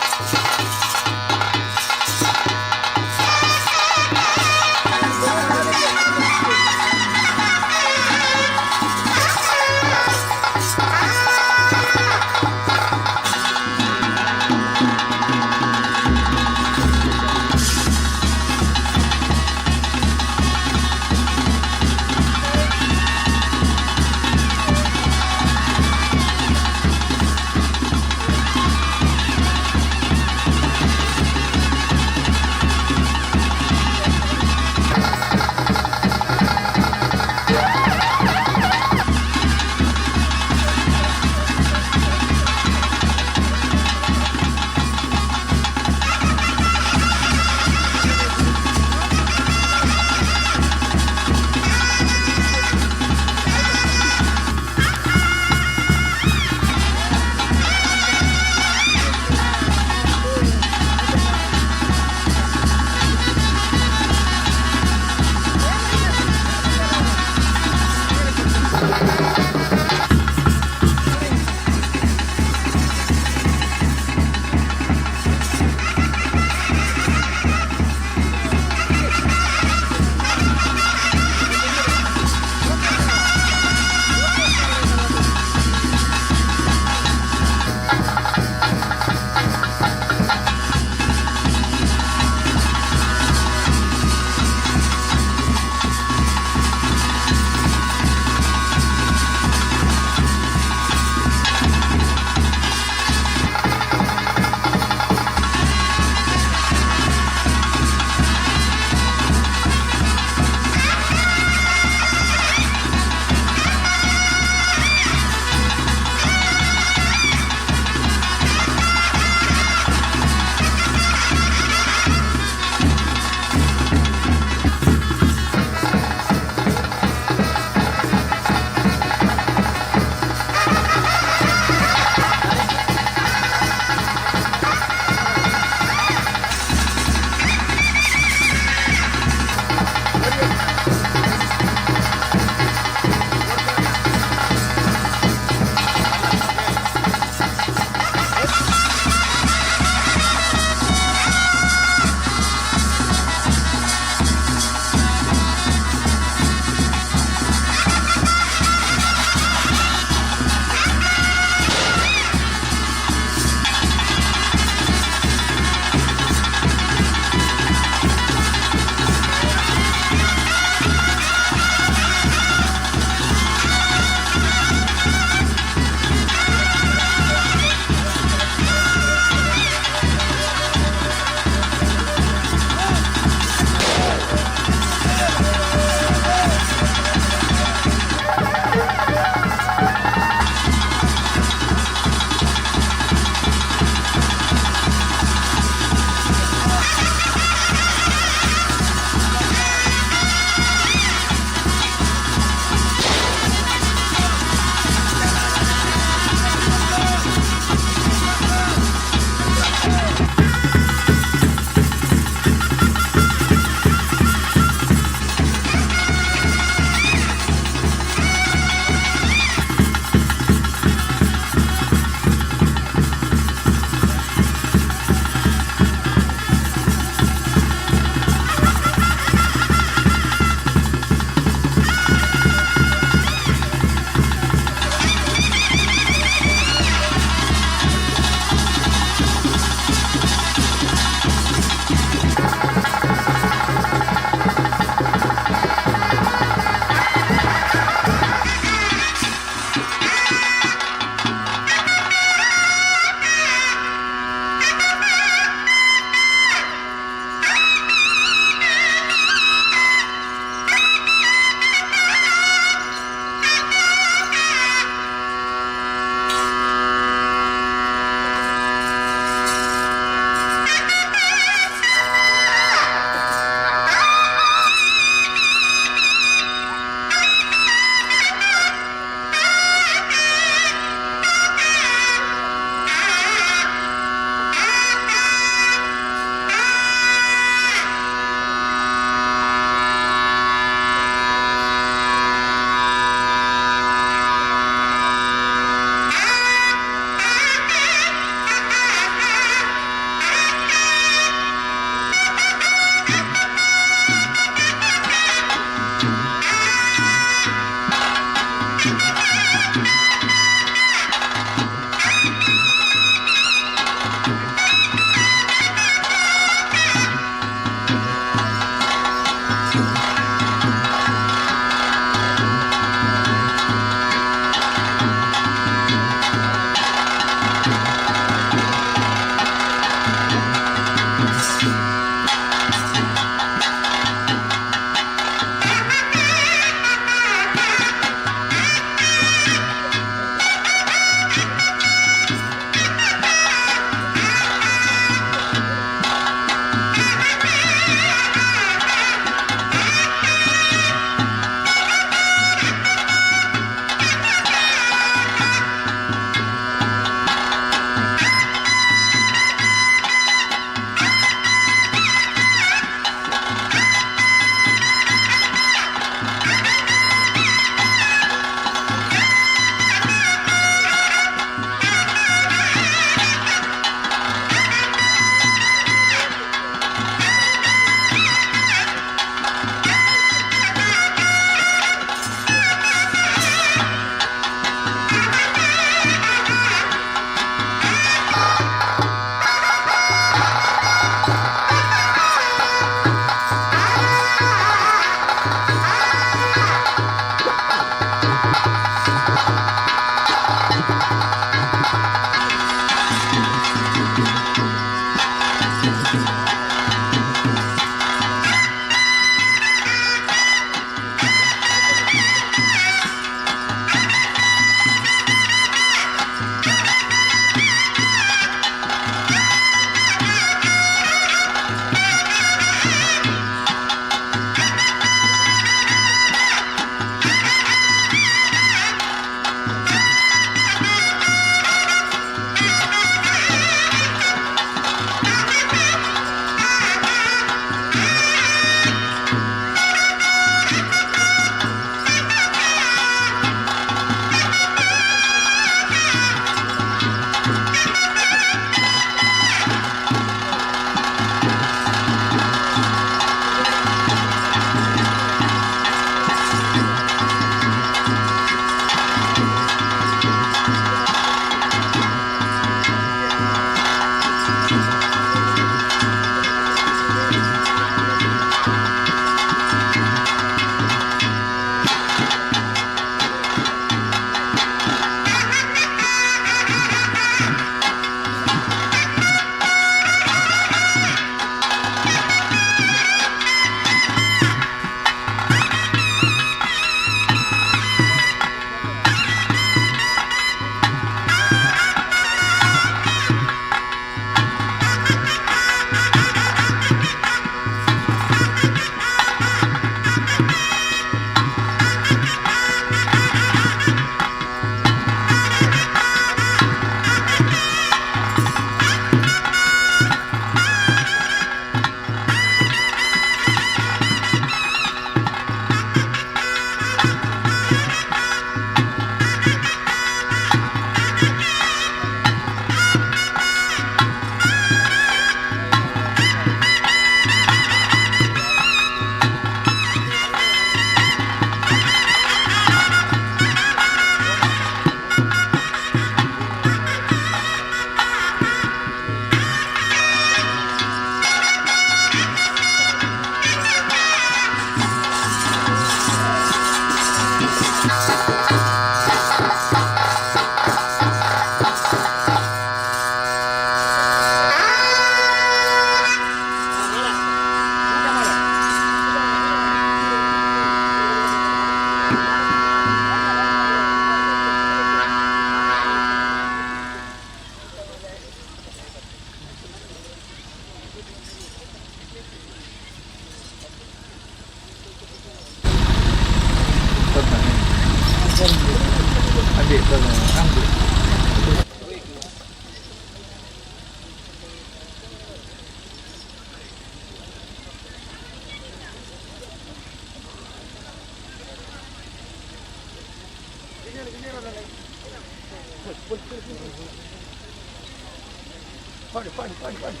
ಪಾಡಿ ಪಾಡಿ ಪಾಡಿ ಪಾಡಿ.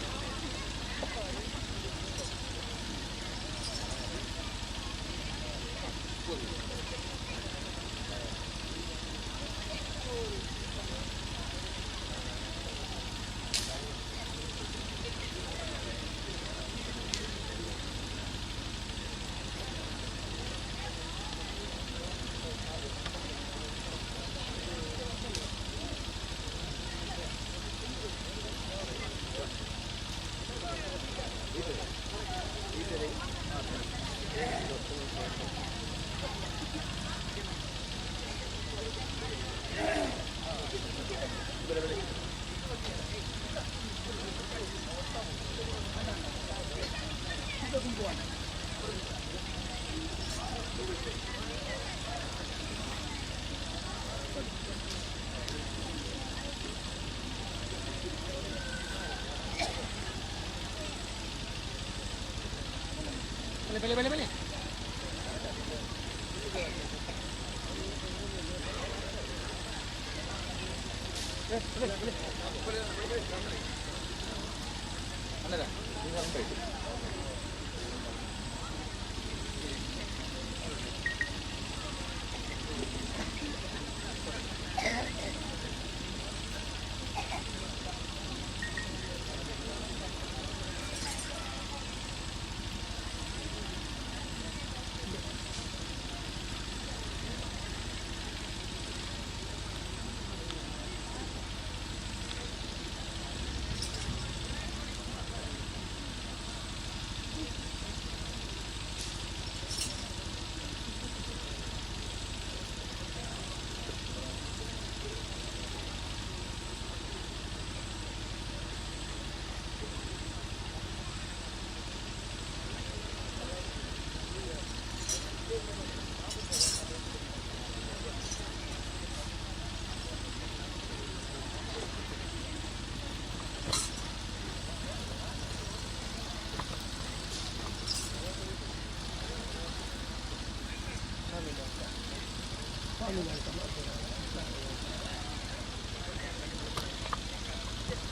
ಬೆಲೆ ಬೆಲೆ ಬೆಲೆ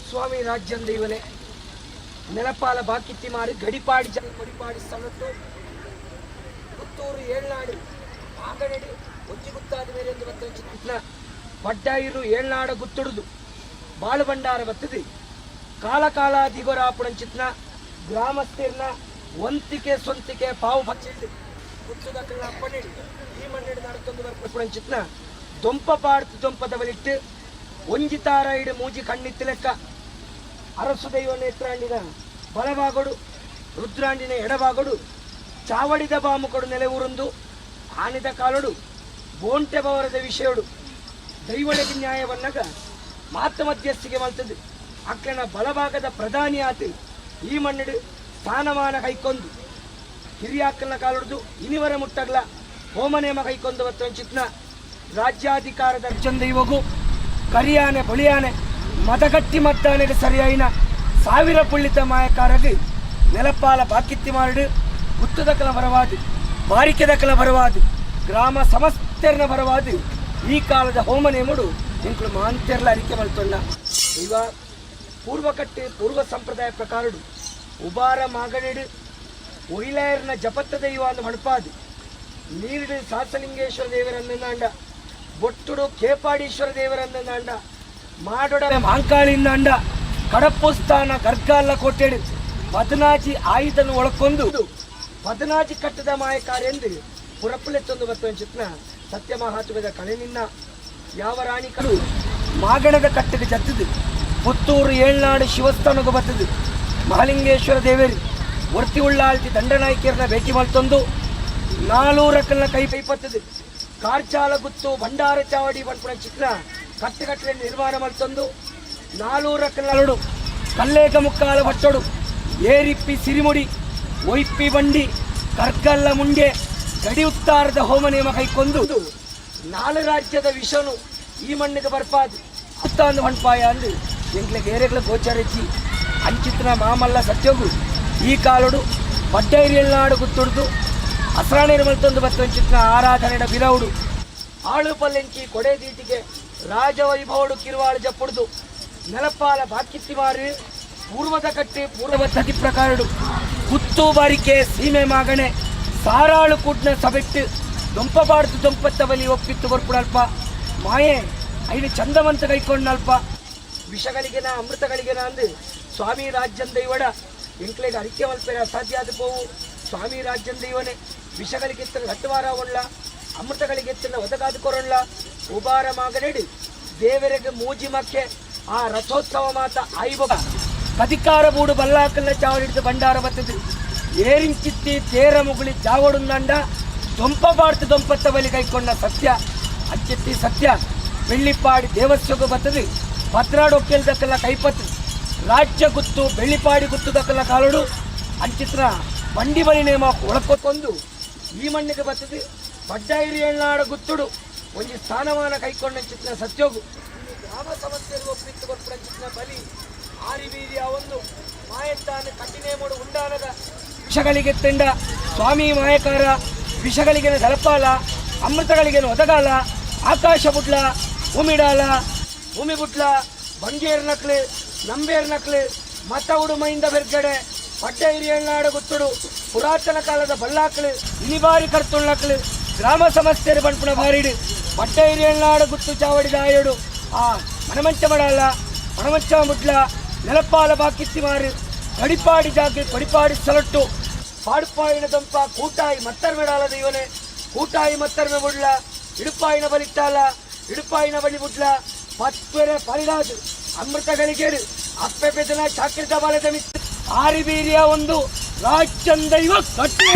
ಸ್ವಾಮಿ ರಾಜ್ಯಂದೈವನೆ ನೆಲಪಾಲ ಬಾಕಿತ್ತಿ ಮಾರಿ ಗಡಿಪಾಡಿ ಜನ ಕೊಡಿಪಾಡಿ ಸ್ಥಳಟ್ಟು ಪುತ್ತೂರು ಏಳ್ನಾಡು ಮಾಗನಡಿ ಒಂಜಿ ಗುತ್ತಾದ ಮೇಲೆ ಎಂದು ಬತ್ತ ಪಡ್ಡಾಯಿರು ಏಳ್ನಾಡ ಗುತ್ತುಡುದು ಬಾಳು ಭಂಡಾರ ಬತ್ತದಿ ಕಾಲ ಕಾಲ ದಿಗೊರಾಪುಣಂಚಿತ್ನ ಗ್ರಾಮಸ್ಥಿರ್ನ ವಂತಿಕೆ ಸ್ವಂತಿಕೆ ಪಾವು ಬಚ್ಚಿಡ್ದು ಗುತ್ತುದಕ್ಕಲ್ಲ ಅಪ್ಪನಿಡಿ ಈ ಮಣ್ಣಿಡು ನಡತೊಂದು ಬರ್ಪುಣಂಚಿತ್ನ ದೊಂಪ ಪಾಡ್ತು ದೊಂಪದ ಬಲಿಟ್ಟು ಒಂಜಿ ತಾರ ಇಡು ಮೂಜಿ ಕಣ್ಣಿತ್ತು ಲೆಕ್ಕ ಅರಸು ದೈವ ನೇತ್ರಾಂಡಿನ ಬಲಭಾಗಡು ರುದ್ರಾಂಡಿನ ಎಡಭಾಗಡು ಚಾವಡಿದ ಬಾಮುಕೊಡು ನೆಲೆ ಊರೊಂದು ಆನಿದ ಕಾಲೊಡು ಬೋಂಟೆ ಬವರದ ವಿಷಯಡು ದೈವಳಿಗೆ ನ್ಯಾಯವನ್ನಗ ಮಾತ ಮಧ್ಯಸ್ಥಿಗೆ ಮಲ್ತದು ಅಕ್ಕನ ಬಲಭಾಗದ ಪ್ರಧಾನಿ ಆತು ಈ ಮಣ್ಣಿಡು ಸ್ಥಾನಮಾನ ಕೈಕೊಂದು ಹಿರಿಯಾಕಲ್ನ ಕಾಲೊಡ್ದು ಇನಿವರ ಮುಟ್ಟಗ್ಲ ಹೋಮನೇಮ ಕೈಕೊಂದು ಬತ್ತಂಚಿತ್ನ ರಾಜ್ಯಾಧಿಕಾರದ ದೈವಗು ಕರಿಯಾನೆ ಬಳಿಯಾನೆ ಮದಗಟ್ಟಿ ಮದ್ದಾನೆಗೆ ಸರಿಯಾಯಿನ ಸಾವಿರ ಪುಳ್ಳಿತ ಮಾಯಕಾರಗೆ ನೆಲಪಾಲ ಬಾಕಿತ್ತಿ ಮಾರಡು ಗುತ್ತದಕಲ ಬರವಾದು ಬಾರಿಕೆದಕಲ ಬರವಾದು ಗ್ರಾಮ ಸಮಸ್ತರ್ನ ಬರವಾದು ಈ ಕಾಲದ ಹೋಮ ನೇಮುಡು ಇಂಕುಲು ಮಾಂತೆರ್ಲ ಅರಿಕೆ ಮಲ್ತೊಂಡ ಇವ ಪೂರ್ವಕಟ್ಟೆ ಪೂರ್ವ ಸಂಪ್ರದಾಯ ಪ್ರಕಾರಡು ಉಬಾರ ಮಾಗಡಿಡು ಒಯ್ಲಾಯರ್ನ ಜಪತ್ತ ದೈವ ಅಂದು ಮಣಪಾದು ನೀರಿಡು ಸಾಸಲಿಂಗೇಶ್ವರ ದೇವರನ್ನ ಬೊಟ್ಟುಡು ಕೇಪಾಡೀಶ್ವರ ದೇವರನ್ನ ಮಾಡೊಡ ಮಾಂಕಾಳಿಂದ ಅಂಡ ಕಡಪುಸ್ಥಾನ ಗರ್ಗಾಲ ಕೋಟೆಡು ಪದನಾಜಿ ಆಯುಧನ ಒಳಕೊಂದು ಪದನಾಜಿ ಕಟ್ಟದ ಮಾಯಕಾರೆಂದು ಪುರಪ್ಪಲೆತ್ತೊಂದು ಬರ್ತಂಚಿತ್ನ ಸತ್ಯ ಮಹಾತ್ಮದ ಕಳೆ ನಿನ್ನ ಯಾವ ರಾಣಿಕರು ಮಾಗಣದ ಕಟ್ಟೆಗೆ ಜತ್ತದು ಪುತ್ತೂರು ಏಳ್ನಾಡು ಶಿವಸ್ಥಾನಕ್ಕೆ ಬರ್ತದೆ ಮಹಾಲಿಂಗೇಶ್ವರ ದೇವೇರಿ ವರ್ತಿ ಉಳ್ಳಾಳ್ತಿ ದಂಡನಾಯಕಿಯರನ್ನ ಭೇಟಿ ಮಾಡ್ತಂದು ನಾಲೂರಕ್ಕಲ್ನ ಕೈ ಪೈಪತ್ತದು ಕಾರ್ಚಾಲ ಗುತ್ತು ಭಂಡಾರ ಚಾವಡಿ ಬಂಡ್ಪುಣ ಚಿತ್ರ ಕಟ್ಟೆಕಟ್ಟಲೆ ನಿರ್ಮಾಣ ಮಾಡ್ತಂದು ನಾಲೂರಕ್ಕಲ್ಲಡು ಕಲ್ಲೇಕ ಮುಕ್ಕಾಲ ಭಟ್ಟೊಡು ಏರಿಪ್ಪಿ ಸಿರಿಮುಡಿ ಒಯ್ಪಿ ಬಂಡಿ ಕರ್ಕಲ್ಲ ಮುಂಡೆ ಗಡಿ ಉತ್ತಾರದ ಹೋಮ ನೇಮ ಕೈಕೊಂದು ನಾಲು ರಾಜ್ಯದ ವಿಷನು ಈ ಮಣ್ಣಿಗೆ ಬರ್ಪಾದು ಅಂದು ಹೊಣ್ಪಾಯ ಅಂದು ಎಂಕ್ಲೆಗೆ ಏರೆಗಳ ಗೋಚರಿಸಿ ಅಂಚಿತ್ನ ಮಾಮಲ್ಲ ಸತ್ಯಗು ಈ ಕಾಲುಡು ಪಡ್ಡೈರಿಯಲ್ನಾಡು ಗುತ್ತುಡ್ದು ಅಸ್ರಾಣಿ ಮಲ್ತೊಂದು ಬತ್ತಂಚಿತ್ನ ಆರಾಧನೆಡ ಬಿರೌಡು ಆಳು ಪಲ್ಲೆಂಚಿ ಕೊಡೆದೀಟಿಗೆ ರಾಜವೈಭವಡು ಕಿರುವಾಳು ಜಪ್ಪುಡ್ದು ನೆಲಪಾಲ ಬಾಕಿತ್ತಿಮಾರು ಪೂರ್ವದ ಕಟ್ಟೆ ಪೂರ್ವ ಪದ್ಧತಿ ಪ್ರಕಾರಡು ಕುತ್ತು ಬಾರಿಕೆ ಸೀಮೆ ಮಾಗಣೆ ಸಾರಾಳು ಕೂಡ್ನ ಸಬೆಟ್ಟು ದೊಂಪಬಾರ್ದು ದೊಂಪತ್ತ ಬಲಿ ಒಪ್ಪಿತ್ತು ಬರ್ಪುಡಲ್ಪ ಮಾಯೆ ಐನು ಚಂದವಂತ ಕೈಕೊಂಡಲ್ಪ ವಿಷಗಳಿಗೆನ ಅಮೃತಗಳಿಗೆನ ಅಂದು ಸ್ವಾಮಿ ರಾಜ್ಯಂದ ಇವಡ ಎಂಕ್ಲೆಗೆ ಅರಿಕೆ ಮಲ್ಪೆರ ಅಸಾಧ್ಯ ಆದ ಪೋವು ಸ್ವಾಮಿ ರಾಜ್ಯಂದ ಇವನೇ ವಿಷಗಳಿಗೆತ್ತನ ಹಟ್ಟುವಾರ ಒಳ್ಳ ಅಮೃತಗಳಿಗೆತ್ತನ ಒದಗಾದ ಕೊರೊಳ್ಳ ಉಬಾರ ಮಾಗನೆಡು ದೇವರಿಗೆ ಮೂಜಿ ಮಕ್ಕೆ ಆ ರಥೋತ್ಸವ ಮಾತ ಆಯ್ಬ ಕದಿಕಾರ ಬೂಡು ಬಲ್ಲಾಕಲ್ಲ ಚಾವಡಿಡ್ದು ಭಂಡಾರ ಬತ್ತದು ಏರಿಂಚಿತ್ತಿ ತೇರ ಮುಗುಳಿ ಚಾವಡುಂದಂಡ ದೊಂಪ ಬಾಡ್ತು ದೊಂಪತ್ತ ಬಲಿ ಕೈಕೊಂಡ ಸತ್ಯ ಅಚ್ಚೆತ್ತಿ ಸತ್ಯ ಬೆಳ್ಳಿಪಾಡಿ ದೇವಸ್ವಗ ಬತ್ತದು ಪತ್ರಾಡೊಕ್ಕೆಲ್ದಕ್ಕೆಲ್ಲ ಕೈಪತ್ತು ರಾಜ್ಯ ಗುತ್ತು ಬೆಳ್ಳಿಪಾಡಿ ಗುತ್ತುದಕ್ಕೆಲ್ಲ ಕಾಲುಡು ಅಂಚಿತ್ರ ಬಂಡಿ ಬಲಿ ನೇಮ ಒಳಕೊತ್ತೊಂದು ಈ ಮಣ್ಣಿಗೆ ಬರ್ತದೆ. ಬಡ್ಡೈರಿ ಎಳ್ನಾಡ ಗುತ್ತುಡು ಒಂಜಿ ಸ್ಥಾನಮಾನ ಕೈಕೊಂಡ ಚಿತ್ರ ಸತ್ಯೋಗು ಗ್ರಾಮ ಸಮಸ್ಯೆ ಒಪ್ಪಿತ್ತು ಕೊರ್ಪುನ ಚಿತ್ರ ಬಲಿ ಆರಿ ಬೀದಿಯ ಒಂದು ಮಾಯತ್ತಾನ ಕಠಿಣೆ ಮೂಡು ಉಂಡಾನದ ವಿಷಗಳಿಗೆ ತಂಡ ಸ್ವಾಮಿ ಮಾಯಕಾರ, ವಿಷಗಳಿಗೆ ದಳಪಾಲ, ಅಮೃತಗಳಿಗೆ ಒದಗಾಲ, ಆಕಾಶ ಬುಡ್ಲ, ಭೂಮಿಡಾಲ, ಭೂಮಿ ಬುಡ್ಲ, ಬಂಗೇರ್ ನಕ್ಲು, ನಂಬೇರ್ ನಕ್ಲು, ಮತ ಉಡುಮೈಂದ ಬೆರ್ಗಡೆ ಪಡ್ಡ ಹಿರಿಯಳ್ನಾಡ ಗೊತ್ತುಡು ಪುರಾತನ ಕಾಲದ ಬಲ್ಲಾಕ್ಳು, ಇನಿಬಾರಿ ಕರ್ತುಳ್ಳಕ್ಳು, ಗ್ರಾಮ ಸಮಸ್ಯೆ ಬಣ್ಪುಣ ಬಾರಿಡು ಪಡ್ಡ ಹಿರಿಯಳ್ನಾಡ ಗುತ್ತು ಚಾವಡಿದ ಆಯೋಡು ಆ ಮನಮಂಚ ಮಾಡಲ್ಲ, ಮಣಮಂಚ ಮುಡ್ಲ, ನೆಲಪಾಲ ಬಾಕಿತ್ತಿ ಮಾರು ಕಡಿಪಾಡಿ ಜಾಗೆ ಕಡಿಪಾಡಿ ಸಲಟ್ಟು ಪಾಡುಪಾಯಿನ ದಂಪ ಕೂಟಾಯಿ ಮತ್ತರ್ಮೆಡಾಲದ ಇವನೇ ಕೂಟಾಯಿ ಮತ್ತರ್ಮೆ ಬುಡ್ಲ, ಇಡುಪಾಯಿನ ಬಲಿತ್ತಾಲ, ಇಡುಪಾಯಿನ ಬಲಿ ಬುಡ್ಲ, ಪತ್ವೆರೆ ಪರಿಡಾದು ಅಮೃತಗಳಿಗೇಡು ಅಪ್ಪೆ ಪೆದನ ಚಾಕ್ರಿದ ಬಾಲದ ಮಿತ್ ಆರಿಬೀರಿಯ ಒಂದು ರಾಜಚಂದೈವ ಕಟ್ಟಿ.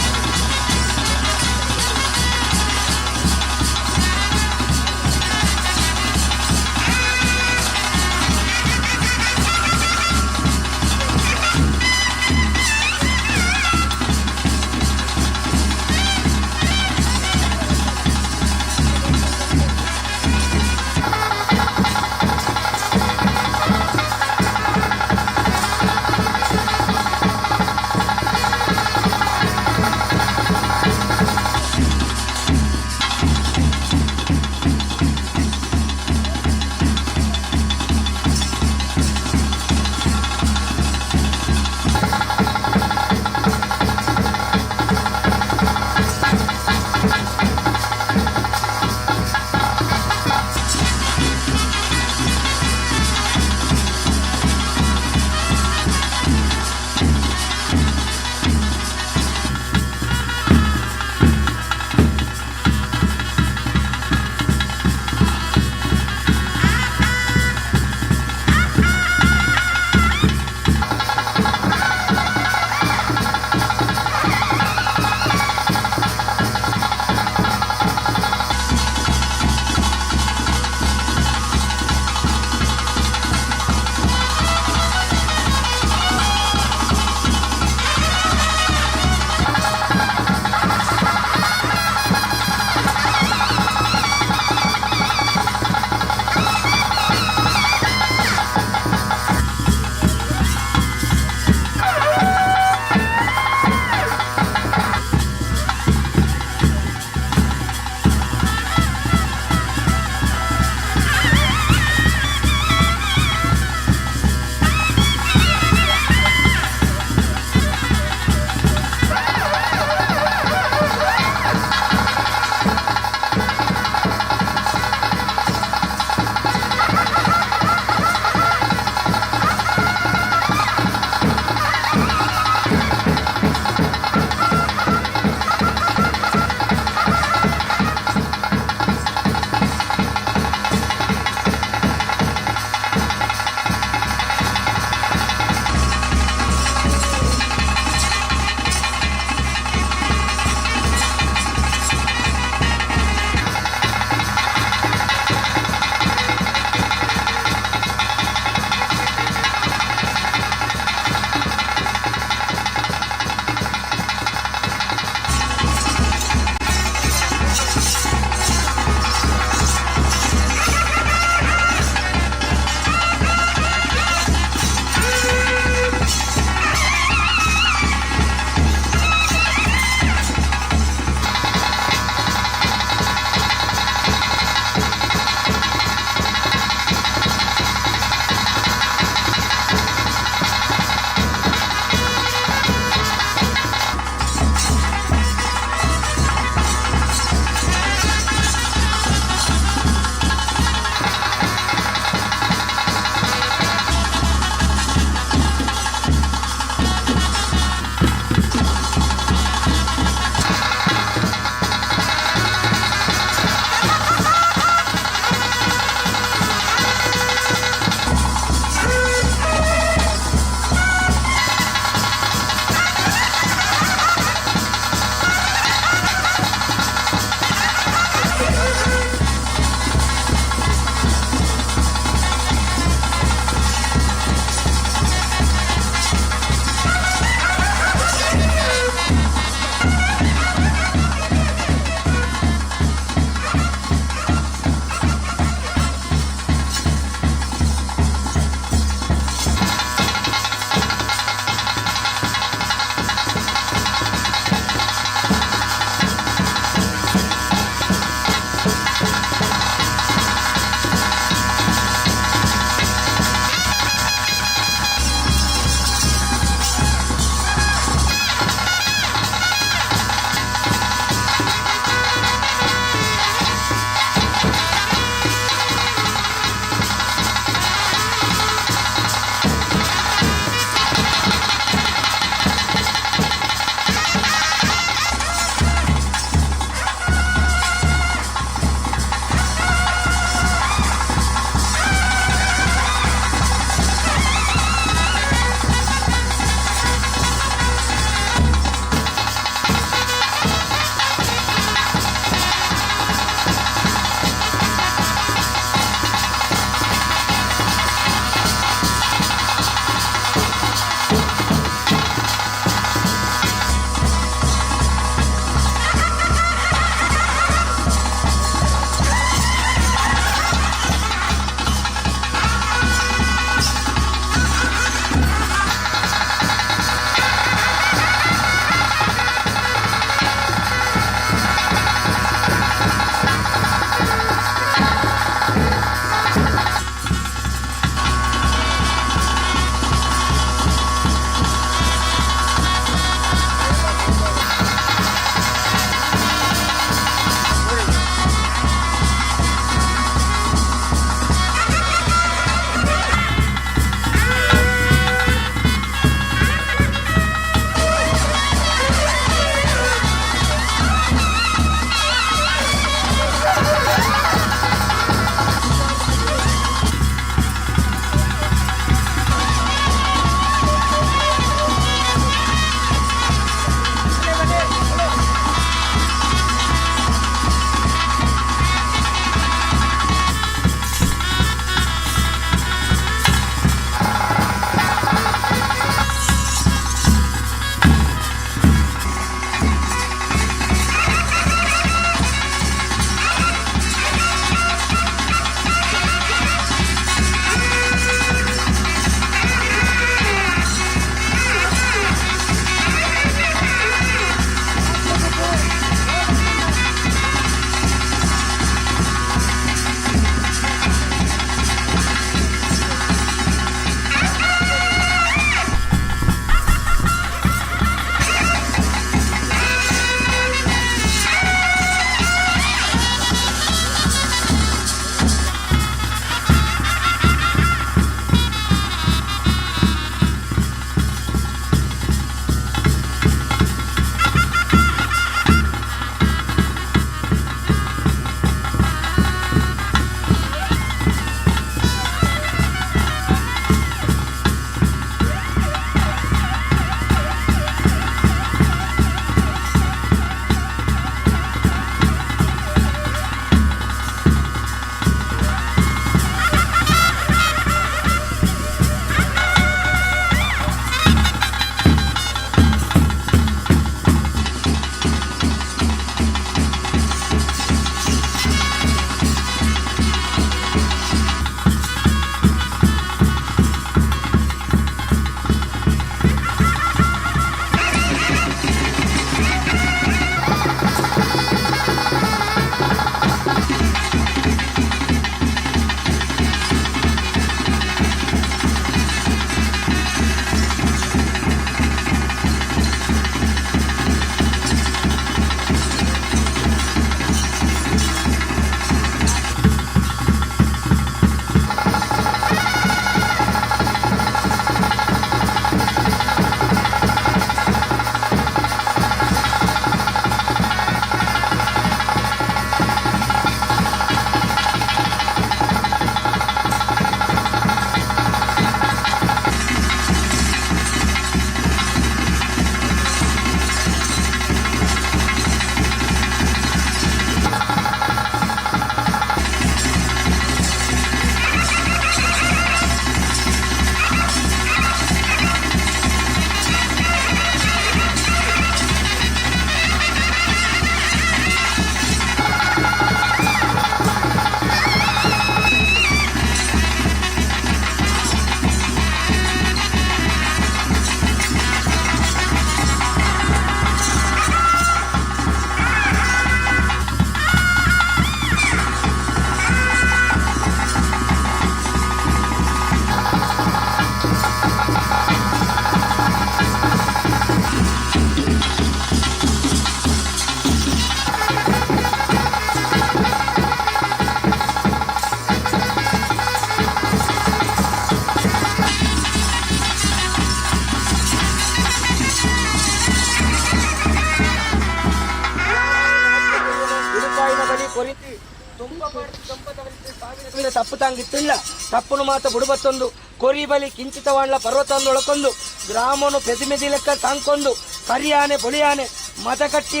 ಎಂಕಲೆ ತಪ್ಪು ತಾಂಗಿತ್ತಿಲ್ಲ ತಪ್ಪುನು ಮಾತ ಬುಡುಬತ್ತೊಂದು ಕೊರಿ ಬಲಿ ಕಿಂಚಿತವಾಣ್ಲ ಪರ್ವತೊಂದು ಒಳಕೊಂದು ಗ್ರಾಮನು ಪೆದಿಮೆದಿ ಲೆಕ್ಕ ಸಾಂಕೊಂದು ಸರಿಯಾನೆ ಬೊಳಿಯಾನೆ ಮತ ಕಟ್ಟಿ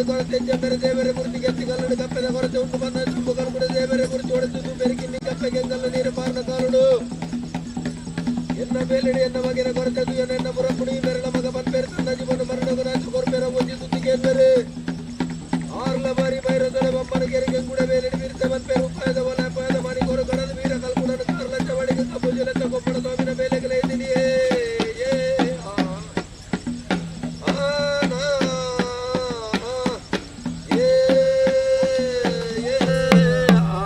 ಕೊರತೆ ಬೇರೆ ದೇವರ ಮೂರ್ತಿ ಕೆತ್ತಿ ಕಲ್ಲಡು ಕಪ್ಪೆದ ಕೊರತೆ ಉಂಟು ಬಂದ ತುಂಬು ಕಲ್ಪುಡ ದೇವರ ಮೂರ್ತಿ ಒಡೆದು ಬೆರಕಿನ್ನಿ ಕಪ್ಪೆಗೆ ಕಲ್ಲು ನೀರು ಪಾರ್ನ ಕಾಲುಡು ಎನ್ನ ಬೇಲಿಡಿ ಎನ್ನ ಮಗಿನ ಕೊರತೆ ಎನ್ನ ಪುರಪುಡಿ ಬೆರಳ ಮಗ ಪನ್ಪೇರು ತಂದಾಜಿ ಬನ್ನು ಮರಣಗು ನಾಚು ಕೊರ್ಪೇರ ಒಂಜಿ ಸುದ್ದಿ ಕೇಳ್ಬೇರು ಆರ್ಲ ಬಾರಿ ಬೈರದೊಳೆ ಬೊಮ್ಮನ ಕೆರೆಗೆ ಕೂಡ ಬೇಲಿಡಿ ಬಿರ್ತೆ ಬನ್ಪೇರು ಉಪಾಯದ ಒಲ ಅಪಾಯದ ಮಣಿ ಕೊರು ಕಡದ ವೀರ ಕಲ್ಪುಡನು ಕಾರ್ಲ ಚವಡಿಗೆ ಕಬ್ಬು ಜಲತ್ತ ಕೊಪ್ಪಣ ಸ್ವಾಮಿನ ಬೇಲೆಗೆ ಲೈದಿನಿ ಏ ಆ ಆ ನಾ ಆ ಏ ಏ ಆ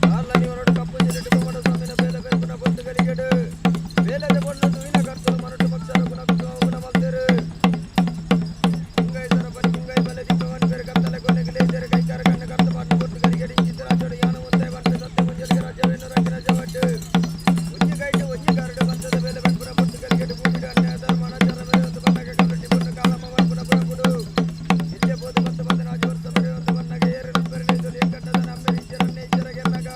ಕಾರ್ಲ ನೀವನೊಡು ಕಪ್ಪು ಜಿಲ್ಲೆಡು ಕೊಮ್ಮಡ ಸ್ವಾಮಿನ ಬೇಲೆ ಬೆಂಕುನ ಬೊತ್ತು ಗಡಿಗೆಡು ಬೇಲೆದ ಬೊಳ್ಳು ತುವಿನ ಕರ್ತಲು ಮರಟು ಪಕ್ಷರ ಗುಣ ಗುಣ ಮಲ್ತೆರು ಮುಂಗೈ ಸರಪರಿ ಮುಂಗೈ ಬಲೆ ದಿಕ್ಕವನ್ ಬೇರೆ ಕತ್ತಲೆ ಕೊನೆಗೆ ಲೇಜರೆ ಕೈಕಾರ ಕಣ್ಣು ಕರ್ತ ಪಾಟು ಬೊತ್ತು ಗಡಿಗೆಡು ಇಂಚಿತ ರಾಜೋಡು ಯಾನ ಮುಂದೆ ಬಂತೆ ಸತ್ಯ ಮುಂಜಲಿಗೆ ರಾಜ್ಯವೇನು ರಂಗಿನ ಜವಟ್ಟು ಒಂಜಿ ಕೈಟು ಒಂಜಿ ಕಾರಡು ಬಂತದ ಬೇಲೆ ಬೆಂಕುನ ಬೊತ್ತು ಗಡಿಗೆಡು ಭೂಮಿಡು ಅನ್ಯಾಯ ಧರ್ಮ ಅನಾಚಾರ ಮೇರೆ ಒಂದು ಬಣ್ಣಗೆ ಕಲ್ಲುಟ್ಟಿ ಬೊನ್ನು ಕಾಲಮ್ಮ ಮಲ್ಪುನ ಪುರಪುಡು ಇಲ್ಲೇ ಬೋದು ಬಂತ ಬಂದ ರಾಜ ವರ್ಷ ಮೇರೆ ಒಂದು ಬಣ್ಣಗೆ ಏರು ನಂಬರನೆ ದೊಲಿ ಕಟ್ಟದ ನಂಬರಿ ಇಚ್ಚರನ್ನೇ ಇಚ್ಚರ ಗೆನ್ನಗ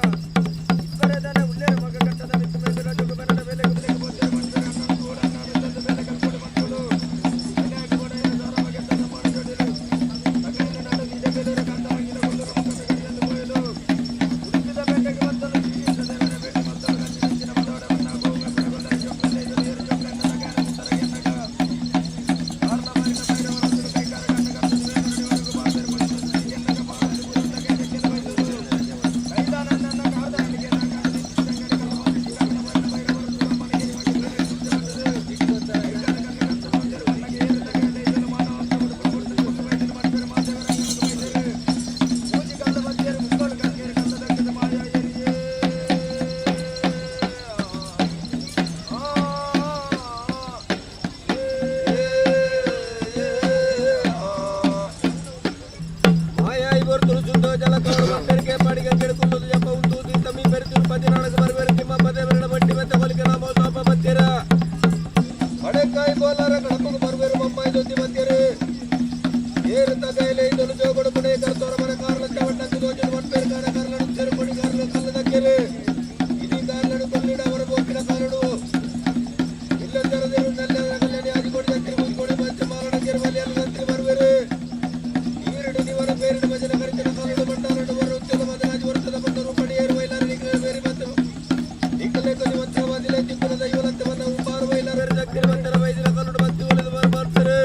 ಇಬ್ಬರದನ ಉಳ್ಳೇರ ಮಗ ಕಟ್ಟದ ಮಿತ್ತು ಮೇಲೆ ರಾಜುಗು ಬೆನ್ನಡ ಬೇಲೆ ಕುದುರೆಗೆ ಬೋತಾರೆ ಮನುಷ್ಯರ ಅನ್ನ ಕೂಡ ಅನ್ನ ಬೆತ್ತದ ಬೇಲೆ ಕಲ್ಪಡು ಮಕ್ಕಳು ಬೆಲೆ ಕೂಡ ದಾರ ಮಗೆತ್ತದ ಮಾಡಜೋಡಿರು ತಗಲಿನ ನಾಡು ಇದೆ ಬೇಲೂರ ಕಾಂತವಾಗಿನ ಕೊಲ್ಲೂರ ಮುಖದ ಗಡಿಯನ್ನು ಬೋಯಲು ಉಡುಪಿದ ಬೆಟ್ಟಕ್ಕೆ ಬಂದಲು ಜೀವಿತ ದೇವರ ಬೇಟೆ ಬಂದಲು ಗಂಜಿ ಗಂಜಿನ ಮದೋಡ ಬಣ್ಣ ಗೋಗ ಬಿಡಗೊಲ್ಲ ಜೊಕ್ಕಲೆ ಜೊಲಿಯರು ಜೊಕ್ಕನ್ನ ಗಾನ ಮುತ್ತರ ಗೆನ್ನಗ ಕಾರ್ಲ ಬಾರಿನ ಭೈರವನ ಕೈಕಾರ ಕಣ್ಣು ಕರ್ತದ ವೇಣುಡಿವರೆಗೂ ಬಾದರೆ ಬಡಿಸುತ್ತ ಗೆನ್ನಗ ಬಾಳಲು ಗುರುತಗೆ ಕೆಲ ಬೈದರು ಕೈದಾನನ್ನ ಕಾರ್ದಾನಿಗೆ ಮಾಯಾಯಿ ಬರ್ತುರು ಶುದ್ಧ ಜಲ ಬೆರಕೆ ಪಾಡಿಗೆ ಕೆಡುಕುಲ್ಲದು ಜಪ ಉಂದು ತಮ್ಮಿ ಬೆರೆತು ಪದಿನಾಳಕ ಬರಬೇರು ತಿಮ್ಮ ಪದೇ ಬೆರಳ ಬಟ್ಟಿ ಬೆತ್ತ ಹೊಲಿಕೆ ನಾಮ ಸೋಪ ಬತ್ತೀರ ಬಡೆಕಾಯಿ ಬೋಲಾರ ಕಡಪಗ ಬರಬೇರು ಬೊಮ್ಮಾಯಿ ದೊತ್ತಿ ಬತ್ತೀರಿ ಏರು ತಗೈಲೆ ಇದೊಲು ಜೋಗಡು ಪುಣೆ ಕರ್ತೋರ ಮನ ಕಾರ್ಲ ಚವಟ್ಟಕ್ಕೆ ದೋಜಲು ಮಟ್ಪೇರು ಕಾಡ ಕಾರ್ಲಡು ಚೆರುಕೊಡಿ ಕಾರ್ಲ ಕಲ್ಲು ದಕ್ಕಿರಿ ಇದೀ ಕಾರ್ಲಡು ಕೊಲ್ಲಿಡ ಅವರ ಬೋಕಿನ ಕಾಲಡು ಇಲ್ಲಂದರದಿರು ನಲ್ಲೆದ ಕಲ್ಯಾಣಿ ಆದಿಕೊಡಿ ದಕ್ಕಿರಿ ಮುಜ್ಕೊಡಿ ಮಚ್ಚ ಮಾರಣ ಕೆರವಲಿಯಲ್ಲಿ ದಕ್ಕಿರಿ ಬರುವೆರು ಈರಡು ನಿವರ ಬೇರಡು ಭಜನ ಕರಿತನ ಕಾಲಡು ಬಂಡಾರಡು ಬರು ಉಚ್ಚದ ಮದರಾಜ ವರ್ಷದ ಬಂದರು ಪಡಿಯೇರು ವೈಲಾರ ನಿಖಲ ಬೇರೆ ಮತ್ತು ನಿಖಲೆ ಕೊನಿ ಮಂತ್ರವಾದಿಲೆ ತಿಕ್ಕುಲದ ಇವಲತ್ತೆ ಬಂದ ಉಪಾರ ವೈಲಾರ ದಕ್ಕಿರಿ ಬಂದರ ವೈದಿನ ಕಲ್ಲುಡು ಬತ್ತಿ ಉಳಿದು ಬರು ಬರ್ತಾರೆ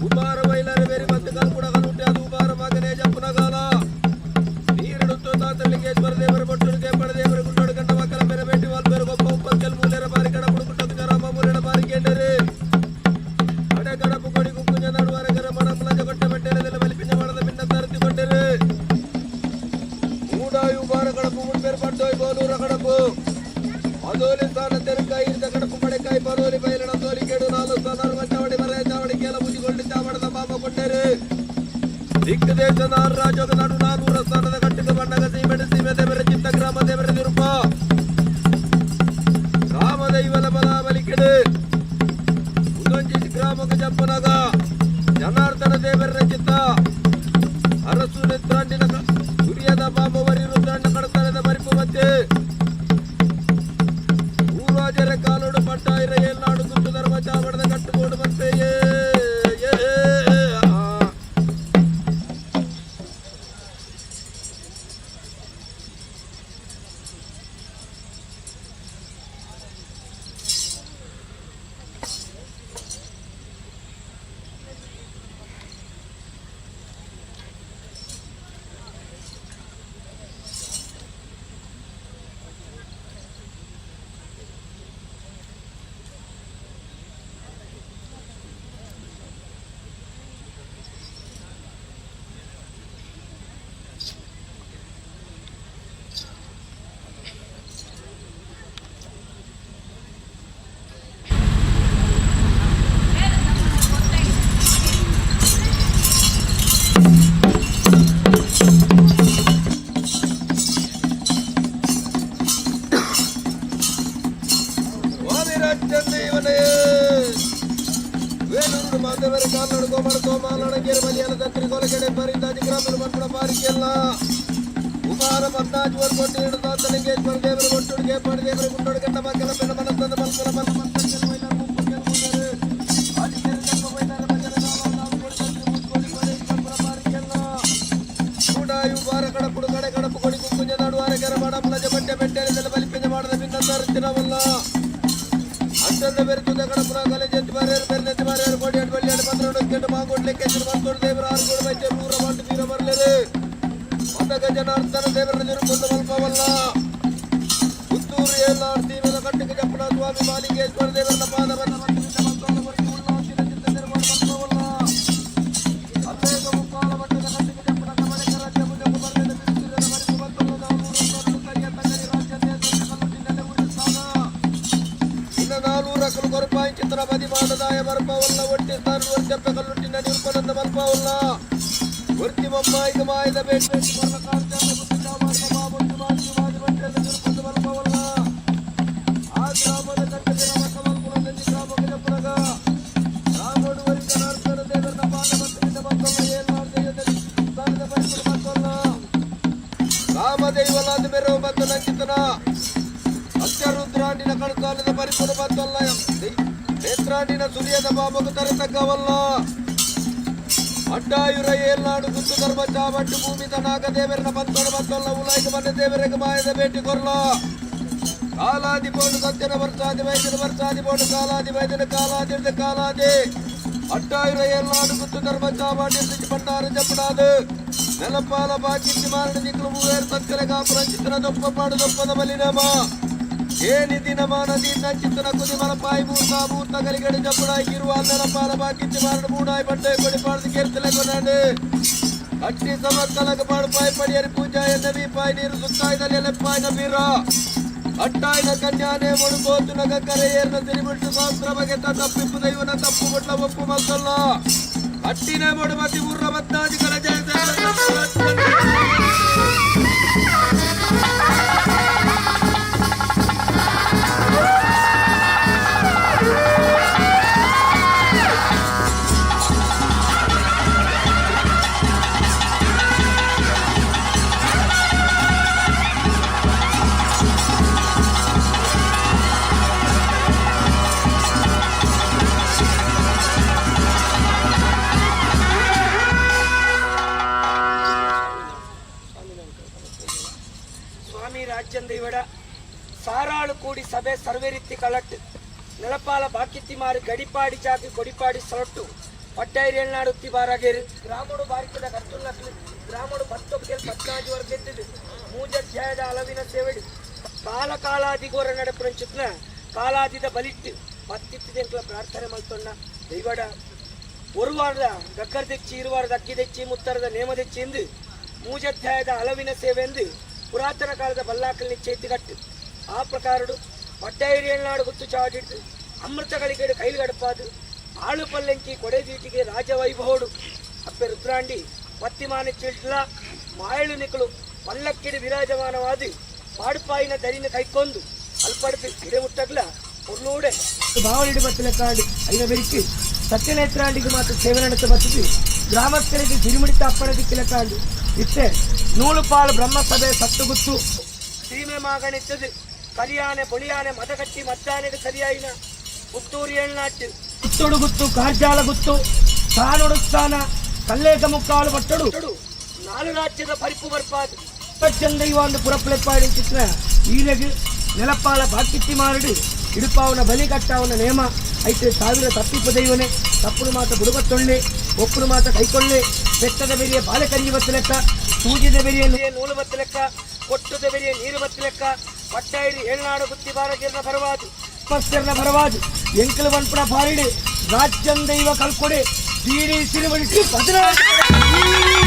ಉಪಾರ ವೈಲಾರ ಬೇರೆ ಮತ್ತು ಕಲ್ಪುಡ ಕಲ್ಲುಟ್ಟಿ ಅದು ಉಪಾರ ಮಗನೇ ಜಪ್ಪುನ ಕಾಲ ನೀರಡು ತಾತಲಿಂಗೇಶ್ವರ ದೇವರ ಬೊಟ್ಟುಡು ಕೇಪಣ ದೇವರ ಗುಂಡೋಡು ಗಂಡ ಮಕ್ಕಳ ಬೇರೆ ಬೇಟಿ ವಾಲ್ಬೇರು ಗೊಪ್ಪ ಉಪ್ಪಲ್ ಮೂಲೆರ ಬಾರಿ ಕಡಪುಡು ಕುಟ್ಟಕ್ಕೆ ರಾಮ ಮೂಲೆರ ಬಾರಿ ಕೇಂಡರೆ ಅಡೆ ಕಡಪು ಕೊಡಿ ಕುಕ್ಕುಂಜ ನಡುವರ ಕರ ಮಡಮಲಜ ಕೊಟ್ಟೆ ಬೆಟ್ಟೆಲೆದೆಲ್ಲ ಬಲಿಪಿಂಜ ಮಾಡದ ಭಿನ್ನ ತರತಿ ಕೊಟ್ಟೆರೆ ಮೂಡಾಯು ಬಾರ ಕಡಪು ಮುಡ್ಪೇರು ಪಡ್ಡೋಯ್ ಬೋಲೂರ ಕಡಪು ಅದೋಲಿ ಸ್ಥಾನ ತೆರಕಾಯಿ ಇರ್ದ ಕಡಪು ಪಡೆಕಾಯಿ ಪರೋಲಿ ಬಯಲಣ ತೋಲಿ ಕೇಡು ನಾಲು ಸ್ಥಾನ ಚಾವಡಿ ಮರ ಚಾವಡಿ ಕೇಲ ಬುಜಿಕೊಂಡು ಚಾವಡದ ಬಾಬ ಕೊಟ್ಟೆರೆ ದಿಕ್ಕ ದೇಶದ ರಾಜೋಗ ನಾಡು ನಾನೂರ ಸ್ಥಾನದ ಕಟ್ಟಿದ ಬಣ್ಣಗ ಸೀಮೆಡು ಸೀಮೆ ದೇವರ ಚಿತ್ತ ಗ್ರಾಮ ದೇವರ ನಿರುಪ ಗ್ರಾಮ ದೈವಲ ಬಲ ಬಲಿಕೆಡು ಉದೊಂಜಿ ಗ್ರಾಮಕ ಜಪ್ಪನಗ ಜನಾರ್ದನ ದೇವರ ಚಿತ್ತ ಅರಸು ನೆತ್ರಾಂಡಿನ ಗುರಿಯದ ಬಾಬವರಿ ರುದ್ರಾಂಡ ಕಡತನದ ಮರಿಪು ಮತ್ತೆ ಊರಾಜರ ಕಾಲೋಡು ಪಟ್ಟ ಇರ ಏಲ್ನಾಡು ಗುತ್ತು ಧರ್ಮ ಚಾವಡದ ಕಟ್ಟುಬೋಡು ಮತ್ತೆ ಏ ಏ ಆ. ವೇಲೂರು ಮಾಧವರ ಕಾಲ್ನಡು ಗೋಮರ ಸೋಮಾಲಣಗೇರು ಮಲಿಯಾಲ ತತ್ರಿ ಕೊಲಗಡೆ ಪರಿಂದಾಜಿ ಗ್ರಾಮದ ಮಕ್ಕಳ ಪಾರಿಕೆಲ್ಲ ಉಪಾರ ಪದ್ನಾಜುವರ್ ಕೊಟ್ಟು ಹಿಡಿದ ದೇವರ ಒಟ್ಟುಡಿಗೆ ಪಾಡಿ ದೇವರ ಗುಂಡೋಡು ಗಂಡ ಮಕ್ಕಳ ಬೆನ್ನ ಮನಸ್ಸದ ಮಲ್ಪಲ ಮಲ್ಲ ಮಕ್ಕಳ ಬೈಲಾರ ಮುಪ್ಪು ಕೆಲವು ಆದಿ ಕೆರೆ ಜನ್ಮ ಬೈಲಾರ ಭಜನ ಕಾಲ ನಾವು ಕೊಡಿ ತರುತ್ತಿನವಲ್ಲ ಅಷ್ಟೊಂದ ಬೆರುತುದ ಕಡಪುರ ಕಲೆ ಜೆತ್ತಿ ಬಾರ್ಯಾರು ಬೆರ್ನೆತ್ತಿ ಬಾರ್ಯಾರು ಕೋಡಿಯಾಡು ಬಳ್ಳಿಯಾಡು ಪತ್ರೊಡು ಕೆಟ್ಟು ಮಾಂಗೋಡ್ಲೆ ಕೆತ್ತಿನ ಮತ್ತೊಡು ದೇವರ ಆರುಗೋಡು ವೈದ್ಯರು ಊರ ಮಾಂಡು ವೀರ ಬರ್ಲೇರು ಮತ ಗಜನಾರ್ದನ ದೇವರ ತಿರುಕೊಂಡು ಮಲ್ಪವಲ್ಲ ಪುತ್ತೂರು ಏಲ್ನಾಡು ಸೀಮೆದ ಕಟ್ಟಿಗೆ ಜಪ್ಪಣ ಸ್ವಾಮಿ ಮಾಲಿಂಗೇಶ್ವರ ದೇವರ ಪಾದವನ್ನ ಅಲ್ಲೇಗ ಮುಕ್ಕಾಲ ಮಟ್ಟದ ಕಟ್ಟಿಗೆ ಜಪ್ಪಣ ಕಮಲಕ ರಾಜ್ಯ ಭುಜ ಬರ್ಲೇದ ಬಿರುಸಿರದ ಬರಿಪು ಬಂತಲ್ಲ ನಾನೂರ ಕರಿಯ ತಗರಿ ರಾಜ್ಯ ಕಲ್ಲು ಉರಿಸ್ತಾನ ಇನ್ನ ನಾನೂರಕಲು ಕೊರಪಾಯಿ ಚಿತ್ರ ಬದಿ ಮಾಡದಾಯ ಮರ್ಪವಲ್ಲ ಒಟ್ಟಿ ಸ್ಥಾನ ವರ್ಷಪ್ಪ ಕಲ್ಲುಟ್ಟಿನ ನಿರ್ಪನಂದ ಮಲ್ಪವಲ್ಲ ವೃತ್ತಿ ಬೊಮ್ಮಾಯಿಗೆ ಮಾಯದ ಬೇಟೆ ಬೇಟೆ ಬರ್ಲ ಕಾಡ್ಚಾಲ ಗುತ್ತು ಚಾಮಾರ್ದ ಬಾಬೊಟ್ಟು ಮಾಜಿ ಮಾಜಿ ಬಟ್ಟೆಲ್ಲ ತಿರುಪಂದ ಮಲ್ಪವಲ್ಲ ಆ ಗ್ರಾಮದ ಕಟ್ಟದಿರ ಮಕ್ಕಮಲ್ಪುರ ನಂದಿ ಗ್ರಾಮಕ್ಕೆ ಜಪ್ಪುನಗ ರಾಮೋಡು ವರಿ ಜನಾರ್ದನ ದೇವರನ ಪಾದ ಭಕ್ತಿಯಿಂದ ಮತ್ತೊಲ್ಲ ಏಲ್ನಾಡು ದೈವದ ಸ್ಥಾನದ ಪರಿಪುರ ಮತ್ತೊಲ್ಲ ರಾಮದೈವಲಾದ ಮೆರವು ಮತ್ತು ನಂಚಿತನ ಅತ್ಯರುದ್ರಾಂಡಿನ ಕಣಕಾಲದ ಪರಿಪುರ ಮತ್ತೊಲ್ಲ ನೇತ್ರಾಂಡಿನ ಸುರಿಯದ ಬಾಬకు ತರತಕ್ಕವಲ್ಲ ಅಡ್ಡಾಯುರ ಏಲ್ನಾಡು ಗುತ್ತು ಧರ್ಮ ಚಾವಟ್ಟು ಭೂಮಿ ತನಾಗ ದೇವರನ ಬಂತೊಡ ಮತ್ತೊಲ್ಲ ಉಲಾಯ್ಕ ಬನ್ನ ದೇವರಿಗೆ ಮಾಯದ ಭೇಟಿ ಕೊರ್ಲ ಕಾಲಾದಿ ಬೋಡು ಸತ್ಯನ ವರ್ಷಾದಿ ವೈದ್ಯನ ವರ್ಷಾದಿ ಬೋಡು ಕಾಲಾದಿ ವೈದ್ಯನ ಕಾಲಾದಿ ಹಿಡಿದ ಕಾಲಾದಿ ಅಡ್ಡಾಯುರ ಏಲ್ನಾಡು ಗುತ್ತು ಧರ್ಮ ಚಾವಾಟಿ ಭಂಡಾರ ಜಪ್ಪಡಾದು ನೆಲಪಾಲ ಬಾಕಿತ್ತಿ ಮಾರಣ ದಿಕ್ಕಲು ಮೂವೇರು ಸಕ್ಕರೆ ಕಾಪುರ ಚಿತ್ರ ದೊಪ್ಪ ಪಾಡು ದೊಪ್ಪದ ಬಲಿನಮ ಏನಿ ದಿನಮಾನ ದಿನ ಚಿತ್ತನ ಕುದಿ ಮಲಪಾಯಿ ಮೂರ್ತ ಮೂರ್ತ ಗಲಿಗಡಿ ಜಪ್ಪಡಾಯಿ ಕಿರುವ ನೆಲಪಾಲ ಬಾಕಿತ್ತಿ ಮಾರಣ ಮೂಡಾಯಿ ಬಟ್ಟೆ ಕೊಡಿ ಪಾಡ್ದು ಕೀರ್ತಲೆ ಕೊನಾಡು ಅಟ್ಟಿ ಸಮಕ್ಕಲಗ ಪಾಡು ಪಾಯಿ ಪಡಿಯರಿ ಪೂಜಾ ಎನ್ನವಿ ಪಾಯಿ ನೀರು ಸುತ್ತಾಯ್ದಲ್ಲಿ ಎಲೆಪ್ಪಾಯ್ನ ಬೀರ ಅಟ್ಟಾಯ್ನ ಕನ್ಯಾನೆ ಮೊಡುಗೋತುನ ಕರೆ ಏರ್ನ ಸಿರಿಬಿಟ್ಟು ಶಾಸ್ತ್ರ ಬಗೆತ ತಪ್ಪಿಪ್ಪು ದೈವನ ತಪ್ಪು ಕೊಟ್ಲ ಒಪ್ಪು ಮಲ್ತಲ್ಲ ಅಟ್ಟಿನ ಮೊಡುಮತಿ ಉರ್ರ ಮತ್ತಾದಿಗಳ ಜಯ ಸ್ವಾಮಿ ರಾಜ್ಯಂದೈವಡ ಸಾರಾಳು ಕೂಡಿ ಸಭೆ ಸರ್ವೆರಿತ್ತಿ ಕಳಟ್ಟು ನೆಲಪಾಲ ಬಾಕಿತ್ತಿ ಮಾರು ಗಡಿಪಾಡಿ ಚಾಕಿ ಕೊಡಿಪಾಡಿ ಸೊಟ್ಟು ಪಟ್ಟಾಯಿರೇಳ್ನಾಡು ಉತ್ತಿ ಬಾರಾಗೇರು ಗ್ರಾಮಡು ಬಾರಿಕದ ಕರ್ತುಲ್ಲಕ್ಲು ಗ್ರಾಮಡು ಪತ್ತೊಕ್ಕೆಲ್ ಪತ್ನಾಜಿ ವರ್ಗೆದ್ದಿದ್ದು ಮೂಜಧ್ಯಾಯದ ಅಲವಿನ ಸೇವೆಡು ಕಾಲ ಕಾಲಾದಿಗೋರ ನಡಪುರಂಚಿತ್ನ ಕಾಲಾದಿದ ಬಲಿಟ್ಟು ಪತ್ತಿತ್ತಿದೆಂಕ್ಲ ಪ್ರಾರ್ಥನೆ ಮಲ್ತೊಂಡ ದೈವಡ ஒரு ವಾರದ ಗಕ್ಕರ್ ತೆಚ್ಚಿ ಇರುವಾರದ ಅಕ್ಕಿ ತೆಚ್ಚಿ ಮುತ್ತರದ ನೇಮ ತೆಚ್ಚಿ ಎಂದು ಮೂಜಧ್ಯಾಯದ ಅಲವಿನ ಸೇವೆಂದು ಪುರಾತನ ಕಾಲದ ಬಲ್ಲಾಕಲ್ ನಿಶ್ಚಯಿತಿ ಕಟ್ಟು ಆ ಪ್ರಕಾರಡು ಪಟ್ಟಾಯಿರಿಯಲ್ನಾಡು ಗುತ್ತು ಚಾಟಿಟ್ಟು ಅಮೃತಗಳಿಗೇಡು ಕೈಲು ಗಡಪಾದು ಆಳು ಪಲ್ಲೆಂಕಿ ಕೊಡೆದೀಟಿಗೆ ರಾಜವೈಭವಡು ಅಪ್ಪೆ ರುದ್ರಾಂಡಿ ಪತ್ತಿಮಾನ ಚಿಟ್ಲ ಮಾಯಳು ನಿಕಲು ಪಲ್ಲಕ್ಕಿಡು ವಿರಾಜಮಾನವಾದಿ ಪಾಡುಪಾಯಿನ ದರಿನ ಕೈಕೊಂದು ಅಲ್ಪಡ್ತು ಇಡೆ ಮುಟ್ಟಗ್ಲ ಪೊರ್ಲೂಡೆ ಬಾವಲಿಡು ಬತ್ತಲ ಕಾಂಡಿ ಐನ ಬೆರಿಕಿ ಸತ್ಯನೇತ್ರಾಂಡಿಗೆ ಮಾತ್ರ ಸೇವೆ ನಡೆತ ಬತ್ತಿದ್ದು ಗ್ರಾಮಸ್ಥರಿಗೆ ಸಿರಿಮಿಡಿತ ಅಪ್ಪನ ದಿಕ್ಕಿನ ಕಾಂಡಿ ಇತ್ತೆ ನೂಲುಪಾಲು ಬ್ರಹ್ಮಸಭೆ ಸತ್ತುಗುತ್ತು ಸೀಮೆ ಮಾಗಣಿತ್ತದು ಕರಿಯಾನೆ ಪೊಳಿಯಾನೆ ಮದಕಟ್ಟಿ ಮದ್ದಾನೆಗೆ ಸರಿಯಾಯಿನ ಪುತ್ತೂರು ಏಳ್ನಾಟ್ಟು ಗುತ್ತೊಡು ಗುತ್ತು ಕಾರ್ಜಾಲ ಗುತ್ತು ಸ್ಥಾನೊಡು ಸ್ಥಾನ ಕಲ್ಲೇಕ ಮುಕ್ಕಾಲು ಪಟ್ಟಡು ನಾಲು ರಾಜ್ಯದ ಪರಿಪು ಬರ್ಪಾದು ಚಂದೈವ ಒಂದು ಪುರಪ್ಲೆಪ್ಪಾಡಿ ಚಿತ್ರ ಈರಗು ನೆಲಪಾಲ ಬಾಕಿತ್ತಿ ಮಾರಡು ಇಡುಪಾವನ ಬಲಿ ಕಟ್ಟಾವನ ನೇಮ ಐತೆ ಸಾವಿರ ತಪ್ಪಿಪ್ಪ ದೈವನೆ ತಪ್ಪುನು ಮಾತ ಬುಡುಬತ್ತೊಳ್ಳೆ ಒಪ್ಪುನು ಮಾತ ಕೈಕೊಳ್ಳೆ ಬೆಟ್ಟದ ಬೆರಿಯ ಬಾಲೆ ಕಂಜಿ ಬತ್ತು ಲೆಕ್ಕ ಸೂಜಿದ ಬೆರಿಯ ನೂಲು ಬತ್ತು ಲೆಕ್ಕ ಕೊಟ್ಟದ ಬೆರಿಯ ನೀರು ಬತ್ತು ಲೆಕ್ಕ ಪಟ್ಟಾಯಿಡಿ ಏಳ್ನಾಡು ಗುತ್ತಿ ಬಾರಗಿರ್ನ ಬರವಾದು ಪಸ್ತಿರ್ನ ಬರವಾದು ಎಂಕಲು ವನ್ಪುಣ ಪಾರಿಡು ರಾಜ್ಯಂ ದೈವ ಕಲ್ಕೊಡೆ ಬೀಡಿ ಸಿರುವಳಿಟ್ಟು 16.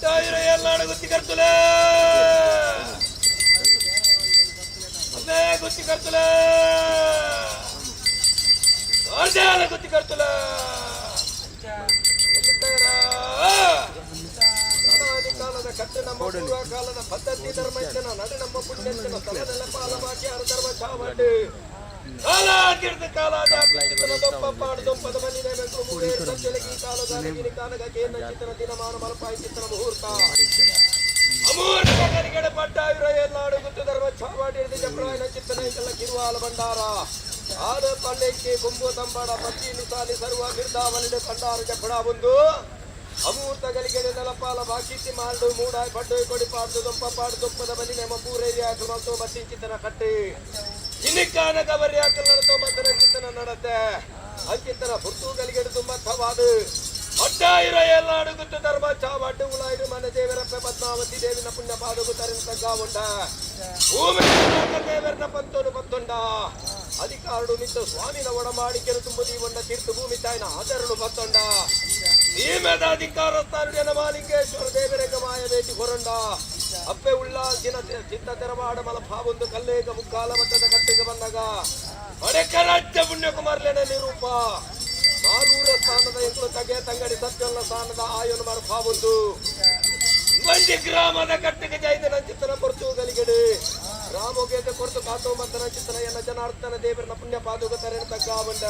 ಪಟ್ಟಾಯಿರ ಏಳ್ನಾಡು ಗುತ್ತಿ ಕರ್ತುಲೆ ಅಲ್ಲೇ ಗುತ್ತಿ ಕರ್ತುಲೆ ಅರ್ಜಾಲ ಗುತ್ತಿ ಕರ್ತುಲೆ ಅನಾದಿ ಕಾಲದ ಕಟ್ಟು ನಮ್ಮ ಪೂರ್ವ ಕಾಲದ ಪದ್ಧತಿ ಧರ್ಮ ಇತ್ತನ ನಡು ನಮ್ಮ ಪುಣ್ಯಂತನ ತಲನೆಲ ಪಾಲವಾಗಿ ಧರ್ಮ ಚಾವಟ್ಟು ಕಾಲಾತಿರ್ದ ಕಾಲಾದ ದೊಂಪ ಪಾಡು ದೊಂಪದ ಬನ್ನಿದೆ ಬೆಂಕು ಮುಗೇರು ಸತ್ಯಲಗಿ ಕಾಲದ ಗಿನಿ ಕಾನಗ ಕೇಂದ್ರ ಚಿತ್ರ ದಿನಮಾನ ಮಲಪಾಯಿ ಚಿತ್ರ ಮುಹೂರ್ತ ಅಮೂರ್ತ ಕರಿಗಡೆ ಪಟ್ಟಾಯುರ ಎಲ್ಲಾಡು ಗುತ್ತು ಧರ್ಮ ಚಾವಾಟಿರ್ದ ಜಪ್ರಾಯನ ಚಿತ್ತನ ಇದೆಲ್ಲ ಕಿರುವಾಲ ಭಂಡಾರ ಆದ ಪಲ್ಲೆಕ್ಕೆ ಕೊಂಬು ತಂಬಾಡ ಪತ್ತಿ ನಿಸಾಲಿ ಸರ್ವ ಬಿರ್ದಾವಲಿಡ ಭಂಡಾರ ಜಪ್ಪಡ ಒಂದು ಅಮೂರ್ತ ಗಲಿಗೆಡೆ ನೆಲಪಾಲ ಬಾಕಿತಿ ಮಾಲ್ಡು ಮೂಡಾಯ್ ಪಡ್ಡೋಯ್ ಕೊಡಿ ಪಾಡ್ದು ದೊಂಪ ಪಾಡು ದೊಂಪದ ಬಲಿ ನೆಮ ಪೂರೈರಿ ಹಾಕು ಮಲ್ತೋ ಬತ್ತಿಂಚಿತನ ಕಟ್ಟಿ ಇನಿಕ್ಕಾನ ಕಬರಿ ಹಾಕಲ್ ನಡತೋ ಮತ್ತನ ಚಿತ್ತನ ನಡತೆ ಅಂಚಿತನ ಪುರ್ತು ಗಲಿಗೆಡೆ ತುಂಬ ಥವಾದು ಅಡ್ಡಾಯಿರ ಎಲ್ಲಾಡು ಗುತ್ತು ಧರ್ಮ ಚಾವಡ್ಡು ಉಳಾಯಿರು ಮನೆ ದೇವರಪ್ಪೆ ಪದ್ಮಾವತಿ ದೇವಿನ ಪುಣ್ಯ ಪಾದಗು ತರಿಂದ ಗಾವುಂಡ ಭೂಮಿ ದೇವರನ ಪಂತೋನು ಪತ್ತೊಂಡ ಅಧಿಕಾರಡು ಮಿತ್ತ ಸ್ವಾಮಿನ ಒಡಮಾಡಿಕೆನು ತುಂಬುದಿ ಒಂಡ ತೀರ್ಥ ಭೂಮಿ ತಾಯಿನ ಆದರಳು ಪತ್ತೊಂಡ ಸೀಮೆದ ಅಧಿಕಾರ ಸ್ಥಾನ ಮಾಲಿಂಗೇಶ್ವರ ದೇವರೆಗ ಮಾಯ ಬೇಟಿ ಹೊರಂಡ ಅಪ್ಪೆ ಉಳ್ಳಾಸಿನ ಚಿತ್ತ ತೆರವಾಡ ಮಲ ಭಾವೊಂದು ಕಲ್ಲೇಗ ಮುಕ್ಕಾಲ ಮಟ್ಟದ ಕಟ್ಟಿಗೆ ಬಂದಾಗ ಅಡೆಕ ರಾಜ್ಯ ಪುಣ್ಯಕುಮಾರ್ಲೆನ ನಿರೂಪ ನಾನೂರ ಸ್ಥಾನದ ಎಂಕುಲು ತಗೆ ತಂಗಡಿ ಸತ್ಯಲ್ಲ ಸ್ಥಾನದ ಆಯೋನು ಮರ ಭಾವೊಂದು ಒಂಜಿ ಗ್ರಾಮದ ಕಟ್ಟಿಗೆ ಜೈದನ ಚಿತ್ತನ ಪೊರ್ತು ಗಲಿಗೆಡು ಗ್ರಾಮೋಗೇತ ಕೊರ್ತು ಕಾತೋ ಮತ್ತನ ಚಿತ್ತನ ಎನ್ನ ಜನಾರ್ದನ ದೇವರನ ಪುಣ್ಯ ಪಾದುಕ ತರೆನ ತಗ್ಗಾವಂಡ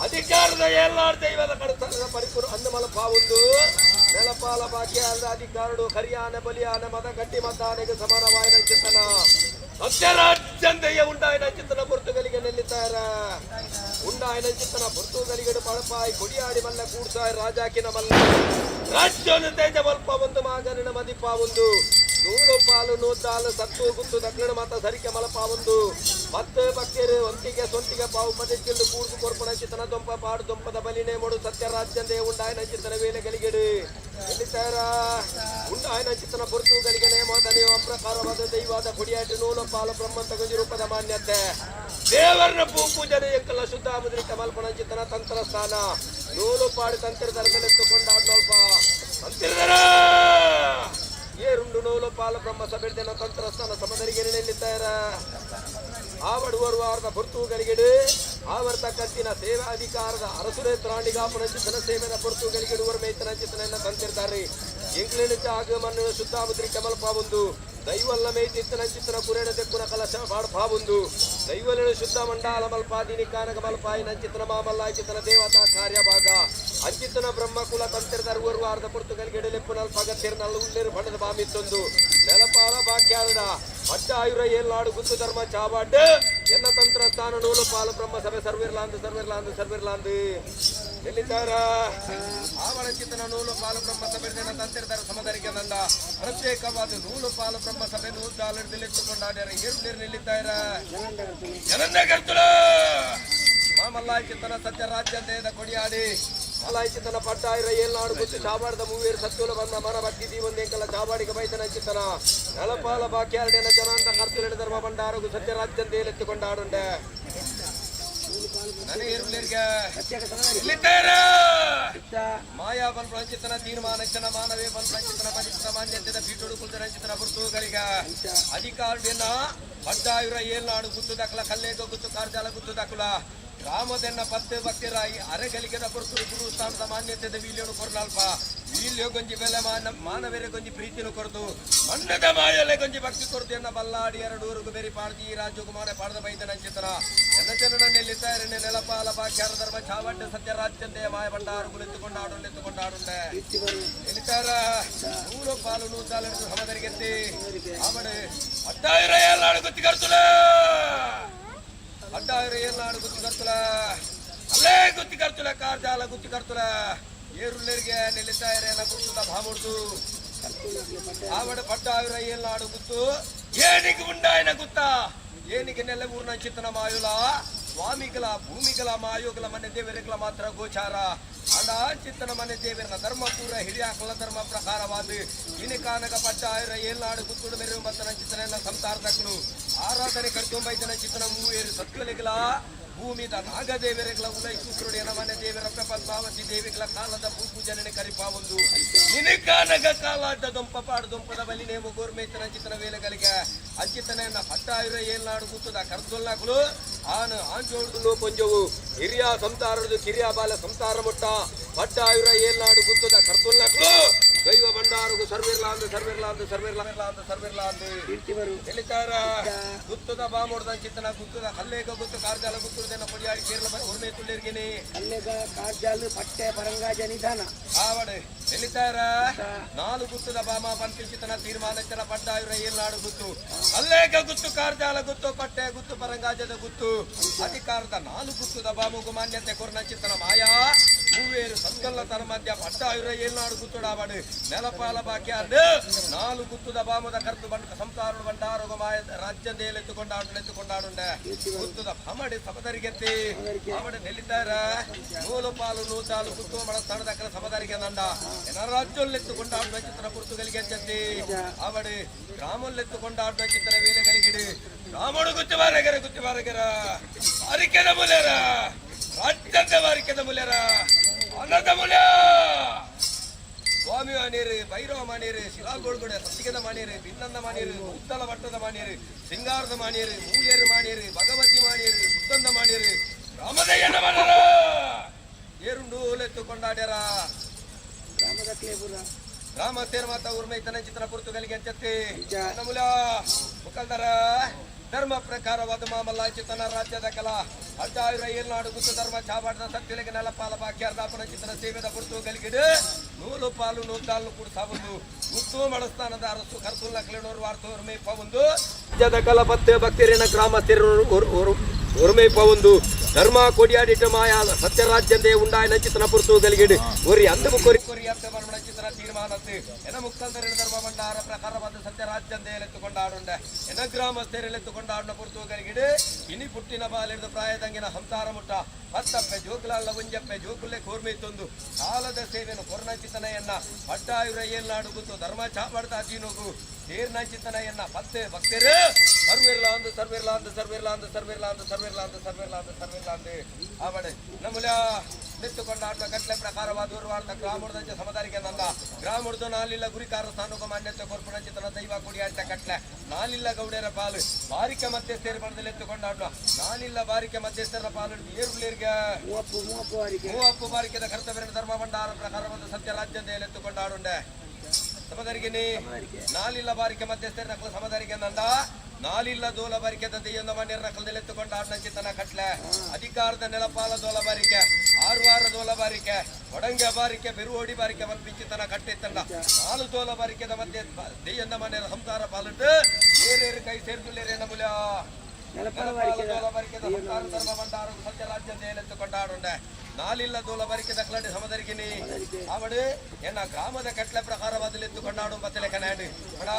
ಅಧಿಕಾರದ ಎಲ್ಲಾರ್ ದೈವದ ಕಡತನದ ಪರಿಪುರ ಅಂದಮಲ ಪಾವುಂದು ನೆಲಪಾಲ ಬಾಕಿ ಅಲ್ಲ ಅಧಿಕಾರಡು ಕರಿಯಾನ ಬಲಿಯಾನ ಮತ ಗಟ್ಟಿ ಮತಾನೆಗೆ ಸಮಾನವಾಯಿನ ಚಿತ್ತನ ಸತ್ಯರಾಜ್ಯಂದೆಯ ಉಂಡಾಯನ ಚಿತ್ತನ ಪೊರ್ತುಗಲಿಗೆ ನೆಲ್ಲಿತಾರ ಉಂಡಾಯನ ಚಿತ್ತನ ಪೊರ್ತುಗಲಿಗೆಡು ಪಳಪಾಯಿ ಕೊಡಿಯಾಡಿ ಮಲ್ಲ ಕೂಡ್ಸಾಯ್ ರಾಜಾಕಿನ ಮಲ್ಲ ರಾಜ್ಯನು ತೇಜ ಮಲ್ಪ ಒಂದು ಮಾಗನಿನ ಮದಿಪ ಒಂದು ನೂಲು ಪಾಲು ನೂತಾಲು ಸತ್ತು ಗುತ್ತು ದಕ್ಷಿಣ ಮಾತ ಸರಿಕೆ ಮಲಪ ಒಂದು ಪತ್ತು ಭಕ್ತಿಯರು ಒಂತಿಗೆ ಸೊಂಟಿಗೆ ಪಾವು ಪದೇ ಚಿಲ್ಲು ಕೂರ್ದು ಕೊರ್ಪಣ ಚಿತ್ತನ ದೊಂಪ ಪಾಡು ದೊಂಪದ ಬಲಿನೇ ಮೊಡು ಸತ್ಯರಾಜ್ಯಂದೇ ಉಂಡಾಯನ ಚಿತ್ತನ ವೇಲೆ ಗಲಿಗೆಡು ಎಲ್ಲಿತ್ತಾರ ಉಂಡಾಯನ ಚಿತ್ತನ ಪೊರ್ತು ಗಲಿಗೆ ನೇಮ ದನಿಯ ಪ್ರಕಾರವಾದ ದೈವಾದ ಕೊಡಿಯಾಟ ನೂಲು ಪಾಲು ಬ್ರಹ್ಮಂತ ಗುಂಜಿ ರೂಪದ ಮಾನ್ಯತೆ ದೇವರನ ಪೂ ಪೂಜನೆ ಎಂಕಲ ಶುದ್ಧ ಮುದ್ರಿಕ ಮಲ್ಪಣ ಚಿತ್ತನ ತಂತ್ರ ಸ್ಥಾನ ನೂಲು ಪಾಡು ತಂತ್ರದ ಮೇಲೆತ್ತುಕೊಂಡಾಡ್ನೋಲ್ಪ ತಂತ್ರದರ ಏರುಂಡು ನೂಲು ಪಾಲು ಬ್ರಹ್ಮ ಸಭೆಡ್ದೆನ ತಂತ್ರ ಸ್ಥಾನ ಸಮದರಿಗೆ ನೆಲ್ಲಿತ್ತಾರ ಆವಡುವರು ವಾರದ ಪೊರ್ತುಗಲಿಗೆಡು ಆವರ್ತ ಕತ್ತಿನ ಸೇವಾ ಅಧಿಕಾರದ ಅರಸುರೇ ತ್ರಾಣಿಗಾಪನ ಚಿತ್ತನ ಸೇವೆನ ಪೊರ್ತುಗಲಿಗೆಡುವರು ಮೇತನ ಚಿತ್ತನ ತಂತಿರ್ತಾರೆ ಎಂಕ್ಲಿನ ಚಾಗ ಮಣ್ಣಿನ ಶುದ್ಧ ಮುದ್ರಿಕ ಮಲ್ಪ ಒಂದು ದೈವಲ್ಲ ಮೇತಿತ್ತನ ಚಿತ್ತನ ಕುರೇಣ ತೆಕ್ಕುನ ಕಲಶ ಬಾಡ್ಪಾಬುಂದು ದೈವಲಿನ ಶುದ್ಧ ಮಂಡಾಲ ಮಲ್ಪಾದಿನಿ ಕಾನಕ ಮಲ್ಪಾಯಿ ನಂಚಿತನ ಮಾಮಲ್ಲ ಚಿತ್ತನ ದೇವತಾ ಕಾರ್ಯಭಾಗ ಅಂಚಿತನ ಬ್ರಹ್ಮಕುಲ ತಂತ್ರದ ಅರುವರು ವಾರದ ಪೊರ್ತುಗಲಿಗೆಡು ಲೆಪ್ಪುನಲ್ ಪಗತ್ತಿರ ನಲ್ಲು ಉಳ್ಳೇರು ಬಣ್ಣದ ಬಾಮಿತ್ತೊಂದು ನೆಲಪಾಲ ಬಾಕ್ಯಾರದ ಅಡ್ಡ ಆಯುರ ಏಲ್ನಾಡು ಗುತ್ತು ಧರ್ಮ ಚಾವಾಡ್ ಎನ್ನ ತಂತ್ರ ಸ್ಥಾನ ನೂಲು ಪಾಲು ಬ್ರಹ್ಮ ಸಭೆ ಸರ್ವಿರ್ಲಾಂದು ಸರ್ವಿರ್ಲಾಂದು ಸರ್ವಿರ್ಲಾಂದು ಎಲ್ಲಿದ್ದಾರ ಆವಳಚಿತನ ನೂಲು ಪಾಲು ಬ್ರಹ್ಮ ಸಭೆ ತಂತಿರ್ದಾರ ಸಮದರಿಗೆ ನಂದ ಪ್ರತ್ಯೇಕವಾದ ನೂಲು ಪಾಲು ಬ್ರಹ್ಮ ಸಭೆ ನೂಲು ದಾಲಡ್ದಲ್ಲಿಟ್ಟುಕೊಂಡಾಡ್ಯಾರ ಏರು ನಿಲ್ಲಿದ್ದಾರ ಜನನ್ನ ಕರ್ತುಲ ಮಾಮಲ್ಲಾಯ್ಚಿತನ ಸತ್ಯ ರಾಜ್ಯ ದೇಹದ ಕೊಡಿಯಾಡಿ ಮಲಾಯ್ಚಿತನ ಪಟ್ಟಾಯಿರ ಏಲ್ನಾಡು ಗುತ್ತು ಚಾವಾಡದ ಮೂವೇರು ಸತ್ಯುಲ ಬಂದ ಮರ ಭಕ್ತಿ ದೀವಂದೇಕಲ ಚಾವಾಡಿಗೆ ಬೈತನ ಚಿತ್ತನ ನೆಲಪಾಲ ಬಾಕ್ಯಾರಡಿನ ಜನಾಂತ ಕರ್ತುಲಿನ ಧರ್ಮ ಭಂಡಾರಗು ಸತ್ಯ ರಾಜ್ಯ ಎತ್ತಿಕೊಂಡಾಡುಂಡೆ ನನಗೆ ಇರ್ಲಿರ್ಗೆ ಇಲ್ಲಿದ್ದಾರೆ ಮಾಯಾ ಬಲ್ ರಂಚಿತನ ತೀರ್ಮಾನಚ್ಚನ ಮಾನವೇ ಬಲ್ ರಂಚಿತನ ಪವಿತ್ರ ಮಾನ್ಯತೆದ ಬೀಟುಡು ಕುಲ್ದ ರಂಚಿತನ ಪುರ್ತುಗಳಿಗ ಅಧಿಕಾರಡಿನ ಬಡ್ಡಾಯುರ ಏಲ್ನಾಡು ಗುತ್ತು ದಕ್ಕಲ ಕಲ್ಲೇಗ ಗುತ್ತು ಕಾರ್ಜಾಲ ಗುತ್ತು ದಕ್ಕಲ ಗ್ರಾಮದೆನ್ನ ಪತ್ತೆ ಭಕ್ತಿರಾಯಿ ಅರೆಗಲಿಗೆದ ಪುರ್ತುರು ಗುರು ಸ್ಥಾನದ ಮಾನ್ಯತೆದ ವೀಲ್ಯೋನು ಕೊರ್ನಾಲ್ಪ ವೀಲ್ಯೋ ಗೊಂಜಿ ಬೆಲೆ ಮಾನ ಮಾನವೆರೆ ಗೊಂಜಿ ಪ್ರೀತಿನು ಕೊರದು ಮಣ್ಣದ ಮಾಯಲೆ ಗೊಂಜಿ ಭಕ್ತಿ ಕೊರದು ಎನ್ನ ಬಲ್ಲಾಡಿ ಎರಡೂರುಗು ಬೆರಿ ಪಾಡ್ದಿ ಈ ರಾಜ್ಯಕುಮಾರ ಪಾಡದ ಬೈದ ನಂಚಿತನ ಎನ್ನ ಜನನ ನೆಲ್ಲಿದ್ದಾರೆ ನೆಲಪಾಲ ಭಾಗ್ಯಾರ ಧರ್ಮ ಚಾವಡ್ಡ ಸತ್ಯ ರಾಜ್ಯಂದೇ ಮಾಯ ಭಂಡಾರು ಕುಳಿತುಕೊಂಡಾಡು ನಿಂತುಕೊಂಡಾಡುಂಡೆ ಎಲ್ಲಿತಾರ ನೂಲು ಪಾಲು ನೂತಾಲು ಸಮದರಿಗೆತ್ತಿ ಆಮಡು ಅಡ್ಡಾಯಿರ ಏಲ್ನಾಡು ಗುತ್ತಿ ಕರ್ತುಲ ಅಡ್ಡಾಯಿರ ಏಲ್ನಾಡು ಗುತ್ತಿ ಕರ್ತುಲ ಅಲ್ಲೇ ಗುತ್ತಿ ಕರ್ತುಲ ಕಾರ್ಜಾಲ ಗುತ್ತಿ ಕರ್ತುಲ ಏರುಳ್ಳರಿಗೆ ನೆಲ್ಲಿತಾಯಿರ ಏನ ಗುತ್ತುದ ಭಾಮುಡ್ದು ಆವಡ ಪಡ್ಡಾಯಿರ ಏಲ್ನಾಡು ಗುತ್ತು ಏನಿಗೆ ಉಂಡಾಯನ ಗುತ್ತ ಏನಿಗೆ ನೆಲೆ ಊರ್ನ ಚಿತ್ತನ ಮಾಯುಲ ಸ್ವಾಮಿಗಳ ಭೂಮಿಗಳ ಮಾಯೋಗಳ ಮನೆ ದೇವರಿಗಳ ಮಾತ್ರ ಗೋಚಾರ ಅಂಡ ಚಿತ್ತನ ಮನೆ ದೇವರನ ಧರ್ಮ ಪೂರ ಹಿರಿಯಾಕಲ ಧರ್ಮ ಪ್ರಕಾರವಾದ ಇನಿ ಕಾನಕ ಪಟ್ಟಾಯಿರ ಏಲ್ನಾಡು ಗುತ್ತುಡು ಮೆರು ಮತ್ತನ ಚಿತ್ತನ ಸಂಸಾರದಕ್ಕಲು ಆರಾಧನೆ ಕರ್ತೊಂಬೈತನ ಚಿತ್ತನ ಮೂವೇರು ಸತ್ವಲಿಗಳ ಭೂಮಿದ ನಾಗದೇವರೆಗಳ ಉಲೈ ಸೂತ್ರುಡು ಎನಮನೆ ದೇವರ ಪದ್ಮಾವತಿ ದೇವಿಗಳ ಕಾಲದ ಭೂ ಪೂಜನೆ ಕರಿಪಾವೊಂದು ನಿನಕಾನಗ ಕಾಲಾಡ್ಡ ದೊಂಪ ಪಾಡು ದೊಂಪದ ಬಲಿ ನೇಮು ಗೋರ್ಮೇತನ ಚಿತನ ವೇಲೆಗಳಿಗೆ ಅಂಚಿತನ ಪಟ್ಟಾಯಿರ ಏಲ್ನಾಡು ಕೂತದ ಕರ್ದೊಲ್ನಾಕುಲು ಆನು ಆಂಜೋಡುದು ಪೊಂಜವು ಹಿರಿಯ ಸಂತಾರದು ಕಿರಿಯ ಬಾಲ ಸಂತಾರ ಮುಟ್ಟ ಪಟ್ಟಾಯಿರ ಏಲ್ನಾಡು ಗುತ್ತದ ಕರ್ತೊಲ್ನಾಕುಲು ದೈವ ಭಂಡಾರಗು ಸರ್ವಿರ್ಲಾಂದು ಸರ್ವಿರ್ಲಾಂದು ಸರ್ವಿರ್ಲಾಂದು ಸರ್ವಿರ್ಲಾಂದು ಎಲ್ಲಿತಾರ ಗುತ್ತದ ಬಾಮೋಡ್ದ ಚಿತ್ತನ ಗುತ್ತದ ಕಲ್ಲೇಗ ಗುತ್ತು ಕಾರ್ಜಾಲ ಗುತ್ತುದನ್ನ ಕೊಡಿಯಾಡಿ ಕೇರಳ ಉರ್ಮೆ ತುಳ್ಳಿರ್ಗಿನಿ ಕಲ್ಲೇಗ ಕಾರ್ಜಾಲು ಪಟ್ಟೆ ಪರಂಗಾಜ ನಿಧಾನ ಆವಡು ಎಲ್ಲಿತಾರ ನಾಲು ಗುತ್ತದ ಬಾಮ ಪಂಪಿಚಿತನ ತೀರ್ಮಾನಚ್ಚನ ಪಡ್ಡಾಯುರ ಏಲ್ನಾಡು ಗುತ್ತು ಕಲ್ಲೇಗ ಗುತ್ತು ಕಾರ್ಜಾಲ ಗುತ್ತು ಪಟ್ಟೆ ಗುತ್ತು ಪರಂಗಾಜದ ಗುತ್ತು ಅಧಿಕಾರದ ನಾಲು ಗುತ್ತದ ಬಾಮುಗು ಮಾನ್ಯತೆ ಕೊರ್ನ ಚಿತ್ತನ ಮಾಯಾ ಮೂವೇರು ಸಂಗಲ್ಲ ತನ ಮಧ್ಯ ಪಟ್ಟಾಯುರ ಏಲ್ನಾಡು ಗುತ್ತುಡಾವಡು ನೆಲಪಾಲ ಬಾಕಿ ಅದು ನಾಲು ಗುತ್ತುದ ಬಾಮದ ಕರ್ತು ಬಂಡ ಸಂಸಾರ ಬಂಡಾರೋಗ ಮಾಯ ರಾಜ್ಯದೇಲೆತ್ತುಕೊಂಡಾಡುಂಡೆ ಗುತ್ತುದ ಭಮಡಿ ಸಬದರಿಗೆತ್ತಿ ಅವಡ ನೆಲ್ಲಿದ್ದಾರ ನೂಲು ಪಾಲು ನೂತಾಲು ಗುತ್ತು ಮಳ ಸ್ಥಾನದ ಸಮದರಿಗೆ ನಂಡ ಎನ ರಾಜ್ಯಲ್ಲೆತ್ತುಕೊಂಡಾಡುವ ಚಿತ್ರ ಪುರ್ತುಗಳಿಗೆ ಚತ್ತಿ ಅವಡು ಗ್ರಾಮಲ್ಲೆತ್ತುಕೊಂಡಾಡುವ ಚಿತ್ರ ವೇಲೆಗಳಿಗಿಡು ರಾಮಡು ಗುತ್ತಿವಾರಗರ ಗುತ್ತಿವಾರಗರ ವಾರಿಕೆದ ಮುಲೇರ ರಾಜ್ಯದ ವಾರಿಕೆದ ಮುಲೇರ ಅನದ ಮುಲ ಸ್ವಾಮಿ ಮಾನೀರು ಭೈರವ ಮಾನೀರು ಶಿಲಾಗೋಳ್ಗುಡೆ ಸತ್ತಿಗೆದ ಮಾನೀರು ಭಿನ್ನಂದ ಮಾನೀರು ಉತ್ತಲ ವಟ್ಟದ ಮಾನೀರು ಸಿಂಗಾರದ ಮಾನೀರು ಮೂಗೇರು ಮಾನೀರು ಭಗವತಿ ಮಾನೀರು ಸುತ್ತಂದ ಮಾನೀರು ರಾಮದಯ್ಯನ ಮಾನರ ಏರುಂಡು ಲೆತ್ತು ಕೊಂಡಾಡ್ಯಾರ ಗ್ರಾಮದ ಕ್ಲೇಪುರ ರಾಮ ತೇರ್ಮಾತ ಊರ್ಮೈತನ ಚಿತ್ರ ಪುರ್ತುಗಲಿಗೆ ಅಂಚತ್ತಿ ನಮುಲ ಮುಕಲ್ದರ ಧರ್ಮ ಪ್ರಕಾರವಾದ ಮಾಮಲ್ಲ ಚಿತನ ರಾಜ್ಯದ ಕಲಾ ಅಡ್ಡಾಯುರ ಏಲ್ನಾಡು ಗುತ್ತು ಧರ್ಮ ಚಾವಾಡದ ಸತ್ಯಲಿಗೆ ನೆಲಪಾಲ ಬಾಕ್ಯಾರ್ದಾಪನ ಚಿತನ ಸೇವೆದ ಪುರ್ತು ಗಲಿಗಿಡು ನೂಲು ಪಾಲು ನೂತಾಲು ಕೂಡ ಸಾಬಂದು ಗುತ್ತು ಮಡಸ್ಥಾನದ ಅರಸು ಕರ್ತುಲ್ಲ ಕಲಿನೋರು ವಾರ್ತೋರು ಮೇಪ ಒಂದು ರಾಜ್ಯದ ಕಲ ಪತ್ತೆ ಭಕ್ತರಿನ ಗ್ರಾಮಸ್ಥರು ಒರುಮೇಪ ಒಂದು ಧರ್ಮ ಕೊಡಿಯಾಡಿಟ ಮಾಯ ಸತ್ಯರಾಜ್ಯಂದೇ ಉಂಡಾಯ ನಂಚಿತನ ಪುರ್ತು ಗಲಿಗಿಡು ಒರಿ ಅಂದಮು ಕೊರಿ ಕೊರಿ ಅರ್ಥ ನಂಚಿತನ ತೀರ್ಮಾನತ್ತು ಎನ ಮುಕ್ಕಲ್ದರಿನ ಧರ್ಮ ಭಂಡಾರ ಪ್ರಕಾರವಾದ ಸತ್ಯರಾಜ್ಯಂದೇ ಎಲೆತ್ತುಕೊಂಡಾಡುಂಡೆ ಎನ ಗ್ರಾಮಸ್ಥರೆಲೆತ್ತುಕೊಂಡಾಡುನ ಪುರ್ತು ಗಲಿಗಿಡು ಇನಿ ಪುಟ್ಟಿನ ಬಾಲಿಡ್ದು ಪ್ರಾಯದಂಗಿನ ಹಂಸಾರ ಮುಟ್ಟ ಹತ್ತಪ್ಪೆ ಜೋಕುಲಾಲ ಒಂಜಪ್ಪೆ ಜೋಕುಲ್ಲೆ ಕೋರ್ಮೆ ತಂದು ಕಾಲದ ಸೇವೆನು ಕೊರ್ನಚಿತನೆಯನ್ನ ಪಟ್ಟಾಯುರ ಏಲ್ನಾಡು ಗುತ್ತು ಧರ್ಮ ಚಾಪಾಡ್ದ ಅಜೀನೋಗು ತೇರ್ನಚಿತನೆಯನ್ನ ಪತ್ತೆ ಭಕ್ತರು ಸರ್ವಿರ್ಲಾಂದು ಸರ್ವಿರ್ಲಾಂದು ಸರ್ವಿರ್ಲಾಂದು ಸರ್ವಿರ್ಲಾಂದು ಸರ್ವಿರ್ಲಾಂದು ಸರ್ವಿರ್ಲಾಂದು ಸರ್ವಿರ್ಲಾಂದು ಆವಡೆ ನಮ್ಮಲ ನಿಂತುಕೊಂಡಾಡುವ ಕಟ್ಲೆ ಪ್ರಕಾರವಾದ ಉರ್ವಾರ್ಥ ಗ್ರಾಮದ ಸಮದಾರಿಗೆ ನಂದ ಗ್ರಾಮದ ನಾಲಿಲ್ಲ ಗುರಿಕಾರ ಸ್ಥಾನಕ ಮಾನ್ಯತೆ ಕೊರ್ಪುಣ ಚಿತನ ದೈವ ಕುಡಿಯಾಟ ಕಟ್ಲೆ ನಾಲಿಲ್ಲ ಗೌಡರ ಪಾಲು ಬಾರಿಕೆ ಮಧ್ಯಸ್ಥರ ಬಣದಲ್ಲಿ ಎತ್ತುಕೊಂಡಾಡುವ ನಾಲಿಲ್ಲ ಬಾರಿಕೆ ಮಧ್ಯಸ್ಥರ ಪಾಲು ಏರುಲೇರ್ಗೆ ಮೂವಪ್ಪು ಮೂವಪ್ಪು ವಾರಿಗೆ ಮೂವಪ್ಪು ಬಾರಿಕೆದ ಕರ್ತವ್ಯ ಧರ್ಮ ಭಂಡಾರ ಪ್ರಕಾರವಾದ ಸತ್ಯ ರಾಜ್ಯದ ಎಲೆತ್ತುಕೊಂಡಾಡುಂಡೆ ಸಮದರಿಗೆನಿ ನಾಲಿಲ್ಲ ಬಾರಿಕೆ ಮಧ್ಯಸ್ಥರ ನಕಲ ಸಮದರಿಗೆ ನಂದ ನಾಲಿಲ್ಲ ದೋಲ ಬಾರಿಕೆ ದಯ್ಯೊಂದ ಮಣ್ಣಿರ ನಕಲದೆಲೆತ್ತುಕೊಂಡ ಚಿತ್ತನ ಕಟ್ಲೆ ಅಧಿಕಾರದ ನೆಲಪಾಲ ದೋಲ ಬಾರಿಕೆ ಆರ್ವಾರ ದೋಲ ಬಾರಿಕೆ ಒಡಂಗೆ ಬಾರಿಕೆ ಬೆರುವೋಡಿ ಬಾರಿಕೆ ಮಲ್ಪಿಂಚಿತನ ಕಟ್ಟಿತ್ತಂಡ ನಾಲು ದೋಲ ಬಾರಿಕೆದ ಮಧ್ಯೆ ದೆಯ್ಯಂದ ಮನೆಯ ಸಂಸಾರ ಪಾಲಿಟ್ಟು ಏರೇರು ಕೈ ಸೇರ್ದುಳ್ಳೇರೆ ನಮುಲ ನೆಲಪಾಲ ದೋಲ ಬಾರಿಕೆದ ಸಂಸಾರ ಧರ್ಮ ಭಂಡಾರ ಸತ್ಯ ರಾಜ್ಯದ ಎಲೆತ್ತುಕೊಂಡಾಡುಂಡೆ ನಾಲಿಲ್ಲ ದೋಲ ಬಾರಿಕೆದ ಕಲಡಿ ಸಮದರಿಗಿನಿ ಅವಡು ಎನ್ನ ಗ್ರಾಮದ ಕಟ್ಲೆ ಪ್ರಕಾರವಾದಲೆತ್ತು ಕೊಂಡಾಡು ಬತ್ತಲೆ ಕನಾಡು ಬಡ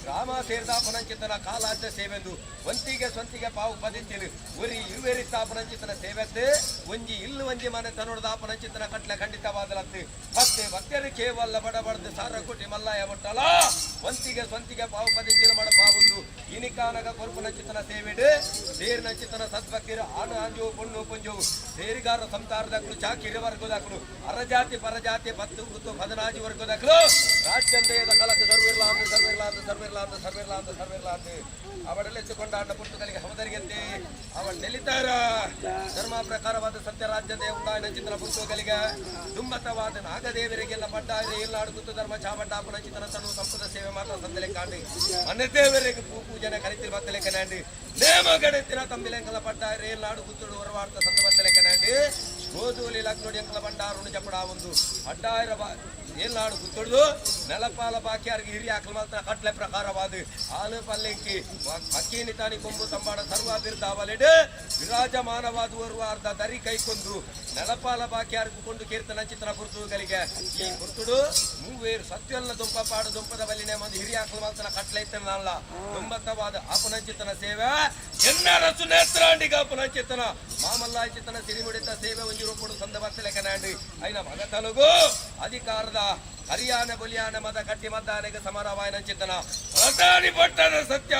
ಗ್ರಾಮ ಸೇರ್ದ ಪುನಂಚಿತನ ಕಾಲಾದ್ದ ಸೇವೆಂದು ಒಂತಿಗೆ ಸ್ವಂತಿಗೆ ಪಾವು ಪದಿತ್ತಿಲು ಉರಿ ಇರುವೆರಿ ತಾಪನಂಚಿತನ ಸೇವೆತ್ತು ಒಂಜಿ ಇಲ್ಲು ಒಂಜಿ ಮನೆ ತನ್ನೋಡ್ದ ಪುನಂಚಿತನ ಕಟ್ಲೆ ಖಂಡಿತವಾದಲತ್ತು ಮತ್ತೆ ಭಕ್ತರು ಕೇವಲ ಬಡ ಬಡದು ಸಾರ ಕೋಟಿ ಮಲ್ಲಾಯ ಮುಟ್ಟಲ ಒಂತಿಗೆ ಸ್ವಂತಿಗೆ ಪಾವು ಪದಿತ್ತಿಲು ಮಡ ಪಾವುಂದು ಇನಿಕಾನಗ ಕೊರ್ಪುನಂಚಿತನ ಸೇವೆಡು ಸೇರಿನಂಚಿತನ ಸದ್ಭಕ್ತಿರು ಆನು ಆಂಜು ಪೊಣ್ಣು ಪುಂಜು ಸೇರಿಗಾರ ಸಂಸಾರದಕ್ಕಳು ಚಾಕಿರಿ ವರ್ಗದಕ್ಕಳು ಅರಜಾತಿ ಪರಜಾತಿ ಪತ್ತು ಗುತ್ತು ಪದನಾಜಿ ವರ್ಗದಕ್ಕಳು ರಾಜ್ಯಂದೇದ ಕಲಕ ಸರ್ವಿರ್ಲಾಂದು ಸರ್ವಿರ್ಲಾಂದು ಸರ್ವಿರ್ಲಾಂದು ಸರ್ವಿರ್ಲಾಂದು ಸರ್ವಿರ್ಲಾಂದು ಅವಡಲೆತ್ತುಕೊಂಡಾಟ ಪುರ್ತುಗಳಿಗೆ ಹಮದರಿಗೆತ್ತಿ ಅವಳ ನೆಲಿತಾರ ಧರ್ಮ ಪ್ರಕಾರವಾದ ಸತ್ಯ ರಾಜ್ಯದೇ ಉಂಡಾಯನ ಚಿತ್ರ ಪುರ್ತುಗಳಿಗೆ ದುಮ್ಮತವಾದ ನಾಗದೇವರಿಗೆಲ್ಲ ಪಡ್ಡಾಯಿರ ಎಲ್ಲ ಗುತ್ತು ಧರ್ಮ ಚಾಬಡ್ಡಾಪನ ಚಿತ್ರನ ತನು ಸಂಪದ ಸೇವೆ ಮಾತ್ರ ಸಂದಲೆ ಕಾಂಡಿ ಮನೆ ದೇವರಿಗೆ ಪೂ ಪೂಜನೆ ಕರಿತಿಲ್ ಬತ್ತಲೆ ಕನಾಂಡಿ ನೇಮ ಗಡೆತ್ತಿನ ತಂಬಿಲೆಂಕಲ ಪಡ್ಡಾಯಿರ ಎಲ್ಲ ಗುತ್ತುಡು ಹೊರವಾಡ್ತ ಸಂತ ಬತ್ತಲೆ ಕನಾಂಡಿ ಗೋಧೂಲಿ ಲಗ್ನೋಡಿ ಅಂಕಲ ಬಂಡಾರುನು ಜಪಡ ಒಂದು ಅಡ್ಡಾಯಿರ ಏಲ್ನಾಡು ಗುತ್ತೊಡ್ದು ನೆಲಪಾಲ ಬಾಕಿಯಾರಿಗೆ ಹಿರಿಯ ಆಕಲ್ ಮಾತ್ರ ಕಟ್ಲೆ ಪ್ರಕಾರವಾದ ಆಲು ಪಲ್ಲೆಂಕಿ ಅಕ್ಕಿನಿ ತಾನಿ ಕೊಂಬು ತಂಬಾಡ ಸರ್ವಾಭಿರ್ದಾವಲೆಡು ವಿರಾಜಮಾನವಾದ ಅರ್ಧ ದರಿ ಕೈಕೊಂದು ನೆಲಪಾಲ ಬಾಕಿಯಾರಿಗೂ ಕೊಂಡು ಕೀರ್ತನ ಚಿತ್ರ ಪುರ್ತುಗಳಿಗೆ ಈ ಪುರ್ತುಡು ಮೂವೇರು ಸತ್ಯಲ್ಲ ದುಂಪ ಪಾಡು ದುಂಪದ ಬಲಿನೆ ಒಂದು ಹಿರಿಯ ಆಕಲ್ ಮಾತ್ರ ಕಟ್ಲೆ ಇತ್ತನಲ್ಲ ದುಂಬತ್ತವಾದ ಅಪನಂಚಿತನ ಸೇವೆ ಎನ್ನರ ಸುನೇತ್ರಾಂಡಿಗ ಅಪನಂಚಿತನ ಮಾಮಲ್ಲಾಯ ಚಿತ್ತನ ಸಿರಿಮುಡಿತ ಸೇವೆ ಒಂಜಿ ಒಂಜಿ ರೂಪುಡು ಸಂದ ಬತ್ತಲೆಕನಾಂಡ್ ಐನ ಮಗತಲುಗು ಅಧಿಕಾರದ ಹರಿಯಾಣ ಬುಲಿಯಾನ ಮದ ಕಟ್ಟಿ ಮದ್ದಾನೆಗೆ ಸಮರವಾಯನ ಚಿತ್ತನ ಪ್ರಧಾನಿ ಪಟ್ಟದ ಸತ್ಯ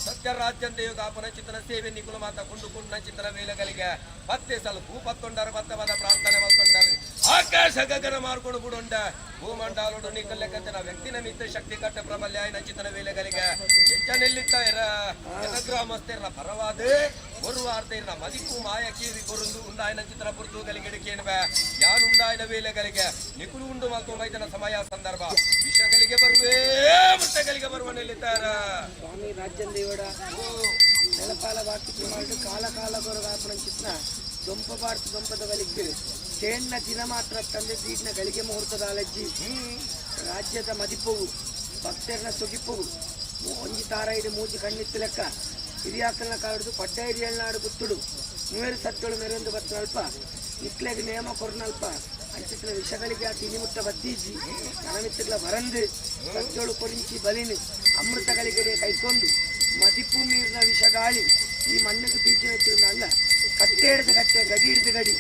ಸತ್ಯ ರಾಜ್ಯಂತೆಯು ಕಾಪನ ಚಿತ್ತನ ಸೇವೆ ನಿಕುಲ ಮಾತ ಕುಂಡು ಕುಂಡ ಚಿತ್ತನ ವೇಲೆಗಳಿಗೆ ಪತ್ತೆ ಸಲ ಭೂಪತ್ತೊಂಡರ ಬತ್ತವಾದ ಪ್ರಾರ್ಥನೆ ಮಲ್ತೊಂಡರು ಆಕಾಶ ಗಗನ ಮಾರ್ಕೊಂಡು ಬುಡೊಂಡ ಭೂಮಂಡಲುಡು ನಿಕಲ್ಲೆಕಂತಿನ ವ್ಯಕ್ತಿನ ಮಿತ್ತ ಶಕ್ತಿ ಕಟ್ಟ ಪ್ರಬಲ್ಯ ಚಿತ್ತನ ವೇಲೆಗಳಿಗೆ ಎಂಚ ನೆಲ್ಲಿತ್ತ ಇರ ಗ್ರಾಮಸ್ಥರ ಪರವಾದ ಒರುವಾರ್ತೆರ್ನ ಮದಿಪು ಮಾಯ ಕೀರಿ ಕೊರುಂದು ಉಂಡಾಯನ ಚಿತ್ರ ಪುರ್ತುಗಳಿಗೆ ಕೇಳುವೆ ಯಾನು ಉಂಡಾಯನ ವೇಲೆಗಳಿಗೆ ನಿಕುಲು ಉಂಡು ಮಲ್ತು ಮೈದನ ಸಮಯ ಸಂದರ್ಭ ವಿಷಗಳಿಗೆ ಬರುವೆ ಮೃತಗಳಿಗೆ ಬರುವ ನಿಲ್ಲಿತ್ತಾರ. ಸ್ವಾಮಿ ರಾಜ್ಯಂದೇವಡ ನೆಲಪಾಲ ಬಾಕಿ ಮಾಡಿ ಕಾಲ ಕಾಲ ಕೊರಗಾಪನ ಚಿತ್ರ ದೊಂಪ ಬಾರ್ತು ದೊಂಪದ ಬಲಿಗ್ ಚೇಣ್ಣ ದಿನ ಮಾತ್ರ ತಂದೆ ದೀಡ್ನ ಗಳಿಗೆ ಮುಹೂರ್ತದ ಅಲಜ್ಜಿ ರಾಜ್ಯದ ಮದಿಪುವು ಭಕ್ತರನ ಸುಗಿಪುವು ಒಂಜಿ ತಾರ ಇಡು ಮೂಜಿ ಕಣ್ಣಿತ್ತು ಲೆಕ್ಕ ಹಿರಿಯಾಕಲ್ನ ಕಾಡುದು ಪಡ್ಡ ಹಿರಿಯಲ್ನಾಡು ಗುತ್ತುಡು ಮೂವೇರು ಸತ್ತಳು ಮೆರೆಂದು ಬತ್ತನಲ್ಪ ನಿಕ್ಲೆಗ್ ನೇಮ ಕೊರ್ನಲ್ಪ ಅಂಚಿತ್ತಿನ ವಿಷಗಳಿಗೆ ಆ ತಿನಿಮುಟ್ಟ ಬತ್ತೀಜಿ ನನಮಿತ್ತಗ್ಲ ಬರಂದು ಸತ್ತಳು ಕೊರಿಂಚಿ ಬಲಿನು ಅಮೃತಗಳಿಗೆ ಕೈಕೊಂಡು ಮದಿಪು ಮೀರಿನ ವಿಷಗಾಳಿ ಈ ಮಣ್ಣಿಗೆ ಬೀಜ ಅಲ್ಲ ಕಟ್ಟೆ ಹಿಡಿದು ಕಟ್ಟೆ ಗಡಿ ಹಿಡಿದು ಗಡಿ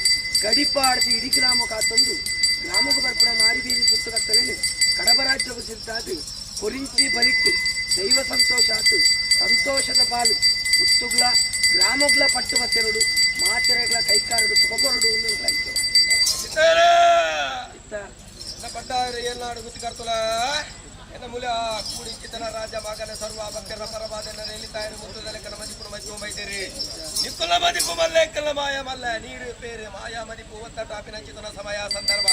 ಗಡಿಪಾಡ್ದು ಇಡೀ ಗ್ರಾಮ ಕಾತೊಂದು ಗ್ರಾಮಕ್ಕೆ ಬರ್ಪಡ ಮಾರಿ ಬೀದಿ ಸುತ್ತು ಕತ್ತಲೇನು ಕಡಬ ಸಿದ್ಧಾದು ಕೊರಿಂಚಿ ಬಲಿಟ್ಟು ದೈವ ಸಂತೋಷ ಆತು ಸಂತೋಷದ ಪಾಲು ಉತ್ತುಗ್ಲ ಗ್ರಾಮಗ್ಲ ಪಟ್ಟು ಬತ್ತೆರಡು ಮಾತೆರೆಗ್ಲ ಕೈಕಾರಡು ಸುಖಕೊರಡು ಆಯ್ತು. ಪಡ್ಡಾಯರು ಏಲ್ನಾಡು ಗುತ್ತಿಕರ್ತುಲ ಎನ್ನ ಮುಲ ಕೂಡಿ ಚಿತನ ರಾಜ ಮಗನ ಸರ್ವ ಭಕ್ತರ ಪರವಾದ ನೆಲ್ಲಿತಾಯರು ಮುತ್ತದ ಲೆಕ್ಕನ ಮದಿಪುನ ಮೈತು ಮೈದಿರಿ ನಿಕ್ಕುಲ ಮದಿಪು ಮಲ್ಲೆ ಮಾಯ ಮಲ್ಲ ನೀರು ಪೇರು ಮಾಯಾ ಮದಿಪು ಒತ್ತ ಟಾಪಿನ ಚಿತನ ಸಮಯ ಸಂದರ್ಭ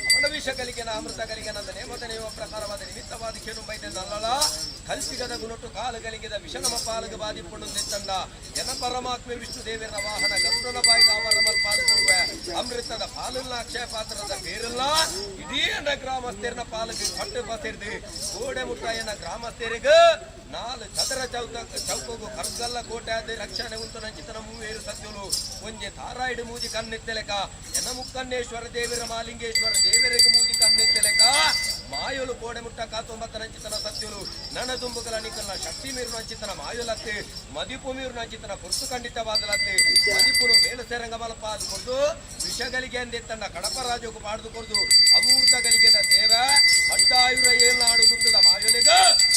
ಅವನ ವಿಷ ಕಲಿಕೆನ ಅಮೃತ ಕಲಿಕೆನ ನೇಮದ ನೇಮ ಪ್ರಕಾರವಾದ ನಿಮಿತ್ತವಾದ ಕೇಳು ಮೈದೆ ನಲ್ಲಳ ಕಲ್ಪಿಗದ ಗುಣಟು ಕಾಲು ಗಲಿಗೆದ ವಿಷನಮ ಪಾಲಗ ಬಾದಿಪುಂಡು ನಿತ್ತಂಡ ಎನ ಪರಮಾತ್ಮ ವಿಷ್ಣು ದೇವರ ವಾಹನ ಗರುಡನ ಬಾಯಿಗೆ ಆವರ ಮಲ್ಪಾದ ಕೊಡುವೆ ಅಮೃತದ ಪಾಲಲ್ಲ ಅಕ್ಷಯ ಪಾತ್ರದ ಬೇರಲ್ಲ ಇಡೀ ಗ್ರಾಮಸ್ಥರನ ಪಾಲಗೆ ಪಟ್ಟು ಬಸಿರ್ದು ಕೋಡೆ ಮುಟ್ಟಾಯನ ಗ್ರಾಮಸ್ಥರಿಗೆ ನಾಲ್ ಚದರ ಚೌಕ ಚೌಕಗು ಕರ್ಗಲ್ಲ ಕೋಟೆ ಆದ ರಕ್ಷಣೆ ಉಂಟು ನಂಚಿತನ ಮೂವೇರು ಸತ್ಯಲು ಒಂಜೆ ತಾರಾಯಿಡು ಮೂಜಿ ಕನ್ನೆತ್ತಲೆಕ ಎನ ಮುಕ್ಕನ್ನೇಶ್ವರ ದೇವರ ಮಾಲಿಂಗೇಶ್ವರ ದೇವರಿಗೆ ಮೂಜಿ ಕನ್ನೆತ್ತಲೆಕ ಮಾಯಲು ಕೋಡೆ ಮುಟ್ಟ ಕಾತೊಂಬತ್ತ ನಂಚಿತನ ಸತ್ಯಲು ನನ ದುಂಬುಗಳ ನಿಕಲ್ನ ಶಕ್ತಿ ಮೀರು ನಂಚಿತನ ಮಾಯುಲತ್ತೆ ಮದಿಪು ಮೀರು ನಂಚಿತನ ಪುರ್ತು ಖಂಡಿತವಾದಲತ್ತೆ ಮದಿಪುನು ಮೇಲು ಸೇರಂಗ ಮಲಪಾದು ಕೊರ್ದು ವಿಷಗಳಿಗೆ ಅಂದೆತ್ತಣ್ಣ ಕಡಪ ರಾಜକୁ ಪಾಡ್ದು ಕೊರ್ದು ಅಮೂರ್ತಗಳಿಗೆದ ಸೇವೆ ಅಟ್ಟಾಯುರ ಏಳ್ನಾಡು ಗುತ್ತದ ಮಾಯುಲಿಗ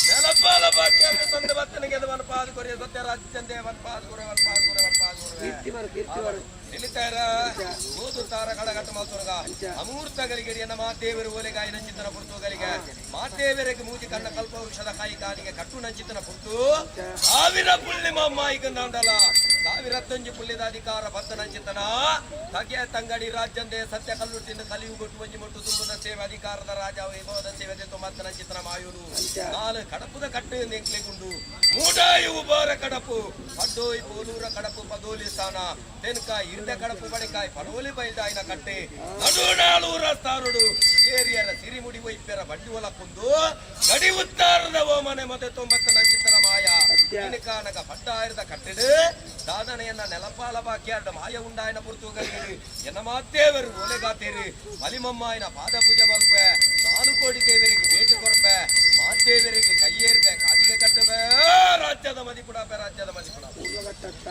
ನೆಲಪಾಲ ಬಾಕ್ಯ ತಂದೆ ಬತ್ತನಿಗೆ ವನಪಾದ ಕೊರಿಯ ಸತ್ಯ ರಾಜ್ಯಂದೆ ವನಪಾದ ಕೊರೆ ವನಪಾದ ಕೊರೆ ವನಪಾದ ಕೊರೆ ಕೀರ್ತಿವರು ಕೀರ್ತಿವರು ನಿಲ್ಲಿತಾರ ಓದುತ್ತಾರ ಕಡಗಟ್ಟ ಮಾತುರಗ ಅಮೂರ್ತಗಳಿಗೆ ನಮ್ಮ ಮಾತೇವರು ಓಲೆಗಾಯಿ ನಂಚಿತನ ಪುರ್ತುಗಳಿಗೆ ಮಾತೇವರಿಗೆ ಮೂಜಿ ಕಣ್ಣ ಕಲ್ಪ ವೃಕ್ಷದ ಕಾಯಿ ಕಾಲಿಗೆ ಕಟ್ಟು ನಂಚಿತನ ಪುರ್ತು ಸಾವಿರ ಪುಳ್ಳಿ ಮಮ್ಮಾಯಿ ಕಂದಾಂಡಲ ಸಾವಿರತ್ತೊಂಜಿ ಪುಳ್ಳಿದ ಅಧಿಕಾರ ಬತ್ತ ನಂಚಿತನ ತಗೆ ತಂಗಡಿ ರಾಜ್ಯಂದೆ ಸತ್ಯ ಕಲ್ಲುಟ್ಟಿನ ಕಲಿಯುಗೊಟ್ಟು ಒಂಜಿ ಮೊಟ್ಟು ತುಂಬುದ ಸೇವೆ ಅಧಿಕಾರದ ರಾಜ ವೈಭವದ ಸೇವೆ ತೊಂಬತ್ತ ನಂಚಿತನ ಮಾಯೂರು ನಾಲು ಕಡಪುದ ಕಟ್ಟು ನೆಕ್ಲೆಗುಂಡು ಮೂಡಾಯಿ ಉಬಾರ ಕಡಪು ಪಡ್ಡೋಯ್ ಪೋಲೂರ ಕಡಪು ಪದೋಲಿ ಸ್ಥಾನ ತೆನ್ಕಾಯ್ ಇರ್ದ ಕಡಪು ಬಡಿಕಾಯ್ ಪಡೋಲಿ ಬೈಲ್ದಾಯಿನ ಕಟ್ಟೆ ನಡುನಾಳೂರ ಸ್ಥಾನುಡು ಏರಿಯರ ಸಿರಿಮುಡಿ ಒಯ್ಪೆರ ಬಂಡಿ ಒಲ ಕುಂದು ಗಡಿ ಉತ್ತಾರದ ಓ ಮನೆ ಮದೆ ತೊಂಬತ್ತ ನಂಚಿತನ ಮಾಯ ಇನಕಾನಗ ಪಟ್ಟಾಯಿರದ ಕಟ್ಟೆಡು ದಾದನೆಯನ್ನ ನೆಲಪಾಲ ಬಾಕ್ಯಾರ್ಡ ಮಾಯ ಉಂಡಾಯನ ಪುರ್ತುಗಲಿಗಿಡು ಎನ್ನ ಮಾತೇವರು ಓಲೆಗಾತೇರು ಬಲಿಮಮ್ಮಾಯನ ಪಾದ ಪೂಜೆ ಮಲ್ಪೆ ನಾಲು ಕೋಟಿ ದೇವರಿಗೆ ಬೇಟು ಕೊರ್ಪೆ ಮಾತೇವರಿಗೆ ಕೈಯೇರ್ಪೆ ಕಾಜಿಗೆ ಕಟ್ಟುವೆ ರಾಜ್ಯದ ಮದಿಪುಡಾಪೆ ರಾಜ್ಯದ ಮದಿಪುಡ ಪೂರ್ವಘಟ್ಟತ್ತ.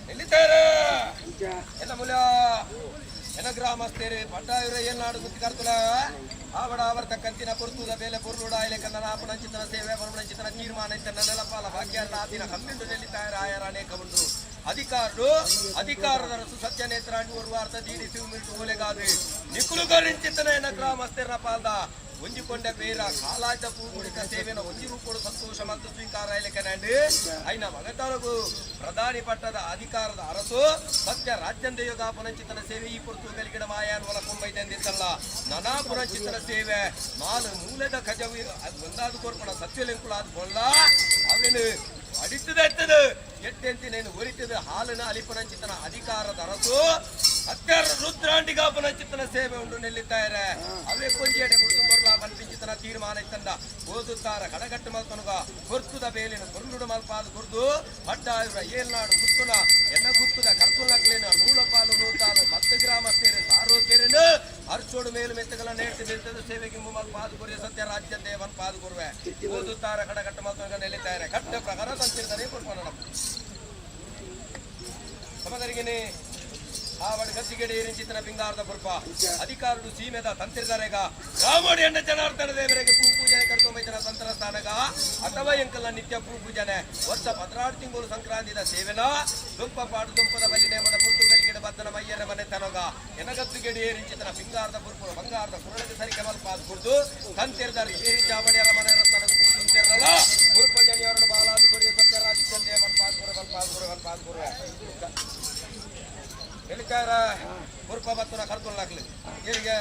ನಿಲ್ಲಿತಾರೆ ಅಂಚ ಎನ್ನ ಮುಲ ಎನ್ನ ಗ್ರಾಮಸ್ಥೇರಿ ಪಟ್ಟಾಯುರ ಏಲ್ನಾಡು ಗುತ್ತಿ ಕರ್ತುಲ ಆವಡ ಆವರ್ತ ಕಂತಿನ ಪೊರ್ತುದ ಬೇಲೆ ಪೊರ್ಲುಡ ಇಲೆ ಕನ್ನಡ ಆಪಣಂಚಿತನ ಸೇವೆ ಪರಮಣಂಚಿತನ ತೀರ್ಮಾನ ಇತ್ತನ ನೆಲಪಾಲ ಭಾಗ್ಯ ಆತಿನ ಕಮ್ಮಿಂಡು ನೆಲ್ಲಿತಾಯರ ಆಯರ ಅನೇಕ ಉಂಡು ಅಧಿಕಾರರು ಅಧಿಕಾರದ ರಸು ಸತ್ಯ ನೇತ್ರಾಂಡಿ ಒರ್ವಾರ್ಥ ದೀಡಿ ಶಿವಮಿಲ್ಟು ಓಲೆಗಾದು ನಿಕುಲು ಗರಿಂಚಿತನ ಎನ್ನ ಗ್ರಾಮಸ್ಥರ ಪಾಲ್ದ ಒಂಜಿಕೊಂಡ ಪೇರ ಕಾಲಾಜ ಪೂಗುಡಿತ ಸೇವೆನ ಒಂಜಿ ರೂಪಡು ಸಂತೋಷ ಮತ್ತು ಸ್ವೀಕಾರ ಇಲೆಕನಂಡು ಐನ ಮಗತಾರಗು ಪ್ರಧಾನಿ ಪಟ್ಟದ ಅಧಿಕಾರದ ಅರಸು ಸತ್ಯ ರಾಜ್ಯಂದೆಯೋಗ ಪುನಂಚಿತನ ಸೇವೆ ಈ ಪುರ್ತು ಗಲಿಗಿಡ ಮಾಯಾನ್ ಒಲ ಕೊಂಬೈದೆಂದಿತ್ತಲ್ಲ ನನಾ ಪುನಂಚಿತನ ಸೇವೆ ಮಾಲು ಮೂಲದ ಖಜವಿ ಒಂದಾದ ಕೋರ್ಪಣ ಸತ್ಯಲೆಂಕುಲಾದ ಬೊಲ್ಲ ಅವೆನು ಅಡಿತದೆತ್ತದು ಎಟ್ಟೆಂತಿ ನೇನು ಒರಿತದ ಹಾಲಿನ ಅಲಿಪನಂಚಿತನ ಅಧಿಕಾರದ ಅರಸು. ಸತ್ಯರ ರುದ್ರಾಂಡಿಗಾಪನ ಚಿತ್ತನ ಸೇವೆ ಉಂಡು ನೆಲ್ಲಿದ್ದಾರೆ. ಅವೇ ಕೊಂಜಿಯಡೆ ಗುರುತು ಕೊರ್ಲಾ ಪನ್ಪಿಂಚಿತನ ತೀರ್ಮಾನ ಇತ್ತಂದ ಓದುತ್ತಾರ ಕಡಗಟ್ಟು ಮಲ್ತನುಗ ಕೊರ್ತುದ ಬೇಲಿನ ಕೊರ್ಲುಡು ಮಲ್ಪಾದ ಕುರ್ದು ಪಡ್ಡಾಯುರ ಏಲ್ನಾಡು ಗುತ್ತುನ ಎನ್ನ ಗುತ್ತುದ ಕರ್ತುಲಕ್ಲೇನ ನೂಲಪಾಲು ನೂತಾಲು 10 ಗ್ರಾಮಸ್ಥೇರು ಸಾರೋಕೆರೆನು ಅರ್ಚೋಡು ಮೇಲು ಮೆತ್ತಗಲ ನೇರ್ತಿ ನಿಲ್ತದ ಸೇವೆಗೆ ಮಲ್ಪಾದ ಕೊರಿಯ ಸತ್ಯ ರಾಜ್ಯ ದೇವನ್ ಪಾದ ಕೊರುವೆ ಓದುತ್ತಾರ ಕಡಗಟ್ಟು ಮಲ್ತನುಗ ನೆಲ್ಲಿದ್ದಾರೆ. ಕಟ್ಟ ಪ್ರಕಾರ ತಂತಿರ್ತಾರೆ ಕೊರ್ಪಣ ಸಮದರಿಗೆನೆ ಆವಡ ಗದ್ದಿಗೆಡೆ ಏರಿಂಚಿತನ ಪಿಂಗಾರದ ಪುರ್ಪ ಅಧಿಕಾರುಡು ಸೀಮೆದ ತಂತ್ರಿದಾರೆಗ ರಾಮೋಡಿ ಎಣ್ಣ ಜನಾರ್ದನ ದೇವರಿಗೆ ಪೂ ಪೂಜನೆ ಕರ್ಕೊಂಬೈತನ ತಂತ್ರ ಸ್ಥಾನಗ ಅಥವಾ ಎಂಕಲ್ಲ ನಿತ್ಯ ಪೂ ಪೂಜನೆ ವರ್ಷ 16 ತಿಂಗಳು ಸಂಕ್ರಾಂತಿದ ಸೇವೆನ ದುಂಪ ಪಾಡು ದುಂಪದ ಬಲಿ ನೇಮದ ಪುರ್ತು ಗಲಿಗೆಡ ಬತ್ತನ ಮಯ್ಯರ ಮನೆ ತನಗ ಎನಗದ್ದುಗೆಡೆ ಏರಿಂಚಿತನ ಪಿಂಗಾರದ ಪುರ್ಪುರ ಬಂಗಾರದ ಕುರಳಗೆ ಸರಿ ಕೆಮಲ್ ಪಾದ್ ಕುರ್ದು ತಂತಿರ್ದಾರ ಏರಿ ಚಾವಡಿಯರ ಮನೆ ತನಗ ಪೂಜೆ ಪುರ್ಪ ಜನಿಯವರನ್ನು ಬಾಲಾದು ಕೊರಿಯ ಸತ್ಯರಾಜ ಚಂದೇವನ್ ಪಾದ್ ಗುರುವನ್ ಪಾದ್ ಗುರುವನ್ ಪಾದ್ ಗುರುವೆ ಎಲಿಕಾರ ಪುರ್ಪ ಬತ್ತುನ ಕರ್ತುಲ್ಲಾಕ್ಲಿ ಏರಿಗೆ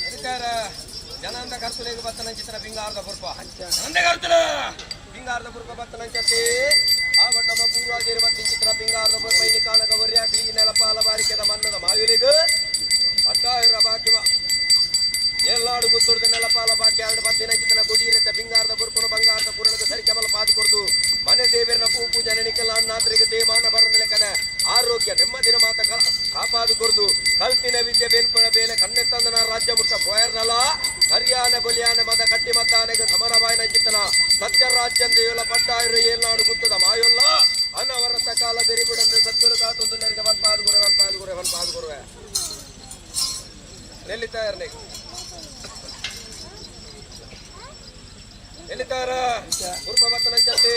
ಎಲಿಕಾರ ಜನಾಂದ ಕರ್ತುಲೇಗ ಬತ್ತನಂಚಿತನ ಪಿಂಗಾರದ ಪುರ್ಪ ಅಂದ ಕರ್ತುಲ ಪಿಂಗಾರದ ಪುರ್ಪ ಬತ್ತನಂಚತಿ ಆ ಬಣ್ಣದ ಪೂರ್ವಾಜೇರಿ ಬತ್ತಿಂಚಿತನ ಪಿಂಗಾರದ ಪುರ್ಪ ಇನಿ ಕಾಣಕ ವರ್ಯಾಕ್ಲಿ ಈ ನೆಲಪಾಲ ಬಾರಿಕೆದ ಮನ್ನದ ಮಾಯುಲಿಗ ಅಟ್ಟಾಯಿರ ಬಾಕಿವ ಎಲ್ಲಾಡು ಗುತ್ತುರ್ದು ನೆಲಪಾಲ ಬಾಕಿ ಎರಡು ಬತ್ತಿನ ಚಿತನ ಗುಡೀರತ್ತ ಪಿಂಗಾರದ ಪುರ್ಪುನ ಬಂಗಾರದ ಪುರಣದ ಸರಿ ಕೆಮಲ ಪಾದ ಕೊರ್ದು ಮನೆ ದೇವರನ ಪೂ ಪೂಜೆ ನಿಕಲ ಅನ್ನಾದ್ರಿಗೆ ತೇಮಾನ ಬರಂದಲೆಕನ ಆರೋಗ್ಯ ನೆಮ್ಮದಿನ ಮಾತ ಕಾಪಾದು ಕೊರ್ದು ಕಲ್ತಿನ ವಿದ್ಯೆ ಬೇನ್ಪುಣ ಬೇಲೆ ಕಣ್ಣೆತ್ತಂದನ ರಾಜ್ಯ ಮುಟ್ಟ ಬೋಯರ್ನಲ ಕರಿಯಾನ ಬಲಿಯಾನ ಮದ ಕಟ್ಟಿ ಮತ್ತಾನೆಗ ಸಮರವಾಯನ ಚಿತ್ತನ ಸತ್ಯ ರಾಜ್ಯಂದ ಪಟ್ಟಾಯಿರು ಏಲ್ನಾಡು ಗುತ್ತದ ಮಾಯೊಲ್ಲ ಅನವರತ ಕಾಲ ಬೆರಿಬುಡಂದ್ರೆ ಸತ್ಯರು ಕಾತೊಂದು ನೆರಿಗೆ ವನ್ ಪಾದ ಗುರುವೆ ವನ್ ಪಾದ ಗುರುವೆ ವನ್ ಪಾದ ಗುರುವೆ ನೆಲ್ಲಿತಾಯರ್ನೆ ಎಲ್ಲಿತಾರ ಕುರ್ಪ ಬತ್ತನಂಚತಿ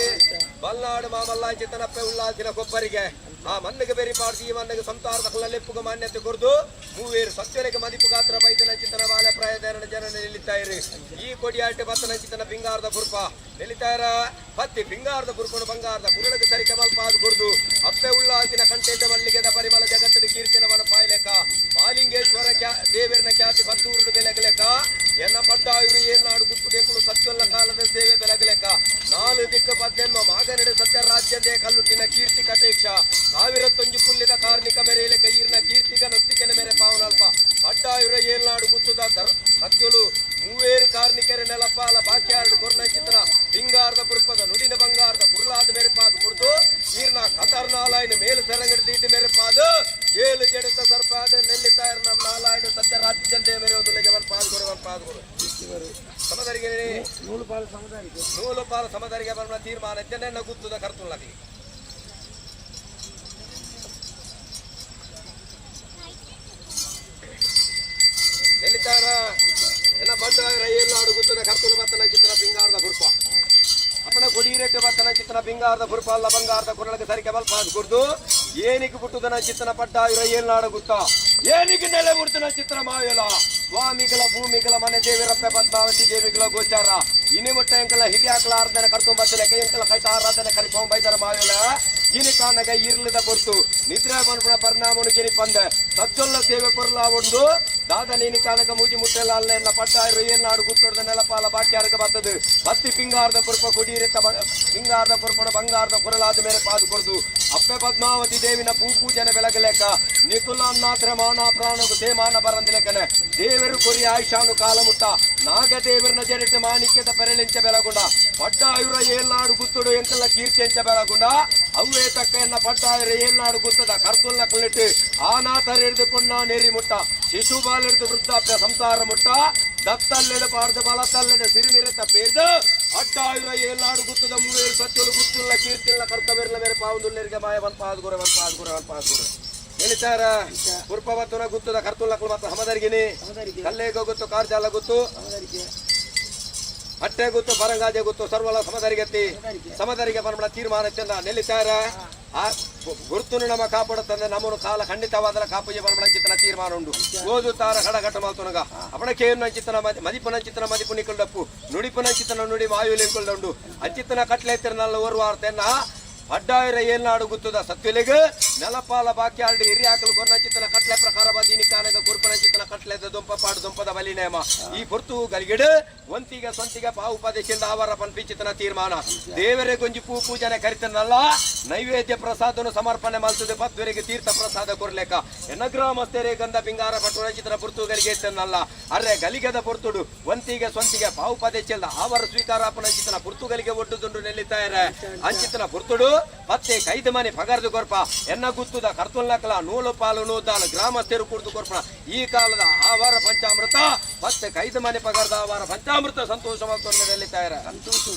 ಬಲ್ನಾಡು ಮಾಮಲ್ಲ ಚಿತ್ತನಪ್ಪೆ ಉಳ್ಳಾಲ್ತಿನ ಕೊಬ್ಬರಿಗೆ ಆ ಮಣ್ಣಿಗೆ ಬೇರಿ ಪಾಡ್ದು ಈ ಮಣ್ಣಿಗೆ ಸಂಸಾರದ ಕಲ್ಲಲೆಪ್ಪುಗ ಮಾನ್ಯತೆ ಕೊರ್ದು ಮೂವೇರು ಸತ್ಯನಿಗೆ ಮದಿಪು ಗಾತ್ರ ಬೈದನ ಚಿತ್ತನ ಬಾಲೆ ಪ್ರಾಯದೇರನ ಜನ ನಿಲ್ಲಿತಾಯಿರಿ. ಈ ಕೊಡಿಯಾಟೆ ಬತ್ತನ ಚಿತ್ತನ ಪಿಂಗಾರದ ಕುರ್ಪ ನಿಲ್ಲಿತಾಯರ ಪತ್ತಿ ಪಿಂಗಾರದ ಕುರ್ಪನು ಬಂಗಾರದ ಕುರುಳಗೆ ಸರಿ ಕೆಮಲ್ಪಾದು ಕೊರ್ದು ಅಪ್ಪೆ ಉಳ್ಳಾಲ್ತಿನ ಕಂಟೇಟ ಮಲ್ಲಿಗೆದ ಪರಿಮಳ ಜಗತ್ತಿನ ಕೀರ್ತಿನವನ ಪಾಯ್ಲೆಕ ಮಾಲಿಂಗೇಶ್ವರ ದೇವರನ ಖ್ಯಾತಿ ಬತ್ತೂರುಡು ಬೆಲಗಲೆಕ ಎನ್ನ ಪಡ್ಡಾಯುರು ಏನಾಡು ಗುತ್ತು ದೇಕುಲು ಸತ್ಯೊಲ್ಲ ಕಾಲದ ಸೇವೆ ಬೆಲಗಲೆಕ ನಾಲು ದಿಕ್ಕ ಪದ್ದೆನ್ಮ ಮಾಗನೆಡೆ ಸತ್ಯ ರಾಜ್ಯದೇ ಕಲ್ಲುಟ್ಟಿನ ಕೀರ್ತಿ ಕಟೇಕ್ಷ ಸಾವಿರತ್ತೊಂಜು ಪುಲ್ಲಿದ ಕಾರ್ಮಿಕ ಮೆರೆಯಲೆ ಕೈಯಿರ್ನ ಕೀರ್ತಿಗ ನಸ್ತಿಕೆನ ಮೇರೆ ಪಾವನಲ್ಪ ಪಡ್ಡಾಯುರ ಏಲ್ನಾಡು ಗುತ್ತುದ ಸತ್ಯೊಲು ಮೂವೇರು ಕಾರ್ಮಿಕರ ನೆಲಪಾಲ ಬಾಕ್ಯಾರಡು ಕೊರ್ನ ಚಿತ್ರ ಪಿಂಗಾರದ ಪುರ್ಪದ ನುಡಿನ ಬಂಗಾರದ ಕುರ್ಲಾದ ಮೇರೆಪಾದ ಕುರ್ದು ಈರ್ನ ಕತರ್ನಾಲಾಯಿನ ಮೇಲು ಸೆರಂಗಡಿ ದೀಟಿ ಮೇರೆಪಾದು ಏಳು ಜಡಿತ ಸರ್ಪಾದ ನೆಲ್ಲಿತಾಯರ್ನ ನಾಲಾಯಿನ ಸತ್ಯ ರಾಜ್ಯಂತೆ ಮೆರೆಯುವುದಿಲ್ಲ ಒನ್ ಪಾದ ಗುರು ಒನ್ ಪಾದ ಗುರು ಸಮದರಿಗೆ ನೂಲು ಪಾಲು ಸಮದಾರಿಗೆ ನೂಲು ಪಾಲು ಸಮದರಿಗೆ ಬರುವ ತೀರ್ಮಾನ ಇದ್ದೇನೆ ಗುತ್ತುದ ಕರ್ತುಲ್ಲಕಿ ಎಲ್ಲಿತಾರ ಎನ್ನ ಬಡ್ಡ ಏಲ್ನಾಡು ಗುತ್ತದ ಕರ್ತುಲ ಬತ್ತನ ಚಿತ್ರ ಪಿಂಗಾರದ ಪುರ್ಪ ಅಪ್ಪನ ಕೊಡಿರೇಟು ಬತ್ತನ ಚಿತ್ತನ ಪಿಂಗಾರದ ಪುರ್ಪ ಅಲ್ಲ ಬಂಗಾರದ ಕುರಳಗೆ ಸರಿಕೆ ಬಲ್ಪಾದ ಕುರ್ದು ಏನಿಗೆ ಪುಟ್ಟುದನ ಚಿತ್ತನ ಪಡ್ಡ ಇರ ಏಲ್ನಾಡು ಗುತ್ತ ಏನಿಗೆ ನೆಲೆ ಬುಡ್ತನ ಚಿತ್ರ ಮಾಯಲ ಸ್ವಾಮಿಗಳ ಭೂಮಿಗಳ ಮನೆ ದೇವಿರಪ್ಪೆ ಪದ್ಮಾವತಿ ದೇವಿಗಳ ಗೋಚಾರ ಇನಿ ಮುಟ್ಟ ಎಂಕಲ ಹಿರಿಯಾಕಲ ಆರಾಧನೆ ಕರ್ಕೊಂಬತ್ತಲೆ ಕೈ ಎಂಕಲ ಕೈತ ಆರಾಧನೆ ಕರಿಕೊಂಬೈದರ ಮಾಯಲ ಗಿನಿ ಕಾಣಗ ಇರ್ಲದ ಪೊರ್ತು ನಿದ್ರೆ ಪನ್ಪುಣ ಪರಿಣಾಮನು ಗಿನಿ ಪಂದೆ ಸಚ್ಚೊಲ್ಲ ಸೇವೆ ಕೊರ್ಲಾ ಉಂಡು ದಾದ ನೀನಿ ಕಾನಕ ಮೂಜಿ ಮುಟ್ಟೆಲ್ಲ ಅಲ್ಲ ಎನ್ನ ಪಟ್ಟಾಯಿರು ಏಲ್ನಾಡು ಗುತ್ತೊಡ್ದ ನೆಲಪಾಲ ಬಾಕ್ಯಾರಕ ಬತ್ತದು ಬತ್ತಿ ಪಿಂಗಾರದ ಪುರ್ಪ ಕುಡೀರಿತ ಪಿಂಗಾರದ ಪುರ್ಪಣ ಬಂಗಾರದ ಕೊರಲಾದ ಮೇಲೆ ಪಾದು ಕೊರ್ದು ಅಪ್ಪೆ ಪದ್ಮಾವತಿ ದೇವಿನ ಪೂ ಪೂಜನೆ ಬೆಳಗಲೇಕ ನಿಕುಲಾನ್ನಾತ್ರ ಮಾನ ಪ್ರಾಣకు ತೇಮಾನ ಬರಂದಿಲೆಕನೆ ದೇವರು ಕೊರಿ ಆಯುಷಾನು ಕಾಲ ಮುಟ್ಟ ನಾಗದೇವರನ ಜರಿಟ ಮಾಣಿಕ್ಯದ ಪೆರಳಿಂಚ ಬೆಳಗುಂಡ ಪಟ್ಟಾಯುರ ಏಲ್ನಾಡು ಗುತ್ತುಡು ಎಂಕಲ್ಲ ಕೀರ್ತಿ ಎಂಚ ಬೆಳಗುಂಡ ಅವ್ವೇ ತಕ್ಕ ಎನ್ನ ಪಟ್ಟಾಯುರ ಏಲ್ನಾಡು ಗುತ್ತದ ಕರ್ತುಲ್ನ ಕುಳ್ಳಿಟ್ಟು ಆನಾಥರಿಡಿದು ಪುಣ್ಣ ನೆರಿ ಮುಟ್ಟ ಶಿಶುಬಾಲಿಡಿದು ವೃದ್ಧಾಪ್ಯ ಸಂಸಾರ ಮುಟ್ಟ ದತ್ತಲ್ಲೆಡೆ ಪಾರ್ದ ಬಲತಲ್ಲೆಡೆ ಸಿರಿಮಿರತ ಪೇರ್ದು ಅಡ್ಡಾಯುರ ಏಲ್ನಾಡು ಗುತ್ತದ ಮೂವೇರು ಸತ್ಯಲು ಗುತ್ತುಲ್ಲ ಕೀರ್ತಿಲ್ಲ ಕರ್ತವ್ಯರ್ಲ ಮೇರೆ ಪಾವಂದುಲ್ಲೆರಿಗೆ ಮಾಯ ವನ್ ಪಾದ ಗುರ ವನ್ ಪಾದ ಗುರ ವನ್ ಪಾದ ಗುರ ಎಲಿತಾರ ಕುರ್ಪವತ್ತುನ ಗುತ್ತದ ಕರ್ತುಲ್ಲಕುಲು ಮತ್ತು ಹಮದರಿಗಿನಿ ಕಲ್ಲೇಗ ಗೊತ್ತು ಕಾರ್ಜಾಲ ಗೊತ್ತು ಅಟ್ಟೆ ಗೊತ್ತು ಬರಂಗಾಜೆ ಗೊತ್ತು ಸರ್ವಲ ಸಮದರಿಗತಿ ಸಮದರಿಗೆ ಪರಮಳ ತೀರ್ಮಾನ ಚಂದ ನೆಲ್ಲಿತಾರ ಆ ಗುರ್ತುನು ನಮ್ಮ ಕಾಪಾಡುತ್ತಂದ್ರೆ ನಮ್ಮನು ಕಾಲ ಖಂಡಿತವಾದ ಕಾಪುಜೆ ಪರಮಳ ಚಿತ್ತನ ತೀರ್ಮಾನ ಉಂಡು ಓದುತ್ತಾರ ಕಡಗಟ್ಟ ಮಾಲ್ತುನಗ ಅಪಣ ಕೇನು ಚಿತ್ತನ ಮದಿಪುನ ಚಿತ್ತನ ಮದಿಪು ನಿಕ್ಕುಲ್ಡಪ್ಪು ನುಡಿಪುನ ಚಿತ್ತನ ನುಡಿ ಮಾಯುಲಿ ಉಂಡು ಅಂಚಿತ್ತನ ಕಟ್ಲೆ ನಲ್ಲ ಓರ್ವಾರ್ತೆನ್ನ ಪಡ್ಡಾಯಿರ ಏಲ್ನಾಡು ಗುತ್ತದ ಸತ್ಯಲೆಗ್ ನೆಲಪಾಲ ಬಾಕ್ಯಾರ್ಡ್ ಹಿರಿಯಾಕಲು ಕೊರ್ನಚಿತ್ತನ ಕಟ್ಲೆ ಪ್ರಕಾರ ದೀನಿಕಾನಗ ಕುರ್ಪನಚಿತ್ತನ ಕಟ್ಲೆದ ದೊಂಪ ಪಾಡು ದೊಂಪದ ಬಲಿ ನೇಮ ಈ ಪೊರ್ತು ಗಲಿಗೆಡು ಒಂತಿಗೆ ಸ್ವಂತಿಗೆ ಪಾವು ಉಪದೇಶದಿಂದ ಆವರ ಪನ್ಪಿಚಿತನ ತೀರ್ಮಾನ ದೇವರೇ ಗೊಂಜಿ ಪೂ ಪೂಜನೆ ಕರಿತನಲ್ಲ ನೈವೇದ್ಯ ಪ್ರಸಾದನು ಸಮರ್ಪಣೆ ಮಲ್ತದೆ ಪತ್ವರಿಗೆ ತೀರ್ಥ ಪ್ರಸಾದ ಕೊರ್ಲೆಕ ಎನ್ನ ಗ್ರಾಮಸ್ಥರೇ ಗಂಧ ಪಿಂಗಾರ ಪಟ್ಟುನ ಚಿತ್ರ ಪೊರ್ತು ಗಲಿಗೆ ಇತ್ತನಲ್ಲ ಅರ್ರೆ ಗಲಿಗೆದ ಪೊರ್ತುಡು ಒಂತಿಗೆ ಸ್ವಂತಿಗೆ ಪಾವು ಪದೇಶಿಲ್ದ ಆವರ ಸ್ವೀಕಾರಾಪನ ಚಿತ್ರನ ಪುರ್ತುಗಲಿಗೆ ಒಡ್ಡು ದುಂಡು ನೆಲ್ಲಿತಾರೆ ಅಂಚಿತನ ಪುರ್ತುಡು ಪತ್ತೆ ಕೈದು ಮನೆ ಪಗರ್ದು ಕೊರ್ಪ ಎನ್ನ ಗುತ್ತುದ ಕರ್ತುಲ್ನಕಲ ನೂಲು ಪಾಲು ನೂದಾಲು ಗ್ರಾಮಸ್ಥರು ಕುಡ್ದು ಕೊರ್ಪಣ ಈ ಕಾಲದ ಆವಾರ ಪಂಚಾಮೃತ ಪತ್ತೆ ಕೈದು ಮನೆ ಪಗರ್ದ ಆವಾರ ಪಂಚಾಮೃತ ಸಂತೋಷ ನೆಲ್ಲಿತಾರೆ. ಸಂತೋಷ.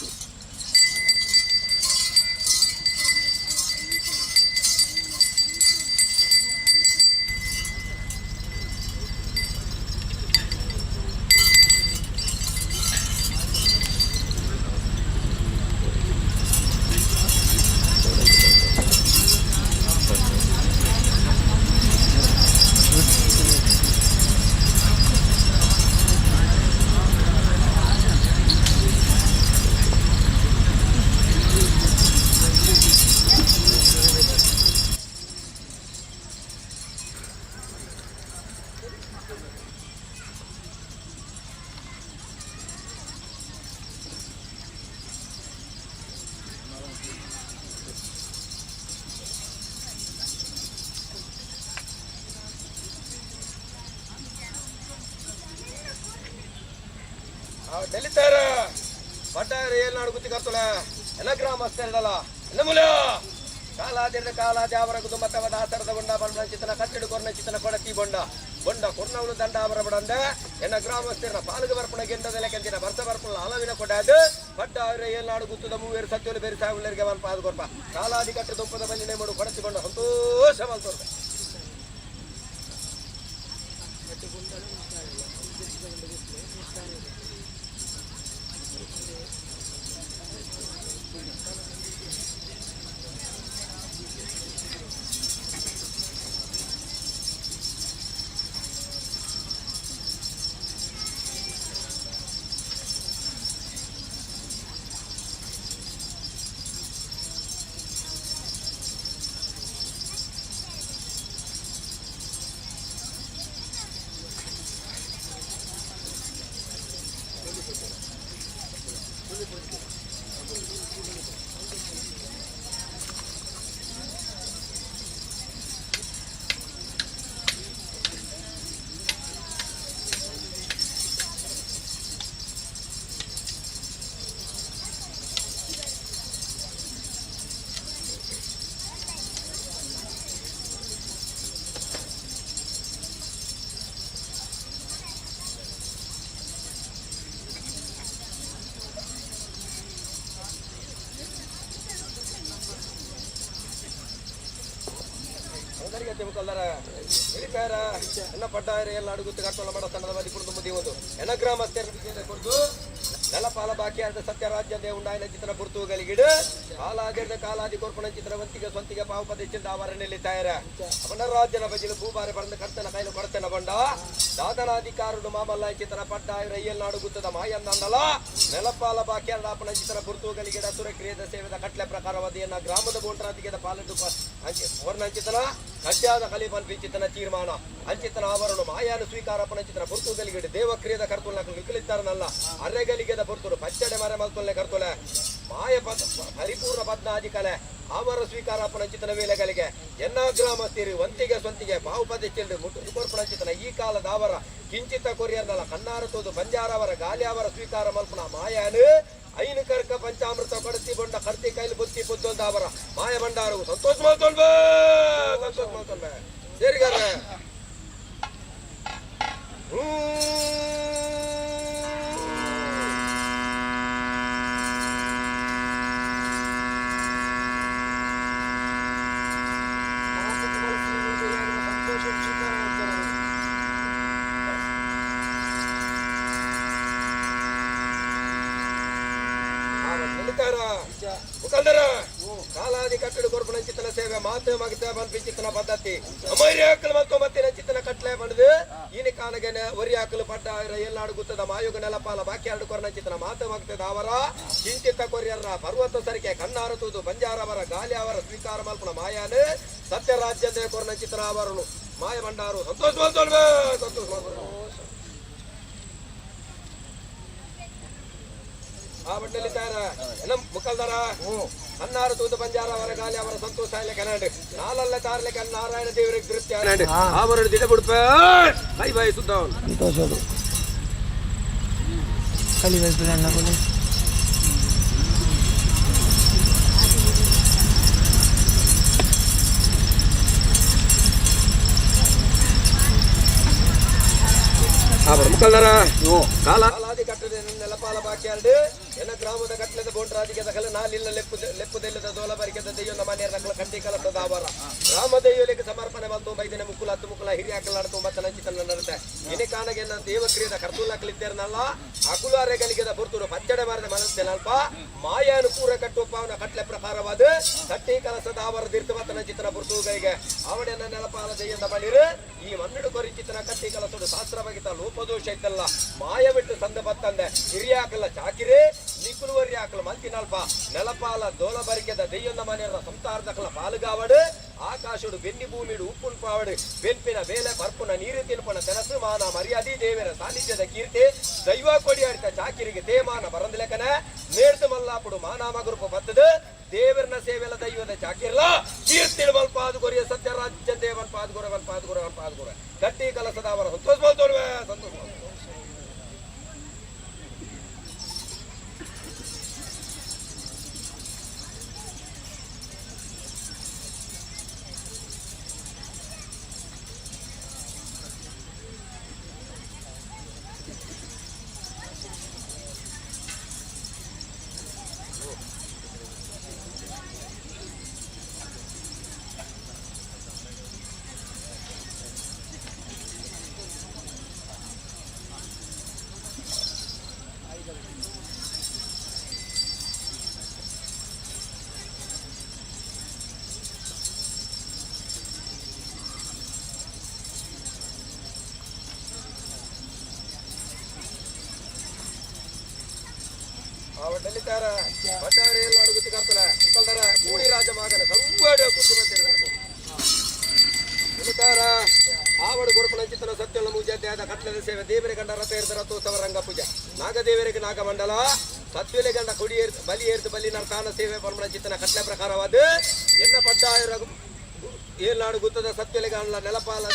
ದಲಿತರ ಪಟ್ಟಾರ ಏಲ್ನಾಡು ಗುತ್ತಿ ಕರ್ತುಲ ಎಲ್ಲ ಗ್ರಾಮಸ್ಥರಲ್ಲ ಎಲ್ಲ ಮುಲ ಕಾಲಾದಿರದ ಕಾಲಾದಿ ಅವರ ಕುಟುಂಬ ದಾಸರದ ಬೊಂಡ ಬಂಡ ಚಿತ್ತನ ಕಟ್ಟಡ ಕೊರ್ನ ಚಿತ್ತನ ಕೊಡತಿ ಬೊಂಡ ಬೊಂಡ ಕೊರ್ನವನು ದಂಡ ಅವರ ಬಡಂದ ಎನ್ನ ಗ್ರಾಮಸ್ಥರ ಪಾಲುಗ ಬರ್ಪಣ ಗೆಂಡದ ಲೆಕ್ಕಂತಿನ ಬರ್ಸ ಬರ್ಪಣ ಅಲವಿನ ಕೊಡಾದು ಪಟ್ಟ ಅವರ ಏಲ್ನಾಡು ಗುತ್ತದ ಮೂವೇರು ಸತ್ಯಲು ಬೇರೆ ಸಾವಿಲ್ಲರಿಗೆ ಅವನ ಪಾದ ಕೊರ್ಪ ಕಾಲಾದಿ ಕಟ್ಟು ದೊಪ್ಪದ ಬಲ್ಲಿನೆ ಮಾಡು ಕೊಡತಿ ಬೊಂಡ ಸಂತೋಷ ಮಲ್ತೋರ್ದೆ. ಎನ್ನ ಪಡ್ಡಾಯರ ಎಲ್ಲ ಅಡುಗುತ್ತು ಕಟ್ಟೋಲ ಮಾಡ ತಂಡದ ಬದಿ ಕುಡಿದು ಮುದಿಯುವುದು ಎನ್ನ ಗ್ರಾಮಸ್ಥರ ಕುರಿತು ನೆಲಪಾಲ ಬಾಕಿಯಾದ ಸತ್ಯರಾಜ್ಯದೇ ಉಂಡಾಯನ ಚಿತ್ರ ಪುರ್ತುಗಲಿಗಿಡು ಕಾಲಾದಿರದ ಕಾಲಾದಿ ಕೊರ್ಪಣ ಚಿತ್ರ ವಂತಿಗೆ ಸ್ವಂತಿಗೆ ಪಾವಪದ ಚಿಂತ ಅವರನ್ನೆಲ್ಲಿ ತಾಯರ ಅವನ ರಾಜ್ಯನ ಬಜಿಲು ಭೂಬಾರೆ ಬಂದ ಕರ್ತನ ಕೈಲು ಕೊಡ್ತೇನ ಬಂಡ ದಾದನಾಧಿಕಾರುಡು ಮಾಮಲ್ಲ ಚಿತ್ರ ಪಡ್ಡಾಯರ ಎಲ್ಲಿ ಗುತ್ತದ ಮಾಯನ್ನಲ್ಲ ನೆಲಪಾಲ ಬಾಕಿಯಾದ ಅಪನ ಚಿತ್ರ ಪುರ್ತುಗಲಿಗಿಡ ಸುರಕ್ರಿಯದ ಸೇವೆದ ಕಟ್ಲೆ ಪ್ರಕಾರವಾದ ಗ್ರಾಮದ ಬೋಂಟ್ರಾತಿಗೆದ ಪಾಲಟ್ಟು ವರ್ಣಂಚಿತನ ಕಡ್ಯಾದ ಕಲಿಪನ್ ಪಿಂಚಿತನ ತೀರ್ಮಾನ ಅಂಚಿತನ ಆವರಣ ಮಾಯಾನು ಸ್ವೀಕಾರ ಪನಂಚಿತನ ಪುರ್ತುಗಲಿಗಿಡ ದೇವಕ್ರಿಯದ ಕರ್ತುಲ್ನ ವಿಕಲಿತ್ತಾರನಲ್ಲ ಅರೆಗಲಿಗೆದ ಪುರ್ತುಡು ಪಚ್ಚಡೆ ಮರೆ ಮಲ್ತೊಲ್ಲೆ ಕರ್ತುಲೆ ಮಾಯ ಪದ ಪರಿಪೂರ್ಣ ಪದ್ನಾಧಿಕಲೆ ಆವರ ಸ್ವೀಕಾರ ಪನಂಚಿತನ ವೇಲೆಗಳಿಗೆ ಎನ್ನ ಗ್ರಾಮಸ್ಥಿರಿ ವಂತಿಗೆ ಸ್ವಂತಿಗೆ ಬಾಹುಪದಿ ಚೆಲ್ಲು ಮುಟ್ಟು ಕೊರ್ಪಣಂಚಿತನ ಈ ಕಾಲದ ಆವರ ಕಿಂಚಿತ ಕೊರಿಯರ್ನಲ್ಲ ಕಣ್ಣಾರ ತೋದು ಬಂಜಾರವರ ಗಾಲಿಯವರ ಸ್ವೀಕಾರ ಮಲ್ಪನ ಮಾಯಾನು ಐನು ಕರ್ಕ ಪಂಚಾಮೃತ ಕೊಡತಿ ಬೊಂಡ ಕರ್ತಿ ಕೈಲಿ ಬುತ್ತಿ ಪುದ್ದೊಂದ ಅವರ ಮಾಯ ಭಂಡಾರು ಸಂತೋಷ ಮಲ್ತೊಲ್ಬೆ ಸಂತೋಷ ಮಲ್ತೊಲ್ಬೆ ಸೇರಿಗಾರ. ಸಂತೋಷ ಸ್ವೀಕಾರ ಮಾಡ್ತಾರೆ. ನೆಲ್ಲಿತಾರ ಮುಖಂಡರ ಕಾಲಾದಿ ಕಟ್ಟಡ ಕೊರ್ಪಣ ಚಿತ್ತನ ಸೇವೆ ಮಾತೆ ಮಗತೆ ಪನ್ಪಿ ಚಿತ್ತನ ಪದ್ಧತಿ ಅಮೈರಿ ಹಾಕಲು ಮತ್ತು ಮತ್ತಿನ ಚಿತ್ತನ ಕಟ್ಲೆ ಬಂದು ಈನಿ ಕಾನಗೆನೆ ಒರಿ ಹಾಕಲು ಪಡ್ಡ ಎಲ್ಲಾಡು ಗುತ್ತದ ಮಾಯುಗ ನೆಲಪಾಲ ಬಾಕಿ ಎರಡು ಕೊರನ ಚಿತ್ತನ ಮಾತೆ ಮಗತೆ ದಾವರ ಚಿಂತಿತ ಕೊರಿಯರ್ರ ಪರ್ವತ ಸರಿಕೆ ಕಣ್ಣಾರ ತೂದು ಬಂಜಾರವರ ಗಾಲಿ ಅವರ ಸ್ವೀಕಾರ ಮಲ್ಪನ ಮಾಯಾನು ಸತ್ಯರಾಜ್ಯದೇ ಕೊರನ ಚಿತ್ತನ ಅವರನು ಮಾಯ ಭಂಡಾರು ಸಂತೋಷ ಮಾಡ್ತೋಳ್ವೆ ಸಂತೋಷ ಮಾಡ್ತೋಳ್ವೆ. ಆ ಬಂಡಲಿತಾರ ಎನ್ನ ಮುಕ್ಕಲ್ದಾರ ಅನ್ನಾರು ತೂತು ಬಂಜಾರ ಅವರ ಗಾಲಿ ಅವರ ಸಂತೋಷ ಇಲ್ಲ ಕನ್ನಡ ನಾಲಲ್ಲ ತಾರ್ಲೆ ಕಣ್ಣ ನಾರಾಯಣ ದೇವರಿಗೆ ದೃತ್ಯ ಆವರಣ ದಿಡ ಬಿಡ್ಪ ಬೈ ಬೈ ಸುದ್ದ ಸಂತೋಷ ಕಲಿ ಬೈಪುಲೆ ಆವರ ಮುಕ್ಕಲ್ದಾರ ಕಾಲಾದಿ ಕಟ್ಟದೆ ನೆಲಪಾಲ ಬಾಕಿ ಎರಡು ಎನ್ನ ಗ್ರಾಮದ ಕಟ್ಲೆದ ಬೋಂಡ್ರಾದಿಗೆ ದಖಲ ನಾಲಿಲ್ಲ ಲೆಪ್ಪು ಲೆಪ್ಪುದೆಲ್ಲದ ದೋಲ ಬರಿಕೆದ ದೆಯ್ಯೊಂದ ಮನೆಯ ನಕಲ ಕಂಟಿ ಕಲಸದ ಆವರ ಗ್ರಾಮ ದೆಯ್ಯೊಲಿಗೆ ಸಮರ್ಪಣೆ ಮಲ್ತು ಬೈದಿನ ಮುಕ್ಕುಲ ಹತ್ತು ಮುಕ್ಕುಲ ಹಿರಿಯ ಹಾಕಲಾಡ ತುಂಬ ನಂಚಿತನ ನಡತೆ ಇನಿ ಕಾನಗೆನ್ನ ದೇವಕ್ರಿಯದ ಕರ್ತುಲಕ್ಲಿದ್ದೇರ್ನಲ್ಲ ಅಕುಲಾರೆ ಗಲಿಗೆದ ಬುರ್ತುಡು ಪಚ್ಚಡೆ ಮಾರದ ಮನಸ್ಸೆನಲ್ಪ ಮಾಯಾನು ಕೂರ ಕಟ್ಟುಪ್ಪ ಅವನ ಕಟ್ಲೆ ಪ್ರಕಾರವಾದ ಕಟ್ಟಿ ಕಲಸದ ಆವರ ದಿರ್ತವತನ ಚಿತ್ರ ಬುರ್ತುಗಳಿಗೆ ಅವಡೆನ್ನ ನೆಲಪಾಲ ದೆಯ್ಯಂದ ಬಳಿರು ಈ ಮಣ್ಣು ಕೊರಿ ಚಿತ್ರ ಕಟ್ಟಿ ಕಲಸೋಡು ಶಾಸ್ತ್ರ ಬಗಿತ ಲೋಪದೋಷ ಇತ್ತಲ್ಲ ಮಾಯ ಬಿಟ್ಟು ಸಂದ ಬತ್ತಂದೆ ಹಿರಿಯಾಕಲ್ಲ ಚಾಕಿರಿ ನಿಕುಲುವರಿ ಹಾಕಲ ಮಲ್ತಿನಲ್ಪ ನೆಲಪಾಲ ದೋಲ ಬರಿಕೆದ ದೆಯ್ಯೊಂದ ಮನೆಯರ ಸಂತಾರ್ದಕಲ ಪಾಲುಗಾವಡು ಆಕಾಶುಡು ಬೆನ್ನಿ ಭೂಮಿಡು ಉಪ್ಪುನ್ ಪಾವಡು ಬೆನ್ಪಿನ ಬೇಲೆ ಪರ್ಪುನ ನೀರು ತಿನ್ಪುನ ತೆನಸು ಮಾನ ಮರ್ಯಾದಿ ದೇವರ ಸಾನ್ನಿಧ್ಯದ ಕೀರ್ತಿ ದೈವ ಕೊಡಿಯಾಡಿತ ಚಾಕಿರಿಗೆ ತೇಮಾನ ಬರಂದಲೆಕನ ನೇರ್ದು ಮಲ್ಲಾಪುಡು ಮಾನಾಮಗುರುಪ ಬತ್ತದು ದೇವರನ ಸೇವೆಲ ದೈವದ ಚಾಕಿರ್ಲ ಕೀರ್ತಿಳು ಮಲ್ಪಾದು ಕೊರಿಯ ಸತ್ಯರಾಜ್ಯ ದೇವನ್ ಪಾದುಗುರ ಪಾದುಗುರ ಪಾದುಗುರ ಗಟ್ಟಿ ಕಲಸದ ಅವರ ಸಂತೋಷ ಮಲ್ತೋಳ್ವೆ ಸಂತೋಷ ಮಲ್ತೋಳ್ವೆ. ಅವಡ್ಡಲ್ಲಿದ್ದಾರ ಬಟ್ಟಾರೆ ಎಲ್ಲ ಅಡುಗುತ್ತಿ ಕರ್ತಲ ಕಲ್ದಾರ ಕೂಡಿ ರಾಜ ಮಗನ ಸರ್ವಾಡ ಕುಂತಿ ಬಂದಿರ್ತಾರೆ ಎಲ್ಲಿದ್ದಾರ ಆವಡು ಗುರುಕುಲ ಚಿತ್ತನ ಸತ್ಯಲ ಮೂಜಾಧ್ಯಾಯದ ಕಟ್ಲದ ಸೇವೆ ದೇವರ ಗಂಡ ರಥ ಏರ್ದ ರಥೋತ್ಸವ ರಂಗ ಪೂಜೆ ನಾಗದೇವರಿಗೆ ನಾಗಮಂಡಲ ಸತ್ವಿಲೆ ಗಂಡ ಕುಡಿ ಏರ್ ಬಲಿ ಏರ್ದು ಬಲಿ ನರ್ತಾನ ಸೇವೆ ಪರಮಣ ಚಿತ್ತನ ಕಟ್ಲೆ ಪ್ರಕಾರವಾದ ಎನ್ನ ಪಡ್ಡಾಯರ ಏಲ್ನಾಡು ಗುತ್ತದ ಸತ್ಯಲೆ ಗಂಡ ನೆಲಪಾಲ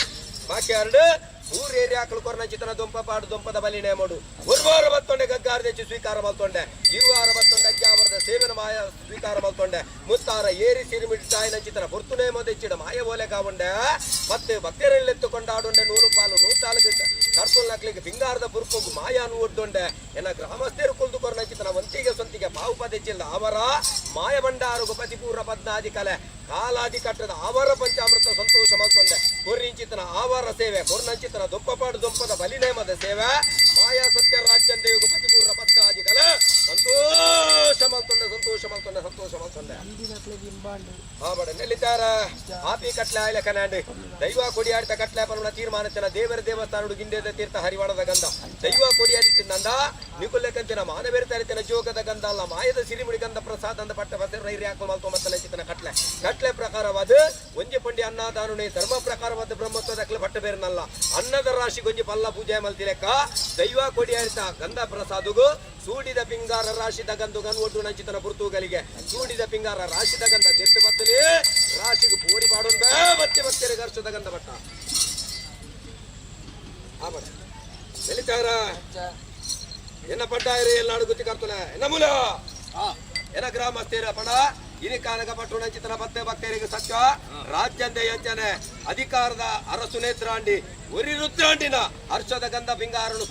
ಬಾಕಿ ಎರಡು ಊರು ಏರಿಯಾಕಲು ಕೊರನ ಚಿತ್ತನ ದೊಂಪ ಪಾಡು ದೊಂಪದ ಬಲಿ ನೇಮಡು ಒಂದು ಬತ್ತೊಂಡೆ ಗಗ್ಗಾರ ತೆಚ್ಚಿ ಸ್ವೀಕಾರ ಮಲ್ತೊಂಡೆ ಇರುವಾರ ಬತ್ತೊಂಡೆ ಅಜ್ಞಾವರದ ಸೇವನ ಮಾಯ ಸ್ವೀಕಾರ ಮಲ್ತೊಂಡೆ ಮುತ್ತಾರ ಏರಿ ಸಿರಿಮಿಡಿ ತಾಯಿನ ಚಿತ್ತನ ಬುರ್ತು ನೇಮ ತೆಚ್ಚಿಡ ಮಾಯ ಓಲೆ ಕಾವುಂಡೆ ಮತ್ತೆ ಭಕ್ತರೆಲ್ಲೆತ್ತು ಕೊಂಡಾಡುಂಡೆ ನೂಲು ಪಾಲು ನೂತಾಲಿಗೆ ಕರ್ತುಲ್ ನಕ್ಲಿಗೆ ಬಿಂಗಾರದ ಬುರ್ಪುಗು ಮಾಯಾನು ಒಡ್ಡೊಂಡೆ ಎನ್ನ ಗ್ರಾಮಸ್ಥರು ಕುಲ್ದು ಕೊರನ ಚಿತ್ತನ ವಂತಿಗೆ ಸ್ವಂತಿಗೆ ಪಾವು ಪದೆಚ್ಚಿಲ್ಲ ಅವರ ಮಾಯ ಭಂಡಾರುಗು ಪತಿಪೂರ್ಣ ಪದ್ನಾದಿ ಕಲೆ ಕಾಲಾದಿ ಕಟ್ಟದ ಆವರ ಪಂಚಾಮೃತ ಸಂತೋಷ ಮಲ್ತೊಂಡೆ ಕೊರ್ರಿಂಚಿತನ ಆವರ ಸೇವೆ ಕೊರ್ನಂಚಿತನ ದೊಪ್ಪಪಾಡು ದೊಂಪದ ಬಲಿನೇಮದ ಸೇವೆ ಮಾಯಾ ಸತ್ಯ ರಾಜ್ಯಂದೇವಿಗೂ ಪತಿಪೂರ್ಣ ಪದ್ನಾದಿ ಕಲೆ ಸಂತೋಷ ಮಲ್ತೊಂಡೆ ಸಂತೋಷ ಮಲ್ತೊಂಡೆ ಸಂತೋಷ ಮಲ್ತೊಂಡೆ. ಆ ಬಡ ನೆಲ್ಲಿತಾರ ಆಪಿ ಕಟ್ಲೆ ಆಯ್ಲೆ ಕನಾಂಡ್ ದೈವ ಕೊಡಿಯಾಡಿತ ಕಟ್ಲೆ ಪರ್ವಣ ತೀರ್ಮಾನತನ ದೇವರ ದೇವಸ್ಥಾನಡು ಗಿಂಡೆದ ತೀರ್ಥ ಹರಿವಾಣದ ಗಂಧ ದೈವ ಕೊಡಿಯಾಡಿಟ್ಟಿಂದ ನಿಕುಲ್ಲೆ ಕಂತಿನ ಮಾನವೇರ ತರಿತಿನ ಜೋಗದ ಗಂಧ ಅಲ್ಲ ಮಾಯದ ಸಿರಿಮುಡಿ ಗಂಧ ಪ್ರಸಾದ ಅಂದ ಪಟ್ಟ ಬಸರ ರೈರಿ ಹಾಕೋ ಮಲ್ತೋ ಮತ್ತಲ ಚಿತ್ತನ ಕಟ್ಲೆ ಕಟ್ಲೆ ಪ್ರಕಾರವಾದ ಒಂಜಿ ಪಂಡಿ ಅನ್ನದಾನುನೆ ಧರ್ಮ ಪ್ರಕಾರವಾದ ಬ್ರಹ್ಮತ್ವದ ಅಕ್ಲೆ ಪಟ್ಟ ಬೇರನಲ್ಲ ಅನ್ನದ ರಾಶಿ ಗೊಂಜಿ ಪಲ್ಲ ಪೂಜೆ ಮಲ್ತಿಲೆಕ್ಕ ದೈವ ಕೊಡಿಯಾಡಿತ ಗಂಧ ಪ್ರಸಾದಗು ಸೂಡಿದ ಪಿಂಗಾರ ರಾಶಿದ ಗಂದು ಗನ್ ಒಡ್ಡು ನಂಚಿತನ ಪುರ್ತುಗಲಿಗೆ ಸೂಡಿದ ಪಿಂಗಾರ ರಾಶಿದ ಗಂಧ ದಿರ್ತು ಬತ್ತಲಿ ರಾಶಿಗೆ ಪೋಡಿ ಪಾಡೊಂದ ಬತ್ತಿ ಬತ್ತಿರ ಗರ್ಷದ ಗಂಧ ಬಟ್ಟ ಆ ಬಡ ಎಲ್ಲಿತ್ತಾರ ಎನ್ನ ಪಡ್ಡಾಯರಿ ಎಲ್ಲಾಡು ಗುತ್ತಿ ಕರ್ತಲೆ ಎನ್ನ ಮೂಲ ಎನ್ನ ಗ್ರಾಮಸ್ಥರ ಪಣ ಇನಿ ಕಾನಗ ಪಟ್ಟು ನಂಚಿತನ ಪತ್ತೆ ಭಕ್ತರಿಗೆ ಸತ್ಯ ರಾಜ್ಯಂದೆ ಯಂಚನೆ ಅಧಿಕಾರದ ಅರಸು ನೇತ್ರಾಂಡಿ ಒರಿ ರುದ್ರಾಂಡಿನ ಹರ್ಷದ ಗಂಧ ಬಿಂಗಾರನು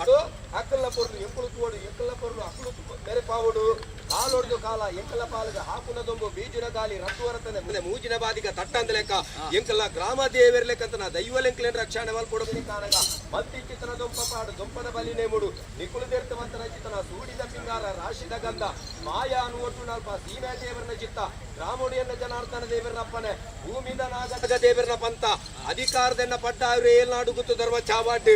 ಅಕ್ಕಲ್ಲ ಪೊರ್ಲು ಎಕ್ಕಳು ತೋಡು ಎಕ್ಕಲ್ಲ ಪೊರ್ಲು ಅಕ್ಕಳು ಮೆರೆಪಾವುಡು. ಕಾಲೊಡ್ದು ಕಾಲ ಎಂಕಲ ಪಾಲಗ ಹಾಕುನ ದೊಂಬು ಬೀಜುನ ಗಾಲಿ ರದ್ದು ಹೊರತನೆ ಮುಂದೆ ಮೂಜಿನ ಬಾದಿಗ ತಟ್ಟಂದ ಲೆಕ್ಕ ಎಂಕಲ ಗ್ರಾಮ ದೇವರ ಲೆಕ್ಕಂತನ ದೈವಲೆಂಕಲೇನ್ ರಕ್ಷಣೆ ಮಲ್ಪೊಡು ಕಾನಗ ಮಲ್ತಿಂಚಿತನ ದೊಂಪ ಪಾಡು ದೊಂಪದ ಬಲಿ ನೇಮುಡು ನಿಕುಲು ದೇರ್ತ ಮಂತನ ಚಿತ್ತನ ಸೂಡಿದ ಪಿಂಗಾರ ರಾಶಿದ ಗಂಧ ಮಾಯಾನು ಒಟ್ಟು ನಲ್ಪ ಸೀಮೆ ದೇವರನ ಚಿತ್ತ ಗ್ರಾಮೋಡಿಯನ್ನ ಜನಾರ್ದನ ದೇವರನಪ್ಪನೆ ಭೂಮಿದ ನಾಗದ ದೇವರನ ಪಂತ ಅಧಿಕಾರದನ್ನ ಪಡ್ಡ ಅವರು ಏಲ್ನಾಡು ಗುತ್ತು ಧರ್ಮ ಚಾವಾಟ್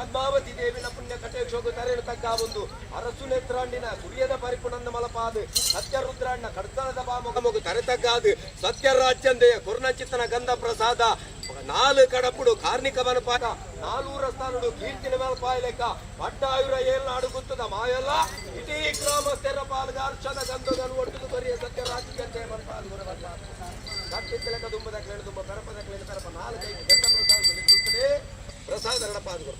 ಪದ್ಮಾವತಿ ದೇವಿನ ಪುಣ್ಯ ಕಟೇಕ್ಷೋಗು ತರೇನು ತಗ್ಗ ಒಂದು ಅರಸು ನೇತ್ರಾಂಡಿನ ಸೂರ್ಯದ ಪರಿಪುಣಂದ ಮಲಪಾದು ಸತ್ಯರುದ್ರಾಣ್ಣ ಕಡ್ತನದ ಬಾಮೊಗಮೊಗು ತರೆ ತಗ್ಗಾದು ಸತ್ಯರಾಜ್ಯಂದೆಯ ಕೊರ್ಣಚಿತ್ತನ ಗಂಧ ಪ್ರಸಾದ ನಾಲು ಕಡಪುಡು ಕಾರ್ಣಿಕ ಮನಪಾಕ ನಾಲೂರ ಸ್ಥಾನುಡು ಕೀರ್ತಿನ ಮಲಪಾಯಲೆಕ್ಕ ಪಡ್ಡಾಯುರ ಏಲ್ನಾಡು ಗುತ್ತದ ಮಾಯಲ್ಲ ಇಡೀ ಗ್ರಾಮಸ್ಥರ ಪಾಲ್ಗ ಅರ್ಷದ ಗಂಧಗನು ಒಟ್ಟು ಬರಿಯ ಸತ್ಯರಾಜ್ಯಂತೆ ಮನಪಾದ ಗುರವಲ್ಲ ಕಟ್ಟಿದ್ದಲೆಕ್ಕ ದುಂಬದ ಕ್ಲೇಣ ದುಂಬ ಪರಪದ ಕ್ಲೇಣ ಪರಪ ನಾಲ್ಕೈದು ಗಂಧ ಪ್ರಸಾದ ಗುತ್ತಲೇ ಪ್ರಸಾದ ರಣಪಾದ ಗುರು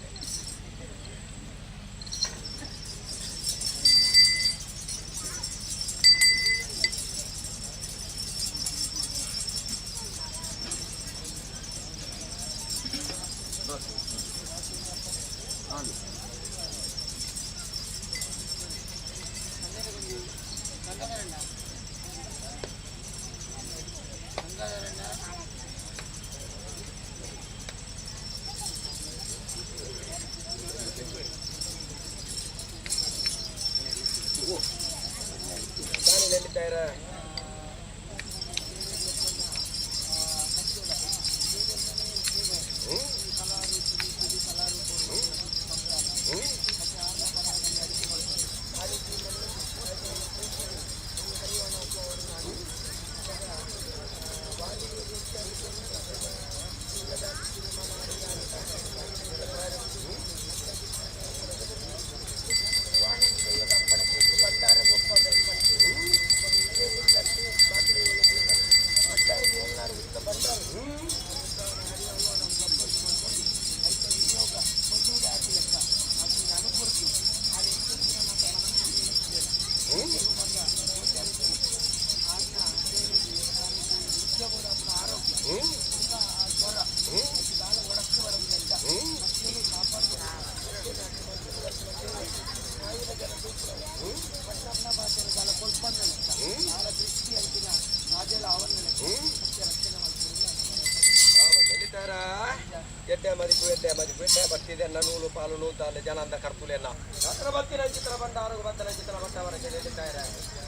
ಎಡ್ಡೆ ಮದಿಪು ಎಡ್ಡೆ ಮದಿಪು ಎಡ್ಡೆ ಬತ್ತಿದೆ ನೂಲು ಪಾಲು ನೂತಾಲೆ ಜನಾಂದ ಕರ್ತುಲೆನ್ನ ಅತ್ರ ಬತ್ತಿನ ಚಿತ್ರ ಭಂಡಾರ ಬತ್ತನ ಚಿತ್ರ ಭಟ್ಟವರ ಹೇಳಿದ್ದಾರೆ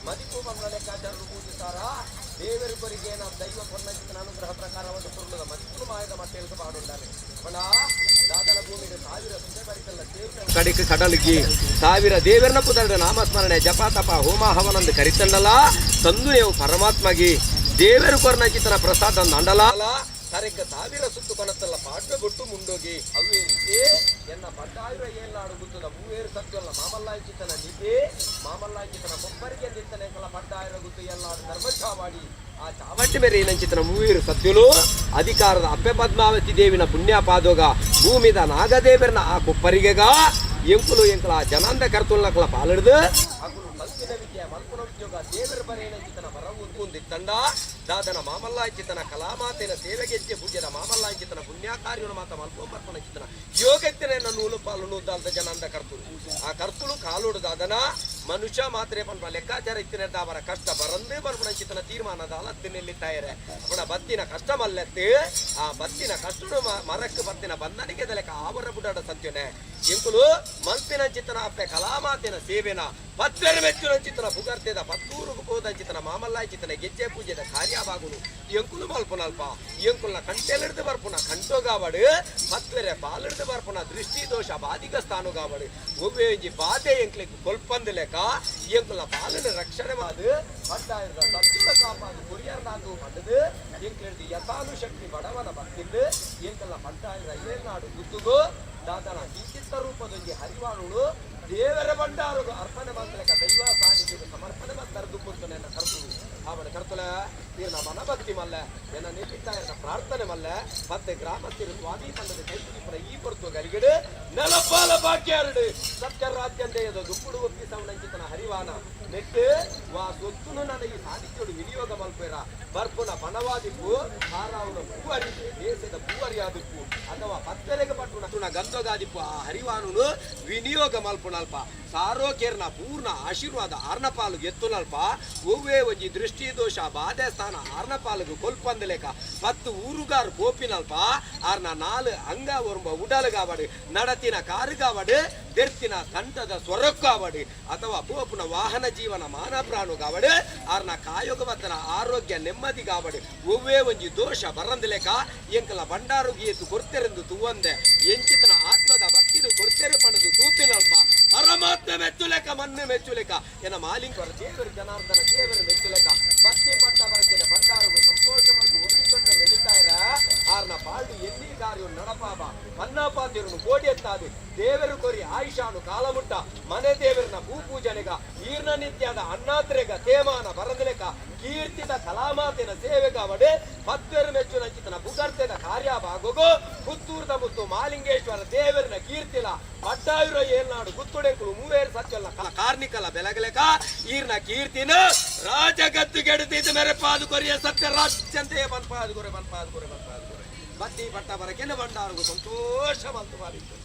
ಮದಿಪು ಬಂದ ಲೆಕ್ಕಾಚಾರರು ಪೂಜಿಸ್ತಾರ ದೇವರು ಕೊರಿಗೆ ನಾವು ದೈವ ಕೊನ್ನ ಚಿತ್ರ ಅನುಗ್ರಹ ಪ್ರಕಾರವನ್ನು ಕುರುಳದ ಮದಿಪು ಮಾಯದ ಮಟ್ಟೆಲ್ದು ಪಾಡುಂಡಾನೆ ಬಣ ದಾದನ ಭೂಮಿಗೆ ಸಾವಿರ ಸುದೆ ಬರಿತಲ್ಲ ಕಡಿಕ ಕಡಲಿಗೆ ಸಾವಿರ ದೇವರನ ಪುದರ್ದ ನಾಮಸ್ಮರಣೆ ಜಪ ತಪ ಹೋಮ ಹವನಂದು ಕರಿತಂಡಲ ತಂದು ನೀವು ಪರಮಾತ್ಮಗಿ ದೇವರು ಕೊರ್ನ ಚಿತ್ರ ಪ್ರಸಾದ ಅಂಡಲ ತರೆಕ ಸಾವಿರ ಸುತ್ತು ಕೊನತ್ತಲ್ಲ ಪಾಡ್ವೆ ಗೊಟ್ಟು ಮುಂಡೋಗಿ ಅವೇ ರೀತಿ ಎನ್ನ ಪಡ್ಡಾಯುರ ಏಲ್ನಾಡು ಗುತ್ತದ ಮೂವೇರು ಸತ್ಯಲ್ಲ ಮಾಮಲ್ಲಾಂಚಿತನ ನಿಧಿ ಮಾಮಲ್ಲಾಂಚಿತನ ಕೊಬ್ಬರಿಗೆ ನಿತ್ತನೆ ಕಲ ಪಡ್ಡಾಯುರ ಗುತ್ತು ಎಲ್ಲಾಡು ಧರ್ಮ ಚಾವಾಡಿ ಆ ಚಾವಟ್ಟಿ ಮೇರೆ ಏನಂಚಿತನ ಮೂವೇರು ಸತ್ಯುಲು ಅಧಿಕಾರದ ಅಪ್ಪೆ ಪದ್ಮಾವತಿ ದೇವಿನ ಪುಣ್ಯ ಪಾದೋಗ ಭೂಮಿದ ನಾಗದೇವರನ ಆ ಕೊಪ್ಪರಿಗೆಗ ಎಂಕುಲು ಎಂಕಲ ಆ ಜನಾಂದ ಕರ್ತುಲ್ನಕಲ ಪಾಲಿಡ್ದು ಅಗುಲು ಕಲ್ಪಿನ ವಿದ್ಯೆ ಮಲ್ಪುನ ಉದ್ಯೋಗ ದೇವರ ಬರೇನಂಚಿತನ ಬರವು ತಂಡ ದಾದನ ಮಾಮಲ್ಲಾಂಚಿತನ ಕಲಾಮಾತೆನ ಸೇವೆಗೆಜ್ಜೆ ಪೂಜ್ಯದ ಮಾಮಲ್ಲಾಂಚಿತನ ಪುಣ್ಯಕಾರ್ಯನ ಮಾತ ಮಲ್ಪೊಂಬರ್ಪಣ ಚಿತನ ಯೋಗತ್ತಿನ ನೂಲು ಪಾಲು ನೂದಾಲ್ದ ಜನಾಂದ ಕರ್ತುಲು ಆ ಕರ್ತುಲು ಕಾಲೋಡು ದಾದನ ಮನುಷ್ಯ ಮಾತ್ರೆ ಪನ್ಪ ಲೆಕ್ಕಾಚಾರ ಇತ್ತಿನ ಅವರ ಕಷ್ಟ ಬರಂದೇ ಬರ್ಪಣ ಚಿತನ ತೀರ್ಮಾನದ ಅಲತ್ತಿನಲ್ಲಿ ತಾಯರೆ ಅವನ ಬತ್ತಿನ ಕಷ್ಟ ಮಲ್ಲೆತ್ತು ಆ ಬತ್ತಿನ ಕಷ್ಟನು ಮರಕ್ಕೆ ಬತ್ತಿನ ಬಂಧನಿಗೆ ಲೆಕ್ಕ ಆವರ ಬುಡಾಡ ಸತ್ಯನೆ ಎಂಕುಲು ಮಲ್ಪಿನ ಚಿತನ ಅಪ್ಪೆ ಕಲಾಮಾತಿನ ಸೇವೆನ ಪತ್ತೆರ ಮೆಚ್ಚುನ ಚಿತನ ಪುಗರ್ತೆದ ಪತ್ತೂರುಗು ಪೋದ ಚಿತನ ಮಾಮಲ್ಲಾಯ್ ಚಿತನ ಗೆಜ್ಜೆ ಪೂಜೆದ ಕಾರ್ಯಬಾಗುನು ಎಂಕುಲು ಮಲ್ಪುನಲ್ಪ ಎಂಕುಲ್ನ ಕಂಟೆಲಿಡ್ದು ಬರ್ಪುನ ಕಂಟೋಗಾವಡು ಪತ್ವೆರೆ ಪಾಲಿಡ್ದು ಬರ್ಪುನ ದೃಷ್ಟಿ ದೋಷ ಬಾಧಿಕ ಸ್ಥಾನುಗಾವಡು ಒವ್ವೆ ಒಂಜಿ ಬಾಧೆ ಎಂಕ್ಲೆಗ್ ಕೊಲ್ಪಂದು ಲೆಕ್ಕ ಎಂಕುಲ್ನ ಪಾಲನ ರಕ್ಷಣೆ ಮಾದು ಪಡ್ಡಾಯಿರದ ಸತ್ಯುಲ ಕಾಪಾದು ಕೊರಿಯರ್ನಾದು ಪಂಡದು ಎಂಕ್ಲೆಡ್ದು ಯಥಾನು ಶಕ್ತಿ ಬಡವನ ಬತ್ತಿಂದು ಎಂಕಲ್ನ ಪಡ್ಡಾಯಿರ ಏಲ್ನಾಡು ಗುದ್ದುಗು ದಾದನ ಕಿಂಚಿತ್ತ ರೂಪದೊಂಜಿ ಹರಿವಾಣುಳು ದೇವರ ಭಂಡಾರುಗು ಅರ್ಪಣೆ ಮಾತ್ರ ದೈವ ಸಾನ್ನಿಧ್ಯಕ್ಕೆ ಸಮರ್ಪಣೆ ಮಾತ್ರ ದುಪ್ಪುಂತು ನನ್ನ ಕರ್ತುಲು ಆವನ ಕರ್ತುಲ. ಈರ್ನ ಮನಭಕ್ತಿ ಮಲ್ಲೆ ಎನ್ನ ನೆಲ್ಲಿತ್ತಾಯನ ಪ್ರಾರ್ಥನೆ ಮಲ್ಲೆ ಮತ್ತೆ ಗ್ರಾಮಸ್ಥರು ಸ್ವಾಮಿ ಪಂಡದ ಕೈಕುಲಿಪುರ ಈ ಪೊರ್ತು ಗರಿಗಡು ನೆಲಪಾಲ ಬಾಕ್ಯಾರಡು ಸತ್ಯ ರಾಜ್ಯಂದೇಯದ ದುಪ್ಪುಡು ಒಪ್ಪಿಸವನಂಚಿತನ ಹರಿವಾನ ನೆಟ್ಟು ವಾ ಸೊತ್ತುನು ನನ್ನ ಈ ಸಾಹಿತ್ಯಡು ವಿನಿಯೋಗ ಮಲ್ಪೇರ ಬರ್ಪುನ ಪಣವಾದಿಪ್ಪು ಹಾರಾವುನ ಪೂವರಿ ದೇಶದ ಪೂವರಿಯಾದಿಪ್ಪು ಅಥವಾ ಪತ್ತೆರೆಗೆ ಪಟ್ಟುನ ಗಂಧಗಾದಿಪ್ಪು ಆ ಹರಿವಾನುನು ವಿನಿಯೋಗ ಮಲ್ಪುನಲ್ಪ ಸಾರೋಕೇರ್ನ ಪೂರ್ಣ ಆಶೀರ್ವಾದ ಆರ್ನಪಾಲು ಎತ್ತುನಲ್ಪ ಒವ್ವೇ ಒಂಜಿ ದೃಷ್ಟಿ ದೋಷ ಬಾಧೆ ಸ್ಥಾನ ಆರ್ನಪಾಲುಗು ಕೊಲ್ಪಂದಲೇಕ ಪತ್ತು ಊರುಗಾರು ಪೋಪಿನಲ್ಪ ಆರ್ನ ನಾಲು ಅಂಗ ಒರುಂಬ ಉಡಲುಗಾವಡು ನಡತಿನ ಕಾರುಗಾವಡು ದೆರ್ತಿನ ಕಂಠದ ಸ್ವರಕ್ಕಾವಡು ಅಥವಾ ಪೋಪುನ ವಾಹನ ಜೀವನ ಮಾನ ಪ್ರಾಣುಗಾವಡು ಆರ್ನ ಕಾಯೋಗವತ್ತನ ಆರೋಗ್ಯ ನೆಮ್ಮದಿಗಾವಡು ಒವ್ವೇ ಒಂಜಿ ದೋಷ ಬರಂದಲೇಕ ಎಂಕಲ ಬಂಡಾರು ಗೀತು ಕೊರ್ತೆರೆಂದು ತುವಂದೆ ಎಂಚಿತನ ಆತ್ಮದ ಭಕ್ತಿದು ಕೊರ್ತೆರು ಪಣದು ತೂಪಿನಲ್ಪ ಪರಮಾತ್ಮ ಮೆಚ್ಚುಲೇಕ ಮಣ್ಣು ಮೆಚ್ಚುಲೇಕ ಎನ್ನ ಮಾಲಿಂಕರ ದೇವರು ಜನಾರ್ದನ ದೇವರು ಮೆಚ್ಚುಲೇಕ ಭಕ್ತಿ ಪಟ್ಟ ಬರಕಿನ ಬಂಡಾರುಗು ಸಂತೋಷ ಮತ್ತು ಒಪ್ಪಿಕೊಂಡ ನೆಲಿತಾಯರ ಆರ್ನ ಪಾಲ್ಡು ಎಲ್ಲಿ ಕಾರ್ಯ ನಡಪಾಬ ಮನ್ನಾಪಾತಿರುನು ಕೋಡಿ ಎತ್ತಾದು ದೇವರು ಕೊರಿ ಆಯುಷಾನು ಕಾಲಮುಟ್ಟ ಮನೆ ದೇವರನ ಭೂ ಪೂಜನೆಗ ಈರ್ನ ನಿತ್ಯದ ಅನ್ನಾತ್ರೆಗ ತೇಮಾನ ಬರದಲೇಕ ಕೀರ್ತಿದ ಕಲಾಮಾತಿನ ಸೇವೆಗಾವಡೆ ಪತ್ವೆರು ಮೆಚ್ಚು ನಂಚಿತನ ಬುಗರ್ತೆದ ಕಾರ್ಯಭಾಗಗೋ ಪುತ್ತೂರ್ದ ಮುತ್ತು ಮಾಲಿಂಗೇಶ್ವರ ದೇವರನ ಕೀರ್ತಿಲ ಪಟ್ಟಾಯುರ ಏಲ್ನಾಡು ಗುತ್ತುಡೆಂಕುಲು ಮೂವೇರು ಸತ್ಯಲ್ಲ ಕಾರ್ನಿಕಲ ಬೆಲಗಲೇಕ ಈರ್ನ ಕೀರ್ತಿನ ರಾಜಗದ್ದು ಗೆಡತಿದ್ದು ಮೆರೆಪಾದು ಕೊರಿಯ ಸತ್ಯ ರಾಜ್ಯಂತೆ ಬನ್ಪಾದು ಕೊರೆ ಬನ್ಪಾದು ಕೊರೆ ಬನ್ಪಾದು ಕೊರೆ ಬತ್ತಿ ಪಟ್ಟ ಬರಕೆನ ಬಂಡಾರುಗು ಸಂತೋಷ ಬಂತು ಮಾರಿತ್ತು.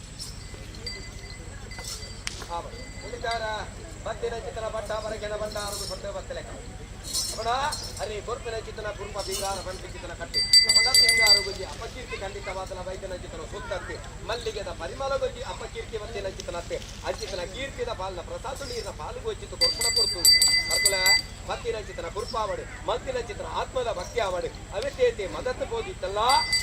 ಉಳಿತಾರ ಬತ್ತಿನ ಚಿತ್ರ ಪಟ್ಟ ಬರಕೆನ ಬಂಡಾರುಗು ಸೊಟ್ಟೆ ಬತ್ತಲೆಕ ಅಪ್ಪಣ ಅರೆ ಕೊರ್ಪಿನ ಚಿತ್ತನ ಕುರುಪ ಬಿಂಗಾರ ಪನ್ಪಿಚಿತನ ಕಟ್ಟಿ ಅಪ್ಪಣ ಪಿಂಗಾರು ಗುಜ್ಜಿ ಅಪಕೀರ್ತಿ ಖಂಡಿತವಾದನ ವೈದ್ಯನ ಚಿತ್ತನ ಸುತ್ತಂತೆ ಮಲ್ಲಿಗೆದ ಪರಿಮಳ ಗೊಜ್ಜಿ ಅಪಕೀರ್ತಿ ವತ್ತಿನ ಚಿತ್ತನತ್ತೆ ಅಂಚಿತನ ಕೀರ್ತಿದ ಪಾಲ್ನ ಪ್ರಸಾದ ನೀರಿನ ಪಾಲುಗೊಜ್ಜಿತ್ತು ಕೊರ್ಪುಣ ಕೊರ್ತು ಅರ್ಕುಲ ಮತ್ತಿನ ಚಿತ್ರ ಕುರ್ಪಾವಡು ಮತ್ತಿನ ಚಿತ್ರ ಆತ್ಮದ ಭಕ್ತಿ ಆವಡು ಅವಿತೇತಿ ಮದತ್ತು போದಿತ್ತಲ್ಲ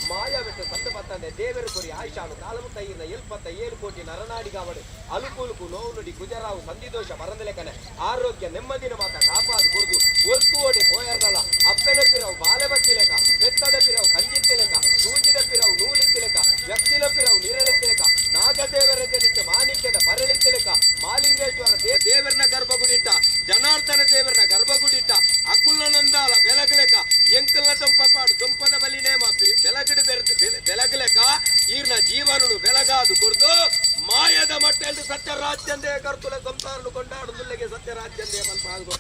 ಮಾಯ ಬಿಟ್ಟು ಸಂತ ಪತ್ತಂದೆ ದೇವರು ಕೊರಿ ಆಯುಷಾನು ಕಾಲಮು ತೈನ ಎಲ್ಪತ್ತ ಏಳು ಕೋಟಿ ನರನಾಡಿಗಾವಡು ಅಲುಕುಲುಕು ನೋವು ನುಡಿ ಗುಜರಾವು ಸಂಧಿದೋಷ ಬರಂದಲೆಕನೆ ಆರೋಗ್ಯ ನೆಮ್ಮದಿನ ಮಾತ ಕಾಪಾದು ಕುರ್ದು ಒತ್ತು ಓಡಿ ಪೋಯರ್ದಲ್ಲ ಅಪ್ಪೆನ ಪಿರವು ಬಾಲೆ ಬತ್ತಿಲೆಕ ಬೆತ್ತದ ಪಿರವು ಕಂಜಿತ್ತಿಲೆಕ ಸೂಜಿದ ಪಿರವು ನೂಲಿತ್ತಿಲೆಕ ವ್ಯಕ್ತಿನ ಪಿರವು ನಿರಳಿತ್ತಿಲೆಕ ನಾಗದೇವರ ಜನಿತ ಮಾಣಿಕ್ಯದ ಪರಳಿತ್ತಿಲೆಕ ಮಾಲಿಂಗೇಶ್ವರ ದೇವರನ ಗರ್ಭಗುಡಿಟ್ಟ ಜನಾರ್ದನ ದೇವರನ ಗರ್ಭಗುಡಿಟ್ಟ ಅಕುಲನಂದಾಲ ಬೆಲಗಲೆಕ ಎಂಕಲ್ನ ದೊಂಪಪಾಡು ದೊಂಪದ ಬಲಿ ನೇಮ ಬೆಲಗಡು ಬೆಲಗಲೆಕ ಈರ್ನ ಜೀವನನು ಬೆಲಗಾದು ಕೊರ್ದು ಮಾಯದ ಮಟ್ಟೆಲ್ದು ಸತ್ಯರಾಜ್ಯಂದೇ ಕರ್ತುಲ ಸಂಸಾರನು ಕೊಂಡಾಡು ನುಲ್ಲೆಗೆ ಸತ್ಯರಾಜ್ಯಂದೇ ಮನ್ಪಾಲ್ಗೊ.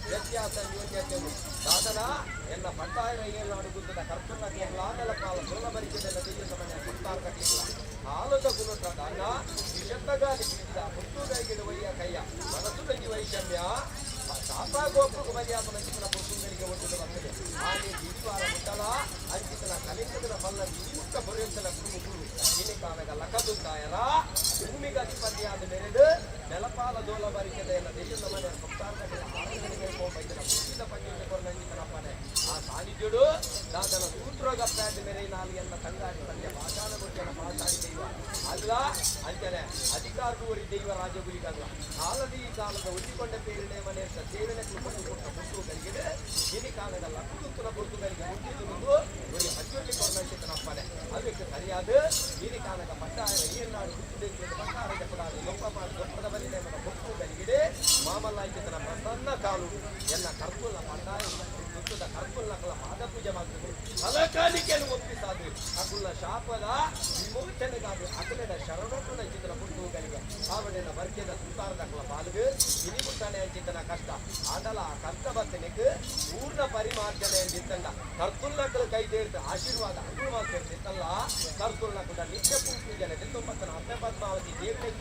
ವ್ಯತ್ಯಾಸ ನ್ಯೂನ್ಯತೆನು ಸಾಧನ ಎನ್ನ ಪಟ್ಟಾಯ ಅಡುಗುತ್ತದ ಕರ್ತುನ ಲಾನೆಲ ಪಾಲ ಸೋಲ ಬರಿಕೆದೆಲ್ಲ ತೆಗೆಯುತ್ತ ಮನೆ ಕುತ್ತಾರ ಕಟ್ಟಿಲ್ಲ ಆಲದ ಗುಣಟ ದಾನ ವಿಷತ್ತಗಾಲಿ ಬಿದ್ದ ಪುತ್ತೂಗೈಗಿಡ ವಯ್ಯ ಕೈಯ ಮನಸ್ಸು ವೈಷಮ್ಯ ಶಾಪಾಗೋಪುಗು ಮರ್ಯಾದನ ಚಿಕ್ಕನ ಪುತ್ತೂಗಳಿಗೆ ಒಡ್ಡುದು ಬರ್ತದೆ ಆನೆ ದಿವಾರ ಮುಟ್ಟಲ ಅಂಚಿತನ ಕಲಿಂಗದ ಬಲ್ಲ ನಿಯುಕ್ತ ಬರೆಯುತ್ತಲ ಕುರುಮು ಗುರು ಇನಿಕಾನಗ ಲಕದುಂದಾಯರ ಭೂಮಿಗೆ ಅಧಿಪತಿಯಾದ ಮೆರೆದು ನೆಲಪಾಲ ದೋಲ ಬರಿಕೆದ ಎಲ್ಲ ದೇಶದ ಮನೆ ಸಂಸಾರದಲ್ಲಿ ಆರಂಭಗಳಿಗೆ ಬೈದನ ಪುಟ್ಟಿದ ಪಂಜಿತ ಕೊರ್ನಂಜಿತನಪ್ಪನೆ ಆ ಸಾನ್ನಿಧ್ಯುಡು ದಾದನ ಸೂತ್ರಗಪ್ಪಾದ ಮೆರೆ ನಾಲಿಯನ್ನ ತಂಗಾಡಿ ಸಂಜೆ ಪಾಷಾಣ ಗುಡ್ಡನ ಪಾಷಾಣಿ ದೈವ. ಅಲ್ಲ ಅಂಚನೆ ಅಧಿಕಾರದೂರಿ ದೈವ ರಾಜಗುರಿಗಲ್ಲ ಕಾಲದಿ ಕಾಲದ ಒದ್ದಿಕೊಂಡ ಪೇರಿನೆ ಮನೆ ಸೇವನೆ ಕೊಟ್ಟು ಕೊಟ್ಟ ಗುರುತುಗಳಿಗೆ ಇನಿ ಕಾಲದಲ್ಲ ಕುದುತ್ತುನ ಗುರುತುಗಳಿಗೆ ಹುಟ್ಟಿದುಂದು ಒಂದು ಹಜ್ಜುರ್ಲಿ ಕೊರ್ನಂಚಿತನಪ್ಪನೆ ಅದಕ್ಕೆ ಸರಿಯಾದ ಇನಿ ಕಾಲದ ಪಟ್ಟಾಯ ಏನಾಡು ಹುಟ್ಟುಬೇಕು ಪಟ್ಟಾರ ಜಪಡಾದ ಲೊಪ್ಪ ಪಾಡು ಲೊಪ್ಪದ ಬಲಿ ನೇಮದ ಗುರುತುಗಳಿಗೆ ಮಾಮಲ್ಲಾಯ್ತನ ಪ್ರಸನ್ನ ಕಾಲು ಎಲ್ಲ ಕರ್ಕುಲ್ಲ ಪಟ್ಟಾಯ ಗುತ್ತದ ಕರ್ಕುಲ್ಲಕಲ ಪಾದ ಪೂಜೆ ಮಾಡ್ತದೆ ಫಲಕಾಲಿಕೆಯನ್ನು ಒಪ್ಪಿಸಾದು ಅಕುಲ್ಲ ಶಾಪದ ವಿಮೋಚನೆಗಾದು ಅಕಲೆದ ಶರಣೊಟ್ಟು ನಂಚಿತನ ಪುಟ್ಟುಗಳಿಗೆ ಆವಡೆನ ಬರ್ಕೆದ ಸುತಾರದಕಲ ಪಾಲ್ಗು ಇನಿ ಮುಟ್ಟಾನೆ ಅಂಚಿತನ ಕಷ್ಟ ಆಡಲ ಆ ಕಷ್ಟ ಬತ್ತನಿಗೆ ಪೂರ್ಣ ಪರಿಮಾರ್ಜನೆ ಎಂದಿತ್ತಂಡ ಕರ್ತುಲ್ಲಕಲ ಕೈ ದೇರ್ತ ಆಶೀರ್ವಾದ ಅಗುಳು ಮಾತಿರ್ತಲ್ಲ ಕರ್ತುಲ್ಲಕಲ ನಿತ್ಯ ಪೂಜನೆ ತಿತ್ತೊಂಬತ್ತನ ಅಪ್ಪೆ ಪದ್ಮಾವತಿ ದೇವತೆ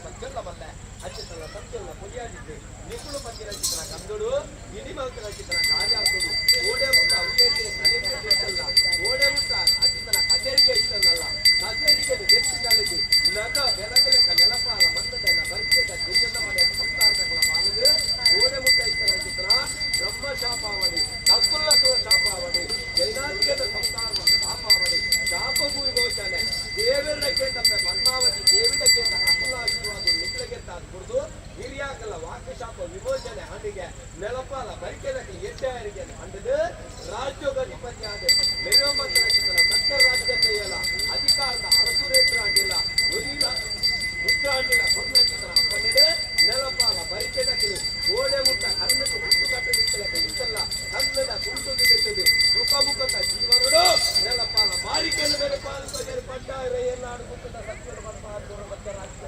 ಸತ್ಯಲ್ಲ ಬಲ್ಲೆ ಅಂಚಿತನ ಸತ್ಯಲ್ಲ ಪುಡಿಯಾಗಿದ್ದು ನಿಕುಳು ಪತ್ತಿನ ಅಂಚಿತನ ಕಂದುಡು ಇನಿ ಮಲ್ತನ ಅಂಚಿತನ ಕಾರ್ಯಾರ್ಥುಡು ಓಡೆ ಮುಟ್ಟ ಅವಿಯಕ್ಕೆ ಕಲೆಗೆ ಇತ್ತಲ್ಲ ಓಡೆ ಮುಟ್ಟ ಅಂಚಿತನ ಕಚೇರಿಗೆ ಇತ್ತಲ್ಲ ಕಚೇರಿಗೆ ದೆತ್ತು ಕಲೆದು ನಗ ಬೆಳಗಲೆಕ ನೆಲಪಾಲ ಮಂದದೆನ ಬರ್ಕೆದ ದೇಶದ ಮನೆ ಸಂಸಾರದಗಳ ಪಾಲದು ಓಡೆ ಮುಟ್ಟ ಇತ್ತನ ಅಂಚಿತನ ಬ್ರಹ್ಮ ಶಾಪಾವಳಿ ಕರ್ತುಲ್ಲಕಲ ಶಾಪಾವಳಿ ಜೈನಾಧಿಕದ ಸಂಸಾರ ಶಾಪಾವಳಿ ಶಾಪಗೂ ವಿಮೋಚನೆ ದೇವರ ಕೇಂದ್ರ ಪದ್ಮಾವತಿ ದೇವಿಡ ಕೇಂದ್ರ ಅಕುಲ ಆಶೀರ್ವಾದ ನಿಕ್ಲಗೆ ಕುಡಿದು ಹಿರಿಯಾಕಲ್ಲ ವಾಕ್ಯಶಾಪ ವಿಮೋಚನೆ ಹಂಡಿಗೆ ನೆಲಪಾಲ ಬರಿಕೆದಕ್ಕೆ ಎಡ್ಡೆಯರಿಗೆ ಅಂಡದು ರಾಜ್ಯೋಗಧಿಪತಿ ಆದ ಮೆರೋಮಂತ್ರ ಸತ್ಯ ರಾಜ್ಯ ಕೈಯಲ್ಲ ಅಧಿಕಾರದ ಅರಸುರೇತ್ರ ಅಡ್ಡಿಲ್ಲ ರುದ್ರಾಂಡಿಲ್ಲ ಕೊನ್ನಚಿತನ ಅಪ್ಪನಿಡೆ ನೆಲಪಾಲ ಬರಿಕೆದಕ್ಕೆ ಓಡೆ ಮುಟ್ಟ ಕಣ್ಣಕ್ಕೆ ಹುಟ್ಟು ಕಟ್ಟದಿತ್ತಲಕ ಇತ್ತಲ್ಲ ಕನ್ನಡ ಕುಂಟು ಬಿಡುತ್ತದೆ ಮುಖ ಮುಖದ ಜೀವನಡು ನೆಲಪಾಲ ಮಾರಿಕೆಯ ಮೇಲೆ ಪಾಲು ಬಗೆರು ಪಟ್ಟಾರ ಏನಾಡು ಮುಖದ ಸತ್ಯದ ಮತ್ತ ರಾಜ್ಯ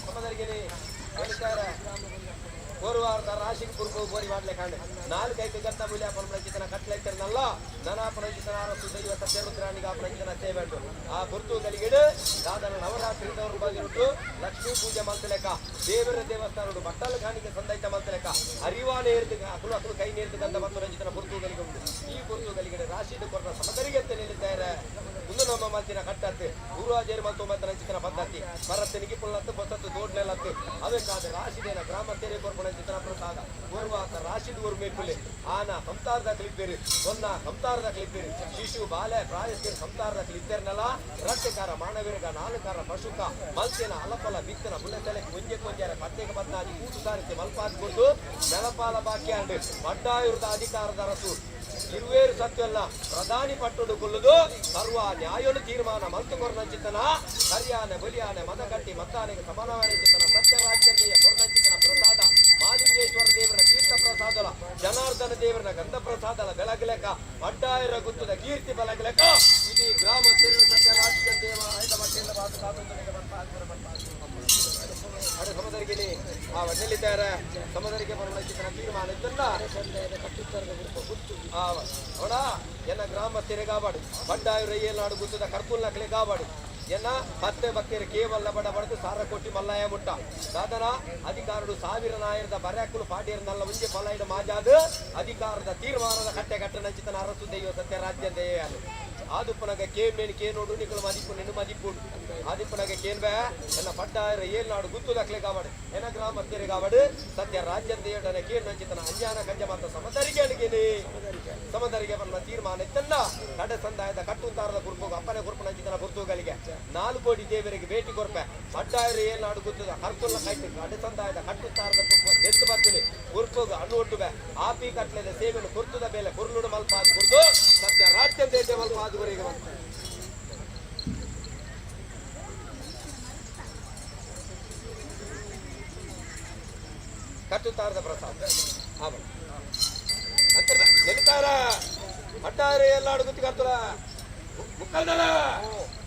ಸಮದರಿಗೆನೆ ಹೇಳ್ತಾರೆ ಕೋರುವಾರದ ರಾಶಿಗೆ ಕುರುಕು ಬೋರಿ ಮಾಡ್ಲೆ ಕಾಂಡೆ ನಾಲ್ಕೈದು ಗಂತ ಬುಲಿಯ ಪರಮಚಿತನ ಕಟ್ಲೈತರ್ನಲ್ಲ ನನಾಪನಚಿತನ ಅರಸು ದೈವ ಸತ್ಯರುದ್ರಾಣಿಗೆ ಆಪನಚಿತನ ಸೇವೆ ಉಂಟು ಆ ಗುರ್ತು ಗಲಿಗೆಡು ದಾದನ ನವರಾತ್ರಿ ದವರು ಬಗೆರುಟ್ಟು ಲಕ್ಷ್ಮೀ ಪೂಜೆ ಮಲ್ತಲೆಕ ದೇವರ ದೇವಸ್ಥಾನಡು ಬಟ್ಟಲ ಕಾಣಿಕೆ ಸಂದೈತ ಮಲ್ತಲೆಕ ಅರಿವಾನೆ ಏರ್ದು ಅಕಲು ಅಕಲು ಕೈ ನೇರ್ದು ಗಂಧ ಮತ್ತು ರಂಜಿತನ ಗುರ್ತು ಗಲಿಗೆ ಉಂಟು ಈ ಗುರ್ತು ಗಲಿಗೆಡು ರಾಶಿದು ಕೊರನ ಸಮದರಿಗೆ ನಿಲ್ಲಿದ್ದಾರೆ ಮುಂದೆ ನಮ್ಮ ಮಲ್ತಿನ ಕಟ್ಟತ್ತು ಗುರುವಾಜೇರಿ ಮಲ್ತು ಮತ್ತ ರಂಜಿತನ ಪದ್ಧತಿ ಭರತನಿಗೆ ಪುಲ್ಲತ್ತು ಬಸತ್ತು ದೋಡ್ಲೆಲ್ಲತ್ತು ಅದಕ್ಕಾದ ರಾಶಿದೇನ ಗ್ರಾಮ ಸೇರೆ ಕೊರ್ಪಣ ಚಿತ್ರ ಪ್ರಸಾದ ಓರ್ವಾತ ರಾಶಿದ್ ಊರ್ ಮೇಪುಲೆ ಆನ ಸಂತಾರದ ಕ್ಲಿಪ್ಪೇರಿ ಒನ್ನ ಸಂತಾರದ ಕ್ಲಿಪ್ಪೇರಿ ಶಿಶು ಬಾಲೆ ಪ್ರಾಯಸ್ಥಿರ ಸಂತಾರದ ಕ್ಲಿಪ್ಪೇರ್ನಲ್ಲ ರಟ್ಟೆಕಾರ ಮಾನವೀರಗ ನಾಲ್ಕಾರ ಪಶುಕ ಮಲ್ತಿನ ಅಲಪಲ ಬಿತ್ತನ ಬುಲೆತಲೆ ಕೊಂಜೆ ಕೊಂಜಾರ ಪತ್ತೆಗೆ ಪದ್ನಾಜಿ ಕೂಟು ಸಾರಿಸಿ ಮಲ್ಪಾದ್ ಕೊಟ್ಟು ನೆಲಪಾಲ ಬಾಕಿ ಅಂಡ್ ಪಡ್ಡಾಯುರದ ಅಧಿಕಾರದ ಅರಸು ಇರುವೇರು ಸತ್ಯಲ್ಲ ಪ್ರಧಾನಿ ಪಟ್ಟುಡು ಕೊಲ್ಲುದು ಸರ್ವ ನ್ಯಾಯನು ತೀರ್ಮಾನ ಮಂತು ಕೊರ್ನಂಚಿತನ ಸರಿಯಾನೆ ಬಲಿಯಾನೆ ಮದಕಟ್ಟಿ ಮತ್ತಾನೆಗೆ ಸಮಾನವಾದ ಚಿತ್ತನ ಸತ್ಯ ರಾಜ್ಯತೆಯ ಕೊರ್ನಂಚಿತನ ಪ್ರಸಾದ ಮಾಲಿಂಗೇಶ್ವರ ದೇವರ ತೀರ್ಥ ಪ್ರಸಾದಲ ಜನಾರ್ದನ ದೇವರ ಗಂಧ ಪ್ರಸಾದಲ ಬೆಳಗ್ಲೆಕ ಪಡ್ಡಾಯರ ಗುತ್ತದ ಕೀರ್ತಿ ಬೆಳಗ್ಲೆಕ ಇಡೀ ಗ್ರಾಮ ಸೇರಿದ ಸತ್ಯ ರಾಜ್ಯ ದೇವ ಐದ ಬಟ್ಟೆಯಿಂದ ಬಾತು ಅಡೆ ಸಮದರಿಗೆ ಆ ಒಡ್ಡಲ್ಲಿದ್ದಾರೆ ಸಮದರಿಗೆ ಬರುವ ಚಿತ್ರ ತೀರ್ಮಾನ ಇದ್ದಲ್ಲ ಅವಡ ಎನ್ನ ಗ್ರಾಮ ತೆರೆಗಾಬಾಡು ಬಡ್ಡಾಯು ರೈಯಲ್ನಾಡು ಗುತ್ತದ ಕರ್ತುಲ್ ನಕಲೆ ಕಾಬಾಡು ಎನ್ನ ಪತ್ತೆ ಬಕ್ಕೇರು ಕೇವಲ ಬಡ ಬಡದು ಸಾರ ಕೋಟಿ ಮಲ್ಲಾಯ ಮುಟ್ಟ ಸಾಧನ ಅಧಿಕಾರಡು ಸಾವಿರ ನಾಯರದ ಬರ್ಯಾಕುಲು ಪಾಡಿಯರ್ನಲ್ಲ ಒಂಜಿ ಫಲ ಮಾಜಾದು ಅಧಿಕಾರದ ತೀರ್ಮಾನದ ಕಟ್ಟೆ ಕಟ್ಟೆ ನಂಚಿತನ ಅರಸು ದೈವ ಸತ್ಯ ರಾಜ್ಯ ದೈವ ಆದುಪ್ಪನಗ ಕೇನ್ ಕೇನ್ ನೋಡು ನಿಕಲು ಮದಿಪು ನಿನ್ನು ಮದಿಪುಡು ಆದಿಪ್ಪನಗ ಕೇನ್ ಬೇ ಎನ್ನ ಪಡ್ಡಾಯರ ಏಳ್ನಾಡು ಗುತ್ತು ದಕ್ಲೆ ಕಾವಾಡು ಎನ ಗ್ರಾಮ ತೇರೆ ಕಾವಾಡು ಸತ್ಯ ರಾಜ್ಯ ದೇವಡನ ಕೇನ್ ನಂಚಿತನ ಅಂಜಾನ ಕಂಜ ಮಾತ ಸಮದರಿಗೆ ಅಣಿಗೇನಿ ಸಮದರಿಗೆ ಬನ್ನ ತೀರ್ಮಾನ ಇತ್ತಲ್ಲ ಕಡೆ ಸಂದಾಯದ ಕಟ್ಟುಂತಾರದ ಗುರುಪು ಅಪ್ಪನೆ ಗುರುಪು ನಂಚಿತನ ಗುರ್ತುಗಳಿಗೆ 4 ಕೋಟಿ ದೇವರಿಗೆ ಭೇಟಿ ಕೊರ್ಪೆ ಪಡ್ಡಾಯರ ಏಳ್ನಾಡು ಗುತ್ತದ ಕರ್ತುಲ್ಲ ಕೈತು ಕಡೆ ಸಂದಾಯದ ಕಟ್ಟುಂತಾರದ ಗುರುಪು ದೆತ್ತು ಬರ್ತೇನೆ ಗುರುಪುಗ ಅಣ್ಣು ಒಟ್ಟುಬೆ ಆಪಿ ಕಟ್ಲೆದ ಸೇವೆನು ಕುರ್ತುದ ಬೇಲೆ ಕುರ್ಲುಡು ಮಲ್ಪಾದ ಕುರ್ದು ಸತ್ಯ ರಾಜ್ಯ ದೇಶ ಮಲ್ಪಾದ ಗುರಿಗೆ ಬಂತ ಕಟ್ಟುತ್ತಾರದ ಪ್ರಸಾದ ನಂತರ ನೆಲಿತಾರ ಪಟ್ಟಾರ ಎಲ್ಲ ಗುತ್ತಿ ಕರ್ತುಲ ಮುಕ್ಕಲ್ದಳ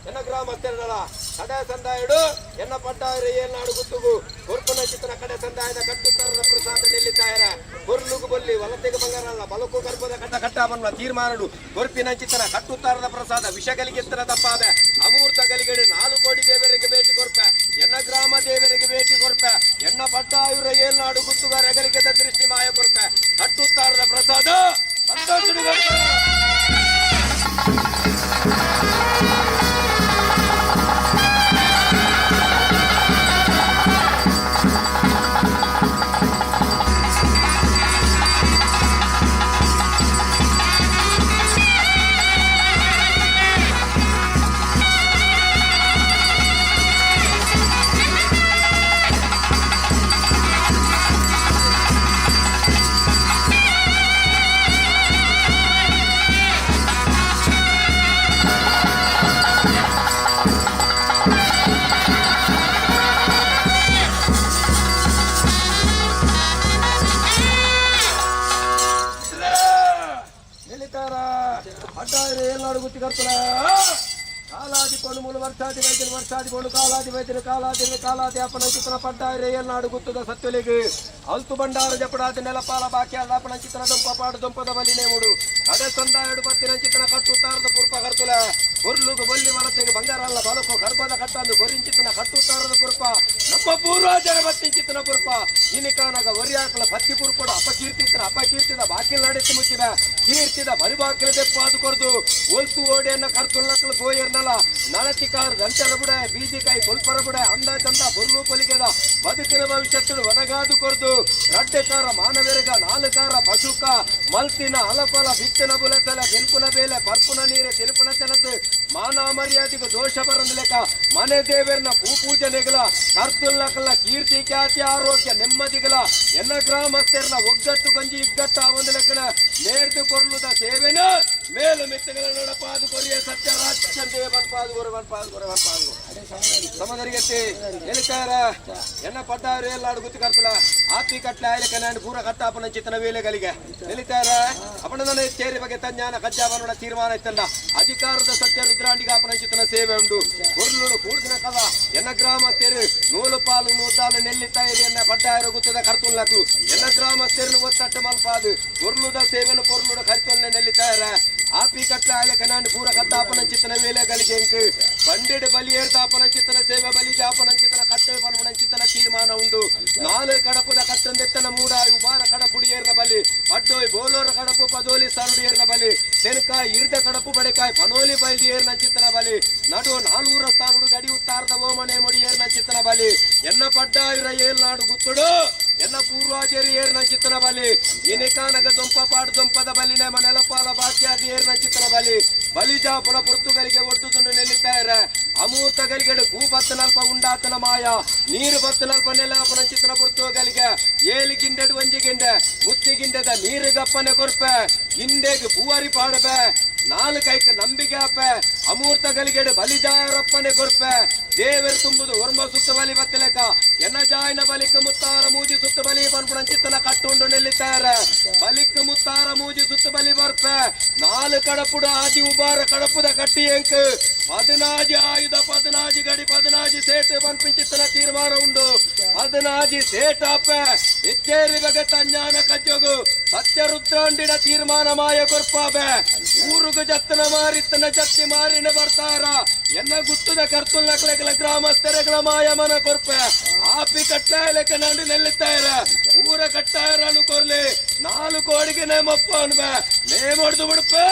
ಎನ್ನ ಗ್ರಾಮಸ್ಥರಲ್ಲ ಕಡೆ ಸಂದಾಯಡು ಎನ್ನ ಪಟ್ಟಾಯರು ಏಲ್ನಾಡು ಗುತ್ತುಗು ಗುರ್ಪುನ ಚಿತ್ರನ ಕಡೆ ಸಂದಾಯದ ಕಟ್ಟುತ್ತಾರದ ಪ್ರಸಾದ ನಿಲ್ಲಿತಾಯರ ಗುರ್ಲುಗು ಬೊಲ್ಲಿ ವಲತೆಗೆ ಬಂಗಾರಲ್ಲ ಬಲಕು ಗರ್ಭದ ಕಟ್ಟ ಕಟ್ಟ ಬನ್ನ ತೀರ್ಮಾನಡು ಗೊರ್ಪಿನ ಚಿತ್ರನ ಕಟ್ಟುತ್ತಾರದ ಪ್ರಸಾದ ವಿಷಗಲಿಗೆತ್ತರ ತಪ್ಪಾದೆ ಅಮೂರ್ತ ಗಲಿಗೆಡು 4 ಕೋಟಿ ದೇವರಿಗೆ ಭೇಟಿ ಕೊರ್ಪೆ ಎನ್ನ ಗ್ರಾಮ ದೇವರಿಗೆ ಭೇಟಿ ಕೊರ್ಪೆ ಎನ್ನ ಪಟ್ಟಾಯುರ ಏಲ್ನಾಡು ಗುತ್ತುಗಾರ ಗಲಿಗೆದ ದೃಷ್ಟಿ ಮಾಯ ಕೊರ್ಪೆ ಕಟ್ಟುತ್ತಾರದ ಪ್ರಸಾದ ಸಂತೋಷ. ವರ್ಷಾದಿ ವೈದ್ಯರು ವರ್ಷಾದಿ ಬೋಳು ಕಾಲಾದಿ ವೈದ್ಯರು ಕಾಲಾದಿ ಕಾಲಾದಿ ಅಪ್ಪನ ಚಿತ್ರ ಪಡ್ಡಾಯ ನಾಡು ಗುತ್ತದ ಸತ್ಯಲಿಗೆ ಅಲ್ತು ಬಂಡಾರ ಜಪಡಾದ ನೆಲಪಾಲ ಬಾಕಿ ಅಲ್ಲಾಪನ ಚಿತ್ರ ದೊಂಪ ಪಾಡು ದೊಂಪದ ಬಲಿನೇ ಮೂಡು ಅದೇ ಸಂದಾಯಡು ಪತ್ತಿನ ಚಿತ್ರ ಕಟ್ಟು ತಾರದ ಪುರ್ಪ ಕರ್ತುಲ ಕೊರ್ಲುಗು ಬೊಲ್ಲಿ ಮನಸ್ಸಿಗೆ ಬಂಗಾರಲ್ಲ ಬಲಕು ಗರ್ಭದ ಕಟ್ಟಂದು ಗೊರಿಂಚಿತನ ಕಟ್ಟು ತಾರದ ಪುರ್ಪ ನಮ್ಮ ಪೂರ್ವಾಜರ ಬತ್ತಿಂಚಿತನ ಪುರ್ಪ ಇನಿಕಾನಗ ಒರಿಯಾಕಲ ಪತ್ತಿ ಪುರ್ಪಡು ಅಪಕೀರ್ತಿತನ ಅಪಕೀರ್ತಿದ ಬಾಕಿಲ್ ನಡೆಸಿ ಮುಚ್ಚಿದ ಕೀರ್ತಿದ ಬರಿಬಾಕಿಲ ದೆಪ್ಪಾದು ಕೊರ್ದು ಒಲ್ತು ಓಡಿಯನ್ನ ಕರ್ತುಲ್ಲಕ್ಕಲು ಪೋಯರ್ನಲ ನಳತಿಕಾರ ಗಂಟಲ ಬುಡ ಬೀಜಿಕಾಯಿ ಕೊಲ್ಪರ ಬುಡ ಅಂದ ಚಂದ ಬೊರ್ಲು ಪೊಲಿಗೆದ ಬದುಕಿನ ಭವಿಷ್ಯತ್ತು ಒದಗಾದು ಕೊರ್ದು ರಡ್ಡೆಕಾರ ಮಾನವೆರಗ ನಾಲ್ಕಾರ ಪಶುಕ ಮಲ್ತಿನ ಅಲಫಲ ಬಿತ್ತಿನ ಬುಲಸಲ ಬೆನ್ಪುನ ಬೇಲೆ ಪರ್ಪುನ ನೀರೆ ತಿರುಪುನ ತೆನಸು ಮಾನ ಮರ್ಯಾದೆಗೆ ದೋಷ ಬರಂದ್ಲೆಕ ಮನೆ ದೇವರ್ನ ಪೂ ಪೂಜನೆಗಳ ಕರ್ತುಲ್ಲಕಲ್ಲ ಕೀರ್ತಿ ಖ್ಯಾತಿ ಆರೋಗ್ಯ ನೆಮ್ಮದಿಗಳ ಎಲ್ಲ ಗ್ರಾಮಸ್ಥರ್ನ ಒಗ್ಗಟ್ಟು ಗಂಜಿ ಇಗ್ಗಟ್ಟ ಒಂದು ಲೆಕ್ಕನ ನೇರ್ದು ಕೊರ್ಲುದ ಸೇವೆನ ಮೇಲು ಮೆತ್ತಗಳ ನೋಡಪಾದು ಕೊರಿಯ ಸತ್ಯ ರಾಜ್ಯ ಬನ್ಪಾದು ಕೊರು ಬನ್ಪಾದು ಕೊರು ಬನ್ಪಾದು ಸಮದರಿಗತ್ತಿ ಎಲಿತಾರ ಎನ್ನ ಪಡ್ಡಾರು ಎಲ್ಲಾಡು ಗುತ್ತಿ ಕರ್ತಲ ಆಪಿ ಕಟ್ಲೆ ಆಯ್ಲೆ ಕನಾಂಡ್ ಪೂರ ಕಟ್ಟಾಪನ ಚಿತ್ತನ ವೇಲೆ ಗಲಿಗೆ ಎಲಿತಾರ ಅಪಣದನ ಚೇರಿ ಬಗ್ಗೆ ತಂಜ್ಞಾನ ಕಜ್ಜಾಬನುಡ ತೀರ್ಮಾನ ಇತ್ತಲ್ಲ ಅಧಿಕಾರದ ಸತ್ಯ ರುದ್ರಾಂಡಿಗೆ ಅಪನ ಚಿತ್ತನ ಸೇವೆ ಉಂಡು ಕೊರ್ಲುಡು ಕೂರ್ದಿನ ಕಲ ಎನ್ನ ಗ್ರಾಮಸ್ಥರು ನೂಲು ಪಾಲು ನೂತಾಲು ನೆಲ್ಲಿತಾಯಿರಿ ಎನ್ನ ಪಡ್ಡಾಯರು ಗುತ್ತದ ಕರ್ತುಲ್ಲಕ್ಲು ಎನ್ನ ಗ್ರಾಮಸ್ಥರು ಒತ್ತಟ್ಟು ಮಲ್ಪಾದು ಕೊರ್ಲುದ ಸೇವೆನು ಕೊರ್ಲುಡು ಕರ್ತುಲ್ನೆ ನೆಲ್ಲಿತಾರ ಆಪಿ ಕಟ್ಲ ಆಯ್ಲೆ ಕನಾಂಡ್ ಪೂರ ಕಟ್ಟಾಪನ ಚಿತ್ತನ ವೇಲೆ ಗಲಿಗೆ ಇಂಕ್ ಬಂಡೆಡ್ ಬಲಿಯೇರ್ದಾಪನ ಚಿತ್ತನ ಸೇವೆ ಬಲಿ ಜಾಪನ ಚಿತ್ತನ ಕಟ್ಟೆ ಬಲುಣ ಚಿತ್ತನ ತೀರ್ಮಾನ ಉಂಡು ನಾಲು ಕಡಪುದ ಕಟ್ಟಂದೆತ್ತನ ಮೂಡಾಯಿ ಉಬಾರ ಕಡಪುಡಿಯೇರ್ನ ಬಲಿ ಅಡ್ಡೋಯ್ ಬೋಲೋರ ಕಡಪು ಪದೋಲಿ ಸರುಡಿಯೇರ್ನ ಬಲಿ ತೆನಕಾಯಿ ಇರ್ದ ಕಡಪು ಬಡೆಕಾಯಿ ಪನೋಲಿ ಬೈದಿಯೇರ್ನ ಚಿತ್ತನ ಬಲಿ ನಡು ನಾಲ್ವೂರ ಸ್ಥಾನುಡು ಗಡಿ ಉತ್ತಾರದ ಓಮನೆ ಮುಡಿಯೇರ್ನ ಚಿತ್ತನ ಬಲಿ ಎನ್ನ ಪಡ್ಡಾಯುರ ಏಲ್ನಾಡು ಗುತ್ತುಡು ಎನ್ನ ಪೂರ್ವಾಜರಿ ಏರ್ನ ಚಿತ್ತನ ಬಲಿ ಇನಿಕಾನಗ ದೊಂಪ ಪಾಡು ದೊಂಪದ ಬಲಿ ನೇಮ ನೆಲಪಾಲ ಬಾಕ್ಯಾದಿ ಏರ್ನ ಚಿತ್ತನ ಬಲಿ ಬಲಿಜಾಪುನ ಪೊರ್ತುಗಲಿಗೆ ಒಡ್ಡುದುಂಡು ನೆಲ್ಲಿತಾರೆ ಅಮೂರ್ತ ಗಲಿಗೆಡು ಕೂ ಬತ್ತನಲ್ಪ ಉಂಡಾತನ ಮಾಯ ನೀರು ಬತ್ತನಲ್ಪ ನೆಲಪನ ಚಿತ್ತನ ಪೊರ್ತುಗಲಿಗೆ ಏಲಿ ಗಿಂಡೆಡು ಒಂಜಿ ಗಿಂಡೆ ಮುತ್ತಿ ಗಿಂಡೆದ ನೀರು ಗಪ್ಪನೆ ಕೊರ್ಪೆ ಗಿಂಡೆಗೆ ಪೂವರಿ ಪಾಡಬೆ ನಾಲ್ಕೈಕ ನಂಬಿಕೆ ಅಪ್ಪೆ ಅಮೂರ್ತ ಗಲಿಗೆಡು ಬಲಿಜಾಯರಪ್ಪನೆ ಕೊರ್ಪೆ ದೇವರು ತುಂಬುದು ಒರ್ಮ ಸುತ್ತ ಬಲಿ ಬತ್ತಲೆಕ ಎನ್ನ ಜಾಯನ ಬಲಿಕ ಮುತ್ತಾರ ಮೂಜಿ ಸುತ್ತ ಬಲಿ ಬನ್ಪುಣ ಚಿತ್ತನ ಕಟ್ಟುಂಡು ನೆಲ್ಲಿತಾರೆ ಬಲಿಕ್ ಮುತ್ತಾರ ಮೂಜಿ ಸುತ್ತ ಬಲಿ ಬರ್ಪೆ ನಾಲು ಕಡಪುಡ ಆದಿ ಉಬಾರ ಕಡಪುದ ಕಟ್ಟಿ ಎಂಕ್ ಪದಿನಾಜಿ ಆಯುಧ ಪದಿನಾಜಿ ಗಡಿ ಪದಿನಾಜಿ ಸೇಟು ಬನ್ಪಿಂಚಿತ್ತನ ತೀರ್ಮಾನ ಉಂಡು ಪದಿನಾಜಿ ಸೇಟ್ ಅಪ್ಪೆ ಇಚ್ಚೇರಿ ಬಗೆ ತಂಜಾನ ಕಜ್ಜೋಗು ಸತ್ಯ ರುದ್ರಾಂಡಿಡ ತೀರ್ಮಾನ ಮಾಯ ಕೊರ್ಪಾಬೆ ಊರುಗು ಜತ್ತನ ಮಾರಿತ್ತನ ಜತ್ತಿ ಮಾರಿನ ಬರ್ತಾರ ಎನ್ನ ಗುತ್ತದ ಕರ್ತುಲ್ಲಕ್ಲೆಗಳ ಗ್ರಾಮಸ್ಥರಗಳ ಮಾಯ ಮನ ಕೊರ್ಪೆ ಆಪಿ ಕಟ್ಟಾಯಲೆಕ್ಕ ನಂಡು ನೆಲ್ಲಿತ್ತಾರ ಊರ ಕಟ್ಟಾಯರ ಅನುಕೊರ್ಲಿ ನಾಲ್ಕು ಕೋಡಿಗೆ ನೇಮಪ್ಪ ಅನ್ಬೆ ನೇಮ್ ಹೊಡೆದು ಬಿಡ್ಪೆ.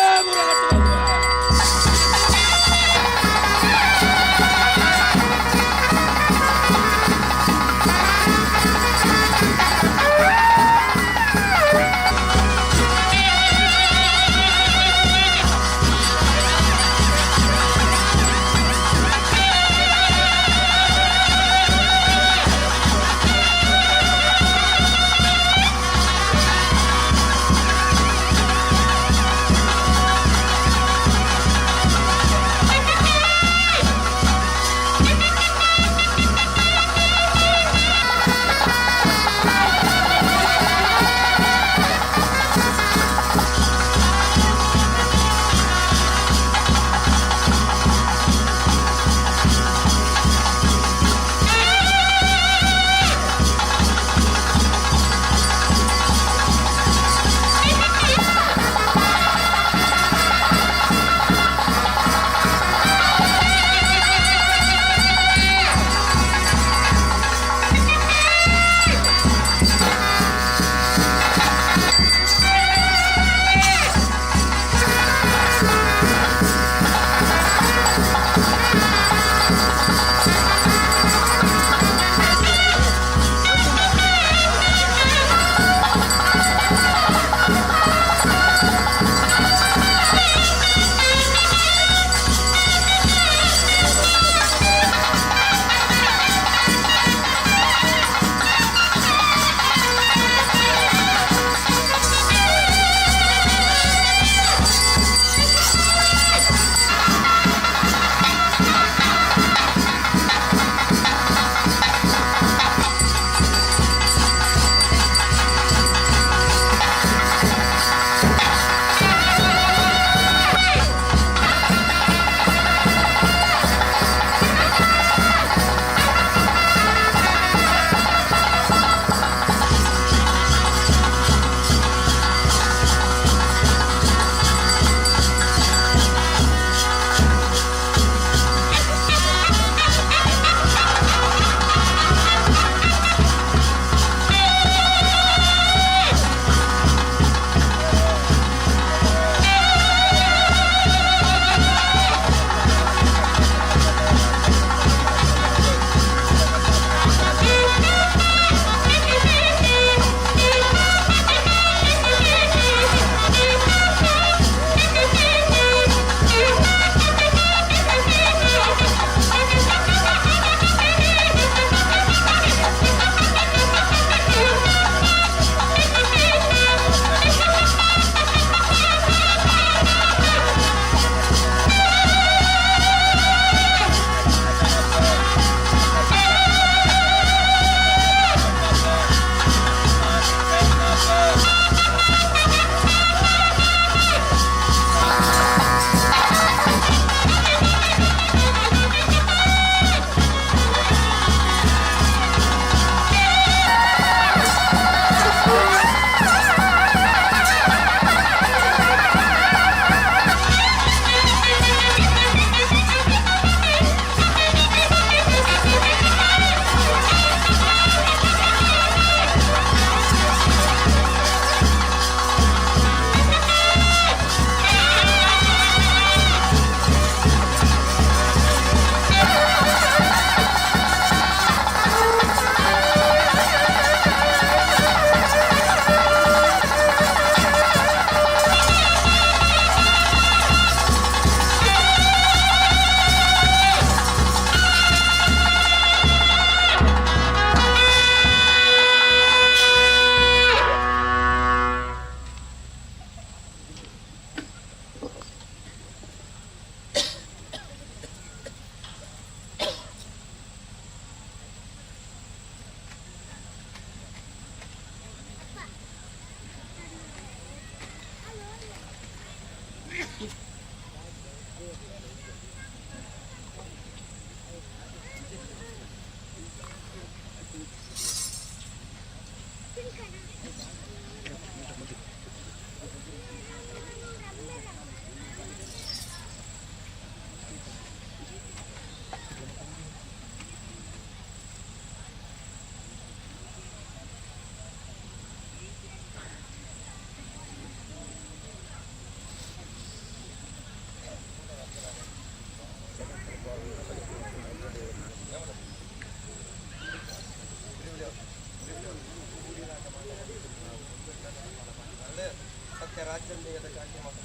ರಾಜ್ಯಂದೇಯದ ಚಾಟಿ ಮಾತ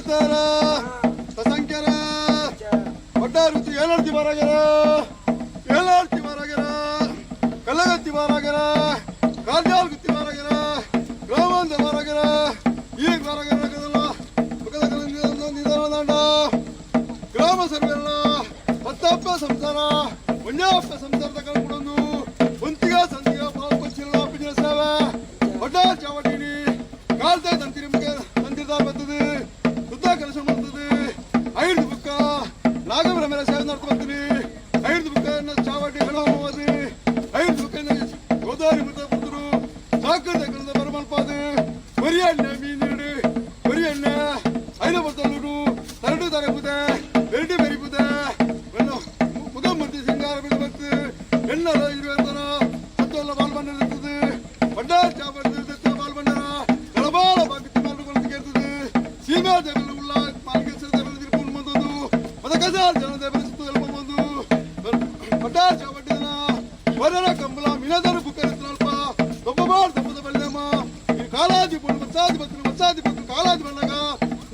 ತಾರ ಸಸಂಖ್ಯರ ಒಟ್ಟಾರು ಏಳರ್ತಿ ಬಾರಾಗರ ಏಳರ್ತಿ ಬಾರಾಗರ ಕಲ್ಲಗತ್ತಿ ಬಾರಾಗರ ಕಾರ್ಜಾಲ್ ಗುತ್ತಿ ಬಾರಾಗರ ಗ್ರಾಮಾಂತ ಬಾರಾಗರ ಈ ಬಾರಾಗರ ನಿಧಾನ ಗ್ರಾಮ ಸರ್ವೆಲ್ಲ ಪತ್ತಪ್ಪ ಸಂಸಾರ ಒಂಜಾಪ್ಪ ಸಂಸಾರದ ಕಳ್ಕೊಡೊಂದು ಒಂತಿಗ ಸಂತಿಗ ಪಾಪ ಚಿಲ್ಲ ಪಿಜನ ಸೇವೆ ಒಡ್ಡಾರ್ ಚಾವಟಿನಿ ಕಾಲ್ತಾಯಿ ತಂತಿರಿ ಮುಖ ತಂತಿರ್ದಾರ್ ಬರ್ತದೆ ಶುದ್ಧ ಕೆಲಸ ಮಾಡ್ತದೆ. ಐದು ಬುಕ್ಕ ನಾಗಬ್ರಹ್ಮರ ಸೇವೆ ನಡ್ತು ಬರ್ತೀನಿ. ಐದು ಬುಕ್ಕ ಚಾವಟಿ ಗಣಹೋಮವಾದಿ ಐದು ಬುಕ್ಕ ಗೋದಾವರಿ ಮುದ್ದ ಪುತ್ತರು ಸಾಕೃತ ಕಳೆದ ಬರಮಲ್ಪಾದು ಒರಿ ಎಣ್ಣೆ ಮೀನಿಡು ಒರಿ ಎಣ್ಣೆ ಐದು ಬರ್ತಲ್ಲುಡು ತರಡು ತರಪುದೆ ಬೆರಡಿ ಬೆರಿಪುದೆ ಮುಗಮೂರ್ತಿ ಸಿಂಗಾರ ಬಿಡು ಬರ್ತದೆ ಎಣ್ಣೆಲ್ಲ ಇರುವಂತನ ಹತ್ತೊಲ್ಲ ಬಾಲ್ ಬಣ್ಣ ಇರ್ತದೆ. ಬಡ್ಡಾರ್ ಚಾಪಡಿ ಬಾಲ್ ಬಣ್ಣರ ಕಳಬಾಲ ಬಾಕಿ ಮಾಲು ಕೇರ್ತದೆ. ಸೀಮಾ ದೇವರ ಉಳ್ಳ ಮಾಲಿಗೆ ದೇವರ ತಿರುಪು ಬಂದದ್ದು ಮದಕಜಾರ್ ಜನ ದೇವರ ಸುತ್ತ ಬಂದು ಬಡ್ಡಾರ್ ಚಾಪಟ್ಟಿನ ವರರ ಕಂಬಳ ಮಿನದರು ಬುಕ್ಕರಿತ್ತಲ್ಪ ದೊಬ್ಬಬಾರ್ ದಬ್ಬದ ಬಳ್ಳೆಮ್ಮ ಈ ಕಾಲಾದಿ ಪುಣ್ಯ ಮಚ್ಚಾದಿ ಬತ್ತು ಮಚ್ಚಾದಿ ಬತ್ತು ಕಾಲಾದಿ ಬಂದಾಗ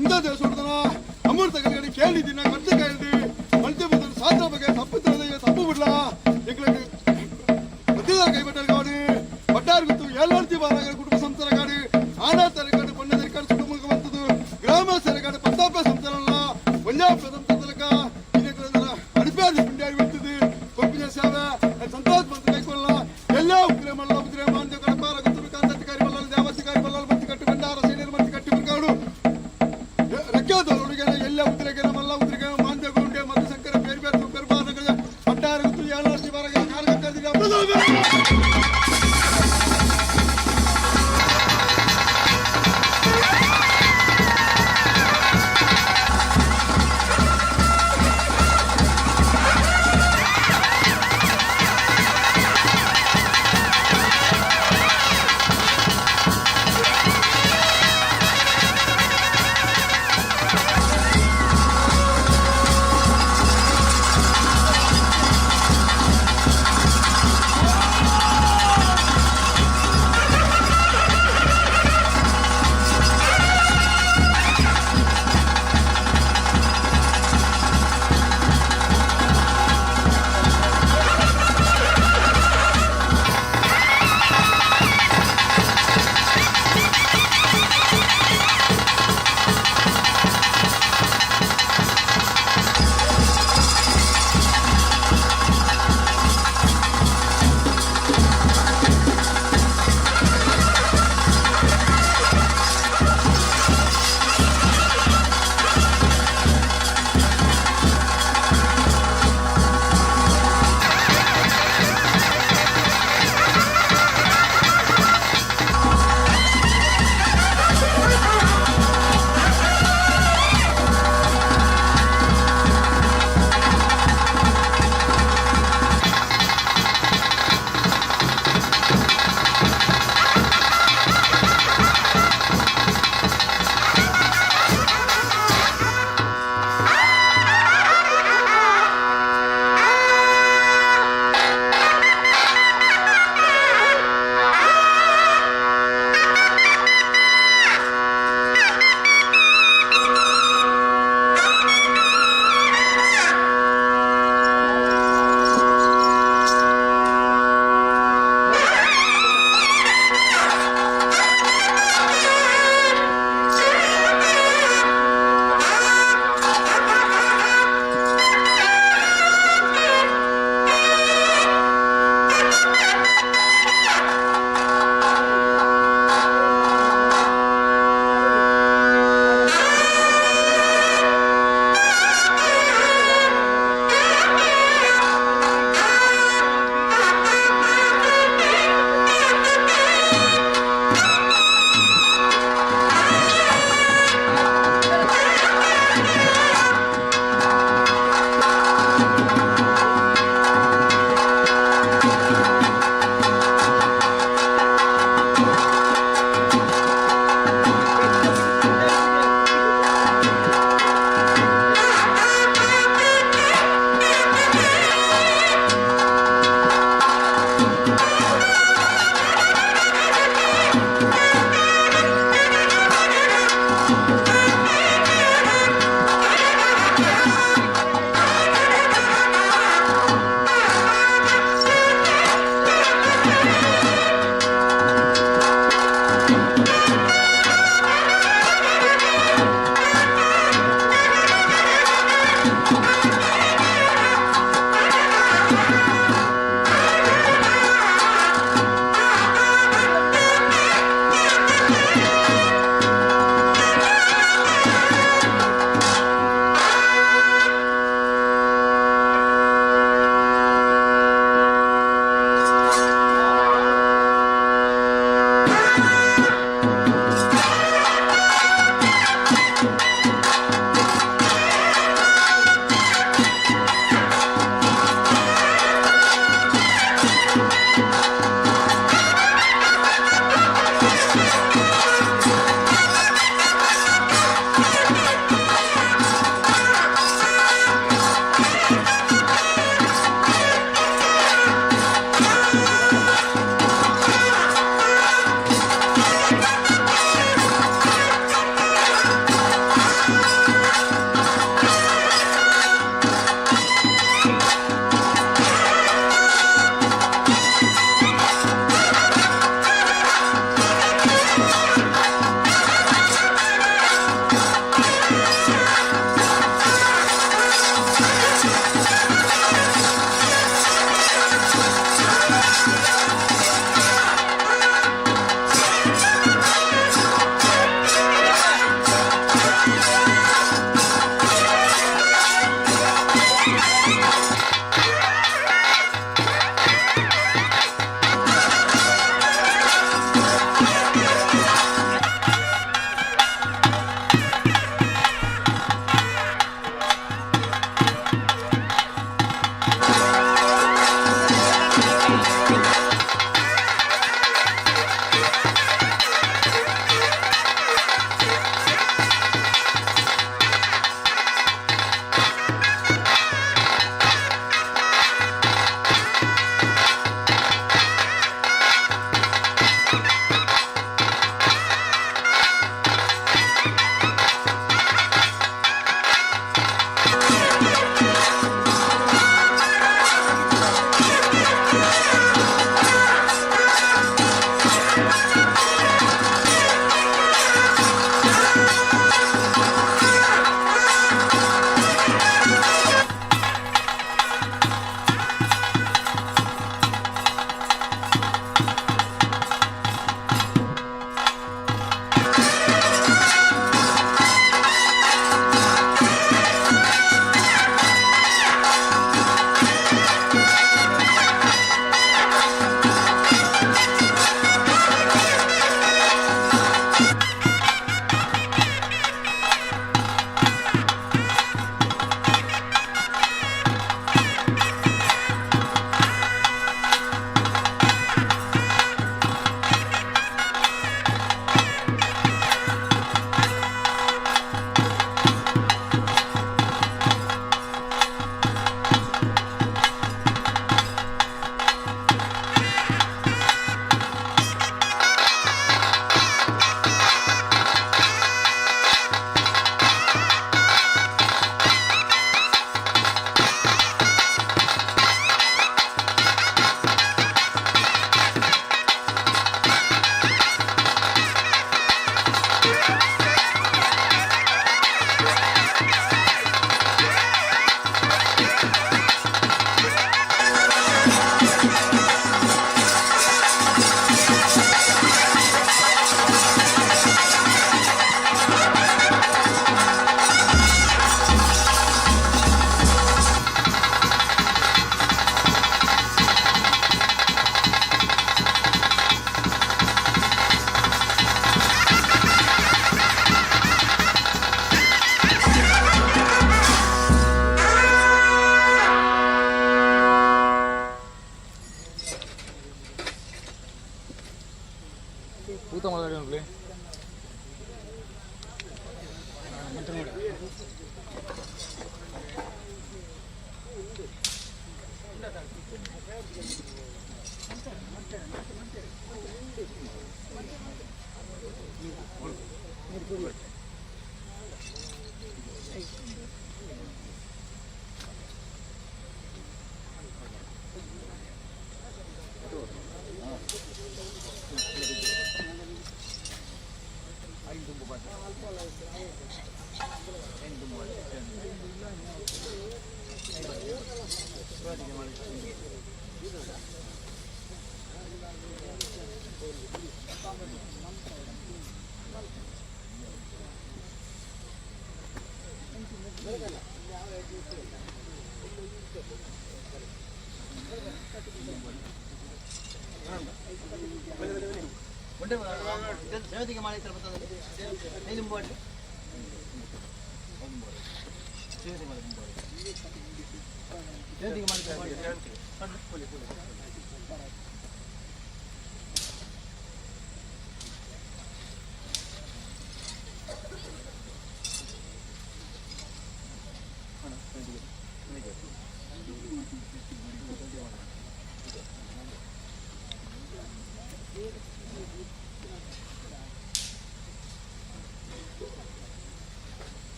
ಇಂದ ದೇಶೋಡ್ದನ ಅಮೃತ ಕಲ್ಗಡಿ ಕೇಳಿದಿನ ಕರ್ತಿ ಕಾಯಿಡಿ ಮಲ್ತಿ ಬಂದು ಸಾತ್ರ ಬಗ್ಗೆ ತಪ್ಪು ತಿಳಿದ ತಪ್ಪು ಬಿಡ್ಲ ಎಂಗ್ಳಿಗೆ ಮಧ್ಯದ ಕೈಬಟ್ಟಲ್ ಕಾಡು ಬಟ್ಟಾರ್ ಗುತ್ತು ಏಳರ್ತಿ ಬಾರಾಗ ಕುಟುಂಬ ಸಂಸಾರ ಕಾಡು ಆನಾ ತರಕಾಡು ಬಣ್ಣ ತರಕಾಡು ಸುಟ್ಟುಮುಖ ಬರ್ತದು ಗ್ರಾಮ ಸರಕಾಡು ಪತ್ತಾಪ ಸಂಸಾರಲ್ಲ ಒಂಜಾಪ ಸಂಸಾರಕ ಅಡಿಪಾದಿ ಪಿಂಡಾರಿ ಬರ್ತದೆ ಕೊಪ್ಪಿನ ಸೇವೆ ಸಂತೋಷ ಬಂತು ಕೈಕೊಳ್ಳ ಎಲ್ಲ ಉಗ್ರೆ ಮಲ್ಲ ಉದ್ರೆ ಮಾಂದ್ಯ ಕಡಪಾರ ಗುತ್ತು ಕಾಂತಕಾರಿ ಬಲ್ಲಾಲ ದೇವತಿಕಾರಿ ಬಲ್ಲಾಲ ಮತ್ತಿ ಕಟ್ಟು ಬಂಡಾರ ಸೇನೆಯ ಮತ್ತಿ ಕಟ್ಟಿ ಬರ್ಕಾಡು ರಕ್ಕಾದವರಿಗೆ ಎಲ್ಲ ಉದ್ರೆಗೆ ಮಲ್ಲ ಉದ್ರೆಗೆ ಮಾಂದ್ಯ ಗುಂಡೆ ಮತ್ತು ಶಂಕರ ಬೇರೆ ಬೇರೆ ಪೆರ್ಬಾರಗಳ ಪಟ್ಟಾರ ಗುತ್ತು ಏಳರ್ತಿ ಬಾರಗೆ ಕಾರ್ಗತ್ತಿಗೆ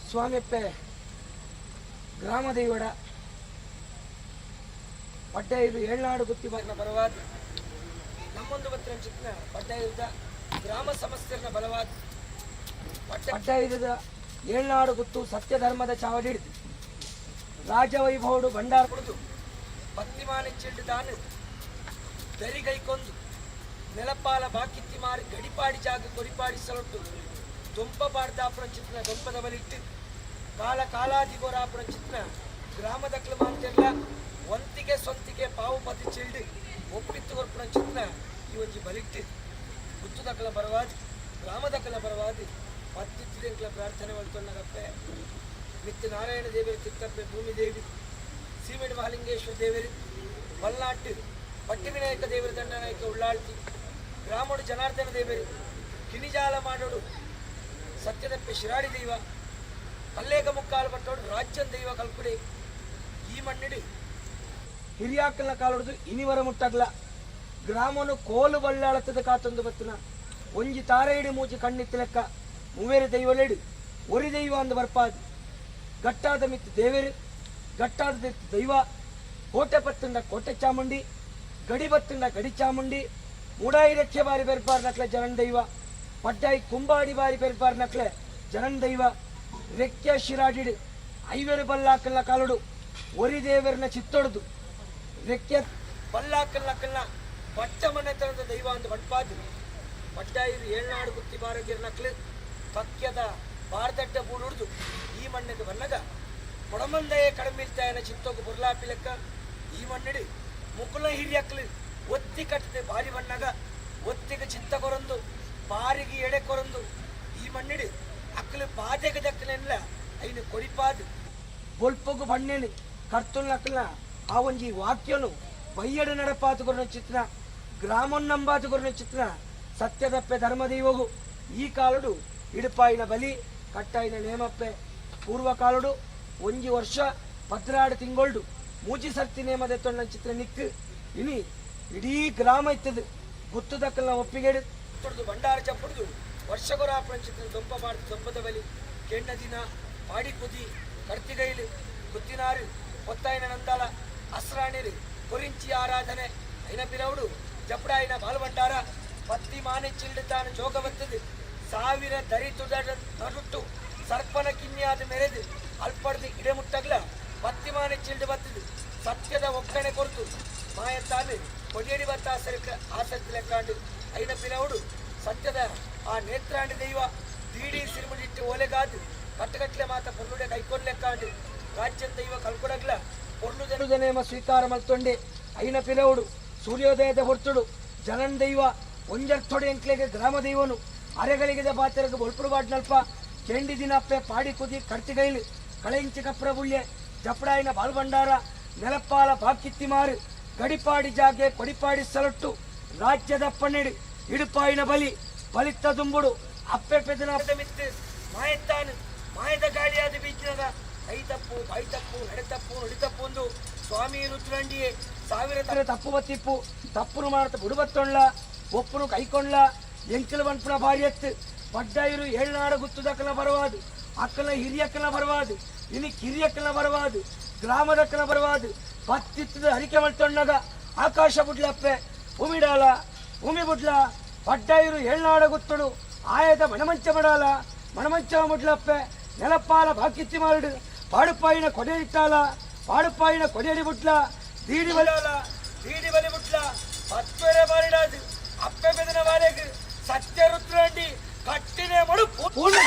ಸ್ವಾಮಿಯಪ್ಪೆ ಗ್ರಾಮದೇವಡ ಪಡ್ಡೈರು ಏಳ್ನಾಡು ಗುತ್ತಿ ಬರವಾದ ನಮ್ಮೊಂದು ಪತ್ರ ಪಡ್ಡೈರದ ಗ್ರಾಮ ಸಮಸ್ಯೆನ ಬಲವಾದ ಪಡ್ಡೈರದ ಏಳ್ನಾಡು ಗುತ್ತು ಸತ್ಯಧರ್ಮದ ಚಾವಡಿ ಹಿಡಿದು ರಾಜವೈಭವಡು ಭಂಡಾರ ಕುಡಿದು ಪತ್ತಿಮಾನೆ ಚೆಂಡು ದಾನು ದರಿಗೈಕೊಂದು ನೆಲಪಾಲ ಬಾಕಿತ್ತಿ ಮಾರಿ ಗಡಿಪಾಡಿ ಜಾಗ ಕೊರಿಪಾಡಿ ಸಲೊಟ್ಟು ದೊಂಪ ಬಾರ್ದಾಪುರ ಚಿತ್ರ ದೊಂಪದ ಬಲಿಟ್ಟು ಕಾಲ ಕಾಲಾದಿಗೋರಾಪುರ ಚಿತ್ರ ಗ್ರಾಮದ ಮಾಂತೆಲ್ಲ ಒಂತಿಗೆ ಸೊಂತಿಗೆ ಪಾವು ಪತಿ ಚಿಲ್ಡು ಒಪ್ಪಿತ್ತು ಕೊರ್ಪುನ ಚಿತ್ರ ಈ ಒಂಜಿ ಬಲಿಟ್ಟು ಗುತ್ತುದಕ್ಕಲ ಬರವಾದಿ ಗ್ರಾಮದಕ್ಕಲ ಬರವಾದಿ ಪತ್ತಿತ್ತಿದೆಂಕ್ಲ ಪ್ರಾರ್ಥನೆ ಮಲ್ತೊನ್ನಗಪ್ಪೆ ಮಿತ್ತು ನಾರಾಯಣ ದೇವರು ತಿತ್ತಪ್ಪೆ ಭೂಮಿದೇವಿ ಸೀಮೆಡು ಮಹಾಲಿಂಗೇಶ್ವರ ದೇವರು ಬಲ್ನಾಟ್ಟು ಪಟ್ಟಿವಿನಾಯಕ ದೇವರ ದಂಡನಾಯಕ ಉಳ್ಳಾಳ್ತಿ ಗ್ರಾಮಡು ಜನಾರ್ದನ ದೇವರು ಕಿಣಿಜಾಲ ಮಾಡೋಡು ಸತ್ಯದಪ್ಪೆ ಶಿರಾಡಿ ದೈವ ಕಲ್ಲೇಗ ಮುಕ್ಕಾಲು ಪಟ್ಟೋಡು ರಾಜ್ಯನ್ ದೈವ ಕಲ್ಪುಡೆ ಈ ಮಣ್ಣಿಡು ಹಿರಿಯಾಕಲ್ನ ಕಾಲೊಡ್ದು ಇನಿವರ ಮುಟ್ಟಗ್ಲ ಗ್ರಾಮನು ಕೋಲು ಬಳ್ಳಾಳತ್ತದ ಕಾತೊಂದು ಬತ್ತನ ಒಂಜಿ ತಾರೆಯಿಡು ಮೂಜಿ ಕಣ್ಣಿತ್ತು ಲೆಕ್ಕ ಮೂವೇರು ದೈವಲೇಡು ಒರಿ ದೈವ ಅಂದು ಬರ್ಪಾದು ಗಟ್ಟಾದ ಮಿತ್ತು ದೇವೇರು ಗಟ್ಟಾದ ದಿತ್ತು ದೈವ ಕೋಟೆ ಪತ್ತುಂಡ ಕೋಟೆ ಚಾಮುಂಡಿ ಗಡಿ ಬತ್ತುಂಡ ಗಡಿ ಚಾಮುಂಡಿ ಮೂಡಾಯಿ ರಕ್ಷೆ ಬಾರಿ ಬೆರ್ಪಾರ್ ನಕ್ಲ ಜನನ್ ದೈವ. ಪಡ್ಡಾಯಿ ಕುಂಬಾಡಿ ಬಾರಿ ಪೆರ್ಪಾರ್ ನಕ್ಲೆ ಜನನ್ ದೈವ ರೆಕ್ಕೆ ಶಿರಾಡಿಡು ಐವೆರು ಬಲ್ಲಾಕಲ್ಲ ಕಾಲುಡು ಒರಿ ದೇವರನ್ನ ಚಿತ್ತೊಡ್ದು ರೆಕ್ಕೆ ಬಲ್ಲಾಕಲ್ಲ ಪಟ್ಟ ಮನೆತನದ ದೈವ ಅಂದು ಬಟ್ಪಾದು ಪಡ್ಡಾಯಿರು ಏಳ್ನಾಡು ಗುತ್ತಿ ಬಾರಗಿರ್ನಕ್ಲು ಪಕ್ಯದ ಬಾರ್ದಡ್ಡ ಬೂಡುಡ್ದು ಈ ಮಣ್ಣಿಗೆ ಬನ್ನಗ ಕೊಡಮಂದೆಯ ಕಡಮಿಲ್ತಾಯನ ಚಿತ್ತೋಗು ಬುರ್ಲಾಪಿ ಲೆಕ್ಕ ಈ ಮಣ್ಣಿಡು ಮುಕುಲ ಹಿರಿಯಕ್ಲು ಒತ್ತಿ ಕಟ್ಟದೆ ಬಾರಿ ಬಣ್ಣಗ ಒತ್ತಿಗೆ ಚಿತ್ತ ಕೊರಂದು ಬಾರಿಗೆ ಎಡೆ ಕೊರಂದು ಈ ಮಣ್ಣಿಡು ಅಕ್ಕಲು ಬಾಧೆಗೆ ದಕ್ಕಲೆಲ್ಲ ಐನು ಕೊಡಿಪಾದು ಬೊಲ್ಪಗು ಬಣ್ಣೇನು ಕರ್ತುಲ್ನಕ್ಕಲ್ನ ಆ ಒಂಜಿ ವಾಕ್ಯನು ಬಯ್ಯಡು ನಡಪಾತು ಕೊರನ ಚಿತ್ರ ಗ್ರಾಮನ್ನಂಬಾತು ಕೊರನ ಚಿತ್ರ ಸತ್ಯದಪ್ಪೆ ಧರ್ಮದೈವಗು ಈ ಕಾಲುಡು ಇಡುಪಾಯಿನ ಬಲಿ ಕಟ್ಟಾಯಿನ ನೇಮಪ್ಪೆ ಪೂರ್ವ ಕಾಲುಡು ಒಂಜಿ ವರ್ಷ 12 ತಿಂಗೊಳ್ಡು ಮೂಜಿ ಸರ್ತಿ ನೇಮದ ತೊಣ್ಣ ಚಿತ್ರ ನಿಕ್ಕು ಇನಿ ಇಡೀ ಗ್ರಾಮ ಇತ್ತದು ಗುತ್ತದಕ್ಕಲ್ನ ಒಪ್ಪಿಗೆಡು ತೊಡ್ದು ಭಂಡಾರ ಚಪ್ಪುಡ್ದು ವರ್ಷಗೊರ ಚಿತ್ರ ದೊಂಪ ಮಾಡ್ದು ದೊಂಪದ ಬಲಿ ಕೆಣ್ಣ ದಿನ ಪಾಡಿ ಕುದಿ ಕರ್ತಿಗೈಲು ಗುತ್ತಿನಾರು ಒತ್ತಾಯಿನ ನಂದಾಲ ಅಸ್ರಾಣಿರು ಕೊರಿಂಚಿ ಆರಾಧನೆ ಐನ ಪಿರವುಡು ಜಪಡಾಯಿನ ಬಾಲಭಂಡಾರ ಪತ್ತಿ ಮಾನೆ ಚಿಲ್ಡು ತಾನು ಜೋಗ ಬತ್ತದು ಸಾವಿರ ದರಿ ತುಡ ನಡುಟ್ಟು ಸರ್ಪನ ಕಿನ್ಯಾದ ಮೆರೆದು ಅಲ್ಪಡ್ದು ಇಡೆಮುಟ್ಟಗ್ಲ ಪತ್ತಿ ಮಾನೆ ಚಿಲ್ಡು ಬತ್ತದು ಸತ್ಯದ ಒಕ್ಕಣೆ ಕೊರ್ತು ಮಾಯತ್ತಾನು ಕೊಡಿಯಡಿ ಬತ್ತ ಆಸರಿಕ ಆಸಕ್ತಿ ಲೆಕ್ಕಾಂಡು ಐನ ಪಿರವುಡು ಸತ್ಯದ ಆ ನೇತ್ರಾಂಡಿ ದೈವ ದೀಡಿ ಸಿರುಮುಡಿಟ್ಟು ಓಲೆಗಾದು ಕಟ್ಟುಕಟ್ಲೆ ಮಾತ ಪೊರ್ಲುಡೆ ಕೈಕೊಂಡ್ ಲೆಕ್ಕಾಂಡು ರಾಜ್ಯದ ದೈವ ಕಲ್ಕೊಡಗ್ಲ ಪೊರ್ಲು ನೇಮ ಸ್ವೀಕಾರ ಮಲ್ತೊಂಡೆ ಐನ ಪಿರವುಡು ಸೂರ್ಯೋದಯದ ಹೊರ್ತುಡು ಜನನ್ ದೈವ ಒಂಜರ್ಥೊಡೆ ಎಂಕ್ಲೆಗೆ ಗ್ರಾಮ ದೈವನು ಅರೆಗಳಿಗೆದ ಬಾತರಗ ಬೊಲ್ಪುಡು ಬಾಡ್ನಲ್ಪ ಕೆಂಡಿ ದಿನಪ್ಪೆ ಪಾಡಿ ಕುದಿ ಕರ್ತಿಗೈಲು ಕಳೆಂಚಿ ಕಪ್ರ ಬುಳ್ಳೆ ಜಪಡಾಯಿನ ಬಾಲ್ಭಂಡಾರ ನೆಲಪಾಲ ಬಾಕಿತ್ತಿಮಾರು ಗಡಿಪಾಡಿ ಜಾಗೆ ಕೊಡಿಪಾಡಿ ಸಲೊಟ್ಟು ರಾಜ್ಯದ ಪನ್ನೆಡು ಇಡುಪಾಯಿನ ಬಲಿ ಬಲಿತ್ತ ದುಂಬುಡು ಅಪ್ಪೆ ಪೆದನ ಮಿತ್ತು ಮಾಯತ್ತಾನು ಮಾಯದ ಗಾಳಿಯಾದ ಬೀಚಿನದ ಕೈ ತಪ್ಪು ಬಾಯಿ ತಪ್ಪು ನಡೆ ತಪ್ಪು ನುಡಿ ತಪ್ಪು ಒಂದು ಸ್ವಾಮಿ ರುದ್ರಂಡಿಯೇ ಸಾವಿರ ತರ ತಪ್ಪು ಬತ್ತಿಪ್ಪು ತಪ್ಪುನು ಮಾಡತ ಬುಡುಬತ್ತೊಳ್ಳ ಒಪ್ಪುನು ಕೈಕೊಂಡ್ಲ ಎಂಕಲ ಬನ್ಪುನ ಭಾರ್ಯತ್ತು ಪಡ್ಡೈರು ಏಳ್ನಾಡ ಗುತ್ತುದಕ್ಕಲ ಬರವಾದು ಅಕ್ಕಲ ಹಿರಿಯಕ್ಕಲ ಬರವಾದು ಇನಿ ಕಿರಿಯಕ್ಕಲ ಬರವಾದು ಗ್ರಾಮದಕ್ಕಲ ಬರವಾದು ಪತ್ತಿತ್ತದ ಹರಿಕೆ ಮಲ್ತೊಣ್ಣಗ ಆಕಾಶ ಬುಡ್ಲಪ್ಪೆ ಉಮಿಡಾಲ ಉಮಿ ಬುಡ್ಲ ಪಡ್ಡೈರು ಏಳ್ನಾಡ ಗುತ್ತುಡು ಆಯದ ಮಣಮಂಚ ಮಡಾಲ ಮಣಮಂಚ ಮುಡ್ಲಪ್ಪೆ ನೆಲಪಾಲ ಬಾಕಿತ್ತಿ ಮಾರಡು ಪಾಡುಪಾಯಿನ ಕೊಡೆ ಇಟ್ಟಾಲ ಪಾಡುಪಾಯಿನ ಕೊಡೆಯಡಿ ಬುಟ್ಲ ದೀಡಿ ಬಲಾಲ ದೀಡಿ ಬಲಿ ಬುಟ್ಲ ಪತ್ವೆರೆ ಬಾರಿಡಾದು ಅಪ್ಪೆ ಬೆದನ ವಾಲೆಗ್ ಸತ್ಯ ರುದ್ರಂಡಿ ಕಟ್ಟಿನೆ ಮಡು ಪೂರ್ಣ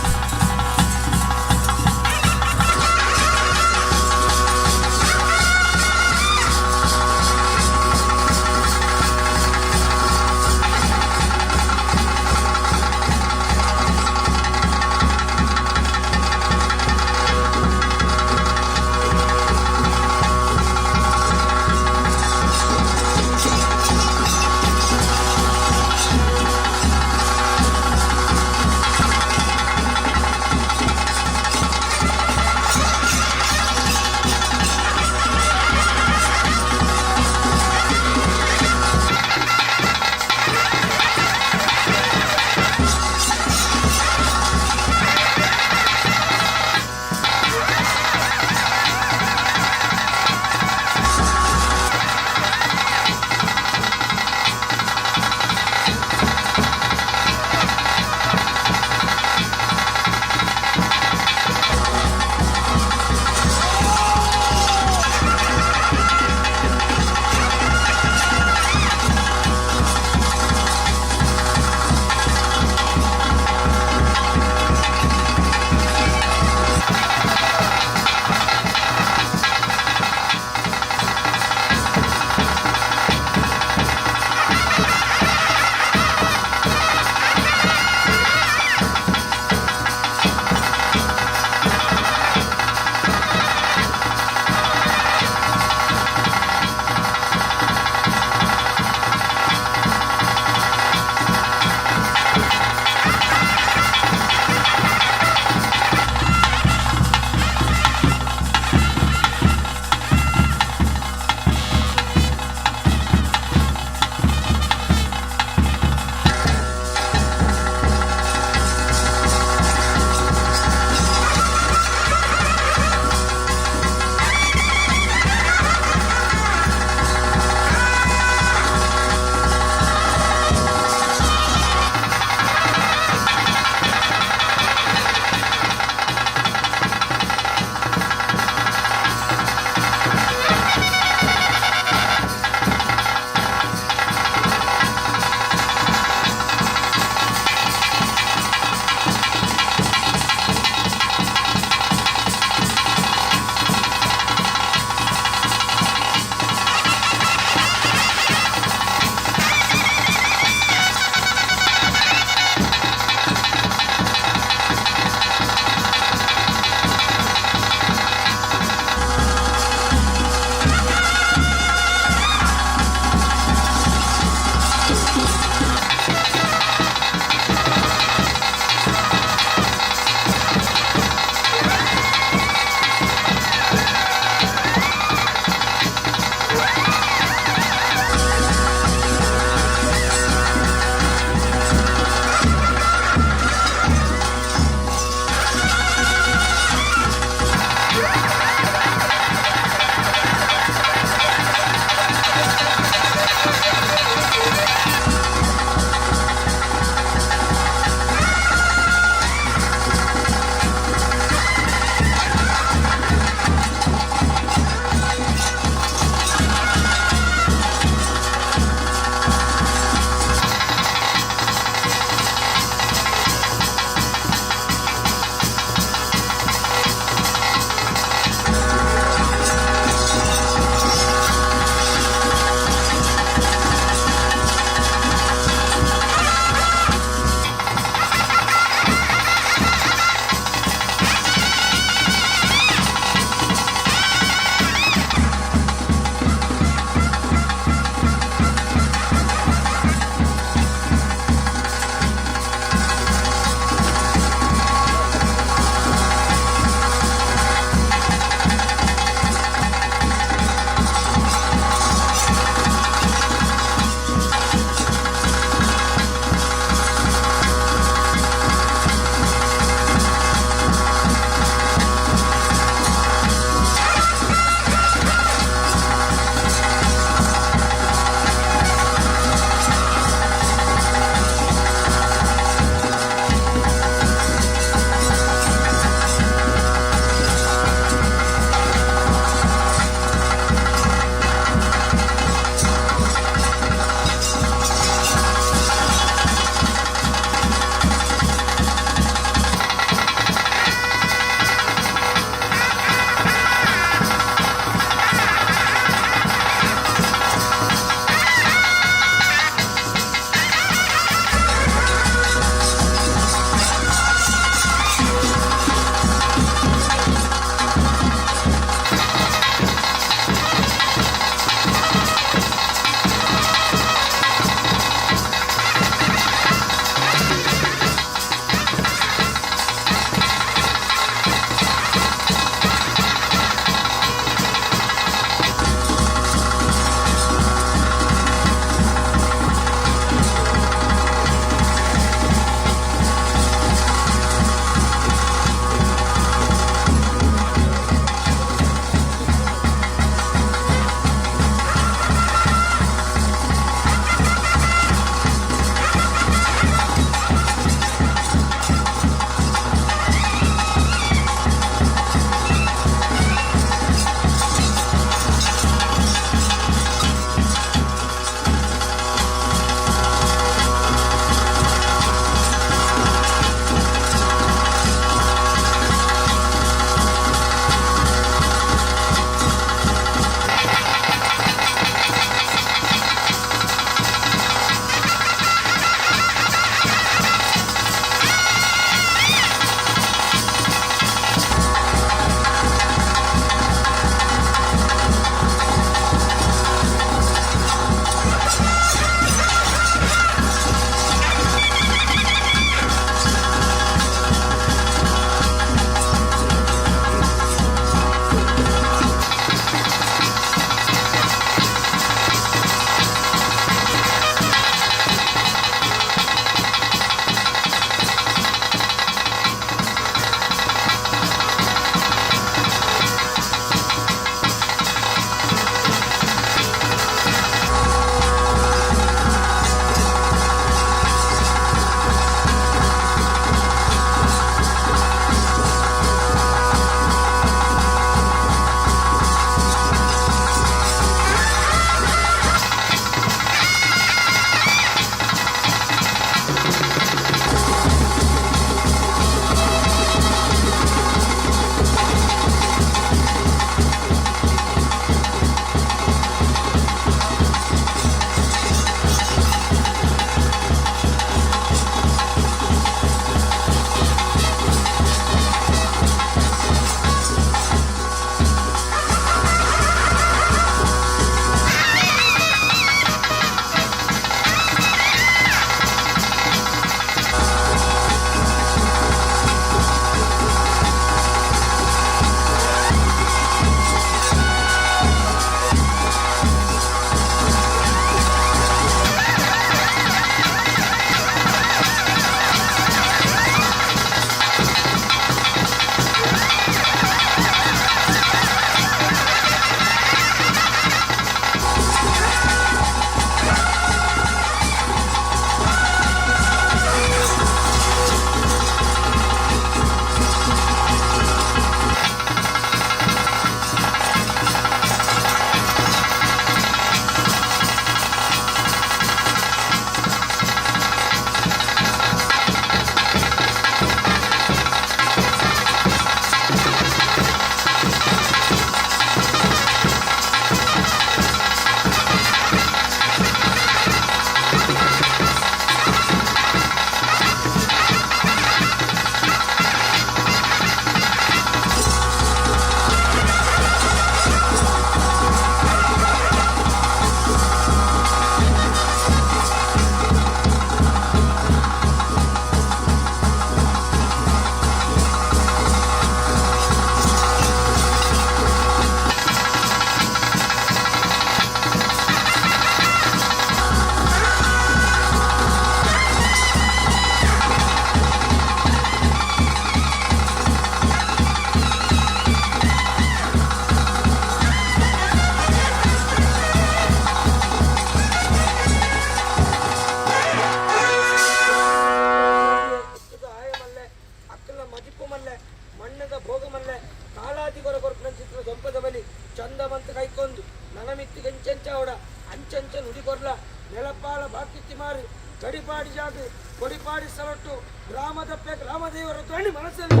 ಕಜಿಪ್ಪು ಮಲ್ಲೆ, ಮಣ್ಣದ ಭೋಗ ಮಲ್ಲೆ, ಕಾಲಾದಿ ಕೊರ ಕೊರ್ಪುನಂಚಿತ್ತಿನ ದೊಂಪದ ಬಲಿ ಚಂದ ಬಂತ ಕೈಕೊಂದು ನನಮಿತ್ತಿ ಕೆಂಚೆಂಚಾವಡ ಅಂಚಂಚ ನುಡಿ ಕೊರ್ಲ ನೆಲಪಾಲ ಬಾಕಿತ್ತಿ ಮಾರು ಗಡಿಪಾಡಿ ಜಾಗ ಕೊಡಿಪಾಡಿ ಸಲೊಟ್ಟು ಗ್ರಾಮದಪ್ಪೆ ಗ್ರಾಮದೇವರ ಧ್ವನಿ ಮನಸ್ಸಲ್ಲಿ.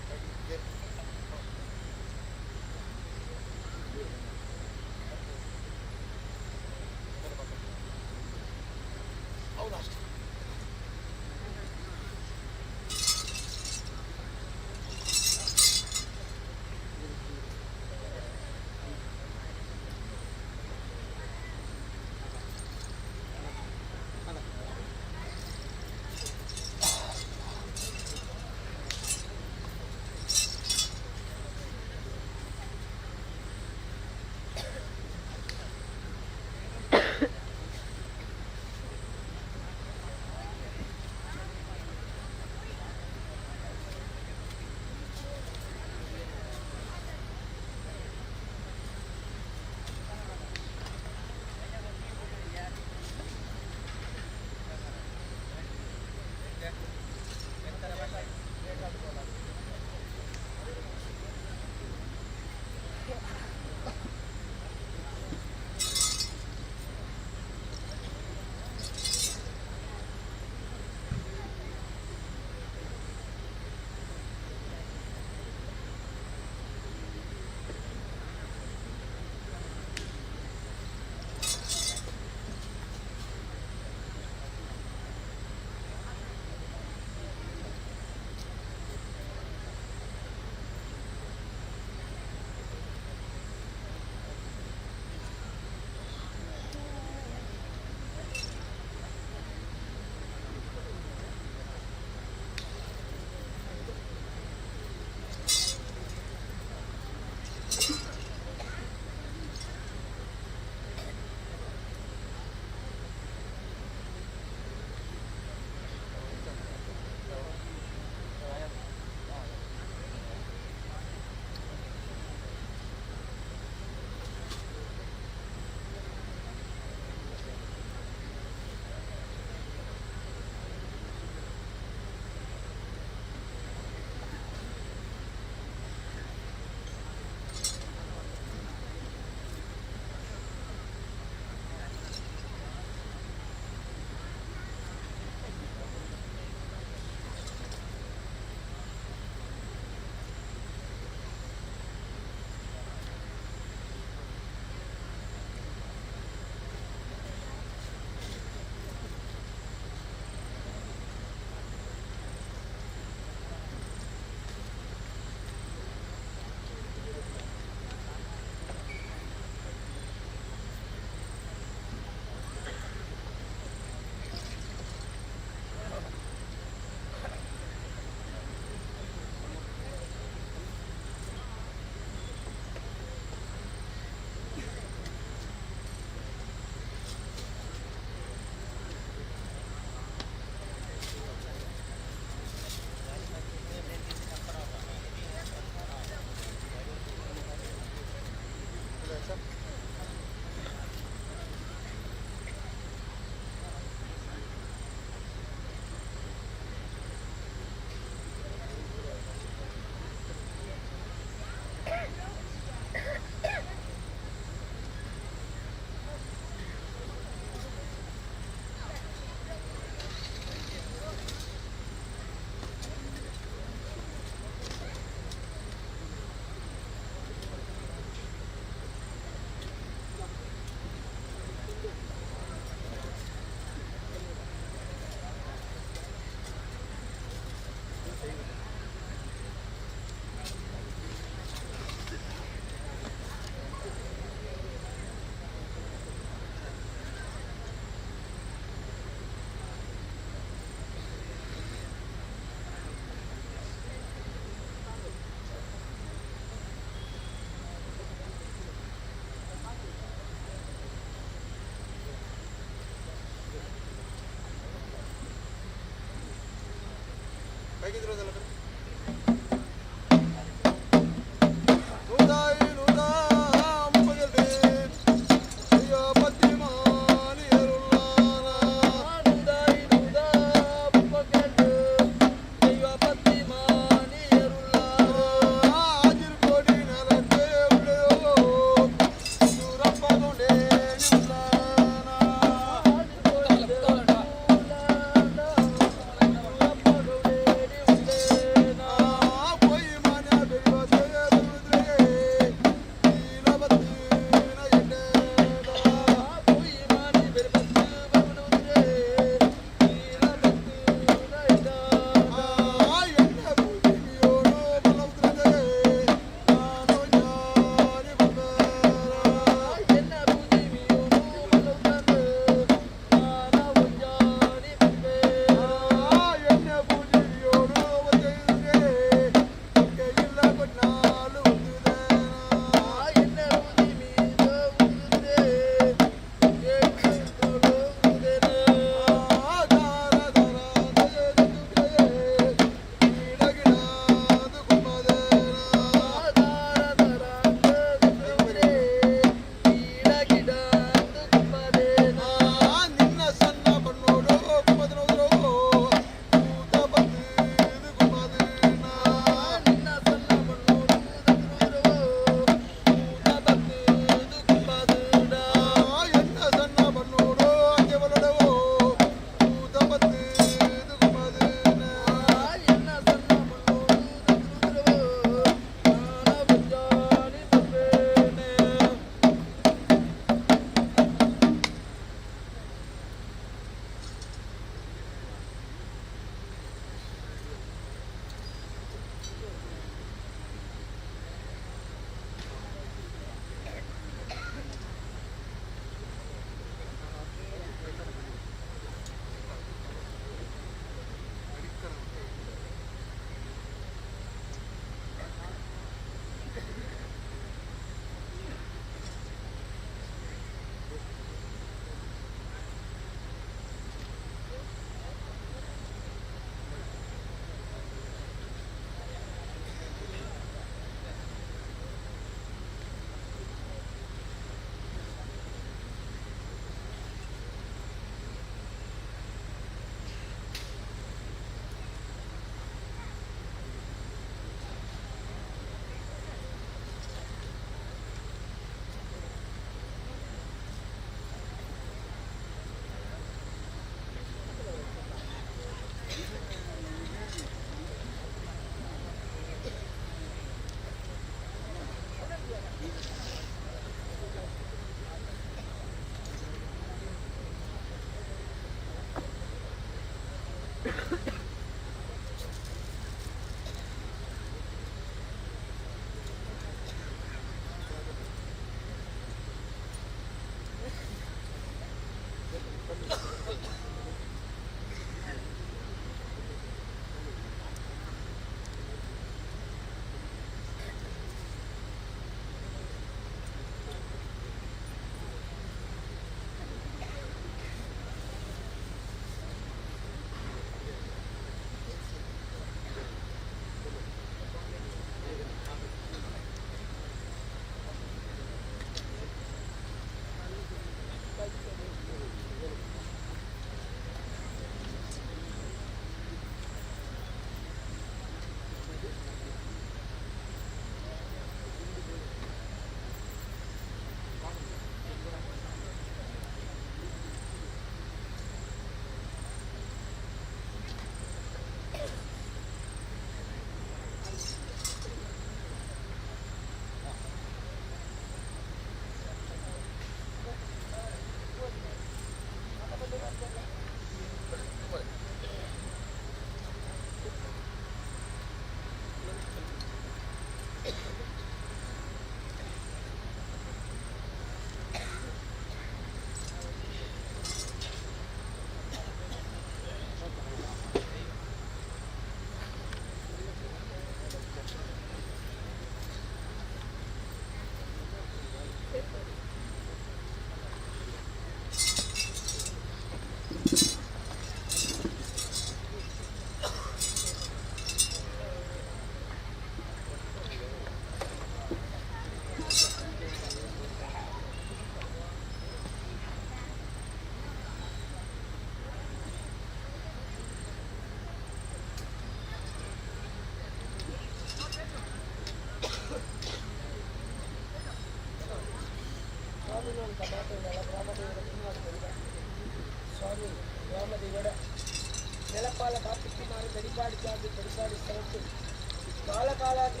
ಕಾಲಕಾಲಾದಿ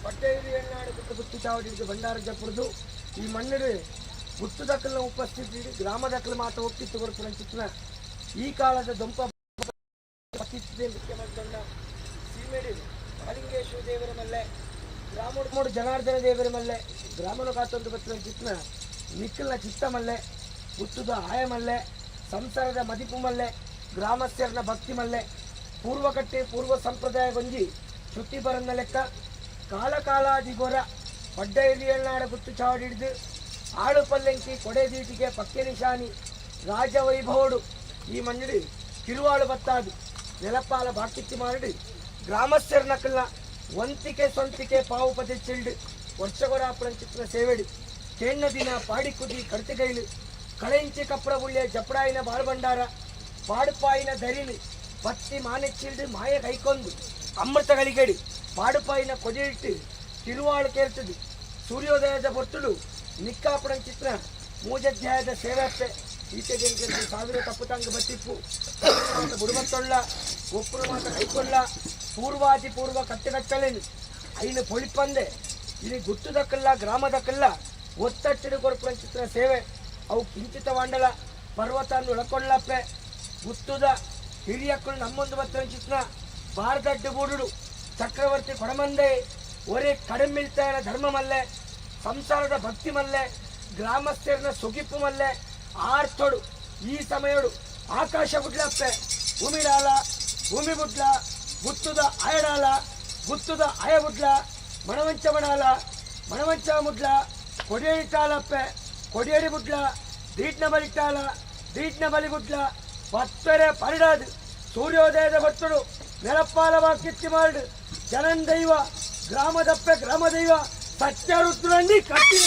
ಪಟ್ಟೈದು ಎಣ್ಣಾಡು ಗುಟ್ಟು ಗುತ್ತು ಚಾವಡಿಗೆ ಭಂಡಾರ ಜಪುರದು ಈ ಮಣ್ಣಿಡು ಗುತ್ತು ದಕ್ಕಲ್ನ ಉಪಸ್ಥಿತಿ ಗ್ರಾಮದಕ್ಕಲು ಮಾತ ಒಪ್ಪಿತ್ತು ಕೊರಪುರಂಚಿತ್ನ ಈ ಕಾಲದ ದೊಂಪ ಸೀಮೆಡಿ ಮಹಾಲಿಂಗೇಶ್ವರ ದೇವರ ಮಲ್ಲೆ, ಗ್ರಾಮೋಡು ಜನಾರ್ದನ ದೇವರ ಮಲ್ಲೆ, ಗ್ರಾಮನು ಕಾತೊಂದು ಬತ್ತಿನ ನಿಕ್ಕಲ್ನ ಚಿತ್ತ ಮಲ್ಲೆ, ಗುತ್ತುದ ಆಯ ಮಲ್ಲೆ, ಸಂಸಾರದ ಮದಿಪು ಮಲ್ಲೆ, ಗ್ರಾಮಸ್ಥರನ ಭಕ್ತಿ ಮಲ್ಲೆ, ಪೂರ್ವಕಟ್ಟೆ ಪೂರ್ವ ಸಂಪ್ರದಾಯ ಗೊಂಜಿ ಶ್ರುತಿ ಬರನ್ನ ಲೆಕ್ಕ ಕಾಲ ಕಾಲಾದಿಗೊರ ಪಡ್ಡ ಹಿರಿಯಲ್ನಾಡ ಗುತ್ತು ಚಾವಡಿ ಹಿಡಿದು ಆಳು ಪಲ್ಲೆಂಕಿ ಕೊಡೆದೀಟಿಗೆ ಪಕ್ಕೆ ನಿಶಾನಿ ರಾಜವೈಭವಡು ಈ ಮಣ್ಣಿಡು ಕಿರುವಾಳು ಬತ್ತಾದು ನೆಲಪಾಲ ಬಾಕಿತ್ತಿ ಮಾಡಿ ಗ್ರಾಮಸ್ಥರ ನಕಲ್ನ ವಂತಿಕೆ ಸ್ವಂತಿಕೆ ಪಾವು ಪದೆ ಚೆಲ್ಡು ವರ್ಷಗೊರ ಚಿತ್ರ ಸೇವೆಡು ಕೇಣ್ಣ ದಿನ ಪಾಡಿ ಕುದಿ ಕಡ್ತಿಗೈಲು ಕಳೆಂಚಿ ಕಪ್ರ ಉಳ್ಳೆ ಜಪಡಾಯಿನ ಬಾಳ್ಬಂಡಾರ ಪಾಡುಪಾಯಿನ ದರಿಲು ಪತ್ತಿ ಮಾನೆಚ್ಚಿಲ್ಡು ಮಾಯ ಕೈಕೊಂದು ಅಮೃತ ಗಳಿಗೆಡು ಪಾಡುಪಾಯಿನ ಕೊಜೆಯಿಟ್ಟು ತಿರುವಾಳು ಕೇರ್ತದು ಸೂರ್ಯೋದಯದ ಬೊರ್ತುಡು ನಿಕ್ಕಾಪುಡಂ ಚಿತ್ರ ಮೂಜಧ್ಯಾಯದ ಸೇವಾಪ್ಪೆ ಈತೆಗೆ ಸಾವಿರ ತಪ್ಪು ತಂಗ ಬತ್ತಿಪ್ಪು ಬುಡುಮತ್ತೊಳ್ಳ ಒಪ್ಪುನ ಮಾತ ಕೈಕೊಳ್ಳ ಪೂರ್ವಾದಿ ಪೂರ್ವ ಕಟ್ಟೆಗಟ್ಟಲೇನು ಐನು ಪೊಳಿಪಂದೆ ಇಲ್ಲಿ ಗುತ್ತುದಕ್ಕಲ್ಲ ಗ್ರಾಮದಕ್ಕಲ್ಲ ಒತ್ತಟ್ಟಿಡು ಕೊರಪುರ ಚಿತ್ರ ಸೇವೆ ಅವು ಕಿಂಚಿತ ವಾಂಡಲ ಪರ್ವತ ಒಳಕೊಳ್ಳಪ್ಪೆ ಗುತ್ತುದ ಹಿರಿಯಕ್ಕಳು ನಮ್ಮೊಂದು ಬತ್ತಿನ ಚಿತ್ರ ಬಾರ್ದಡ್ಡು ಬೂಡುಡು ಚಕ್ರವರ್ತಿ ಕೊಡಮಂದೆ ಒರೇ ಕಡಮಿಲ್ತಾಯನ ಧರ್ಮ ಮಲ್ಲೆ, ಸಂಸಾರದ ಭಕ್ತಿ ಮಲ್ಲೆ, ಗ್ರಾಮಸ್ಥರನ ಸುಗಿಪ್ಪು ಮಲ್ಲೆ, ಆರ್ತೊಡು ಈ ಸಮಯಡು ಆಕಾಶ ಬುಡ್ಲಪ್ಪೆ ಭೂಮಿಡಾಲ ಭೂಮಿ ಬುಡ್ಲ ಗುತ್ತುದ ಅಯಡಾಲ ಗುತ್ತುದ ಅಯಬುಡ್ಲ ಮಣವಂಚ ಮಣಾಲ ಮಣವಂಚ ಮುಡ್ಲ ಕೊಡಿಯಡಿಟಾಲಪ್ಪೆ ಕೊಡಿಯಡಿ ಬುಡ್ಲ ದೀಟ್ನ ಬಲಿಟ್ಟಾಲ ದೀಟ್ನ ಬಲಿ ಬುಡ್ಲ ಪತ್ತರೆ ಪರಿಡಾದು ಸೂರ್ಯೋದಯದ ಭಟ್ಟರು ನೆಲಪಾಲ ಕಿತ್ತಿ ಮಾಡು ಜನನ್ ದೈವ ಗ್ರಾಮದಪ್ಪೆ ಗ್ರಾಮದೈವ ಸತ್ಯರುದ್ರಲ್ಲಿ ಕಟ್ಟಿ.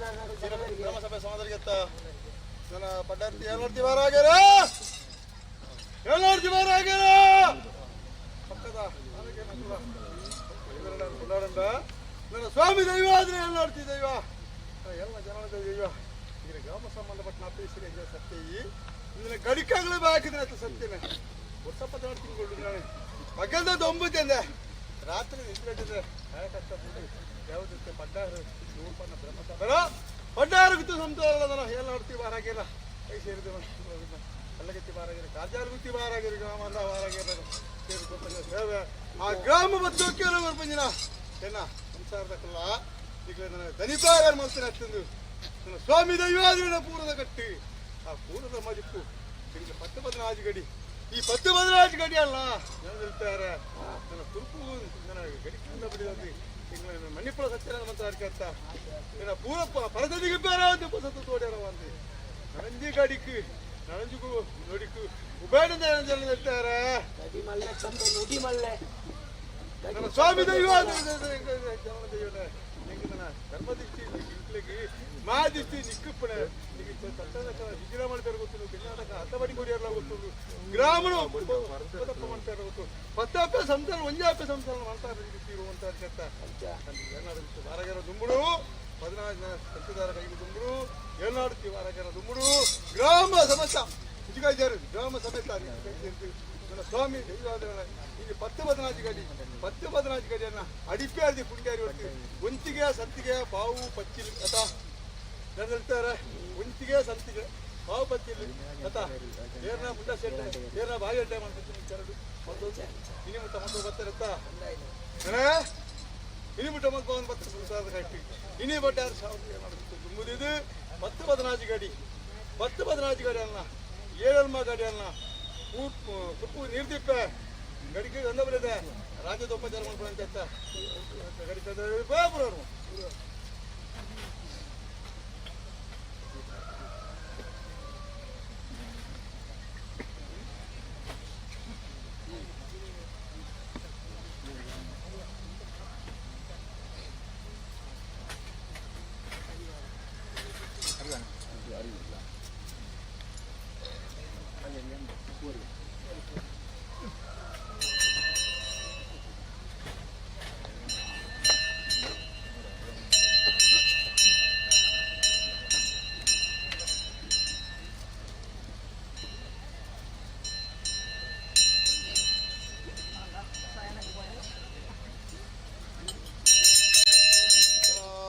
ಗ್ರಾಮ ಸಭೆ ಸಮಾಧಾನಗೆತ್ತ ನನ್ನ ಪಡ್ಡಾರ್ತಿ ಏಳ್ನೂರ್ತಿ ವಾರಾಗ್ಯಾರ ಏಳ್ನೂರ್ತಿ ವಾರಾಗ್ಯಾರ ಪಕ್ಕದ ಕೊಂಡಾಡಂಡ ನನ್ನ ಸ್ವಾಮಿ ದೈವ ಆದ್ರೆ ಏಳ್ನೂರ್ತಿ ದೈವ ಎಲ್ಲ ಜನದ ದೈವ ಈಗ ಗ್ರಾಮ ಸಂಬಂಧಪಟ್ಟ ಆಫೀಸಿಗೆ ಸತ್ಯ ಇಂದಿನ ಗಡಿಕಾಗಲೇ ಬಾಕಿದ್ರೆ ಅಂತ ಸತ್ಯನೇ ವರ್ಷ 14 ತಿಂಗಳು ನಾನು ಪಗಲ್ದ ದೊಂಬುತ್ತೆಂದೆ ರಾತ್ರಿ ನಿದ್ರೆ ಕಷ್ಟಪಟ್ಟು ಯಾವುದಕ್ಕೆ ಪಡ್ಡಾರು ನೂರು ಬ್ರಹ್ಮ ಪಡ್ಡಾರು ಗುತ್ತು ಸಂತೋಷ ಎಲ್ಲ ನೋಡ್ತೀವಿ ಬಾರಾಗಿಲ್ಲ ಕೈ ಸೇರಿದ ಅಲ್ಲಗತ್ತಿ ಬಾರಾಗಿರ ಕಾರ್ಜಾರು ಗುತ್ತಿ ಬಾರಾಗಿರ ಗ್ರಾಮ ಅಂದ ಬಾರಾಗಿರ ಸೇವೆ ಆ ಗ್ರಾಮ ಬದ್ದೋಕೆ ಬರ್ಪಂಜಿನ ಏನ ಸಂಸಾರದಕ್ಕಲ್ಲ ಈಗ ನನ್ನ ದನಿಪಾರ ಮಾಡ್ತೀನಿ ಅತ್ತಂದು ನನ್ನ ಸ್ವಾಮಿ ದೈವಾದಿನ ಪೂರದ ಕಟ್ಟಿ ಆ ಪೂರದ ಮದಿಪ್ಪು ಈಗ 10 14 ಗಡಿ ಈ 10 14 ಗಡಿ ಅಲ್ಲ ನಾನು ಹೇಳ್ತಾರೆ ನನ್ನ ತುರುಪು ನನ್ನ ಗಡಿ ಬಿಡಿದಂತೆ ಈಗ ಮಣಿಪುರ ಸತ್ಯನಾರಾಯಣ ಮಂತ್ರ ಅರ್ಕತ್ತ ನನ್ನ ಪೂರಪ್ಪ ಪರದದಿಗೆ ಬೇರೆ ಒಂದು ಸತ್ತು ತೋಡ್ಯಾರ ಅಂತೆ ನರಂಜಿ ಗಡಿக்கு ನರಂಜಿಗೂ ನೋಡಿಕು ಉಬೇಡದ ಹೇಳ್ತಾರೆ ಗಡಿ ಮಲ್ಲೆ ಚಂದ ನುಡಿ ಮಲ್ಲೆ. ನನ್ನ ಸ್ವಾಮಿ ದೈವ ದೈವ ನನ್ನ ಧರ್ಮದಿಷ್ಟಿ ಇಂಕ್ಲಿಗೆ ಮಾ ದಿಷ್ಟಿ ನಿಕ್ಕಪ್ಪಣೆ ಈಗ ತಟ್ಟದ ಹಿಜಿರ ಮಾಡ್ತಾರೆ ಗೊತ್ತು ಕರ್ನಾಟಕ ಹತ್ತಬಡಿ ಕೊಡಿಯಲ್ಲ ಗೊತ್ತು ಗ್ರಾಮನು ಮಾಡ್ತಾರೆ ಗೊತ್ತು ಪತ್ತಾಪೆ ಸಂಸಾರ ಒಂಜಾಪೆ ಸಂಸಾರ ಮಾಡ್ತಾರೆ ಇರುವಂತ ಕೆತ್ತ ವಾರಗರ ದುಂಬುಡು 14 ಸಂತದಾರ ಕೈಗೆ ದುಂಬುಡು ಏಳ್ನಾಡುತ್ತಿ ವಾರಗರ ದುಂಬುಡು ಗ್ರಾಮ ಸಮೇತ ಹಿಜಿಗಾಚಾರ್ಯ ಗ್ರಾಮ ಸಮೇತ ನನ್ನ ಸ್ವಾಮಿ ದೈವಾದರಣ ಈಗ 10 14 ಗಡಿ 10 14 ಗಡಿಯನ್ನ ಅಡಿಪ್ಯಾರ್ದಿ ಪುಂಡ್ಯಾರಿ ಹೊರ್ತಿ ಒಂತಿಗೆ ಸಂತಿಗೆ ಪಾವು ಪಚ್ಚಿಲ್ ಅತ ನಾನು ಹೇಳ್ತಾರೆ ಒಂತಿಗೆ ಸಂತಿಗೆ ಪಾವು ಪಚ್ಚಿಲ್ ಅತ ಏರ್ನ ಮುಂಡ ಸೆಟ್ಟೆ ಏರ್ನ ಬಾಯಿ ಅಡ್ಡೆ ಮಾಡ್ಕೊತೀನಿ ಚರಡು ಮತ್ತು ಇನಿ ಮುಟ್ಟ ಮತ್ತು ಬರ್ತಾರತ್ತ ಇನಿ ಮುಟ್ಟ ಮತ್ತು ಪವನ್ ಬತ್ತ ಸಂಸಾರದ ಕಟ್ಟಿ ಇನಿ ಬಡ್ಡ ಸಾವಿರ ತುಂಬುದಿದು 10 14 ಗಡಿ 10 14 ಗಡಿ ಅಲ್ಲ ಏಳಲ್ಮ ಗಡಿ ಅಲ್ಲ ಕುಪ್ಪು ನೀರ್ದಿಪ್ಪೆ ಗಡಿಗೆ ಗಂಧ ಬರಿದೆ ರಾಜ್ಯದ ಉಪಚಾರ ಮಾಡ್ಕೊಳ್ಳಂತ ಗಡಿ ಬಾಬುರವರು.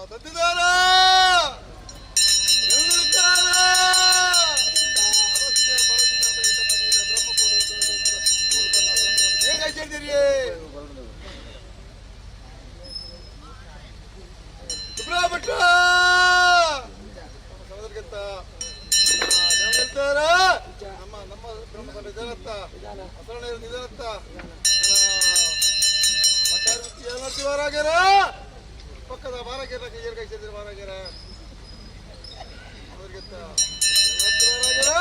ತದ್ದಿದಾರ ಹೇಗಾಯ್ತೀರಿ ಸುಬ್ರಹ್ಮಣ್ಯ ಸಹೋದರಿಗಿಂತ ಹೇಳ್ತಾರ ನಮ್ಮ ನಮ್ಮ ಬ್ರಹ್ಮಸಭೆ ನಿಧಾನತ್ತ ಅಸರಣ ನಿಧಾನತ್ತ ವಾರಾಗ್ಯಾರ ಪಕ್ಕದ ವಾರಾಗ್ಯಾರ ಏರ್ ಕೈ ಸೇರಿದ್ರೆ ವಾರಾಗ್ಯಾರ ಅವ್ರಿಗಿಂತ ವಾರಾಗ್ಯಾರ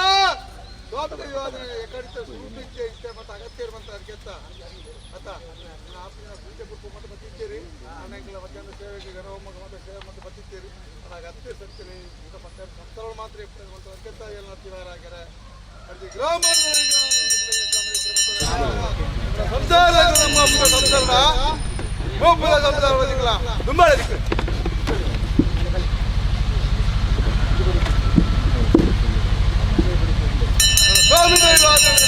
ಸ್ವಾಮಿ ದೈವಾದ್ರೆ ಎಕಡಿತ ಸುರುಟು ಇಚ್ಛೆ ಇತ್ತೆ ಮತ್ತು ಅಗತ್ಯ ಇರುವಂತ ಅದಕ್ಕೆತ್ತ ಅತ್ತ ಆಪಿನ ಪೂಜೆ ಕೊಟ್ಟು ಮತ್ತೆ ಬತ್ತಿತ್ತೀರಿ ಅನ್ನಂಗಿಲ್ಲ ಮಧ್ಯಾಹ್ನ ಸೇವೆಗೆ ಗಣಹೋಮಕ್ಕೆ ಮತ್ತೆ ಸೇವೆ ಮತ್ತೆ ಬತ್ತಿತ್ತೀರಿ ಅದಾಗ ಅತ್ತೆ ಸತ್ಯರಿ ಈಗ ಮತ್ತೆ ಸಂಸ್ಥೆಗಳು ಮಾತ್ರ ಇರ್ತದೆ ಅದಕ್ಕೆತ್ತ ಎಲ್ಲ ವಾರಾಗ್ಯಾರ ಅರ್ಜಿ ಗ್ರಾಮ ಸಂಸಾರ ನಮ್ಮ ಸಂಸಾರ ಗೋಪುರ ಸಂಸಾರ ದುಂಬಾಳೆ ದಿಕ್ಕು. ಸ್ವಾಮಿ ದೈವ ಸ್ವಾಮಿ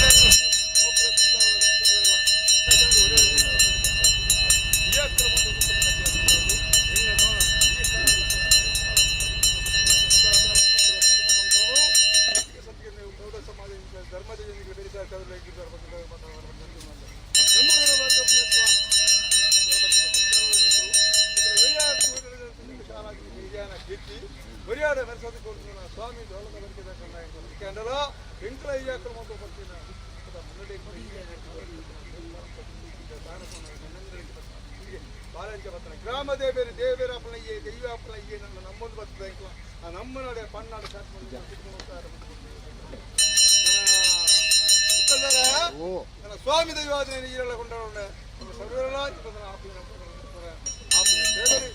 ಗ್ರಾಮ ದೇವೇರು ದೇವೇರ ಅಪ್ಪನಯ್ಯೆ ದೈವ ಅಪ್ಪನಯ್ಯೆ ನನ್ನ ನಮ್ಮೊಂದು ಬರ್ತದೆ ಆ ನಮ್ಮ ನಡೆ ಪನ್ನಾಡು ನನ್ನ ಸ್ವಾಮಿ ದೈವಾದ್ರೆ ಈರಳ ಕೊಂಡಾಡ ಸರ್ವರೆಲ್ಲ ಆಪಿನ ಆಪಿನ ದೇವರು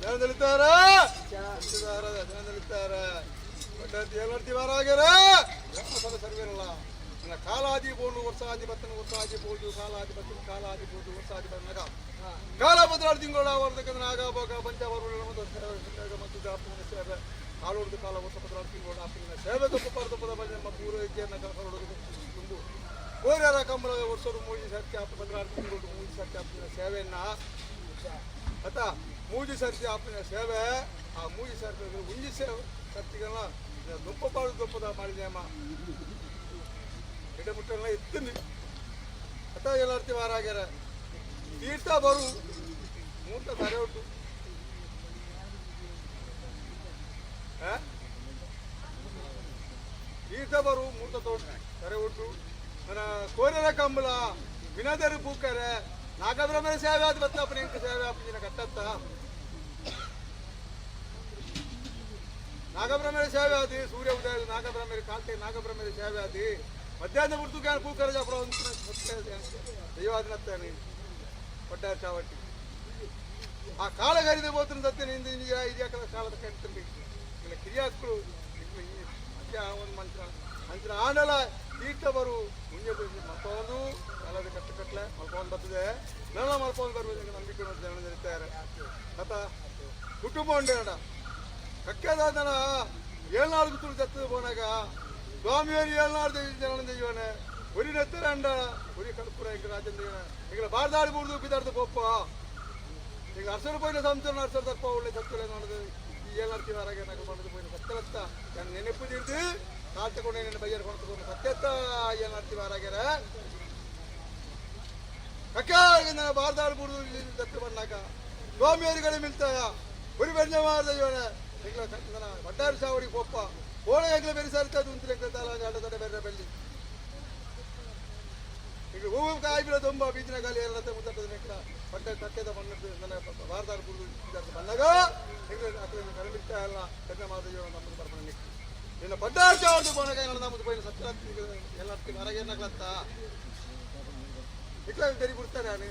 ಜನದಲಿತಾರ ಜನದಲಿತಾರ ಏಳ್ನೂರ ಸರ್ವೇರಲ್ಲ ನನ್ನ ಕಾಲಾದಿ ಬೋಲು ವರ್ಷಾದಿ ಬತ್ತನ ವರ್ಷಾದಿ ಬೋಲು ಕಾಲಾದಿ ಬತ್ತನ ಕಾಲಾದಿ ಬೋಲು ವರ್ಷಾದಿ ಬನ್ನಗ ಕಾಲ ಬದಲಾಡಿ ತಿಂಗಳ ವರ್ಧಕ ನಾಗ ಭೋಗ ಪಂಚವರುಣ ಮತ್ತು ಮತ್ತು ಜಾಪನ ಸೇವೆ ಕಾಲೋಡ್ದು ಕಾಲ ವರ್ಷ ಬದಲಾಡಿ ತಿಂಗಳ ಆಪಿನ ಸೇವೆ ತಪ್ಪ ಪರದ ಪದ ನಮ್ಮ ಪೂರ್ವಜನ ಕಾಲೋಡ್ದು ತುಂಬು ಕೋರ್ಯಾರ ಕಂಬಳ ವರ್ಷರು ಮೂಜಿ ಸರ್ತಿ ಆಪ ಬದಲಾಡಿ ತಿಂಗಳು ಮೂಜಿ ಸರ್ತಿ ಆಪಿನ ಸೇವೆಯನ್ನ ಅತ್ತ ಮೂಜಿ ಸರ್ತಿ ಆಪಿನ ಸೇವೆ ಆ ಮೂಜಿ ಸರ್ತಿ ಉಂಜಿ ಸೇವೆ ಸರ್ತಿಗಳ ದುಪ್ಪ ಪಾಡು ದುಪ್ಪದ ಮಾಡಿದೆಯಮ್ಮ ಗಿಡಮುಟ್ಟೆಲ್ಲ ಎತ್ತಿನಿ ಅತ್ತ ಎಲ್ಲರ್ತಿ ವಾರಾಗ್ಯಾರ ತೀರ್ಥ ಬರು ಮೂರ್ತ ತರೆ ಉಂಟು ತೀರ್ಥ ಬರು ಮೂರ್ತ ತೋಟ ತರೆ ಉಂಟು మన కోరెల కంబుల వినదరు పూకರೆ ನಾಗಬ್ರಹ್ಮರ ಸೇವೆ ಆದ ಬತ್ತಪ್ಪ ನಿಂಕ ಸೇವೆ ಆಪಿನ ಕಟ್ಟತ್ತ ನಾಗಬ್ರಹ್ಮರ ಸೇವೆ ಆದಿ ಸೂರ್ಯ ಉದಯ ನಾಗಬ್ರಹ್ಮರ ಕಾಲ್ತೆ ನಾಗಬ್ರಹ್ಮರ ಸೇವೆ ಆದಿ ಮಧ್ಯಾಹ್ನ ಬಿಡ್ತು ಪೂಕರ ಜಾಪುರ ದೈವಾದಿನತ್ತಾನೆ ಪಡ್ಡಾರ ಚಾವಟ್ಟಿ ಆ ಕಾಳಗರಿದ పోతున్న ಸತ್ಯ ನಿಂದ ఇది ಕಾಲದ ಕಂటుంది ಇಲ್ಲ ಕಿರಿಯಾಕ್ಳು ಒಂದು ಮಂತ್ರ ಮಂತ್ರ ಆನಲ ತೀರ್ಥ ಬರು ಮುಂಜೆ ಮಲ್ಪೊಂದು ಕಾಲದ ಕಟ್ಟು ಕಟ್ಲೆ ಮಲ್ಪೊಂದು ಬರ್ತದೆ ನನ್ನ ಮಲ್ಪೊಂದು ಬರುವುದು ನಂಬಿಕೆ ಜನ ಜನಿತಾರೆ ಅತ ಕುಟುಂಬ ಉಂಡೇಡ ಕಕ್ಕೆದಾದನ ಏಳ್ನಾಲ್ಕು ತುಳು ಜತ್ತದ ಪೋನಾಗ ಸ್ವಾಮಿಯವರು ಏಳ್ನಾಡು ಜನ ದೈವನೆ ಒರಿ ನೆತ್ತರ ಅಂಡ ಒರಿ ಕಡುಪುರ ಎಂಕ ರಾಜನ್ ದೈವನೆ ಎಂಗಳ ಬಾರ್ದಾಡಿ ಬೂರ್ದು ಬಿದಾರ್ದು ಪೊಪ್ಪ ಈಗ ಅರ್ಸರು ಪೋಯಿನ ಸಂಸ್ಥೆ ಅರ್ಸರು ತಪ್ಪ ಒಳ್ಳೆ ಸತ್ತಲೆ ನೋಡದು ಈ ಏಳ್ನಾಡ್ತಿ ವಾರಾಗೆ నాకు పండుగ పోయిన సత్యలత్త దాన్ని నెనెప్పు తీర్ದು ಕಾಲ್ತಕೊಂಡು ನಿನ್ನ ಬೈಯರ್ ಕೊಡ್ತಕೊಂಡು ಸತ್ಯತ್ತ ಏಳ್ನಾಡ್ತಿ ವಾರಾಗ್ಯಾರ ಕಕ್ಕ ಬಾರ್ದಾಡಿ ಬೂರ್ದು ದತ್ತು ಬಂದಾಗ ಸ್ವಾಮಿಯವರುಗಳೇ ಮಿಲ್ತಾಯ ಒರಿ ಬೆಂಜ ಮಾರ್ದ ಇವನ ಎಂಗ್ಲ ಬಡ್ಡಾರು ಚಾವಡಿ ಪೊಪ್ಪ ಓಣ ಎಂಗ್ಲ ಬೆರಿ ಸರ್ಕದು ಉಂತಿಲ ಎಂಗ್ಲ ತಾಲ ಆಟ ತಡೆ ಬೆರ್ರ ಬೆಳ್ಳಿ ಈಗ ಹೂವು ಕಾಯಿ ಬಿಡ ತುಂಬ ಬೀಜಿನ ಗಾಲಿ ಎಲ್ಲ ಮುತ್ತಟ್ಟದ ನೆಕ್ಲ ಪಟ್ಟ ಕಕ್ಕೆದ ಬಣ್ಣದ್ದು ನನ್ನ ಬಾರ್ದಾರು ಬುರ್ದು ಬಂದಾಗ ಎಂಗ್ಲ ಅಕ್ಲ ಕರಮಿಲ್ತಾ ಎಲ್ಲ ಕನ್ನ ಮಾದ ಜೀವನ ನಮ್ಮದು ಬರ್ಪಣ ನೆಕ್ಕು ನಿನ್ನ ಬಡ್ಡಾರು ಚಾವಡಿ ಪೋನಗ ನಮ್ಮದು ಪೋಯಿನ ಸತ್ಯ ಎಲ್ಲ ಹೊರಗೆ ನಗ್ಲತ್ತ ಇಕ್ಲ ಬೆರಿ ಬಿಡ್ತಾರೆ ನಾನು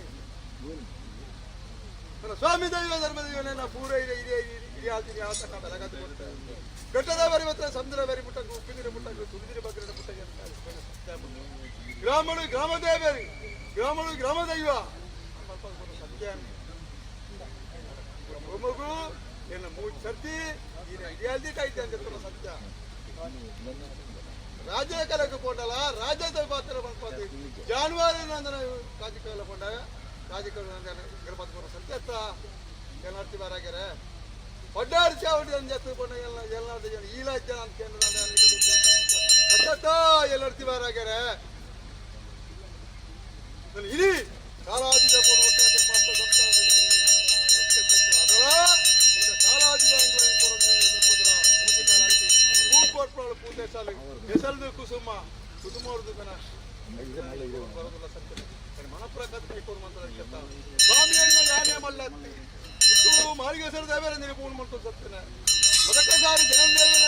ನನ್ನ ಸ್ವಾಮಿ ದೈವ ಧರ್ಮ ದೈವನ ಪೂರ ಇದೆ ಇದೆ ಇದೆ ಆಲ್ತೀನಿ ಯಾವ ತಕ್ಕ ಬೆಲಗದ್ದು ಕೊಡ್ತಾರೆ ಬೆಟ್ಟದ ಬರಿ ಮಾತ್ರ ಸಮುದ್ರ ಬರಿ ಮುಟ್ಟಕ್ಕೆ ಉಪ್ಪಿನ ಮುಟ್ಟಕ್ಕೆ ತುಳಿದಿರ ಬಗ್ಗರ ಮುಟ್ಟಕ್ಕೆ ಗ್ರಾಮಳು ಗ್ರಾಮ ದೇವರಿ ಗ್ರಾಮಳು ಗ್ರಾಮ ದೈವ ಸತ್ಯ ಮಗು ಏನ ಮೂರು ಸರ್ತಿ ಇಡಿಯಾಲ್ದಿ ಕಾಯ್ತೆ ಅಂತ చెప్తున్న ಸತ್ಯ ರಾಜ್ಯದ ಕಾಲಕ್ಕೆ ಪೋಂಡಲ ರಾಜ್ಯದ ಪಾತ್ರ ಬಂದ್ಪಾತಿ ಜಾನುವಾರು ರಾಜಕೀಯ ಪೋಂಡಾಗ ರಾಜಕೀಯ ಗಣಪತಿ ಸತ್ಯತ್ತ ಏನಾಡ್ತಿ ಬಾರಾಗ್ಯಾರ ಪಡ್ಡಾರು ಚಾವಡಿ ಅಂತ ಎತ್ತು ಪೋಂಡ ಎಲ್ಲ ಎಲ್ಲ ಈಲ ಅಂತ ಕೇಂದ್ರ ಸತ್ಯತ್ತ ಎಲ್ಲರ್ತಿ ಬಾರಾಗ್ಯಾರ ಇಡೀ ಕಾಲಾದಿದ ಹೆಸರು ಕುಸುಮ ಕುಸುಮ ಅವ್ರದ್ದು ಬರೋದಿಲ್ಲ ಸತ್ಯ ಮನಪ್ರಕಾರ ಕೈಕೊಂಡು ಮಂತ್ರ ಸ್ವಾಮಿಯನ್ನ ಯಾನೇ ಮಲ್ಲತ್ತಿ ಹುಟ್ಟು ಮಾಳಿಗೆ ದೇವರ ನೀವು ಪೂರ್ಣ ಮಾಡ್ಕೊಂಡು ಸತ್ಯನ ಮೊದಕಸಾರಿ ಜನದೇವರ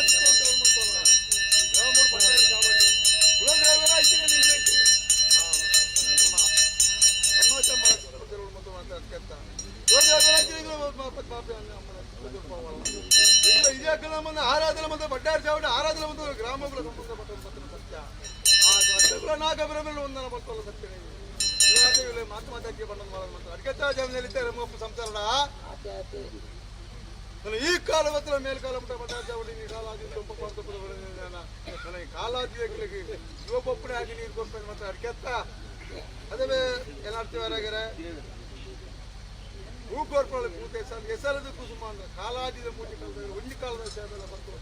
ಗ್ರಾಮರು ಪಂಚಾಯತ್ ಚಾವಡಿ ಕುಲದೇವರ ಇಚ್ಛೆ ಆರಾಧನೆ ಮತ್ತು ಬಡ್ಡಾರ್ ಚಾವಡಿ ಆರಾಧನೆ ಮತ್ತು ಗ್ರಾಮಗಳ ಸಂಬಂಧಪಟ್ಟ ಸತ್ಯ ಆ ಸತ್ಯಗಳ ನಾಗಬ್ರಹ್ಮಗಳು ಒಂದನ ಬರ್ತಲ್ಲ ಸತ್ಯ ಮಾತು ಮಾತಾಡ್ಕೆ ಬಂದ ಅಡ್ಗತ್ತ ಜಮನೆಯಲ್ಲಿ ಮೋಪು ಸಂಸಾರ ಈ ಕಾಲ ಮಾತ್ರ ಮೇಲ್ಕಾಲ ಮುಟ್ಟ ಬಡ್ಡಾರ್ ಚಾವಡಿ ನೀ ಕಾಲಾದಿ ನನಗೆ ಕಾಲಾದಿ ಯುವ ಆಗಿ ನೀರು ಕೊಡ್ತಾರೆ ಮಾತ್ರ ಅಡ್ಕೆತ್ತ ಅದೇ ಏನಾಡ್ತೀವರಾಗ್ಯಾರ ಹೂ ಕೋರ್ಪಳ ಪೂತೆ ಹೆಸರದು ಕುಸುಮ ಅಂದ್ರೆ ಕಾಲಾದಿದ ಮೂಜಿ ಕಾಲದ ಒಂಜಿ ಕಾಲದ ಸೇವೆಲ್ಲ ಬಂತು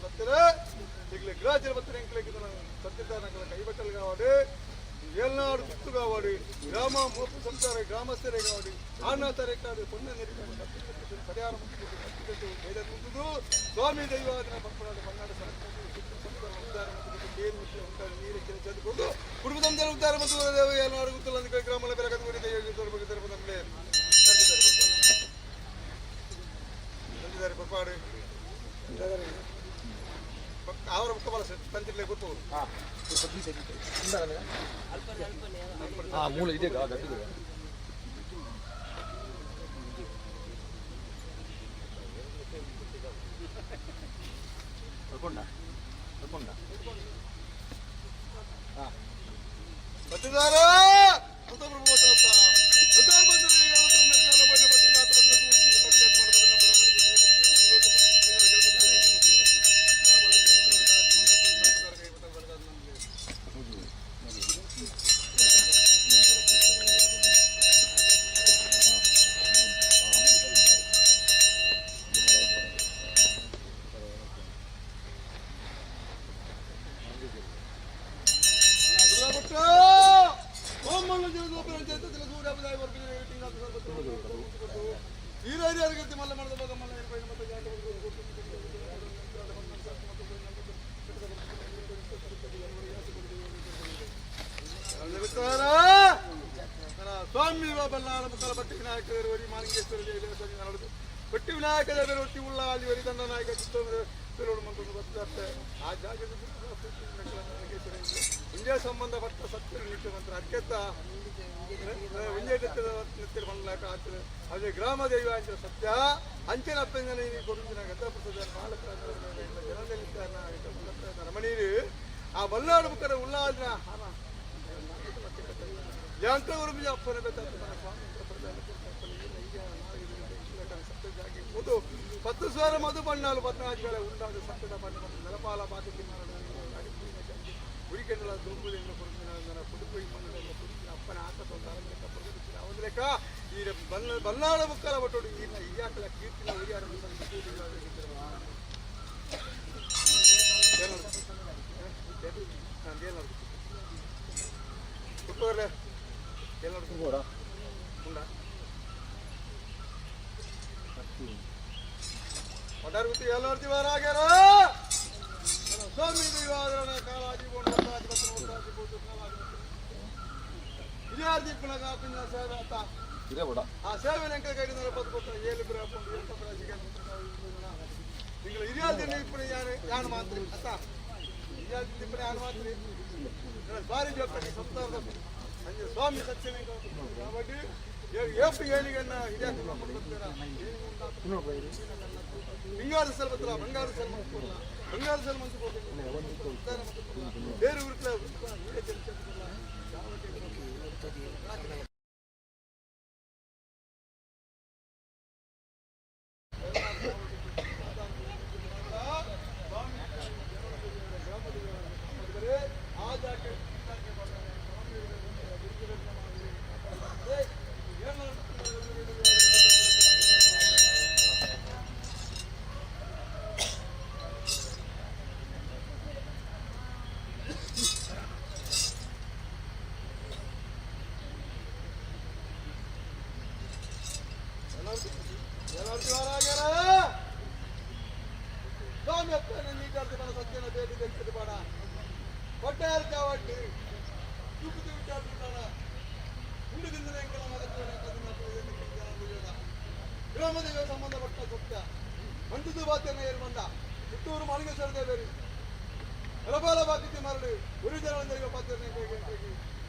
ಸತ್ತಿರ ಈಗಲೇ ಗ್ರಾಚರ ಬತ್ತಿನ ಎಂಕ್ಲೆಗೆ ಸತ್ತಿದ್ದಾನಗಳ ಕೈಬಟ್ಟಲು ಕಾವಾಡು ಏಳ್ನಾಡು ಗುತ್ತು ಕಾವಾಡು ಗ್ರಾಮ ಮೋಪು ಸಂಸಾರ ಗ್ರಾಮಸ್ಥರೇ ಕಾವಾಡು ಆನ ತಾರೆ ಕಾಡು ಪೊನ್ನ ನೆರಿ ಪರಿಹಾರ ಮುಟ್ಟಿದ್ದು ಸ್ವಾಮಿ ದೈವಾದಿನ ಪಪ್ಪನಾಡು ಮನ್ನಾಡು ಸಂಸಾರ ಉದ್ಧಾರ ಮತ್ತು ಬೇರು ವಿಷಯ ಉಂಟಾದ ನೀರು ಚೆಂದುಕೊಂಡು ಕುಟುಂಬ ಸಂಸಾರ ಉದ್ಧಾರ ಮತ್ತು ಏಳ್ನಾಡು ಗುತ್ತಲ ಗ್ರಾಮಗಳ ಬೆಳಕದ ಗುರಿ ದೈವ ತಂದಿದ್ದಾರೆ ಕೊಪ್ಪಾಡು ಅವರ ಮುಖ ಬಲ ತಂತಿರ್ಲೆ ಗೊತ್ತು ಮೂಲ ಇದೆ ಗಟ್ಟಿದೆ. ಸ್ವಾಮಿ ಬಲ್ಲಾಳ ಮುಖಲ ಪಟ್ಟಿ ವಿನಾಯಕ ಮಾಲಿಂಗೇಶ್ವರ ಪಟ್ಟಿ ವಿನಾಯಕ ದೇವರೊಟ್ಟಿ ಉಳ್ಳ ಅಲ್ಲಿ ವರಿ ದಂಡ ನಾಯಕ ಆ ಜಾಗದ ಒಂಜೇ ಸಂಬಂಧಪಟ್ಟ ಸತ್ಯ ನಿತ್ಯ ಅತ್ಯಂತ ಒಂಜೇ ನಿತ್ಯ ಬಂದ್ಲಾಕ ಆಗ್ತದೆ. ಅದೇ ಗ್ರಾಮ ದೈವ ಅಂಚಿನ ಸತ್ಯ ಅಂಚಿನ ಅಪ್ಪಂಜನ ಕೊಡುತ್ತಿನ ಗತಪ್ರಸಾದ ಮಾಲಕ ಜನದಲ್ಲಿ ರಮಣೀರು ಆ ಬಲ್ಲಾಡು ಮುಖರ ಉಳ್ಳಾದಿನ ಯಾಂತ್ರವರು ಅಪ್ಪನ ಪತ್ತು ಸಾವಿರ ಮಧು ಬಣ್ಣಾಲು ಪದ್ನಾಜುಗಳ ಉಂಡಾದ ಸತ್ಯದ ಬಣ್ಣ ನೆಲಪಾಲ ಬಾಕಿ ಉರಿಕೆಂಡಲ ದುಂಬುದೆಲ್ಲ ಕೊಡುತ್ತಿನ ಕುಡುಕು ಮಣ್ಣುಡೆಲ್ಲ ಕುಡಿచిన ಅಪ್ಪನ ಆಟ ಒಂದು ಲೆಕ್ಕ ಈ ಬಲ್ಲ ಬಲ್ಲಾಳ ಮುಕ್ಕಲ ಬಟ್ಟೋಡು ಈ ಇಯಾಕಲ ಕೀರ್ತಿನ ಉರಿಯಾರ ಸ್ವಾಮಿ ಸತ್ಯನೇ కాబట్టి బంగారు సెల్వత్ర బంగారు సెల్ బంగారు సెల్ మంచి వేరు ಗ್ರಾಮದೇವ ಸಂಬಂಧಪಟ್ಟ ಸತ್ಯ ಮಂಟದ ಬಾತನ್ನ ಏರು ಬಂದ ಪುತ್ತೂರು ಮಾಳಿಗೇಶ್ವರ ದೇವರು ಎಲಬಾಲ ಬಾಕಿ ಮರಳು ஒரு ಜನ ಪಾತ್ರ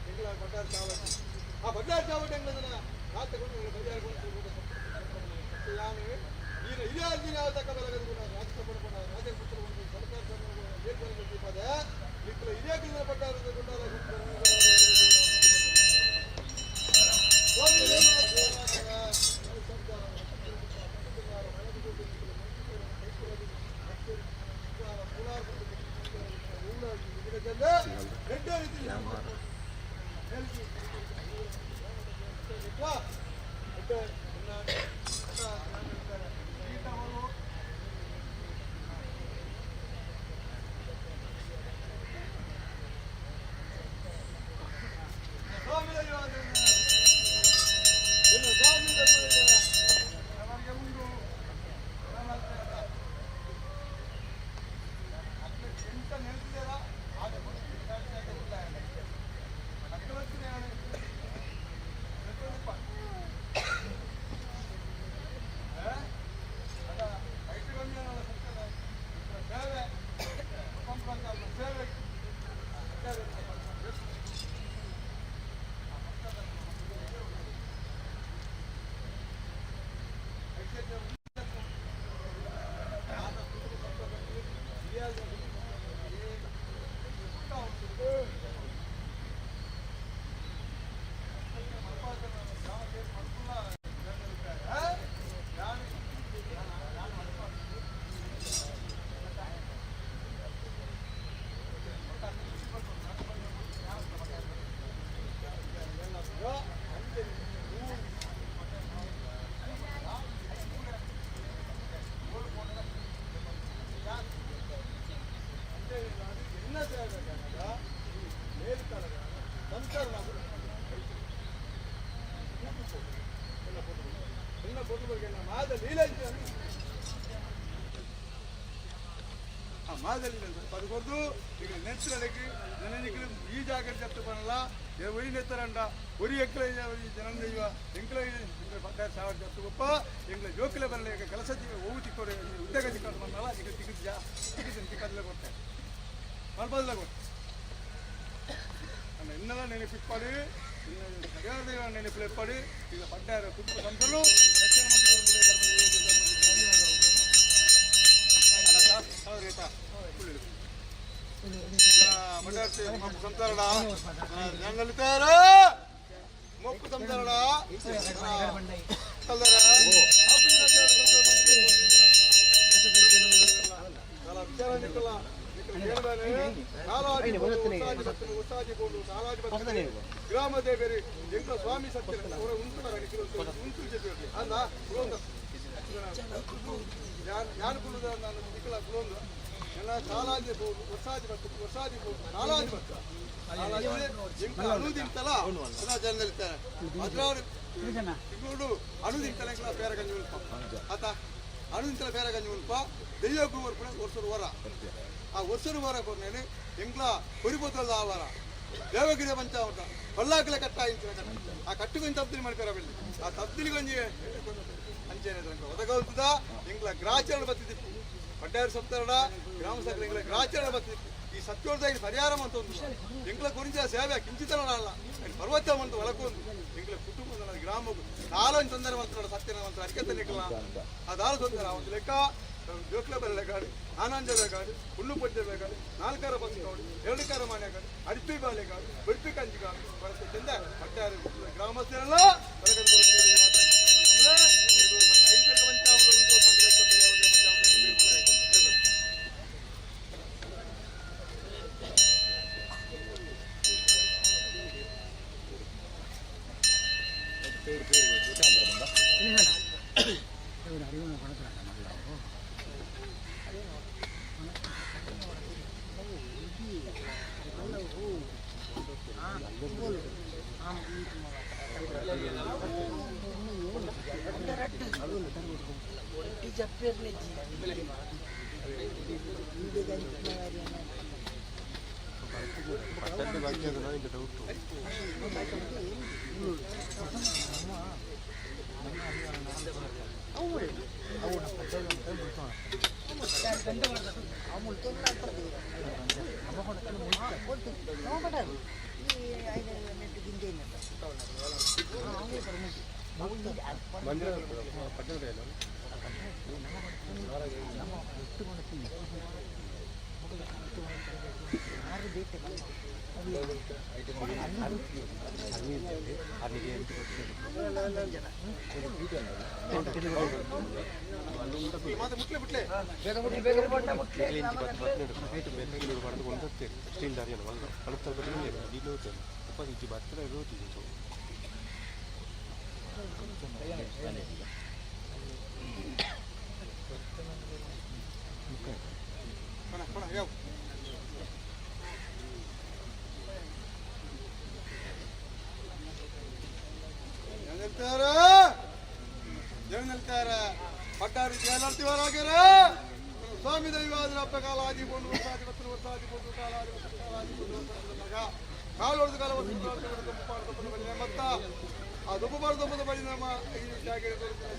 எங்களை பட்டார் சாவட்டி ಆ ಬಡ್ಡಾರ್ ಚಾವಟಿ ಎಂಗ್ಲದನ ರಾತ್ರಿ ಕೊಂಡು ಬಜಾರ್ ಕೊಂಡು ಯಾನು ಈನ ಹಿರಿಯ ಯಾವ ತಕ್ಕ ಬೆಲಗದು ರಾಜ್ಯ ಪಡ್ಕೊಂಡ ರಾಜ ಪುತ್ರ ಒಂದು ಸರ್ಕಾರ ಪದ ಇಕ್ಕಲ ಹಿರಿಯ ಪಟ್ಟಾರ ಮಾದ ಲೀಲೆ ಆ ಮಾದಲಿ ಪದಕೊರ್ದು ಈಗ ನೆತ್ತರಕ್ಕೆ ನನಗೆ ಈ ಜಾಗಕ್ಕೆ ಜಪ್ತು ಬರಲ್ಲ. ಒರಿ ನೆತ್ತರಂಡ ಒರಿ ಎಕ್ಕಲ ಜನ ದೈವ ಎಂಕ್ಲ ಪಟ್ಟಾರ ಸಾವಿರ ಜಪ್ತು ಗೊಪ್ಪ ಎಂಗ್ಲ ಜೋಕಿಲೆ ಬರಲ್ಲ. ಈಗ ಕೆಲಸ ಹೋಗು ತಿಕ್ಕೋರು ಉದ್ಯೋಗ ತಿಕ್ಕೋದು ಬಂದಲ್ಲ. ಈಗ ತಿಕ್ಕಿದ ಜಾ ತಿಕ್ಕಿದ್ದೀನಿ ತಿಕ್ಕದಲ್ಲ ಕೊಟ್ಟೆ ಮಲ್ಪದಲ್ಲ ಕೊಟ್ಟೆ. ಅಣ್ಣ ಇನ್ನೆಲ್ಲ ನೆನಪಿಪ್ಪಾಡಿ, ಇನ್ನು ಸರಿಯಾದ ದೈವ ನೆನಪಿಪ್ಪಾಡಿ. ಈಗ ಪಡ್ಡಾರ ಕುಟುಂಬ ಸಂತಲು ರಕ್ಷಣೆ. ಸಂತಾರಡ ഞങ്ങളിത്താര ಮೊಪ್ಪು ಸಂತಾರಡ ಕಲ್ದಾರ ಗ್ರಾಮ ದೇವರು ಎಂಕ್ಲ ಸ್ವಾಮಿ ಸತ್ಯ ಅವರ ಉಂಟು ಉಂಟು ಅಲ್ಲ ಕುಲೊಂದು ಯಾರು ಕುಲುದ ನಾನು ನಿಕ್ಕಲ ಕುಲೊಂದು ಎಲ್ಲ ಕಾಲಾಜಿ ಬೋದು ವರ್ಷಾಜಿ ಬತ್ತು ವರ್ಷಾಜಿ ಬೋದು ಕಾಲಾಜಿ ಬತ್ತು ಕಾಲಾಜಿ ಎಂಕ್ಲ ಅನು ತಿಂತಲ ಅದ ಜನದಲ್ಲಿದ್ದಾರೆ 16 ತಿಂಗಳು ಅನು ತಿಂತಲ ಎಂಕ್ಲ ಪೇರ ಗಂಜಿ ಉಲ್ಪ ಆತ ಅನು ತಿಂತಲ ಪೇರ ಗಂಜಿ ಉಲ್ಪ ದೆಯ್ಯಕ್ಕೂ ವರ್ಪಣ ವರ್ಷರು ವರ ಆ ವರ್ಷರು ವರ ಕೊರ್ನೇನೆ ಎಂಕ್ಲ ಕೊರಿಪೋತದ ಆವಾರ ದೇವಗಿರಿ ಪಂಚಾಮೃತ ಪಲ್ಲಾಕಲೆ ಕಟ್ಟ ಇಂಚಿನ ಕಟ್ಟ ಆ ಕಟ್ಟುಕೊಂಜಿ ತಬ್ದಿಲಿ ಮಾಡ್ತಾರ ಬೆಲ್ಲಿ ಆ ತಬ್ದಿಲಿ ಕೊಂಜಿ ಅಂಚೆನೆ ಒದಗೌತದ ಎಂಕ್ಲ ಗ್ರಾಚರಣ ಬತ್ತಿದಿಪ್ಪು ಪಡ್ಡಾರು ಸಪ್ತಾರಡ ಗ್ರಾಮ ಸಕಲ ಎಂಕ್ಲ ಗ್ರಾಚರಣ ಬತ್ತಿದಿಪ್ಪು ಈ ಸತ್ಯೋರ್ದ ಪರಿಹಾರ ಅಂತ ಒಂದು ಎಂಕ್ಲ ಕುರಿಂಚ ಸೇವೆ ಕಿಂಚಿತನ ಅಲ್ಲ ಪರ್ವತ ಅಂತ ಒಲಕೊಂದು ಎಂಕ್ಲ ಕುಟುಂಬದ ಗ್ರಾಮకు ನಾಲೊಂದು ತೊಂದರೆ ಮಂತ್ರ ಸತ್ಯನ ಮಂತ್ರ ಅಡಿಕೆ ನಿಕ್ಕಲ ಆ ದಾಲ ತೊಂದರೆ ಒಂದು ಲೆಕ್ಕ ಜೋಕ್ಲ ಬರಲೆ ಕಾಡು ಆನಂದದ ಕಾಡು ಹುಣ್ಣು ಪಡ್ಡ ಕಾಡು ನಾಲ್ಕಾರ ಬಸ್ ಕಾಡು ಎರಡು ಕಾರ ಮಾನ್ಯ ಕಾಡು ಅಡಿಪಿ ಬಾಳೆ ಕಾಡು ಬಿಡ್ಪಿ ಕಂಜಿ ಕಾಡು ಬಳಕೆ ಚೆಂದ ಪಟ್ಟಾರು ಗ್ರಾಮಸ್ಥರೆಲ್ಲ ಪಟ್ಟಾರಿ ಜಯಲರ್ತಿವರಾಗ್ಯಾರ ಸ್ವಾಮಿ ದೈವಾದ್ರ ಕಾಲಾದಿ ಕೊಂಡು ವರ್ಷಾದಿ ಬತ್ತನ ವರ್ಷಾದಿ ಕೊಂಡು ಕಾಲಾದಿ ಬತ್ತನ ಕಾಲಾದಿ ಕೊಂಡು ವರ್ಷಾದಿ ಮಗ ಕಾಲೊಡೆದು ಕಾಲ ವರ್ಷ ಬಳಿ ಮತ್ತ ಆ ದುಬ್ಬ ದುಬ್ಬದ ಬಳಿ ನಮ್ಮ ಈ ಜಾಗರಿ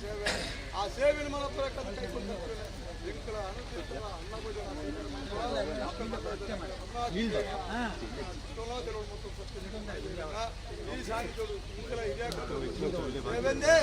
ಸೇವೆ ಆ ಸೇವೆನ ಮನಪುರ ಕೈಕೊಂಡು ಎಂಕಲ ಅನುಕೂಲ ಅನ್ನ ಭೋಜನ ಈ ಸಾಹಿತ್ಯಗಳು ಇಂಕಲ ಹಿರಿಯ ಸೇವೆಂದೇ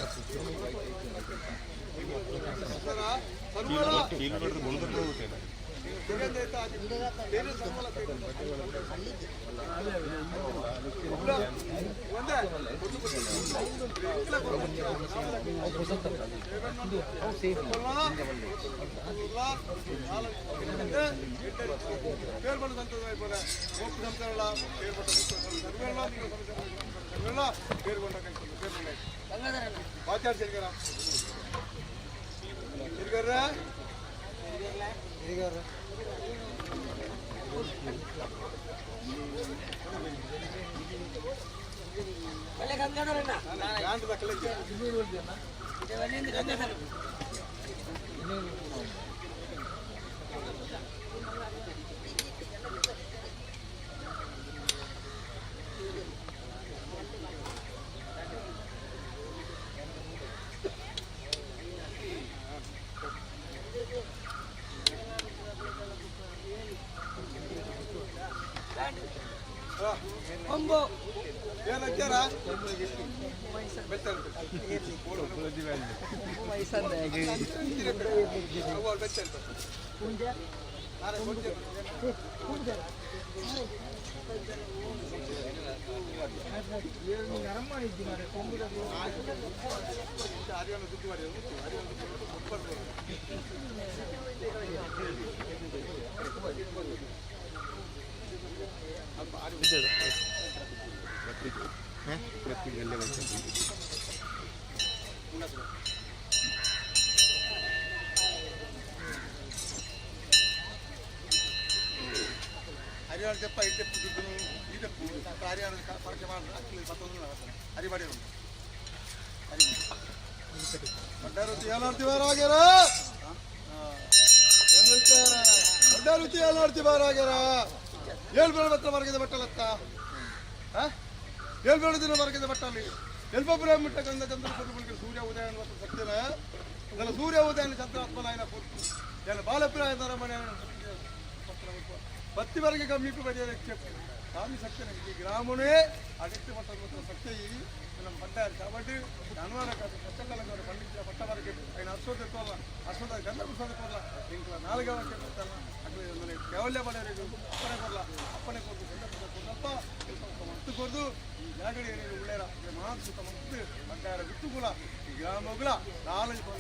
ಒಂಬೋ ಸೂರ್ಯ ಉದಯ ಸತ್ಯನ ನನ್ನ ಸೂರ್ಯ ಉದಯ ಚಂದ್ರಾತ್ಮನಾಯನ ಪುತ್ತು ನಾನು ಬಾಲಪ್ರಾಯ ನರಮನೆ ಬತ್ತಿವರೆಗೆ ಕಮ್ಮಿ ಬರೆಯ ಸ್ವಾಮಿ ಸತ್ಯನ ಈ ಗ್ರಾಮನೇ ಅಗತ್ಯ ಮಟ್ಟ ಸತ್ಯ ಈ ನಮ್ಮ ಪಟ್ಟ ಕಬಡ್ಡಿ ಅನುವಾರ ಪಚ್ಚಕಲಂಗಾರ ಪಂಡಿತ ಪಟ್ಟವರೆಗೆ ಐನ ಅಶ್ವಥ ತೋಲ್ಲ ಅಶ್ವಥ ಗಂಧ ಪ್ರಸಾದ ಕೊಡಲ ಇಂಕ್ಲ ನಾಲ್ಗೆ ವಾಕ್ಯ ಕೊಡ್ತಲ್ಲ ಅಕ್ಲೆ ನನಗೆ ಕೇವಲ್ಯ ಬಡವರಿಗೆ ಅಪ್ಪಣೆ ಕೊಡಲ ಅಪ್ಪಣೆ ಕೊಟ್ಟು ಗಂಧ ಪ್ರಸಾದ ಕೊಡಪ್ಪ ಮತ್ತು ಕೊರ್ದು ಈ ಜಾಗಡಿ ಏನೇನು ಉಳ್ಳೇರ ಮಾತು ಮತ್ತು ಪಟ್ಟಾರ ಗುತ್ತುಕುಲ ಈ ಗ್ರಾಮಗಳ ನಾಲ್ಕು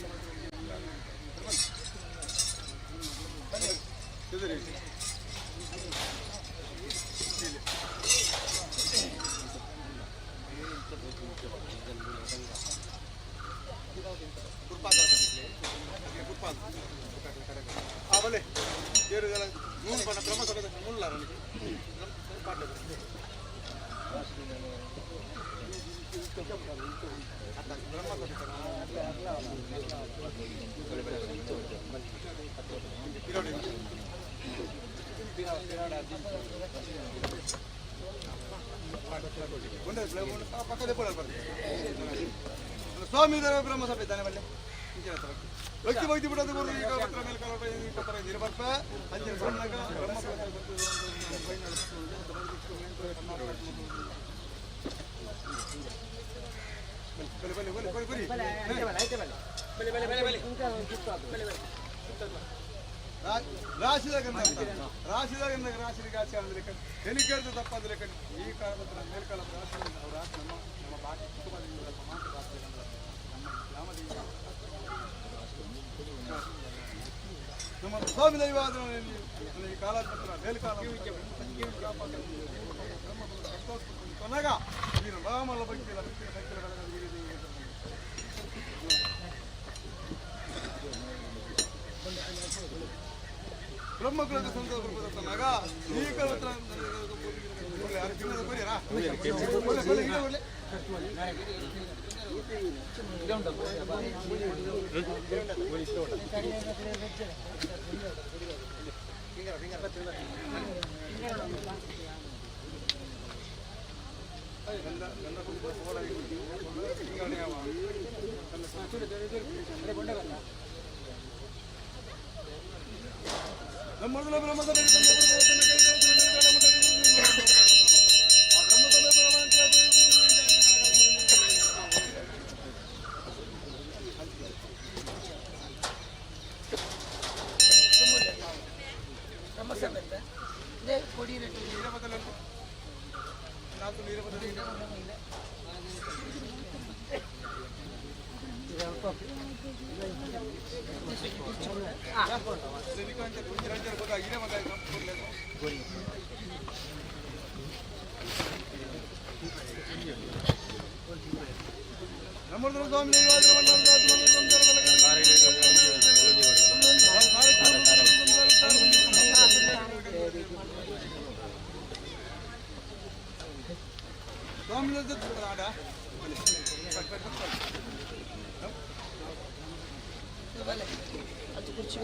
ಸ್ವಾಮಿ ಬ್ರಹ್ಮ ಸಭೆ ಇದ್ದಾನೆ ಬಲ್ಲೆ ಭಕ್ತಿ ಭಕ್ತಿ ಬಿಡೋದು ಈಗ ಪತ್ರ ಮೇಲೆ ಕಲೋಟ ಈ ಪತ್ರ ನೀರು ಅಂಚಿನ ಸಣ್ಣಗ ಬ್ರಹ್ಮ ಬಲೆ ಬಲೆ ಬಲೆ ಬಲೆ ಬಲೆ ಬಲೆ ಬಲೆ ಬಲೆ ರಾಶಿದಾಗ ರಾಶಿದಾಗ ರಾಶಿ ರಾಶಿ ಅಂದ್ರೆ ಹೆಲಿಕೇರ್ದ ತಪ್ಪಾದ್ರೆ ಈ ಕಾಲ ಮೇಲ್ಕಾಲ ರಾಶಿ ರಾಶಿ ನಮ್ಮ ನಮ್ಮ ಬಾಕಿ ಕುಟುಂಬದಿಂದ ಮಾತು ರಾಶಿ ನಮ್ಮ ಗ್ರಾಮದಿಂದ ನಮ್ಮ ಸ್ವಾಮಿ ದೈವಾದ ಈ ಕಾಲ ಮೇಲ್ಕಾಲ ಕೊನೆಗ ಈ ರಾಮಲ ಬಗ್ಗೆ ಬ್ರಹ್ಮಕುಲದ ಸಂದರ್ಭ ಈ ಕಾಲ ನಮ್ಮ ಬ್ರಹ್ಮದ ಬಲೆ ಅದು ಕುರ್ಚಿ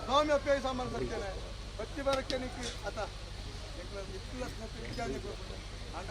ಸ್ವಾಮಿ ಅಪ್ಪೆ ಸಾಮಾನು ಸತ್ಯನೆ ಬತ್ತಿ ಬರಕ್ಕೆ ನಿಕ್ಕಿ ಅತ ಆಂಟ.